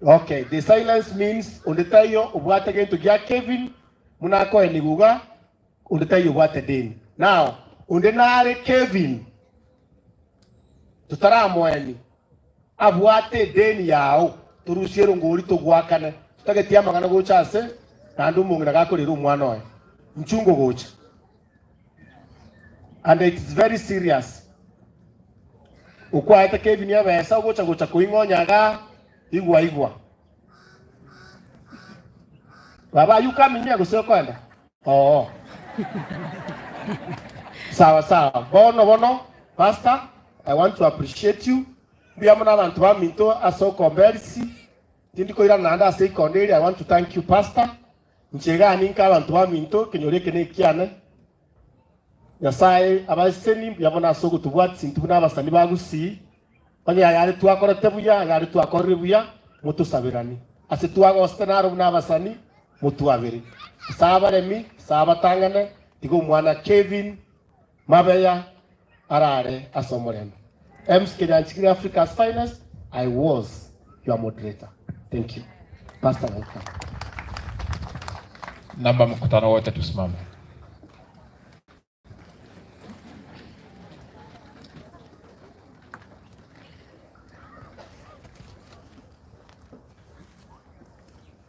Okay, the silence means onde taiyo obwate gento gia Kevin buna akoenigwa iga onde taiyo obwate deni. Now onde nare Kevin totaramoeni Abwate edeni yao, torusie erongori togoakane, totageti amang'ana gocha ase, naende omong'ina gakorera omwana oye. Nchungo gocha. And it is very serious. Okwaete Kevin ebesa ogocha gocha koing'onya igaa, igwa igwa. Baba are you coming here gose okoenda? Oo. Sawa sawa. Bono bono, Pastor, I want to appreciate you. Mbuya mono abanto baminto ase okomberisi. Tindi koirana naende ase ikondo eri. I want to thank you, Pastor. Inche igaa ninka abanto baminto, ekenyoro eke nekiane. Nyasae abaseseni, mbuya mono ase ogotobwatia intwe buna abasani ba Gusii. Onye ayare twakorete buya, ayare twakorire buya, motosaberanie. Ase twagosete naro buna abasani, motwabere. Ase abaremi, ase abatang'ane, tiga omwana Kevin Mabeya arare ase omorembe. MC Kenyanchigiri Africa's finest, I was your moderator. Thank you. Pastor welcome. Naomba mkutano wote tusimame.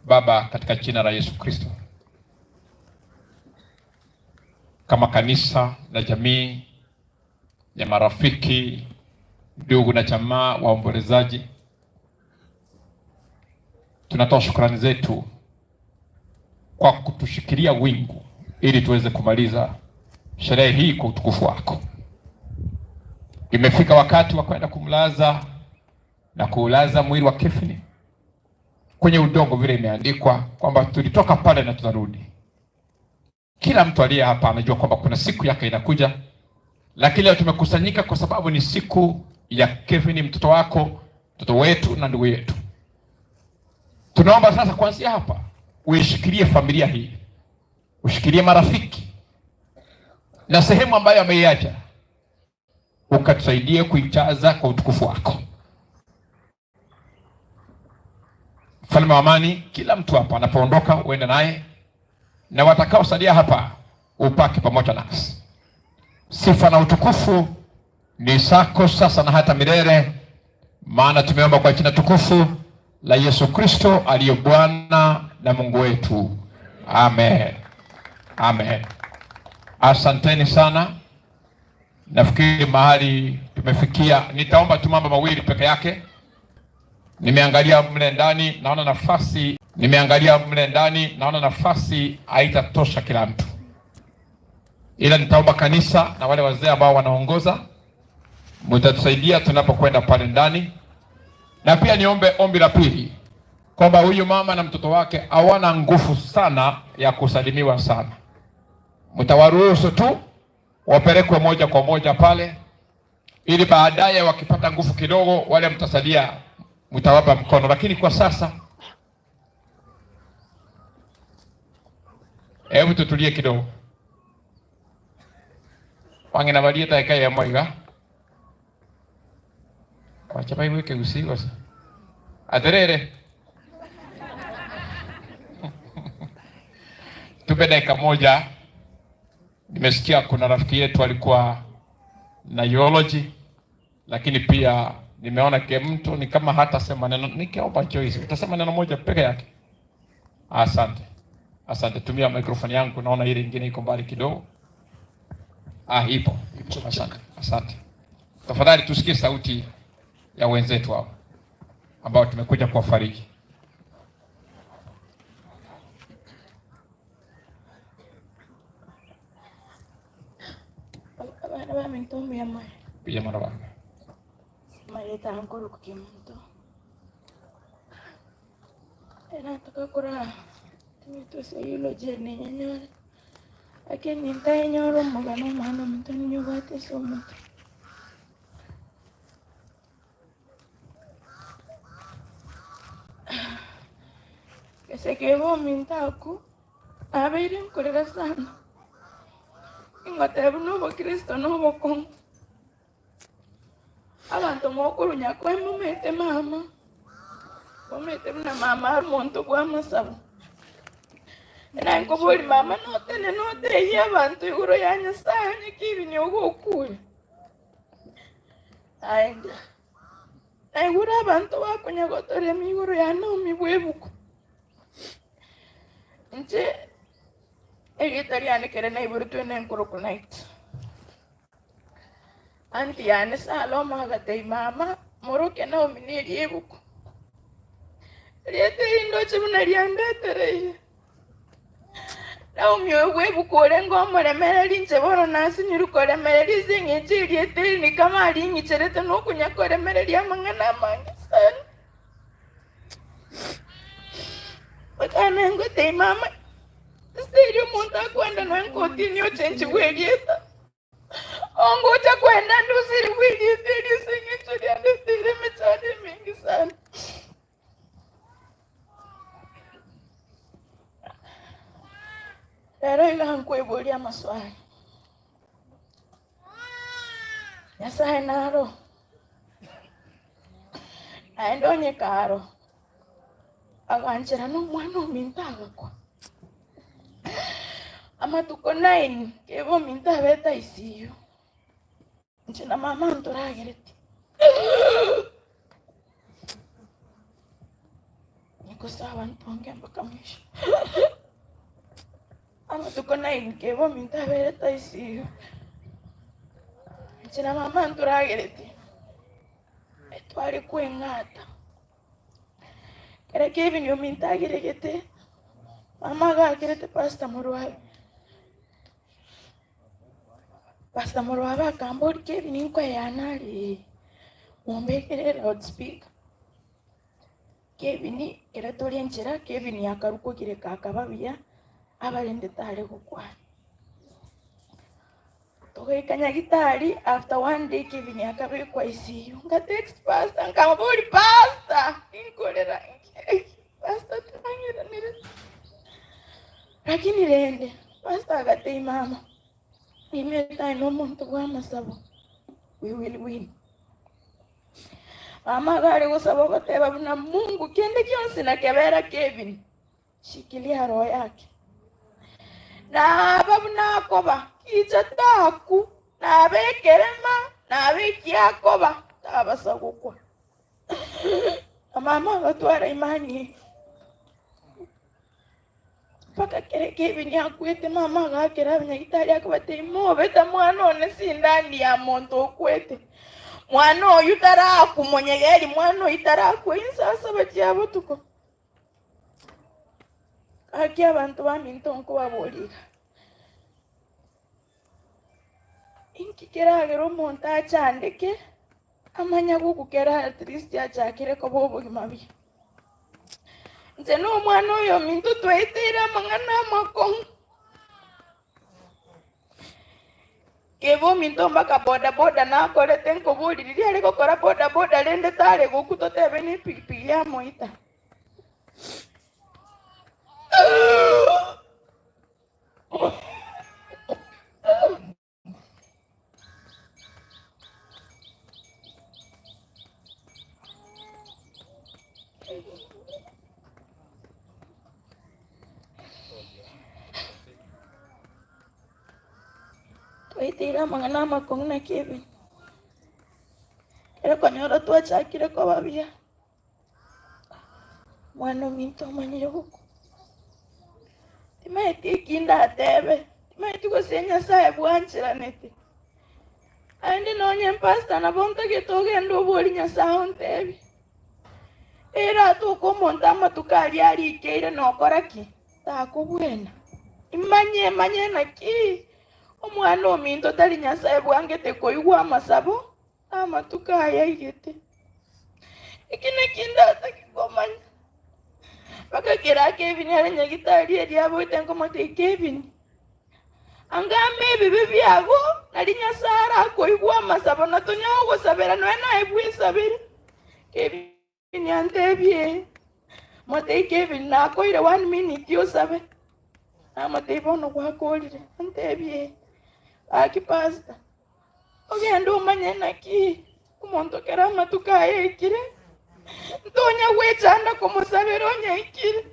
Baba, katika jina la Yesu Kristo, kama kanisa na jamii ya marafiki, ndugu na jamaa waombolezaji, tunatoa shukrani zetu kwa kutushikilia wingu ili tuweze kumaliza sherehe hii kwa utukufu wako. Imefika wakati wa kwenda kumlaza na kuulaza mwili wa Kefini kwenye udongo, vile imeandikwa kwamba tulitoka pale na tutarudi. Kila mtu aliye hapa anajua kwamba kuna siku yake inakuja, lakini leo tumekusanyika kwa sababu ni siku ya Kevin, mtoto wako, mtoto wetu na ndugu yetu. Tunaomba sasa kuanzia hapa uishikilie familia hii, ushikilie marafiki na sehemu ambayo ameiacha, ukatusaidie kuijaza kwa utukufu wako. Mfalme wa amani, kila mtu hapa anapoondoka uende naye, na watakaosalia hapa upaki pamoja nasi. Sifa na utukufu ni zako sasa na hata milele, maana tumeomba kwa jina tukufu la Yesu Kristo aliye Bwana na Mungu wetu. Amen. Amen. Asanteni sana. Nafikiri mahali tumefikia, nitaomba tu mambo mawili peke yake. Nimeangalia mle ndani naona nafasi, nimeangalia mle ndani naona nafasi haitatosha kila mtu, ila nitaomba kanisa na wale wazee ambao wanaongoza, mtatusaidia tunapokwenda pale ndani, na pia niombe ombi la pili kwamba huyu mama na mtoto wake hawana nguvu sana ya kusalimiwa sana, mtawaruhusu tu wapelekwe moja kwa moja pale, ili baadaye wakipata nguvu kidogo, wale mtasalia mtawapa mkono, lakini kwa sasa hebu tutulie kidogo. Wang'ina barie dakika ya moiga wacha baigwike gusi gose aterere tupe dakika moja. Nimesikia kuna rafiki yetu alikuwa na urology, lakini pia nimeona ke mtu ni kama hata sema neno. Nikiomba Joyce, utasema neno moja peke yake. Asante, asante. Tumia microphone yangu, naona ile ingine iko mbali kidogo. Ah, ipo ipo. Asante, asante. Tafadhali tusikie sauti ya wenzetu hao ambao tumekuja kuwafariji. Abana baminto mbuya Pia mwana wangu. Maleta nkuru kukimuntu era tukakura timituse eulogy nenyenyore lakini ntaenyora omogano omwana ominto ninye obwate ase omotu. Gese keba ominto aku nabeire nkorera sana ingoteba buna obokristo na obokong'u. Abanto mokorunya kwe momete mama, momete buna mama are omonto bwa amasabo. Naye nkoboria mama notenene otebie abanto igoro ya Nyasaye onye kibini ogokure. Naende naigure abanto bakonya gotorema igoro ya Naomi bwa ebuku. Inche erieta riane kere naiboretwe nenkorokwa Night. Aunty yane Salome agatebia mama, Moroke Naomi neria ebuku. Erieta eri ndoche buna riandetereire. Naomi oyo bw'ebuku orenge omoremereri inche bono nasinyirwe koremereria ase eng'encho erieta eri ni kama aring'icherete na okonya koremereria amang'ana amange sana. Mpaka nengotebia mama, ase erio omonto akwenda nonya nkotini ochenchigwe erieta. Ongocha kwenda ndusirigwe erieta erio ase eng'encho riandeteire emechando emenge sana. Rero iga nkoiboria amaswali. Nyasaye naro, naende onye karo, aganchera nomwana ominto agakwa. Amatuko nine keba ominto abete ICU, inche na mama ntoragereti. Niko sawa ntonge mpaka mwisho. Amatuko nine keba ominto aberete ICU, inche na mama ntoragereti, etware kweng'ata. Ekero Kevin ominto ageregete, mama agakerete Pastor Morwabe. Pastor Morwabe akamboria Kevin nkoeyana are ee, mombekere eloudspeaker. Kevin ekero tore enchera, Kevin akarwa kogireka akaba buya, abarende tare gokwana. Togaika nyagitari after one day Kevin akabekwa ICU. Nga text pastor nkamobori pastor inkorera pastor tang'iranere. Lakini rende pastor agatebia mama nimete aye nomonto bwa amasabo we will win. Mama iga are gosaba ogoteba buna Mungu kende gionsi nakebera Kevin Shikilia roho yake. Naba buna akoba, gicha taku, naba ekerema, naba ekiakoba, tabasa gokwa. Na mama agatwara imani eye. Mpaka kere Kevin akwete mama agakera abanyagitari akabatebia mobeta mwana one sindani ya monto okwete. Mwana oyio tarakwa monyegeri mwana oyio tarakwa inse ase abachia botuko. Gaki abanto baminto nkobaboria iga, inki keragere omonto achandeke amanye gokukera at least achakire koba obogima buya? Inche na omwana oyo ominto twaeteire amang'ana amakong'u. Kebe ominto mpaka bodaboda nakorete nkoboria riria are gokora bodaboda rende tare gokwa totebe ne epigipigi yamoita. Twaiteire amang'ana amakong'u na Kevin, ekero konyora twachakire koba buya. Omwana ominto omanyire gokwa. Timaeti eki ndatebe, timaeti gose Nyasaye bwancheranete. Naende nonye mpastor nabo ntagete ogende oborie Nyasaye ontebie. Ere atoke omonto amatuko aria arikeire nokora ki? Takobwena. Imanye manye naki omwana ominto tari Nyasaye bwangete koigwa amasabo Amatuko aya aigete, eki nakio ndatake komanya. Bakakera Kevin are nyagitari eria aboete nkomotebia Kevin, angama ebibe biago nari Nyasae arakoigwe amasabo na tonya gogosabera nonya naye bwesabere. Kevin antebie, motebie Kevin nakoire one minute osabe. Namotebia bono gwakorire, antebie gaki pastor. Ogende omanye naki omonto kera amatuko aye aikire, ntonya gwechanda komosabera onye aikire.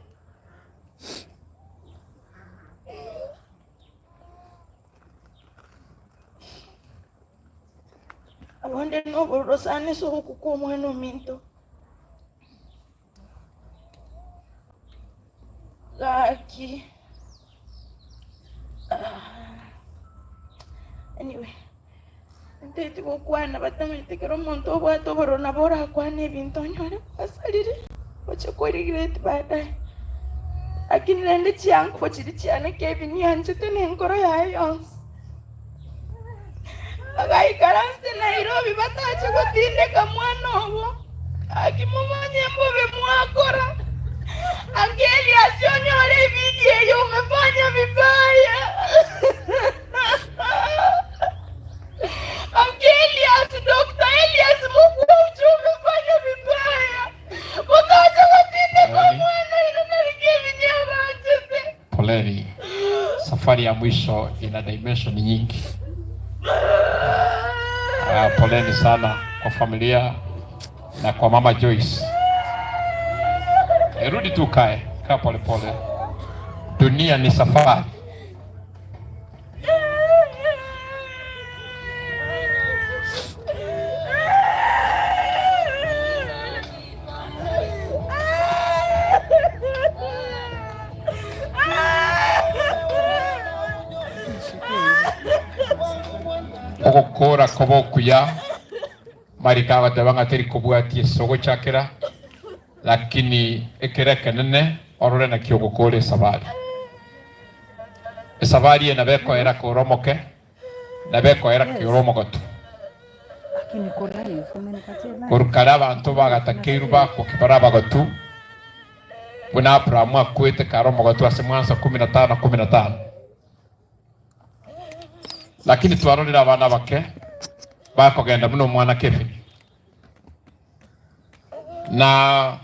Abande nobororo sana ase ogokwa kwa omwana ominto. Gaki. Anyway, ntaeti gokwana batamanyete ekero omonto obwate obororo nabo orakwane ebinto onyore gwasarire oche ko regret baadaye. Lakini rende chiango chiria chiane Kevin yanchete na enkoro yaye yonsi. Bagaikaransete Nairobi batache gotindeka mwana obo. Gaki momanye mbobe mwakora. Ange Elias onyore evideo eye umefanya vibaya. Ange Elias, Dr. Elias Muguocho umefanya vibaya. Motache gotindeka omwana oino nari Kevin abanchete. Poleni, safari ya mwisho ina dimension nyingi. Ah, poleni sana kwa familia na kwa mama Joyce. Eh, rudi tu kae, kaa polepole. Dunia ni safari. Ogokora koba okuya, Mariko agateba ng'a teri kobwatia ase ogochakera, lakini ekero ekenene orore naki ogokora esabari. Esabari eye nabo ekoera kore omoke, nabo ekoera kore omogotu. Korwa kare abanto bagatakeirwe bakwa ki bare abagotu, buna Abrahamu akwete kare omogotu ase mwansa kumi na tano kumi na tano. Lakini twarorire abana abake bakogenda buna omwana Kevin na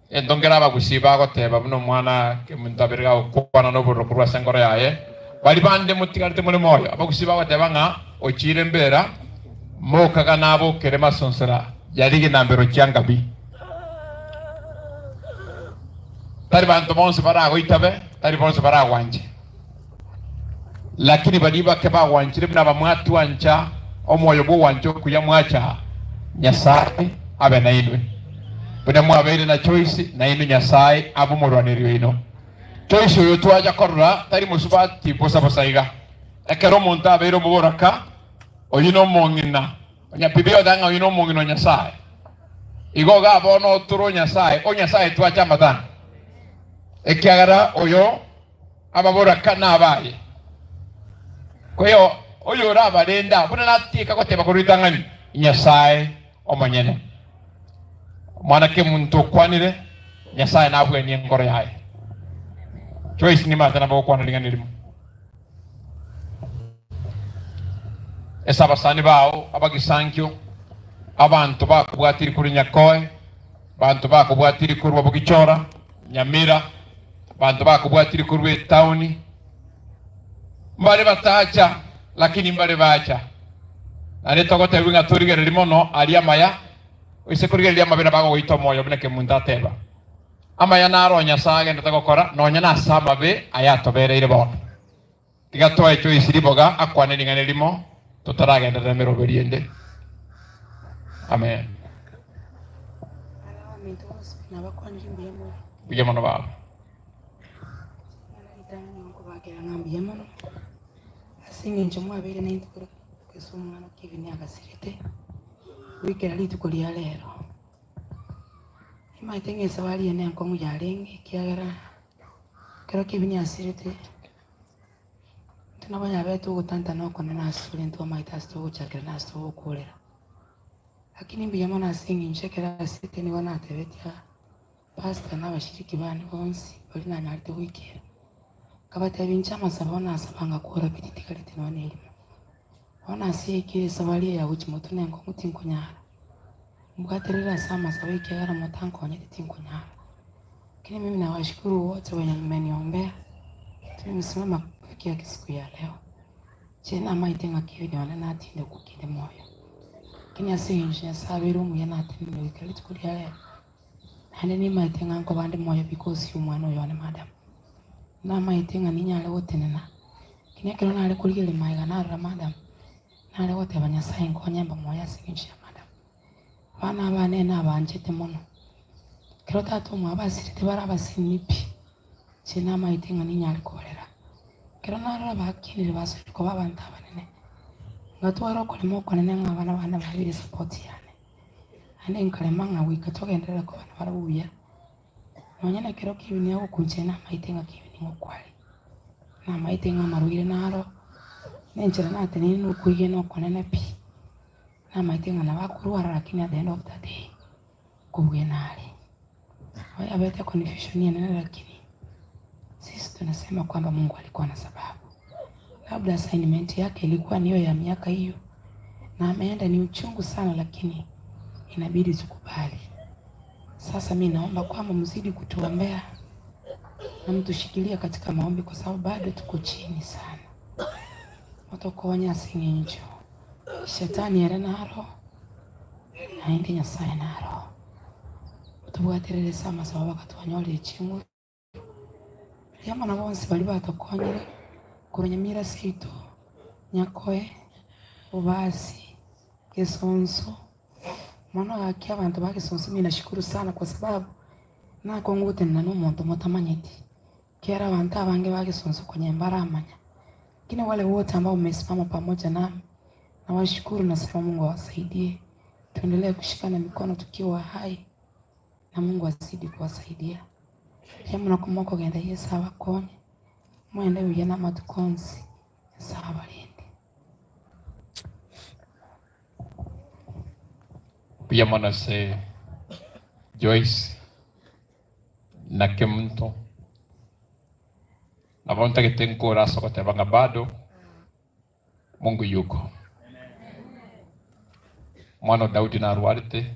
Egento nkere abagusii bagoteba buna omwana kemonto abere gagokwana nobororo korwa ase enkoro yaye, Baria bande motigarete more moyo. Abagusii bagoteba ng'a ochiire embera, mokaga nabokere masonsera ya rigena mbero chia ngabi. Tari banto bonsi baragoitabe, tari bonsi baragwanche. Lakini baria bake bagwanchire buna abamwatwancha, omoyo bw'ogwancha okuya mwacha. Nyasae abe nainwe. Buna mwabeire na Joyce, nainwe Nyasae abe omorwaneri oino. Joyce oyo twacha korora tari mosubati bosa bosa iga. Ekero omonto abeire omoboraka, oyio nomong'ina. Onye Biblia egoteba ng'a oyio nomong'ina o Nyasae. Igo igaa bono otore o Nyasae, o Nyasae twache amatanga. Ekiagera oyo ababoraka nabaye. Koyo oyorabarende buna natieka goteba korwa ritang'ani, Nyasae omonyene. Omwana kemonto okwanire, Nyasae nabwenie enkoro yaye. Joyce nimanyete nabo gokwana ring'ana erimo. Ase abasani bao abagisankio, abanto bakobwatiri korwa Nyakoe, abanto bakobwatiri korwa Bogichora, Nyamira, abanto bakobwatiri korwa etaoni, mbare batacha lakini mbare bacha. Naende togotebiwa ng'a torigererie mono aria amaya, oise korigereria amabe nabo agogoita omoyo buna kemunto ateba. Amaya naro o Nyasae agenderete gokora nonya nase amabe ayatobereire bono. Tiga toe Joyce riboga akwane ring'ana erimo totaragenderera emeroberio ende. Amen. Abaminto bonsi nabakwanire mbuya mono. Mbuya mono baba. Ritang'ani nkobakera ng'a mbuya mono ase eng'encho mwabeire naintwe korwa ase omwana Kevin agasirete goikera rituko ria rero. Nimanyete ng'a esabari eye nenkong'u yarenge ekiagera ekero Kevin asirete intwe nabo yabete ogotantana okonene ase tore intwe omanyete ase togochakera na ase togokorera. Lakini mbuya mono ase eng'encho ekero asirete nigo natebetie aa. Pastor na abashiriki bane bonsi baria nanyarete goikera, nkabatebia inche amasabo nasaba ngakora pi titigareti nonya na erimo. Bono ase yaikire esabari eye ya gochia motwe nenkong'u tinkonyara. Mbwaterere ase amasabo ekiagera motankonyeti tinkonyara. Lakini mimi nawashukuru wote wenye mmeniombea, tumesimama kufikia siku ya leo. Inche namaete ng'a kebiri one natindekwa kinde moyo, lakini ase eng'encho Nyasae abeire omuya natenenire goika rituko ria rero. Naende nimaete ng'a nkoba nde moyo because y'omwana oyo one madam. Namaete ng'a ninyare gotenena, lakini ekero nare korigereria magega narora madam, nare goteba Nyasaye nkonye mbe moyo ase eng'encho ya madam. Abana aba nere nabanchete mono. Ekero tata omwabo asirete bare abasinini pi, inche namaete ng'a ninyare kobarera. Ekero narora bakinire basoire koba abanto abanene, ngatwara okorema okonene ng'a abana bane babeire support yane. Naende nkarema ng'a goika togenderere koba nabarabwo buya, nonya nekero ki'ebini agokunchera namaete ng'a ki'ebini ngokware, namaete ng'a amarwaire naro, na enchera nateneine na okwegena okonene pi, namaete ng'a nabo akorwara lakini at the end of the day, nkobwena are. Nabo yabete confusion enene lakini sisi tunasema kwamba Mungu alikuwa na sababu, labda assignment yake ilikuwa ni hiyo ya miaka hiyo na ameenda ni uchungu sana, lakini inabidi tukubali. Sasa mi naomba kwamba mzidi kutuombea na mtushikilie katika maombi, kwa sababu bado tuko chini sana. Motokonya ase eng'encho shetani ere naro naende Nyasaye naro tobwaterere ase amasabo bakatwanyorire chinguru. Riria mono bonsi baria batokonyire korwa Nyamira seito, Nyakoe, Bobasi, Gesonso, mono gaki abanto ba Gesonso mi nashukuru sana kwa sababu nakong'u gotenena na omonto motamanyeti, ekiagera abanto abange ba Gesonso konya mbaramanya, lakini wale wote ambao mmesimama pamoja nami nawashukuru nasema Mungu awasaidie, tuendelee kushikana mikono tukiwa hai na Mungu azidi kuwasaidia. Riria muna mokogenda Yeso abakonye, mwende buya na amatuko onsi, Nyasae abarende. Mbuya mono ase Joyce na Kemunto. Nabo ntagete nkore ase ogoteba ng'a bado Mungu yuko. Mwana o Daudi narwarete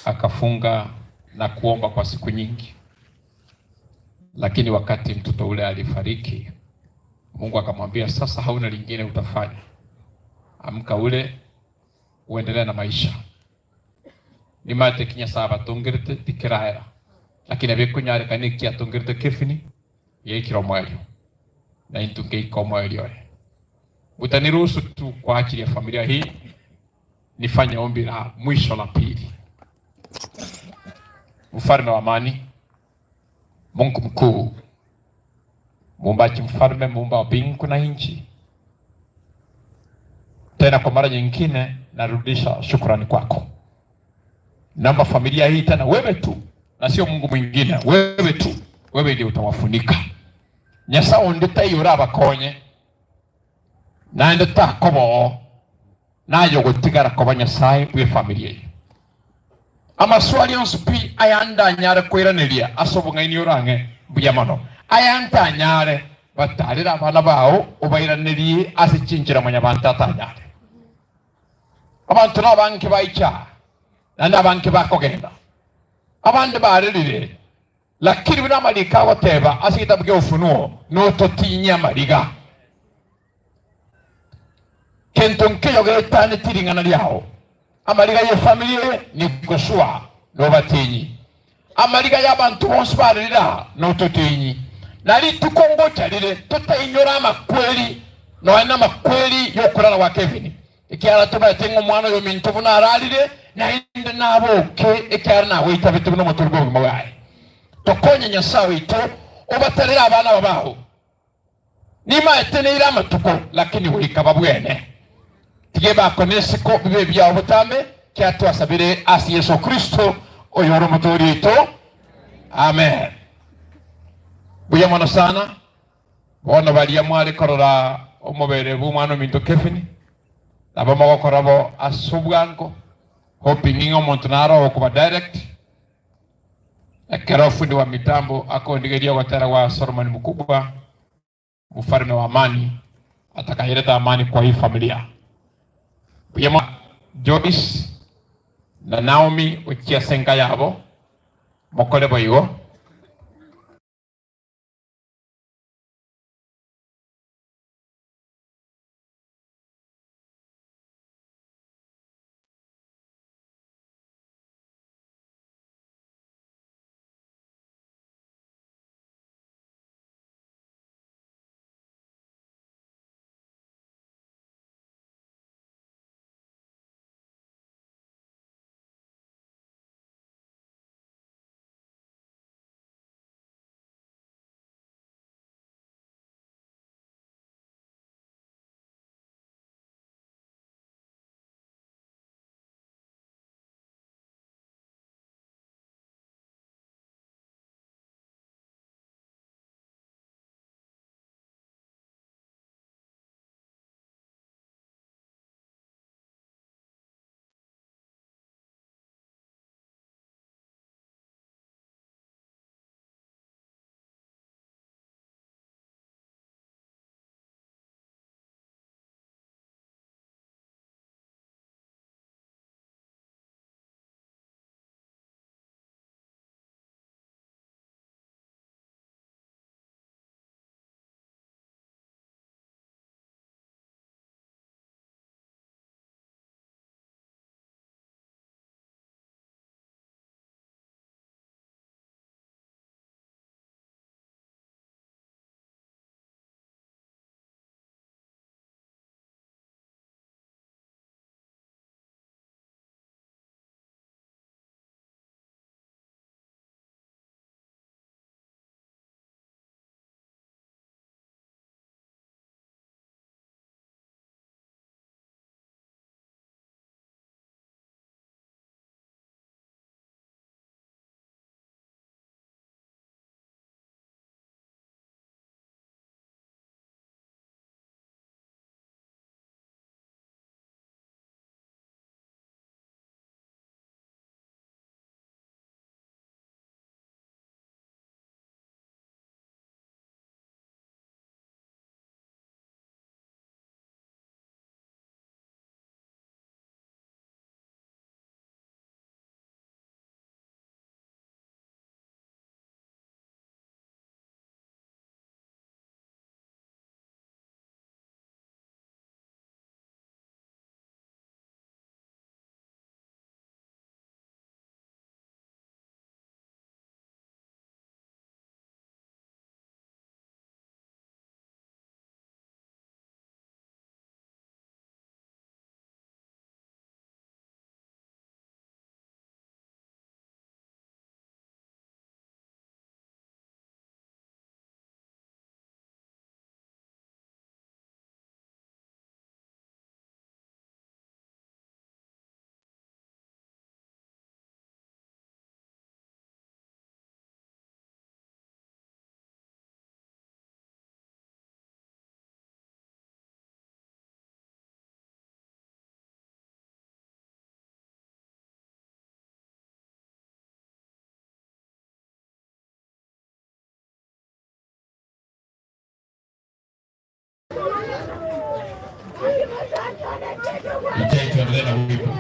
akafunga na kuomba kwa siku nyingi, lakini wakati mtoto ule alifariki, Mungu akamwambia sasa, hauna lingine utafanya, amka ule uendelee na maisha. Nimate ki Nyasaye abatongerete tikeraera, lakini ebikonyarekana eki atongerete kefini yaikire omoerio, na intwe nkeika omoerio oye. Utaniruhusu tu kwa ajili ya familia hii. Nifanye ombi la mwisho la pili. Mfalme wa amani, Mungu mkuu, muumbaji mfalme, muumba wa mbingu na nchi, tena kwa mara nyingine narudisha shukrani kwako. Naomba familia hii tena, wewe tu na sio Mungu mwingine, wewe tu, wewe ndiye utawafunika. Nyasaye nditaiyo abakonye naende takobo nayo gutigara koba Nyasaye bwe familia iyi amaswali yonsi pi ayandanyare kwiraneria ase obong'aini orang'e mbuya mono ayantanyare batarire abana bao obairanerie ase chinchera mwanyabanto atanyare abanto na abange baicha naende abange bakogenda abande barerire lakini buna amarika agoteba ase egetabu kia ufunuo nototinyia amariga kento nkeyo getane tiring'ana riao amariga ya efamily nigosua nobatinyi amariga ya abantu bonsi barerera nototinyi nari tukongocha rire tutainyora amakweli noena amakweli yokurara wa Kevin ekiara tubaete ng'o omwana oyo minto buna ararire naende naboke ekiara naweitabete buna omotori bwa obogima bwaye tokonye Nyasaye oito obatarere abana babaho nimaete neire amatuko lakini goika babwene tige bakonesiko bibe byao butambe kyatwasabire ase Yesu Kristo oyo ore omotori oito amen. Buya mono sana bono baria mware korora omobere bwa omwana ominto Kevin nabo mogokora bo ase obwango hoping ng'a omonto naro okoba direct ekero fundi wa mitambo akondigeria ogotera gwa Solomon Mkubwa mfalme wa amani atakayeleta amani kwa hii familia. Buya mono Joyce na Naomi ochiasenka yabo mokore boigo. DJ, tuendelee na wimbo.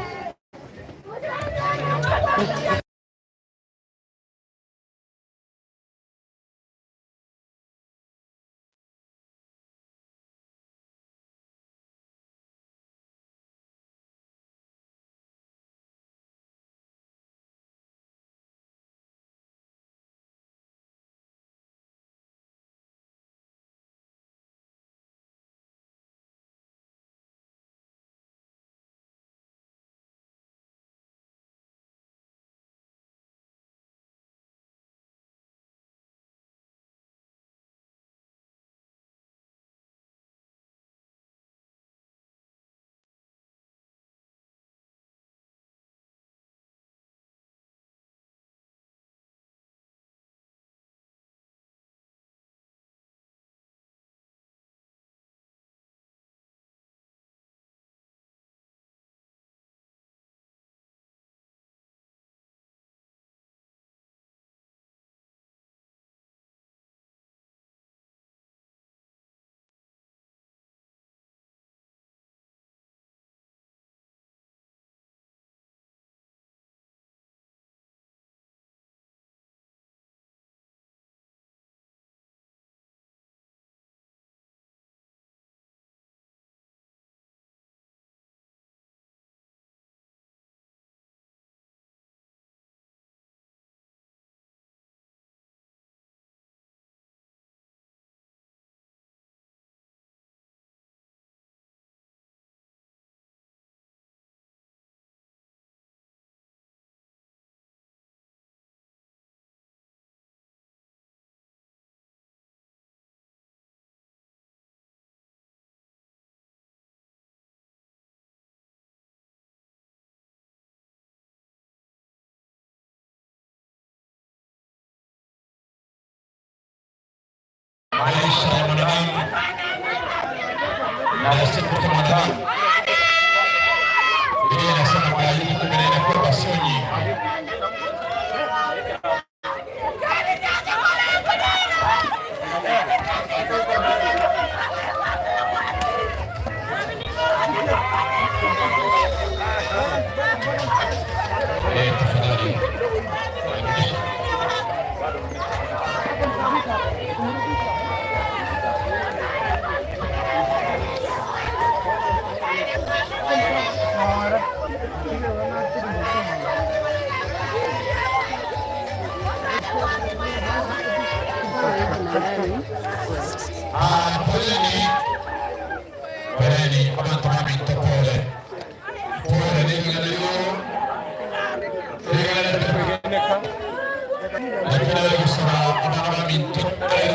Maisha ya mwanadamu na siku za mwanadamu. Biblia inasema kwa Ayubu 14 kwamba sio nyingi. Eh, tafadhali. Ah, poleni. Poleni, abantu babintu pole. Pole n'ebigana yo. Ebigana bikugeneka. Lakini bali gusaba abana babintu pole.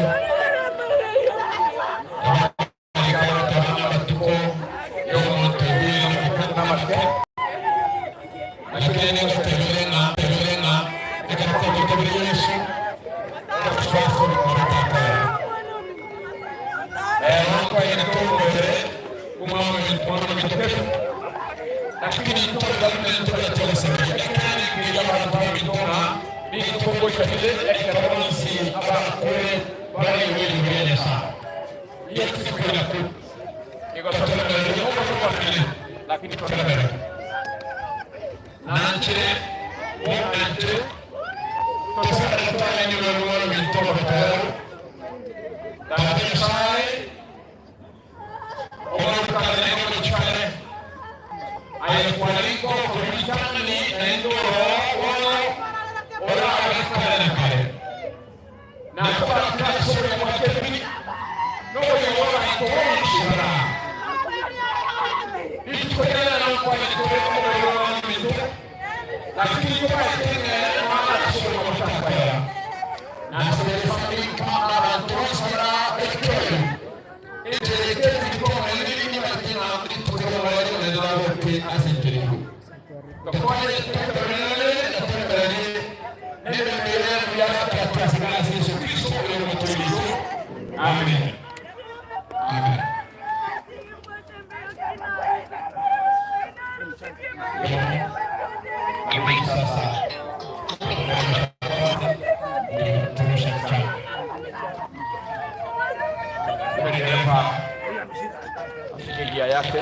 Familia yake.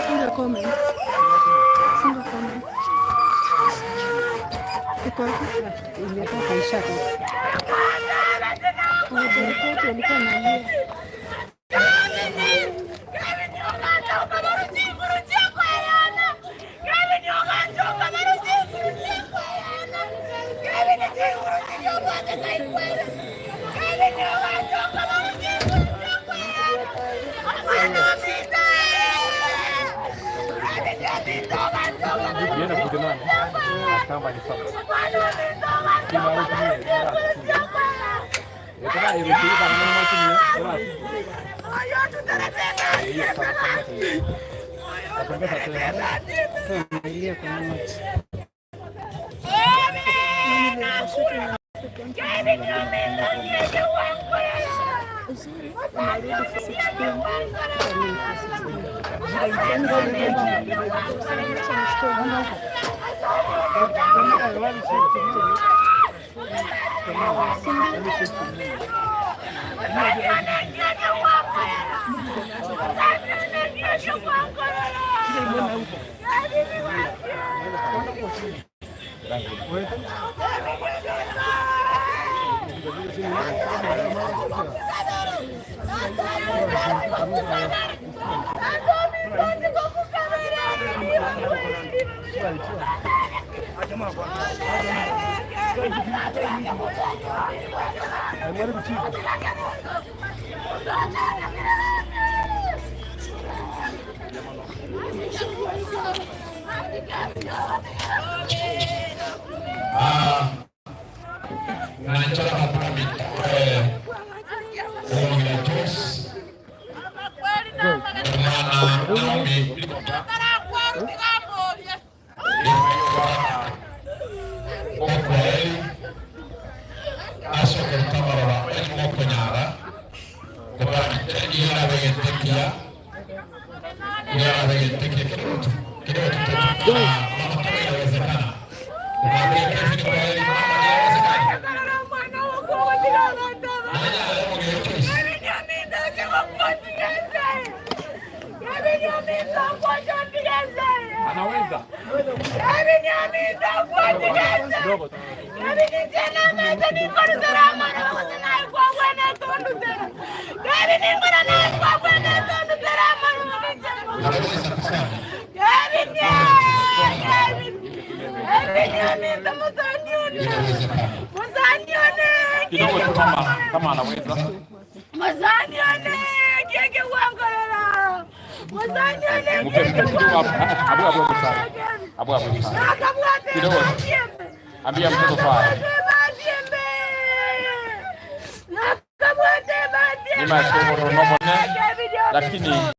Funga comments. Funga comments. Iko wapi? Imetoka ishatoka. Hawajaripoti walikuwa wanalia. Viene kujenana. Kamba ni sawa. Familia kwa mama. Uzuri unarudi for 16. Utarudi for 16. Acha nichukue Nanchara kapura omong'ina Joyce omwana Naomi okweri asokeretamarora erimokonyara iyarabegetekia iyarabegetekia kidogo kidogo mama kama inawezekana umwambie Kevin kweli mama inawezekana. Anaweza. Kidogo tu. Kidogo tu mama kama anaweza. Mpe kidogo hapo. Abu abu abu sana. Abu abu sana. Kidogo. Ambia mtoto pale. Nima sokoro nomone lakini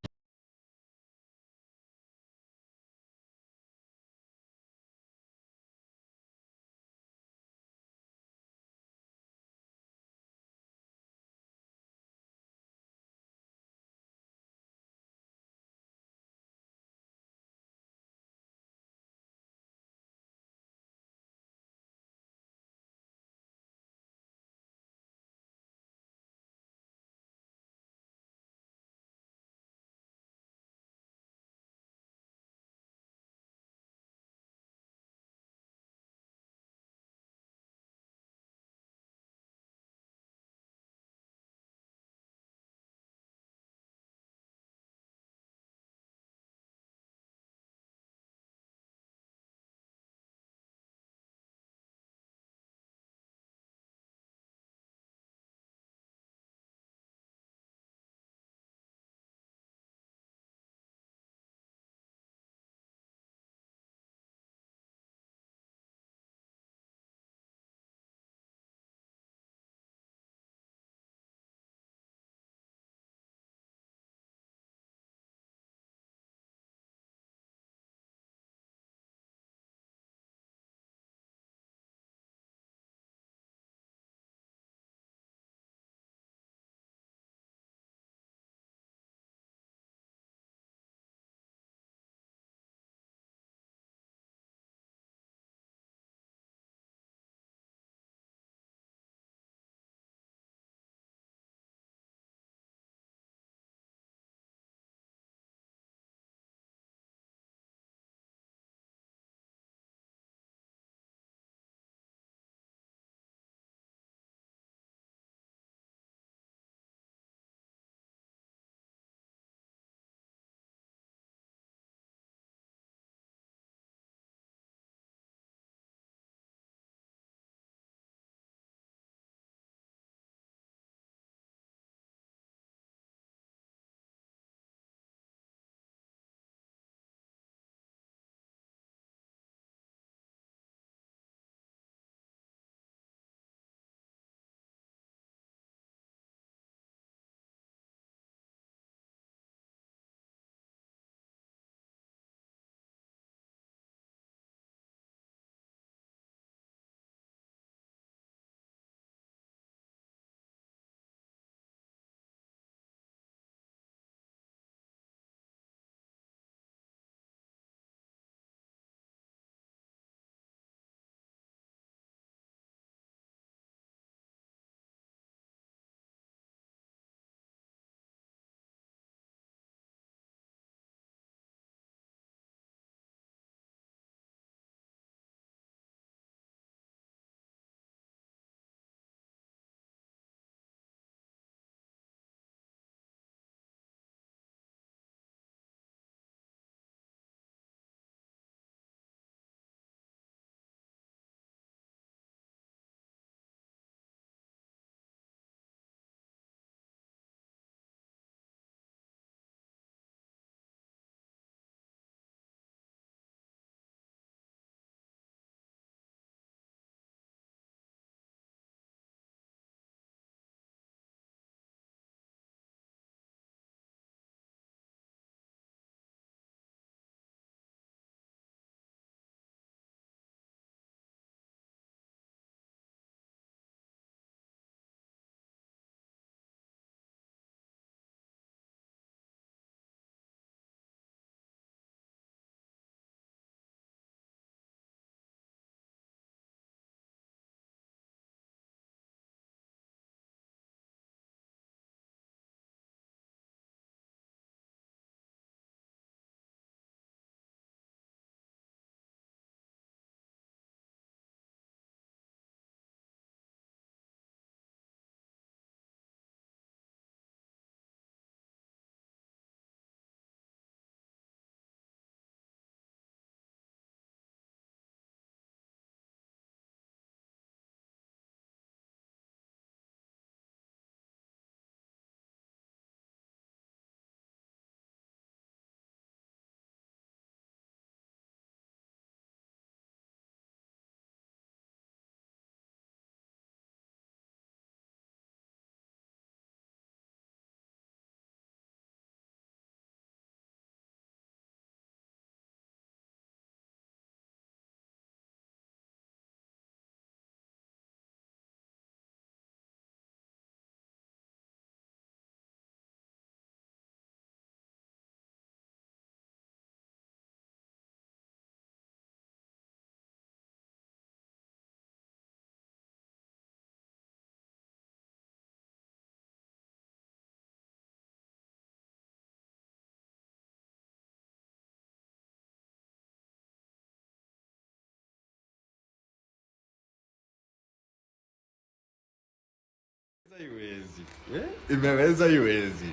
Haiwezi. Eh? Imeweza iwezi.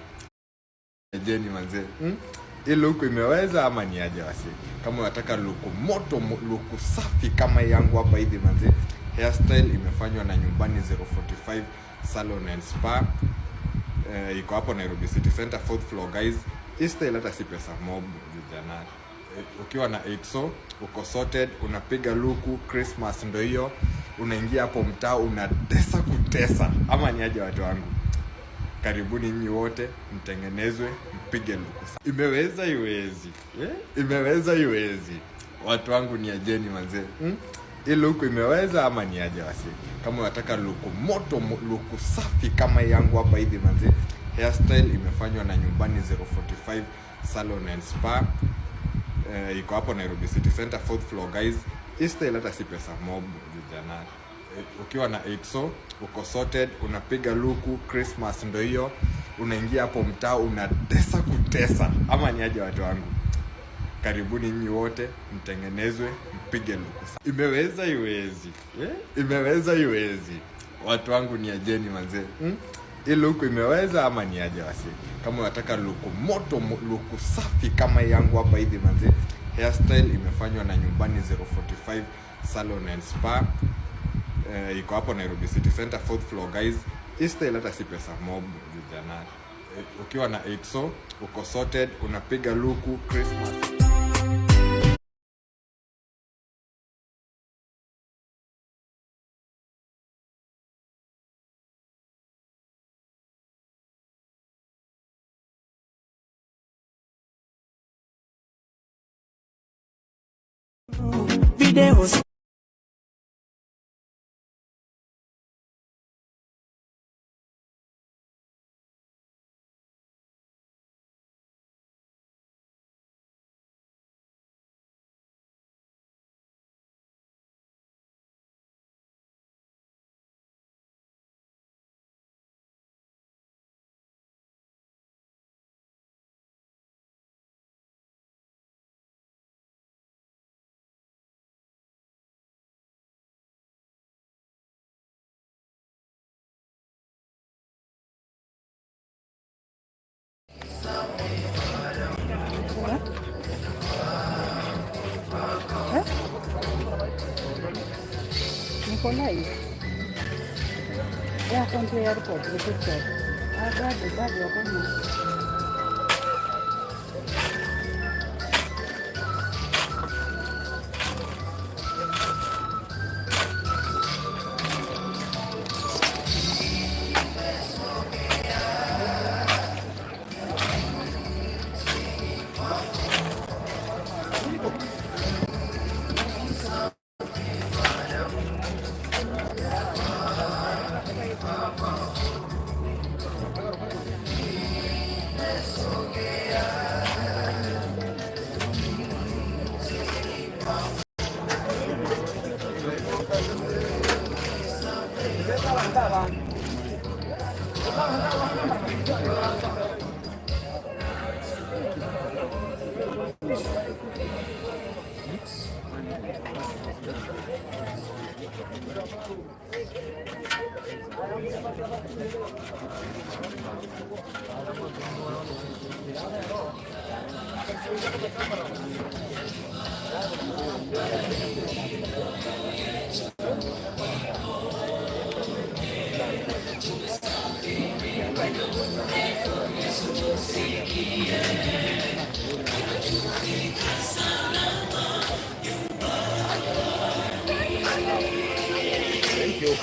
Jeni manze. Hii luku imeweza ama ni aje wasi? Kama unataka luku moto, luku safi kama yangu hapa hivi manze. Hairstyle imefanywa na Nyumbani 045 Salon and Spa. Iko hapo Nairobi City Center 4th floor guys. Hii style hata si pesa mob vijana. Ukiwa na 8 so uko sorted, unapiga luku Christmas ndo hiyo, unaingia hapo mtaa unatesa kutesa, ama ni aje watu wangu? Karibuni nyinyi wote, mtengenezwe, mpige luku. Imeweza iwezi. Imeweza iwezi. Watu wangu ni ajeni manze. Hii luku imeweza ama ni aje wasi? Kama unataka luku moto, luku safi kama yangu hapa hivi manze. Hairstyle imefanywa na Nyumbani 045 Salon and Spa. Iko hapo Nairobi City Center 4th floor guys. Hii style hata si pesa mob vijana. Ukiwa na 8 so uko sorted, unapiga luku Christmas ndo hiyo, unaingia hapo mtaa unatesa kutesa, ama ni aje watu wangu? Karibuni nyinyi wote, mtengenezwe, mpige luku. Imeweza iwezi. Imeweza iwezi. Watu wangu ni ajeni manze. Hii luku imeweza ama ni aje wasi? Kama unataka luku moto, luku safi kama yangu hapa hivi manze. Hairstyle imefanywa na Nyumbani 045 Salon and Spa. Iko hapo Nairobi City Center 4th floor guys. Hii style hata si pesa mob vijana. Ukiwa na 8 so uko sorted, unapiga luku Christmas. Videos. Niko live. Ya kwanza ya report ni TikTok. Ah, bado bado hakuna. Thank you.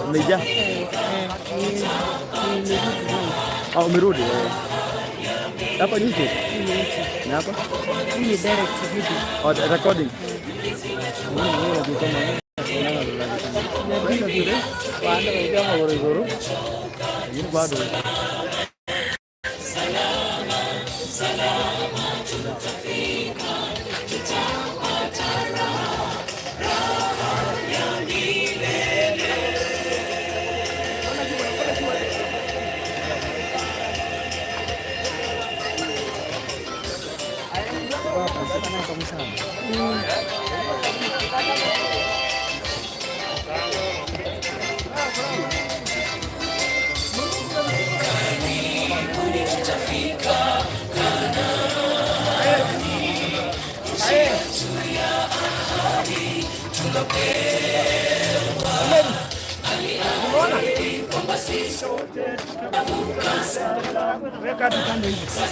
Umeja? Ah, umerudi. Hapa YouTube. Hii ni YouTube. Ni hapa? Hii ni direct video. Oh, the recording. Lakini bado. Salama, salama tutafika, tutapata raha, raha ya milele. Karibuni tutafika Kanaani, nchi yetu ya ahadi tulopewa. Aliahidi kwamba sisi tutavuka.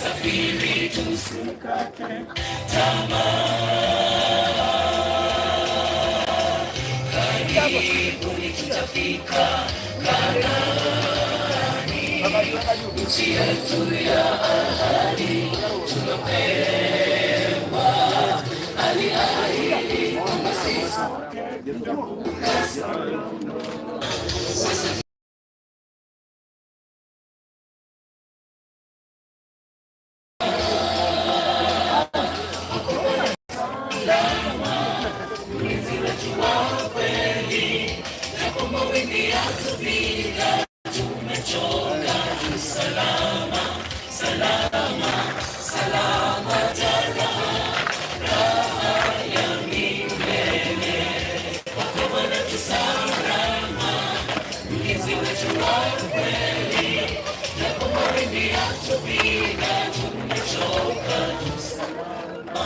Safiri tusikate tamaa. Karibuni tutafika Kanaani, nchi yetu ya ahadi tulopewa. Aliahidi kwamba sisi tutavuka. Mlinzi wetu wa kweli, japo mawimbi yatupiga, tumechoka tu salama, salama, salama, raha, raha ya milele. Kwako Bwana tu salama, mlinzi wetu wa kweli, japo mawimbi yatupiga, tumechoka tu salama,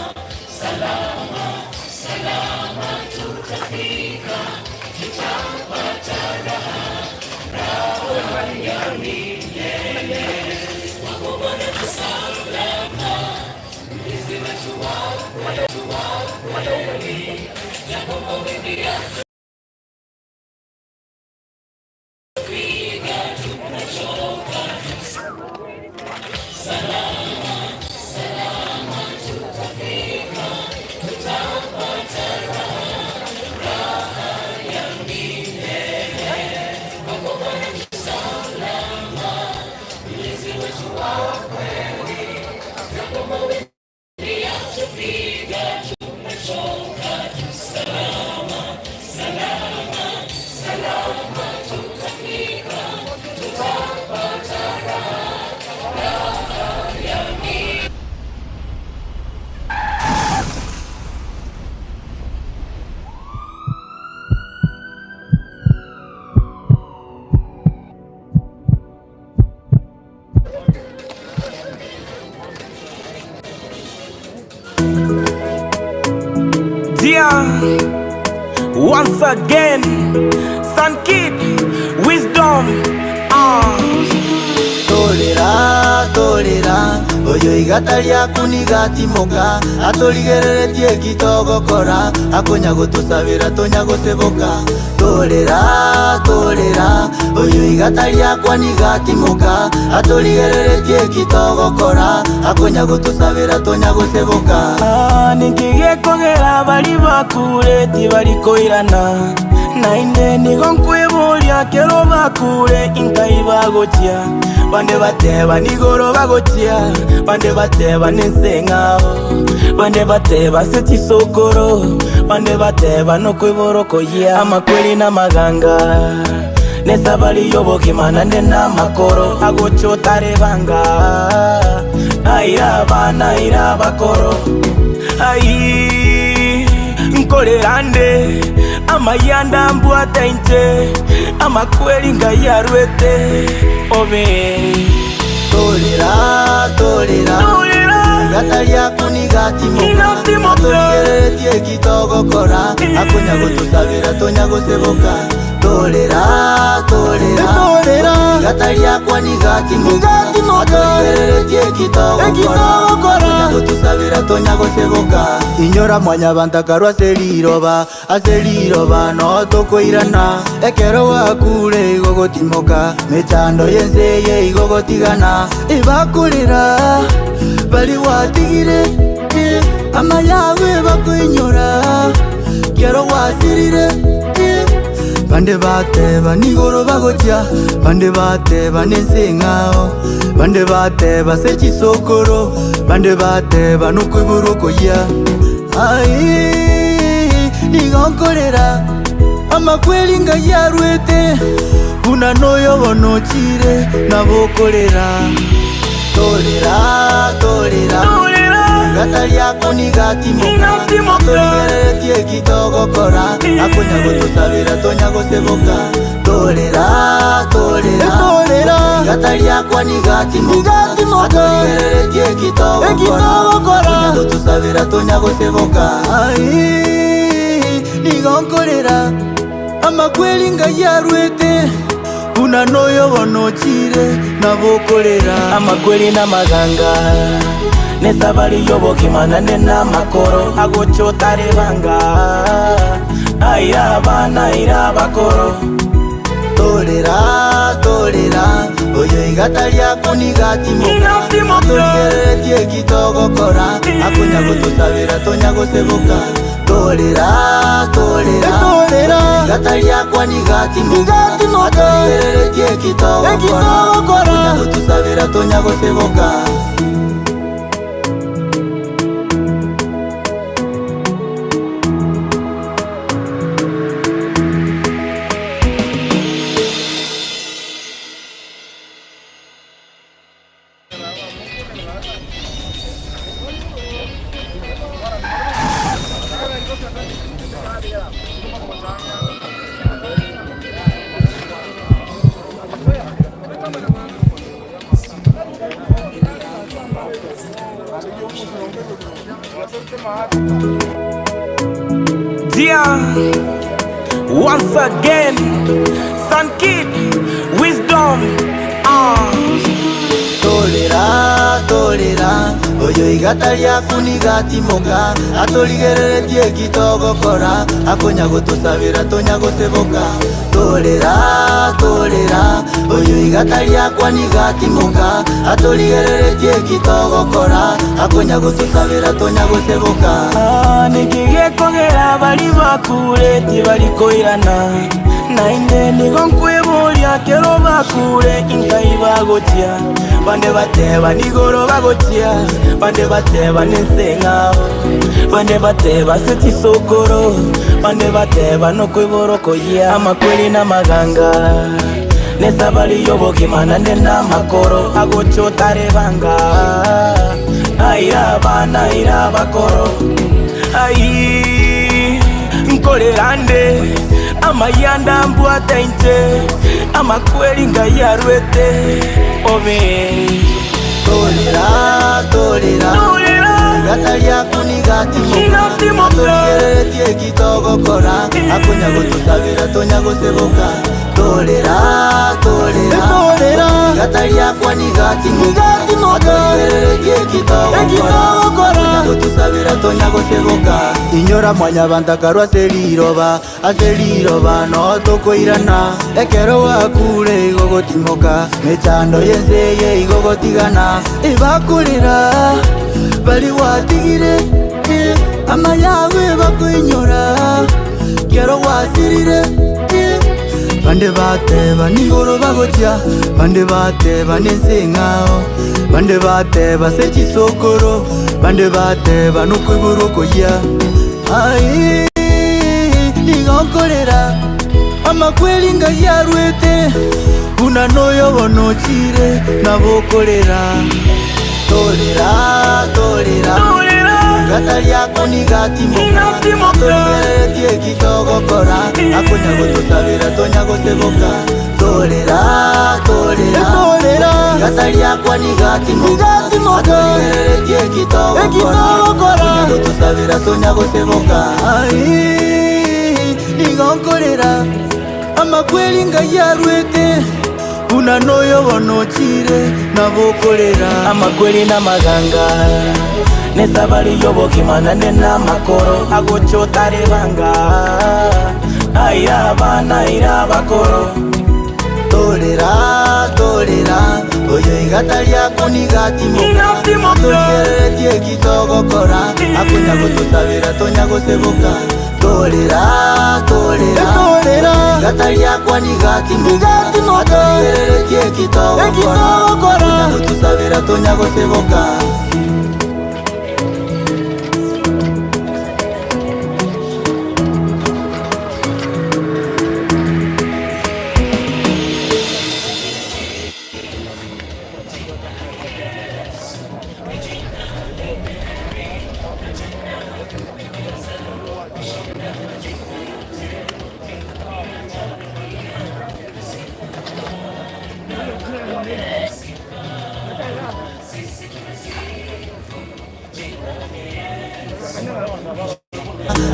salama, salama tutafika, tutapata raha, raha ya milele. Kwako Bwana tu salama, mlinzi wetu wa kwetu wa kweli, japo mawimbi yatupiga, tumechoka tu salama, salama tutafika, tutapata raha, raha ya milele. Kwako Bwana tu salama, mlinzi wetu wa kweli, japo mawimbi yatupiga, tumechoka tu salama, salama, salama tutafika, tutapata raha, raha ya milele. Dear, once again, Sun Kid, wisdom. Torera torera oyo igata rĩaku nĩgatimoka atũrigereretie gĩtogokora akonya gũtũcabĩra tũnya gũcĩbũka torera torera oyo igata rĩakwa nĩgatimoka atũrigereretie gĩtogokora akonya gũtũcabĩra tũnya gũcĩbũka Nikigekogera bari bakure tibari koirana nainde nigo nkwĩbũria kero bakure inkai bagochia bande bateba nigoro bagochia bande bateba nenseng'ao bande bateba se chisokoro bande bateba nokwĩborokoyia amakweli na maganga nesabari y'obogima nande n'amakoro agocha otarebanga airaba nairabakoro ai nkorerande amayanda mbwate inche amakweli ngai arwete obe torera torera igata rĩaku nĩgatimoka atũrigereretie gĩtogokora akonya gũtũcabĩra tũnya gũcĩbũka torera torera igata rĩakwa nĩgatimoka atũrigereretie gĩtogokora akonya gũtũcabĩra tũnya gũcĩbũka inyora mwanya bantakarwa ase riroba ase riroba no tũkũirana ekero gwakure igũgũtimoka mĩchando yenseye igũgũtigana ibakurira Bari gwatigire Amayago ebakoinyora Kero gwasirire Bande bateba nigoro bagochia Bande bateba nense eng'ao Bande bateba ase chisokoro Bande bateba nokoiborwa okoyia Aye nigo nkorera Amakweri ngai arwete Buna noyo bono ochire Nabo okorera Torera, torera, Rigata riako nigatimoka Torigereretie eki togokora Akonya gotosabera tonya goseboka Torera, torera, Rigata riakwa nigatimoka Torigereretie eki togokora Akonya gotosabera tonya goseboka Aye, nigo nkorera Amakweri ngai arwete Buna noyo bono ochire nabo okorera. Amakweri namaganga nesabari y'obogima nande namakoro agocha otarebanga aira abana aira abakoro. Torera, torera, oyo iga tari akuniga timoka Torigereretie eki togokora Akonya gotosabera tonya goseboka Torera, torera, iga tari akwaniga timoka Torigereretie eki togokora Akonya gotosabera tonya goseboka. Yeah, once again, Sun Kid, Wisdom, Torera, torera, oyo iga tari akuniga timoka Atorigereretie eki togokora Akonya gotosabera tonya goseboka Torera, torera, oyo iga tari akwaniga timoka Atorigereretie eki togokora Akonya gotosabera tonya goseboka. Niki gekogera baria bakure tibari koirana, naende nigo nkweboria kero bakure inkai bagochia. Bande bateba nigoro bagochia, bande bateba nense eng'ao, bande bateba ase chisokoro, bande bateba nokoibora okoyia. Amakweri namaganga, nesabari y'obogima naende namakoro agocha otarebanga. Aira abana, aira abakoro, ai nkorera nde amayanda mbwate inche, amakweri ngai arwete obe. Torera, torera, Rigata riaku nigatimoka Torigereretie eki togokora Akonya gotosabera tonya goseboka Torera, torera, Rigata riakwa nigatimoka Torigereretie eki togokora Akonya gotosabera tonya goseboka Inyora mwanyabanto akarwa ase riroba Ase riroba noo tokoirana, ekero gwakure igo gotimoka, mechando y'ense eye igo gotigana. Ebakorera baria gwatigire, amaya abo ebakoinyora, kero gwasirire. Bande bateba nigoro bagochia, bande bateba nense eng'ao, bande bateba ase chisokoro, bande bateba nokoiborwa okoyia. Aye nigo nkorera amakweri ngai arwete, buna noyo bono ochire nabo okorera. Torera, torera, Rigata riako nigatimoka, Torigereretie eki togokora, Akonya gotosabera tonya goseboka. Torera, torera, Rigata riakwa nigatimoka, Torigereretie eki togokora, Akonya gotosabera tonya goseboka. Aye, nigo nkorera amakweri ngai arwete, buna noyo bono ochire nabo okorera. Amakweri namaganga nesabari y'obogima naende namakoro agocha otarebanga aira abana aira abakoro. Torera, torera, Oyo igata riako nigatimoka Atoligereretie eki togokora Akonya gotosabera tonya goseboka Torera, torera Igata riakwa nigatimoka Atoligereretie eki togokora Akonya gotosabera tonya goseboka.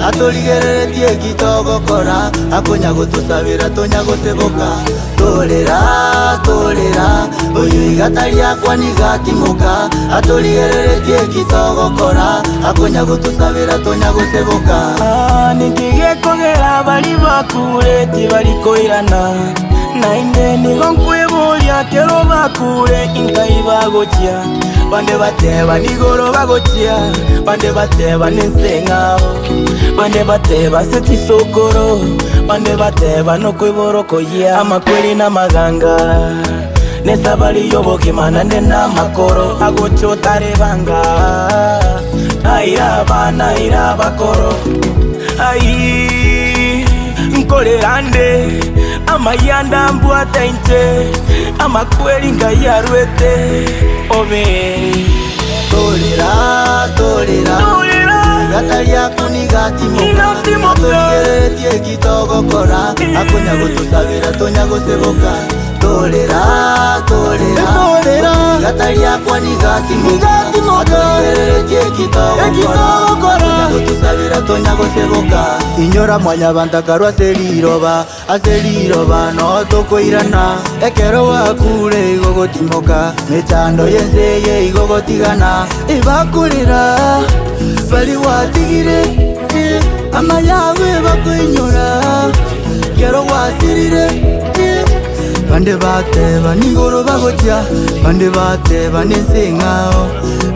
Atorigereretie eki togokora, akonya gotosabera tonya goseboka. Torera, torera, oyo igata riakwa nigo atimoka. Atorigereretie eki togokora, akonya gotosabera tonya goseboka. Ah, ninki gekogera baria bakure tibari koirana? Naende nigo nkweboria kero bakure inkai bagochia? Bande bateba nigoro bagochia, bande bateba nense eng'ao, bande bateba ase chisokoro, bande bateba nokoibora okoyia. Amakweri namaganga, nesabari y'obogima naende namakoro agocha otarebanga. Aira abana, aira abakoro, ai nkorera nde amayanda mbwate inche, amakweri ngai arwete obe. Torera, torera, Igata riaku nigatimoka Atorigereretie eki togokora Akonya gotosabera tonya goseboka Torera, torera, Igata riakwa nigatimoka Atorigereretie eki togokora Akonya gotosabera tonya goseboka Inyora mwanyabanto akarwa ase riroba Ase riroba noo tokoirana, ekero gwakure igo gotimoka, mechando y'ense eye igo gotigana. Ebakorera baria gwatigire, amaya abo ebakoinyora, kero gwasirire. Bande bateba nigoro bagochia, bande bateba nense eng'ao,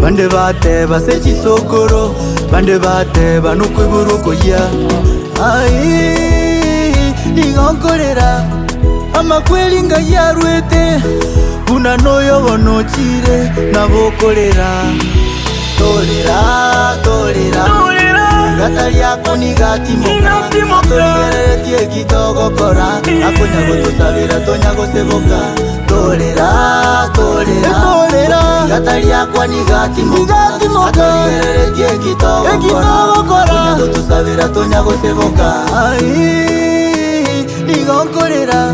bande bateba ase chisokoro, bande bateba nokoiborwa okoyia. Aye, nigo nkorera amakweri Ngai arwete, buna noyo bono ochire nabo okorera. Torera, torera, Rigata riako nigo atimoka, atorigereretie eki togokora, akonya gotosabera tonya goseboka. Torera, torera, Rigata riakwa nigo atimoka, atorigereretie eki togokora, akonya gotosabera tonya goseboka. Aye, nigo nkorera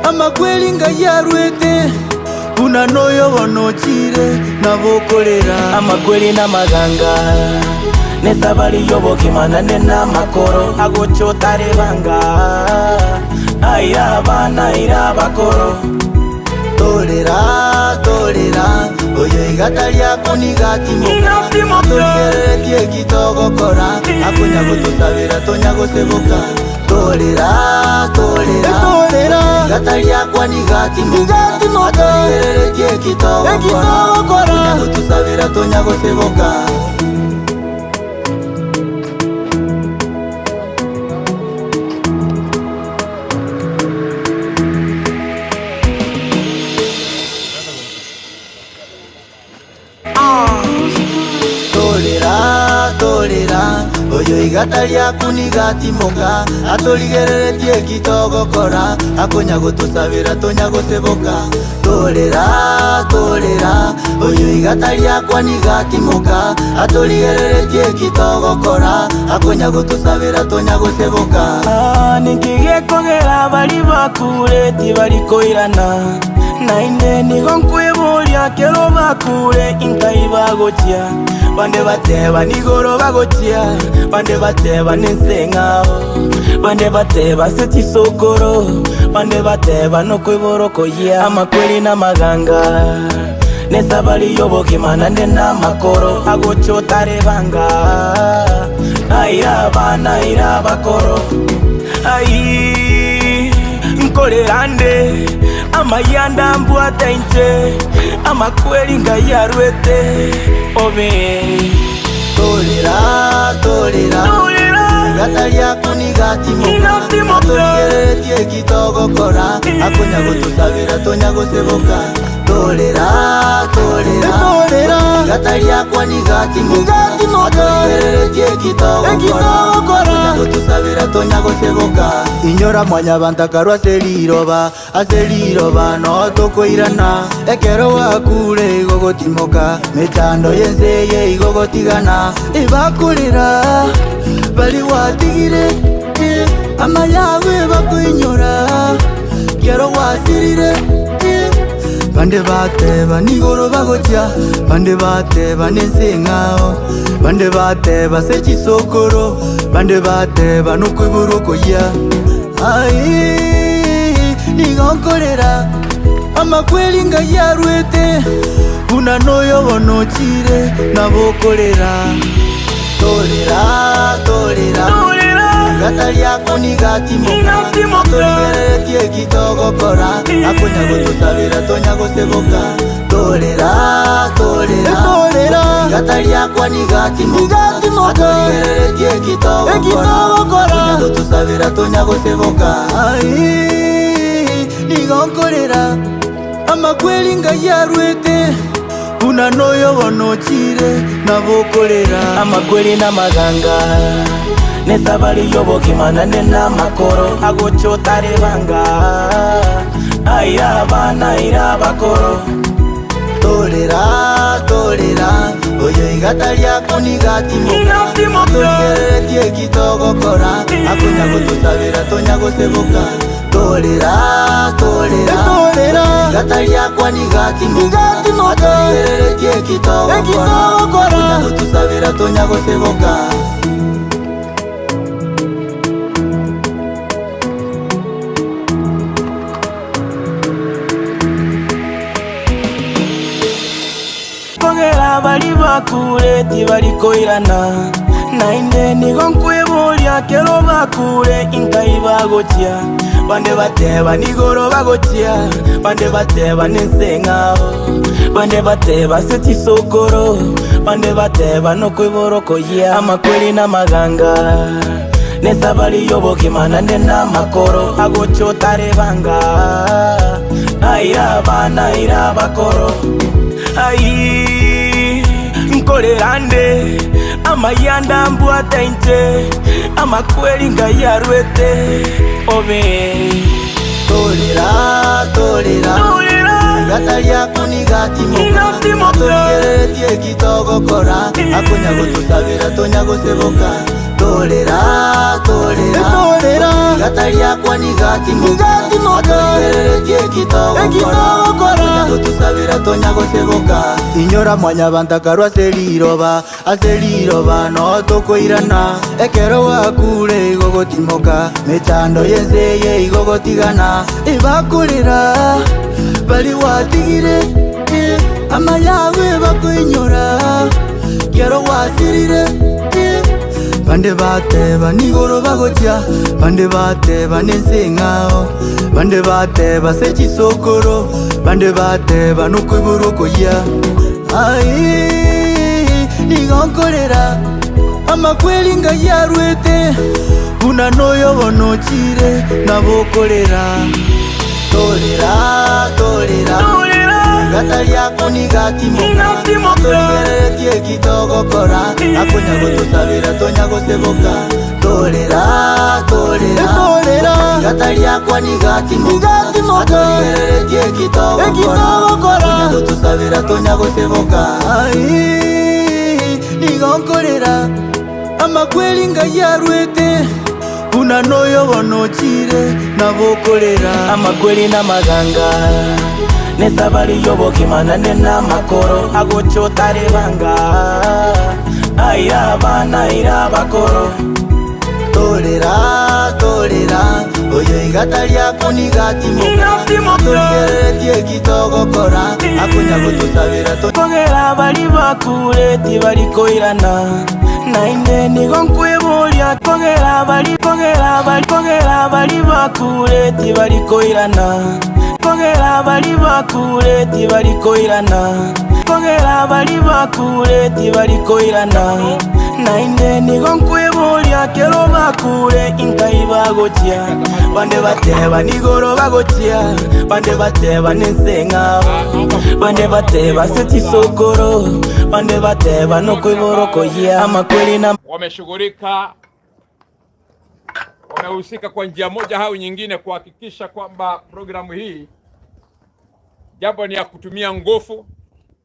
amakweri Ngai arwete, buna noyo bono ochire nabo okorera. Amakweri namaganga, nesabari y'obogima naende namakoro agocha otarebanga. Aira abana, aira abakoro. Torera, torera, oyo igata riako nigo atimoka, atorigereretie eki togokora, akonya gotosabera tonya goseboka. Torera, torera, igata riakwa nigo atimoka, atorigereretie eki togokora, akonya gotosabera tonya goseboka. Torera, torera, oyo igata riaku nigo atimoka, atorigereretie eki togokora, akonya gotosabera tonya goseboka. Torera, torera, oyo igata riakwa nigo atimoka, atorigereretie eki togokora, akonya gotosabera tonya goseboka. Ah, ninki gekogera baria bakure tibari koirana? Naende nigo nkweboria kero bakure inkai bagochia? Bande bateba nigoro bagochia, bande bateba nense eng'ao, bande bateba ase chisokoro, bande bateba nokoibora okoyia. Amakweri namaganga, nesabari y'obogima naende namakoro agocha otarebanga. Aira abana, aira abakoro, ai nkorera nde. Amayanda mbwate inche, amakweri ngai arwete obe. Torera, torera, Rigata riaku nigatimoka Atorigereretie eki togokora Akonya gotosabera tonya goseboka Torera, torera, Rigata riakwa nigatimoka Atorigereretie eki togokora Akonya gotosabera tonya goseboka Inyora mwanyabanto ase riroba Ase riroba noo tokoirana, ekero gwakure igo gotimoka, mechando y'ense eye igo gotigana. Ebakorera baria gwatigire, eh, amaya abo ebakoinyora, kero gwasirire, eh. Bande bateba nigoro bagochia, bande bateba nense eng'ao, bande bateba ase chisokoro, bande bateba nokoiborwa okoyia. Aye, nigo nkorera amakweri Ngai arwete, buna noyo bono ochire nabo okorera. Torera, torera, rigata riako nigatimoka, atorigereretie eki togokora, akonya gotosabera tonya goseboka. Torera, torera, rigata riakwa nigatimoka, atorigereretie eki togokora, akonya gotosabera tonya goseboka. Aye, nigo nkorera amakweri Ngai arwete, buna noyo bono ochire nabo okorera. Amakweri namaganga nesabari y'obogima naende namakoro agocha otarebanga aira abana aira abakoro. Torera, torera, oyo iga tari akoniga timoka, atorigereretie eki togokora, akonya gotosabera tonya goseboka. Torera, torera, iga tari akwaniga timoka, atorigereretie eki togokora, akonya gotosabera tonya goseboka. Kogera baria bakure tibari koirana, naende nigo nkweboria kero bakure inkai bagochia. Bande bateba nigoro bagochia, bande bateba nense eng'ao, bande bateba ase chisokoro, bande bateba nokoibora okoyia. Amakweri namaganga, nesabari y'obogima naende namakoro agocha otarebanga. Aira abana, aira abakoro, ai nkorera nde amayanda mbwate inche, amakweri Ngai arwete obe. Torera, torera, rigata riaku nigatimoka, atorigereretie eki togokora, akonya gotosabera tonya goseboka. Torera, torera, rigata riakwa nigatimoka, atorigereretie eki togokora, akonya gotosabera tonya goseboka. Inyora mwanyabanto akarwa ase riroba, ase riroba noo tokoirana, ekero gwakure igo gotimoka, mechando y'ense eye igo gotigana. Ebakorera baria gwatigire, eh, amaya abo ebakoinyora, kero gwasirire, eh. Bande bateba nigoro bagochia, bande bateba nense eng'ao, bande bateba ase chisokoro, bande bateba nokoiborwa okoyia. Aye, nigo nkorera amakweri Ngai arwete, buna noyo bono ochire nabo okorera. Torera, torera, rigata riako nigatimoka, atorigereretie eki togokora, akonya gotosabera tonya goseboka. Torera, torera, rigata riakwa nigatimoka, atorigereretie eki togokora, akonya gotosabera tonya goseboka. Aye, nigo nkorera amakweri Ngai arwete, buna noyo bono ochire nabo okorera. Amakweri namaganga nesabari y'obogima naende namakoro agocha otarebanga aira abana aira abakoro. Torera, torera, oyo iga tari akonigatimoka, atorigereretie eki togokora, akonya gotosabera to. Kogera baria bakure tibari koirana, naende nigo nkweboria kogera baria kogera baria kogera baria bakure tibari koirana. Kogera bari bakure tibari koirana Kogera bari bakure tibari koirana Naende nigo nkweboria kero bakure inkai bagochia Bande bateba nigoro bagochia Bande bateba nense ng'ao Bande bateba ase chisokoro Bande bateba nokoibora okoyia Amakweri na Wameshughulika, wamehusika kwa njia moja au nyingine kuhakikisha kwamba programu hii japo ni ya kutumia nguvu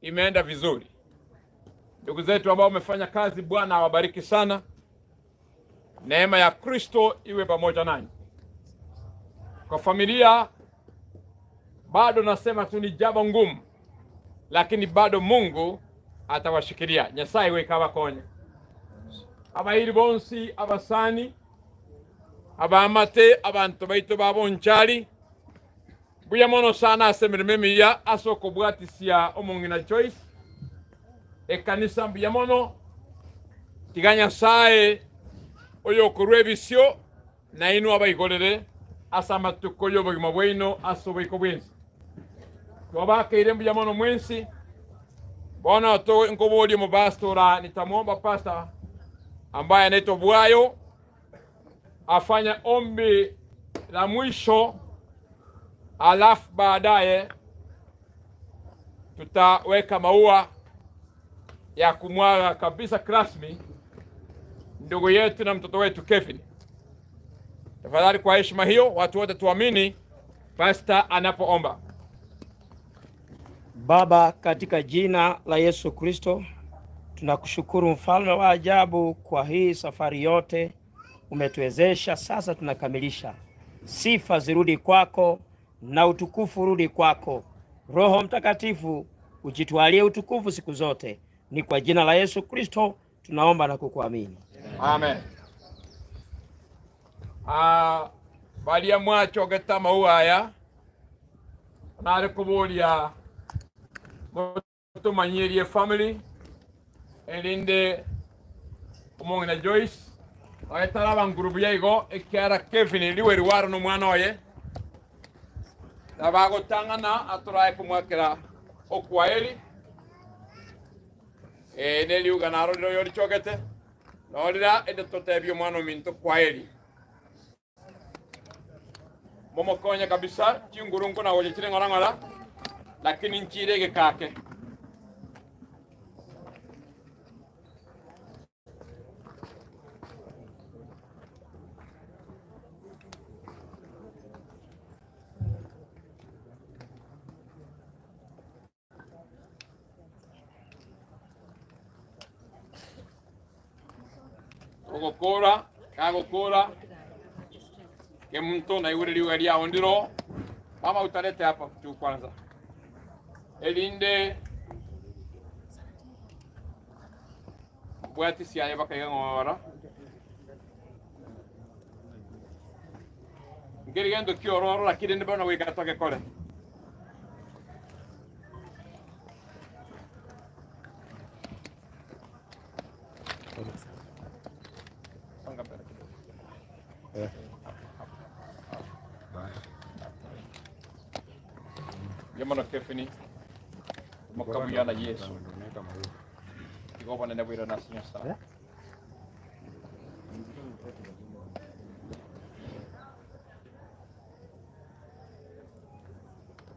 imeenda vizuri. Ndugu zetu ambao wamefanya kazi, Bwana awabariki sana. Neema ya Kristo iwe pamoja nanyi. Kwa familia, bado nasema tu ni jambo ngumu, lakini bado Mungu atawashikilia. Nyasaye wekabakonya abairi bonsi abasani abamate abantu baito babonchari buya mono sana ase emirimo emiya ase okobwatisia omong'ina Joyce ekanisa mbuya mono tiga Nyasaye oyokorwa ebisio nainwe abaigorere ase amatuko y'obogima bwaino ase oboiko bwensi. Twabakeire mbuya mono mwensi. Bono to nkoboria omopastor nitamwomba pastor ambaye anaitwa Bwayo afanye ombi la mwisho, alafu baadaye tutaweka maua ya kumwaga kabisa rasmi ndugu yetu na mtoto wetu Kevin. Tafadhali, kwa heshima hiyo, watu wote tuamini pasta anapoomba. Baba, katika jina la Yesu Kristo, tunakushukuru mfalme wa ajabu kwa hii safari yote umetuwezesha, sasa tunakamilisha. Sifa zirudi kwako na utukufu urudi kwako. Roho Mtakatifu ujitwalie utukufu siku zote. Ni kwa jina la Yesu Kristo tunaomba na kukuamini. Amen. Ah, baria mwachogeta maua aya nare kuburia mutumanyirie family erinde omong'ina Joyce oetara abangurubu yaigo ekiara Kevin riweri waro nomwana oye nabagotang'ana atorae komwakera okwaeri eh, neriuga narorire oyo richogete norira ende totebie omwana ominto kwaeri momokonye kabisa chinguru nkonagocha chire ng'ora ng'ora lakini nchire egekake ogokora kagokora kemuntu naigure riuga riao ndiro mama utarete hapa tu kwanza erinde bwati siaye bakaiga ng'ora nkeri gento kiororo lakini ndibona gwika togekore Songa mbele kidogo. Yomono Kefini mukabuyana Yesu igobonene bwira nasi Nyasaye.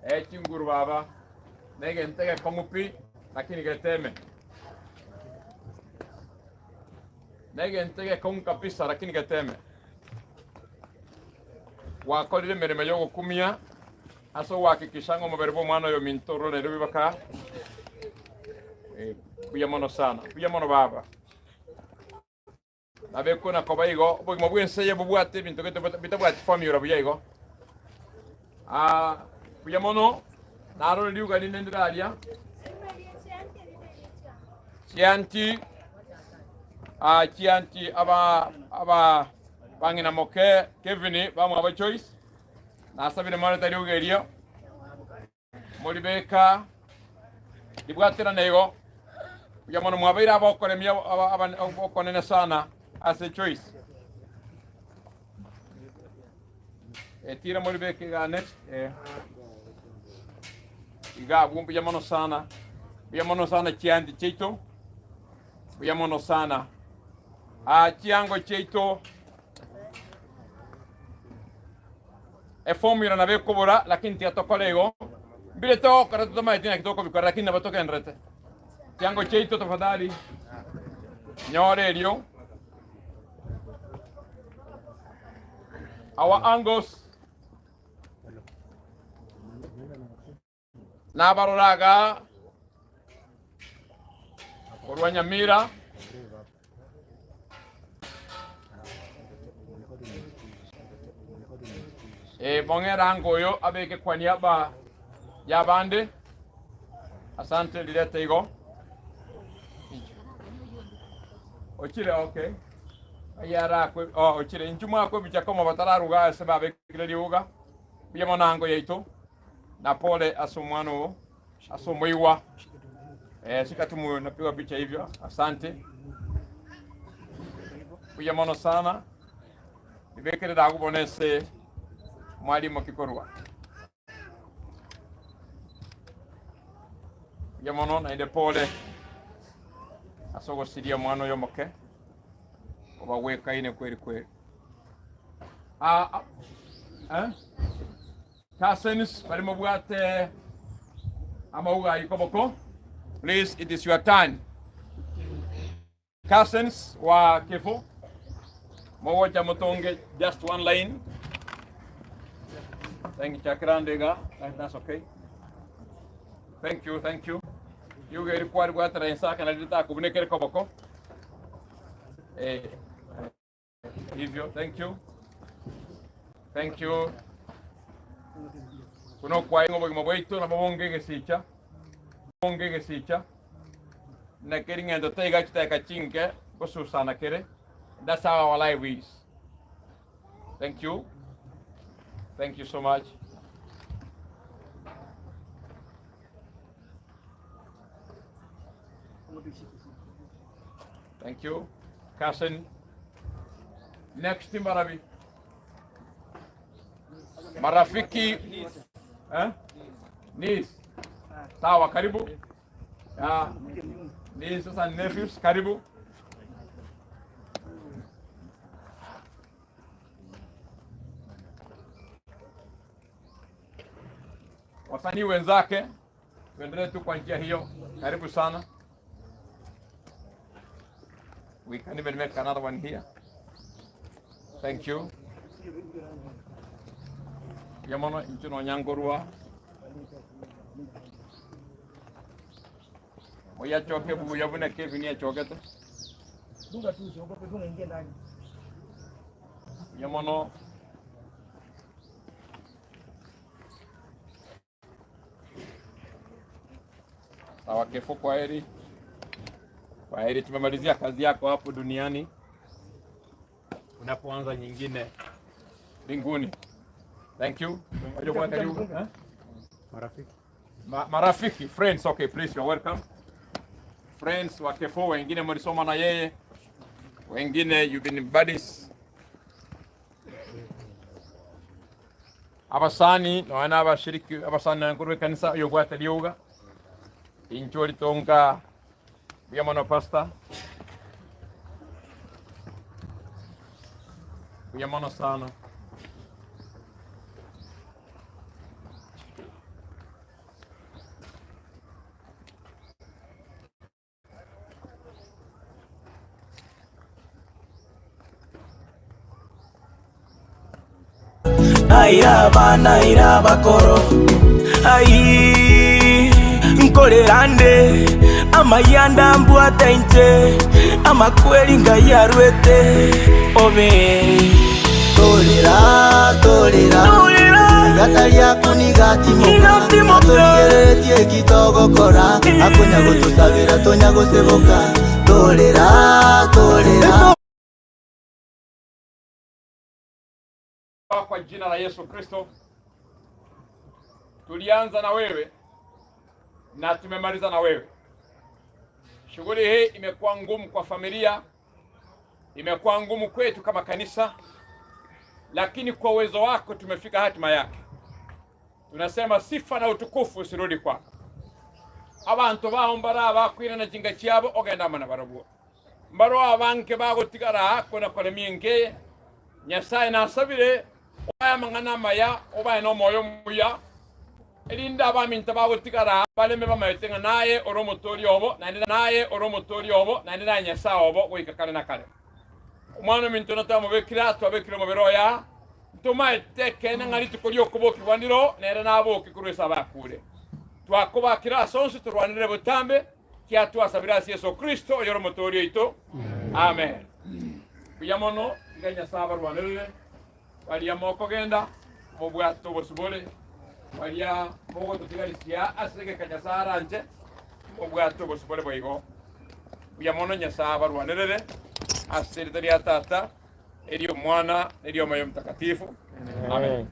Eh, chinguru baba negente gekong'u lakini geteme negente gekong'u kabisa lakini geteme wakorire emirimo yogokumia ase owahakikisha ng'a omobere bwa omwana oyo minto ororere bibaka eh, buya mono sana buya mono baba nabekuna koba igo obogima bwa ense eye bobwate ebinto gete bitabwati formula buya igo ah, buya mono narore riuga rinde ndiraria chianti ah, chianti aba aba bang'ina moke Kevin bamwaba Joyce nasabire mwareta riuga erio moribeka ribwaterane igo buya mono mwabeire abaokoremia okonene sana ase Joyce etira moribeke iga next eh. Iga abwo mbuya mono sana, mbuya mono sana chianti chiaito, mbuya mono sana. Ah, chiango chiaito eformula nabo ekobora lakini tiga tokore igo mbire togokora totamanyeti naki tokobikora lakini nabo togenderete. Chiango chiaito tafadhali nyore erio our angles Nabarora iga korwa Nyamira, Eh, bong'era ango oyo abeke kwa niaba y'abande. Asante rirete igo. Ochire okay. Ayara oh, ochire inchu mwakwebicha komo batararuga ase babekire riuga. Buya mono ango yaito na pole ase omwana oo ase omoigwa eh, shika tu napigwa picha hivyo. Asante buya mono sana nibekerera agubona ase mwalimu kikorwa buya mono naende pole ase ogosiria omwana oyo omoke obagwekaine kweri kweri. Ah, ah, eh? Cousins, bari mobwate amauga ayio koboko. Please, it is your turn. Cousins wa Kefo, mogocha motonge just one line. Thank you, Chakirande iga. That's okay. Thank you, thank you. Yuga eri kwari gwatera ensaka nari ritakobunekere koboko. Eh, hivyo thank you thank you kuno kwaye obogima bwaito nabo bonge egesicha bonge egesicha nakeri ng'ento taiga chiteka chinke gosusana kere that's how our life is thank you thank you so much Thank you. Cousin. Next Marabi. Marafiki. Eh? Niece. Sawa, karibu. Ah, niece sasa nephews, karibu. Wasanii wenzake, tuendelee tu kwa njia hiyo. Karibu sana. We can even make another one here. Thank you. Yamono inchuno nyangorwa. Oyachoke buya buna Kevin yachokete. Dunga tu usiogope, dunga ingie ndani. Yamono Sawa Kefo, kwa heri. Kwa heri, tumemalizia kazi yako hapo duniani, unapoanza nyingine mbinguni. Thank you. Unajua karibu, eh? Marafiki. Ma, marafiki friends, okay, please you are welcome. Friends wa Kefo, wengine mlisoma na yeye, wengine you've been buddies. Abasani noana abashiriki abasani nankuru kanisa yogwata lyoga incho litonga buya mono pastor buya mono sana Aira abana aira abakoro ai nkorera nde amayanda mbwate inche amakweri ngai arwete obe Torera, torera, igata rĩaku nĩgatimoka atũrigereretie gĩtogokora akũnya gũtũcabĩra tũnya gũcĩbũka torera, torera. Kwa jina la Yesu Kristo, tulianza na wewe na tumemaliza na wewe. Shughuli hii imekuwa ngumu kwa familia, imekuwa ngumu kwetu kama kanisa, lakini kwa uwezo wako tumefika hatima yake. Tunasema sifa na utukufu usirudi kwako. Abanto bao mbare abakoirana chinka chiabo ogende amo nabarabwo. Mbareo abange bagotigara aa kona-koremia enka eye. Nyasae nasabire obae amang'ana amaya, obae nomoyo omuya, erinde abaminto bagotigara aa bareme bamaete ng'a naye ore Omotooria obo, naende naye ore Omotooria obo, naende naye Nyasae obo goika kare na kare. Omwana ominto natwamobekire aa, twabekire omobere oye aa, ntomaete ekeene ng'a rituko ri'okobokigwa ndiro, nere naboke korwa ase abakuure. Twakobakire ase onsi torwanere botambe, Kia twasabire ase Yeso Kristo, oyore Omotooria oito. Amen. Buya mono, tiga Nyasae abarwanerere baria mokogenda mobwate obosibore, baria mogototigarisia ase egeka Nyasae aranche, mobwate obosibore boigo. Buya mono Nyasae abarwanerere ase erieta ria Tata, eri'Omwana, na eri'Omoyo Omotakatifu. Amen.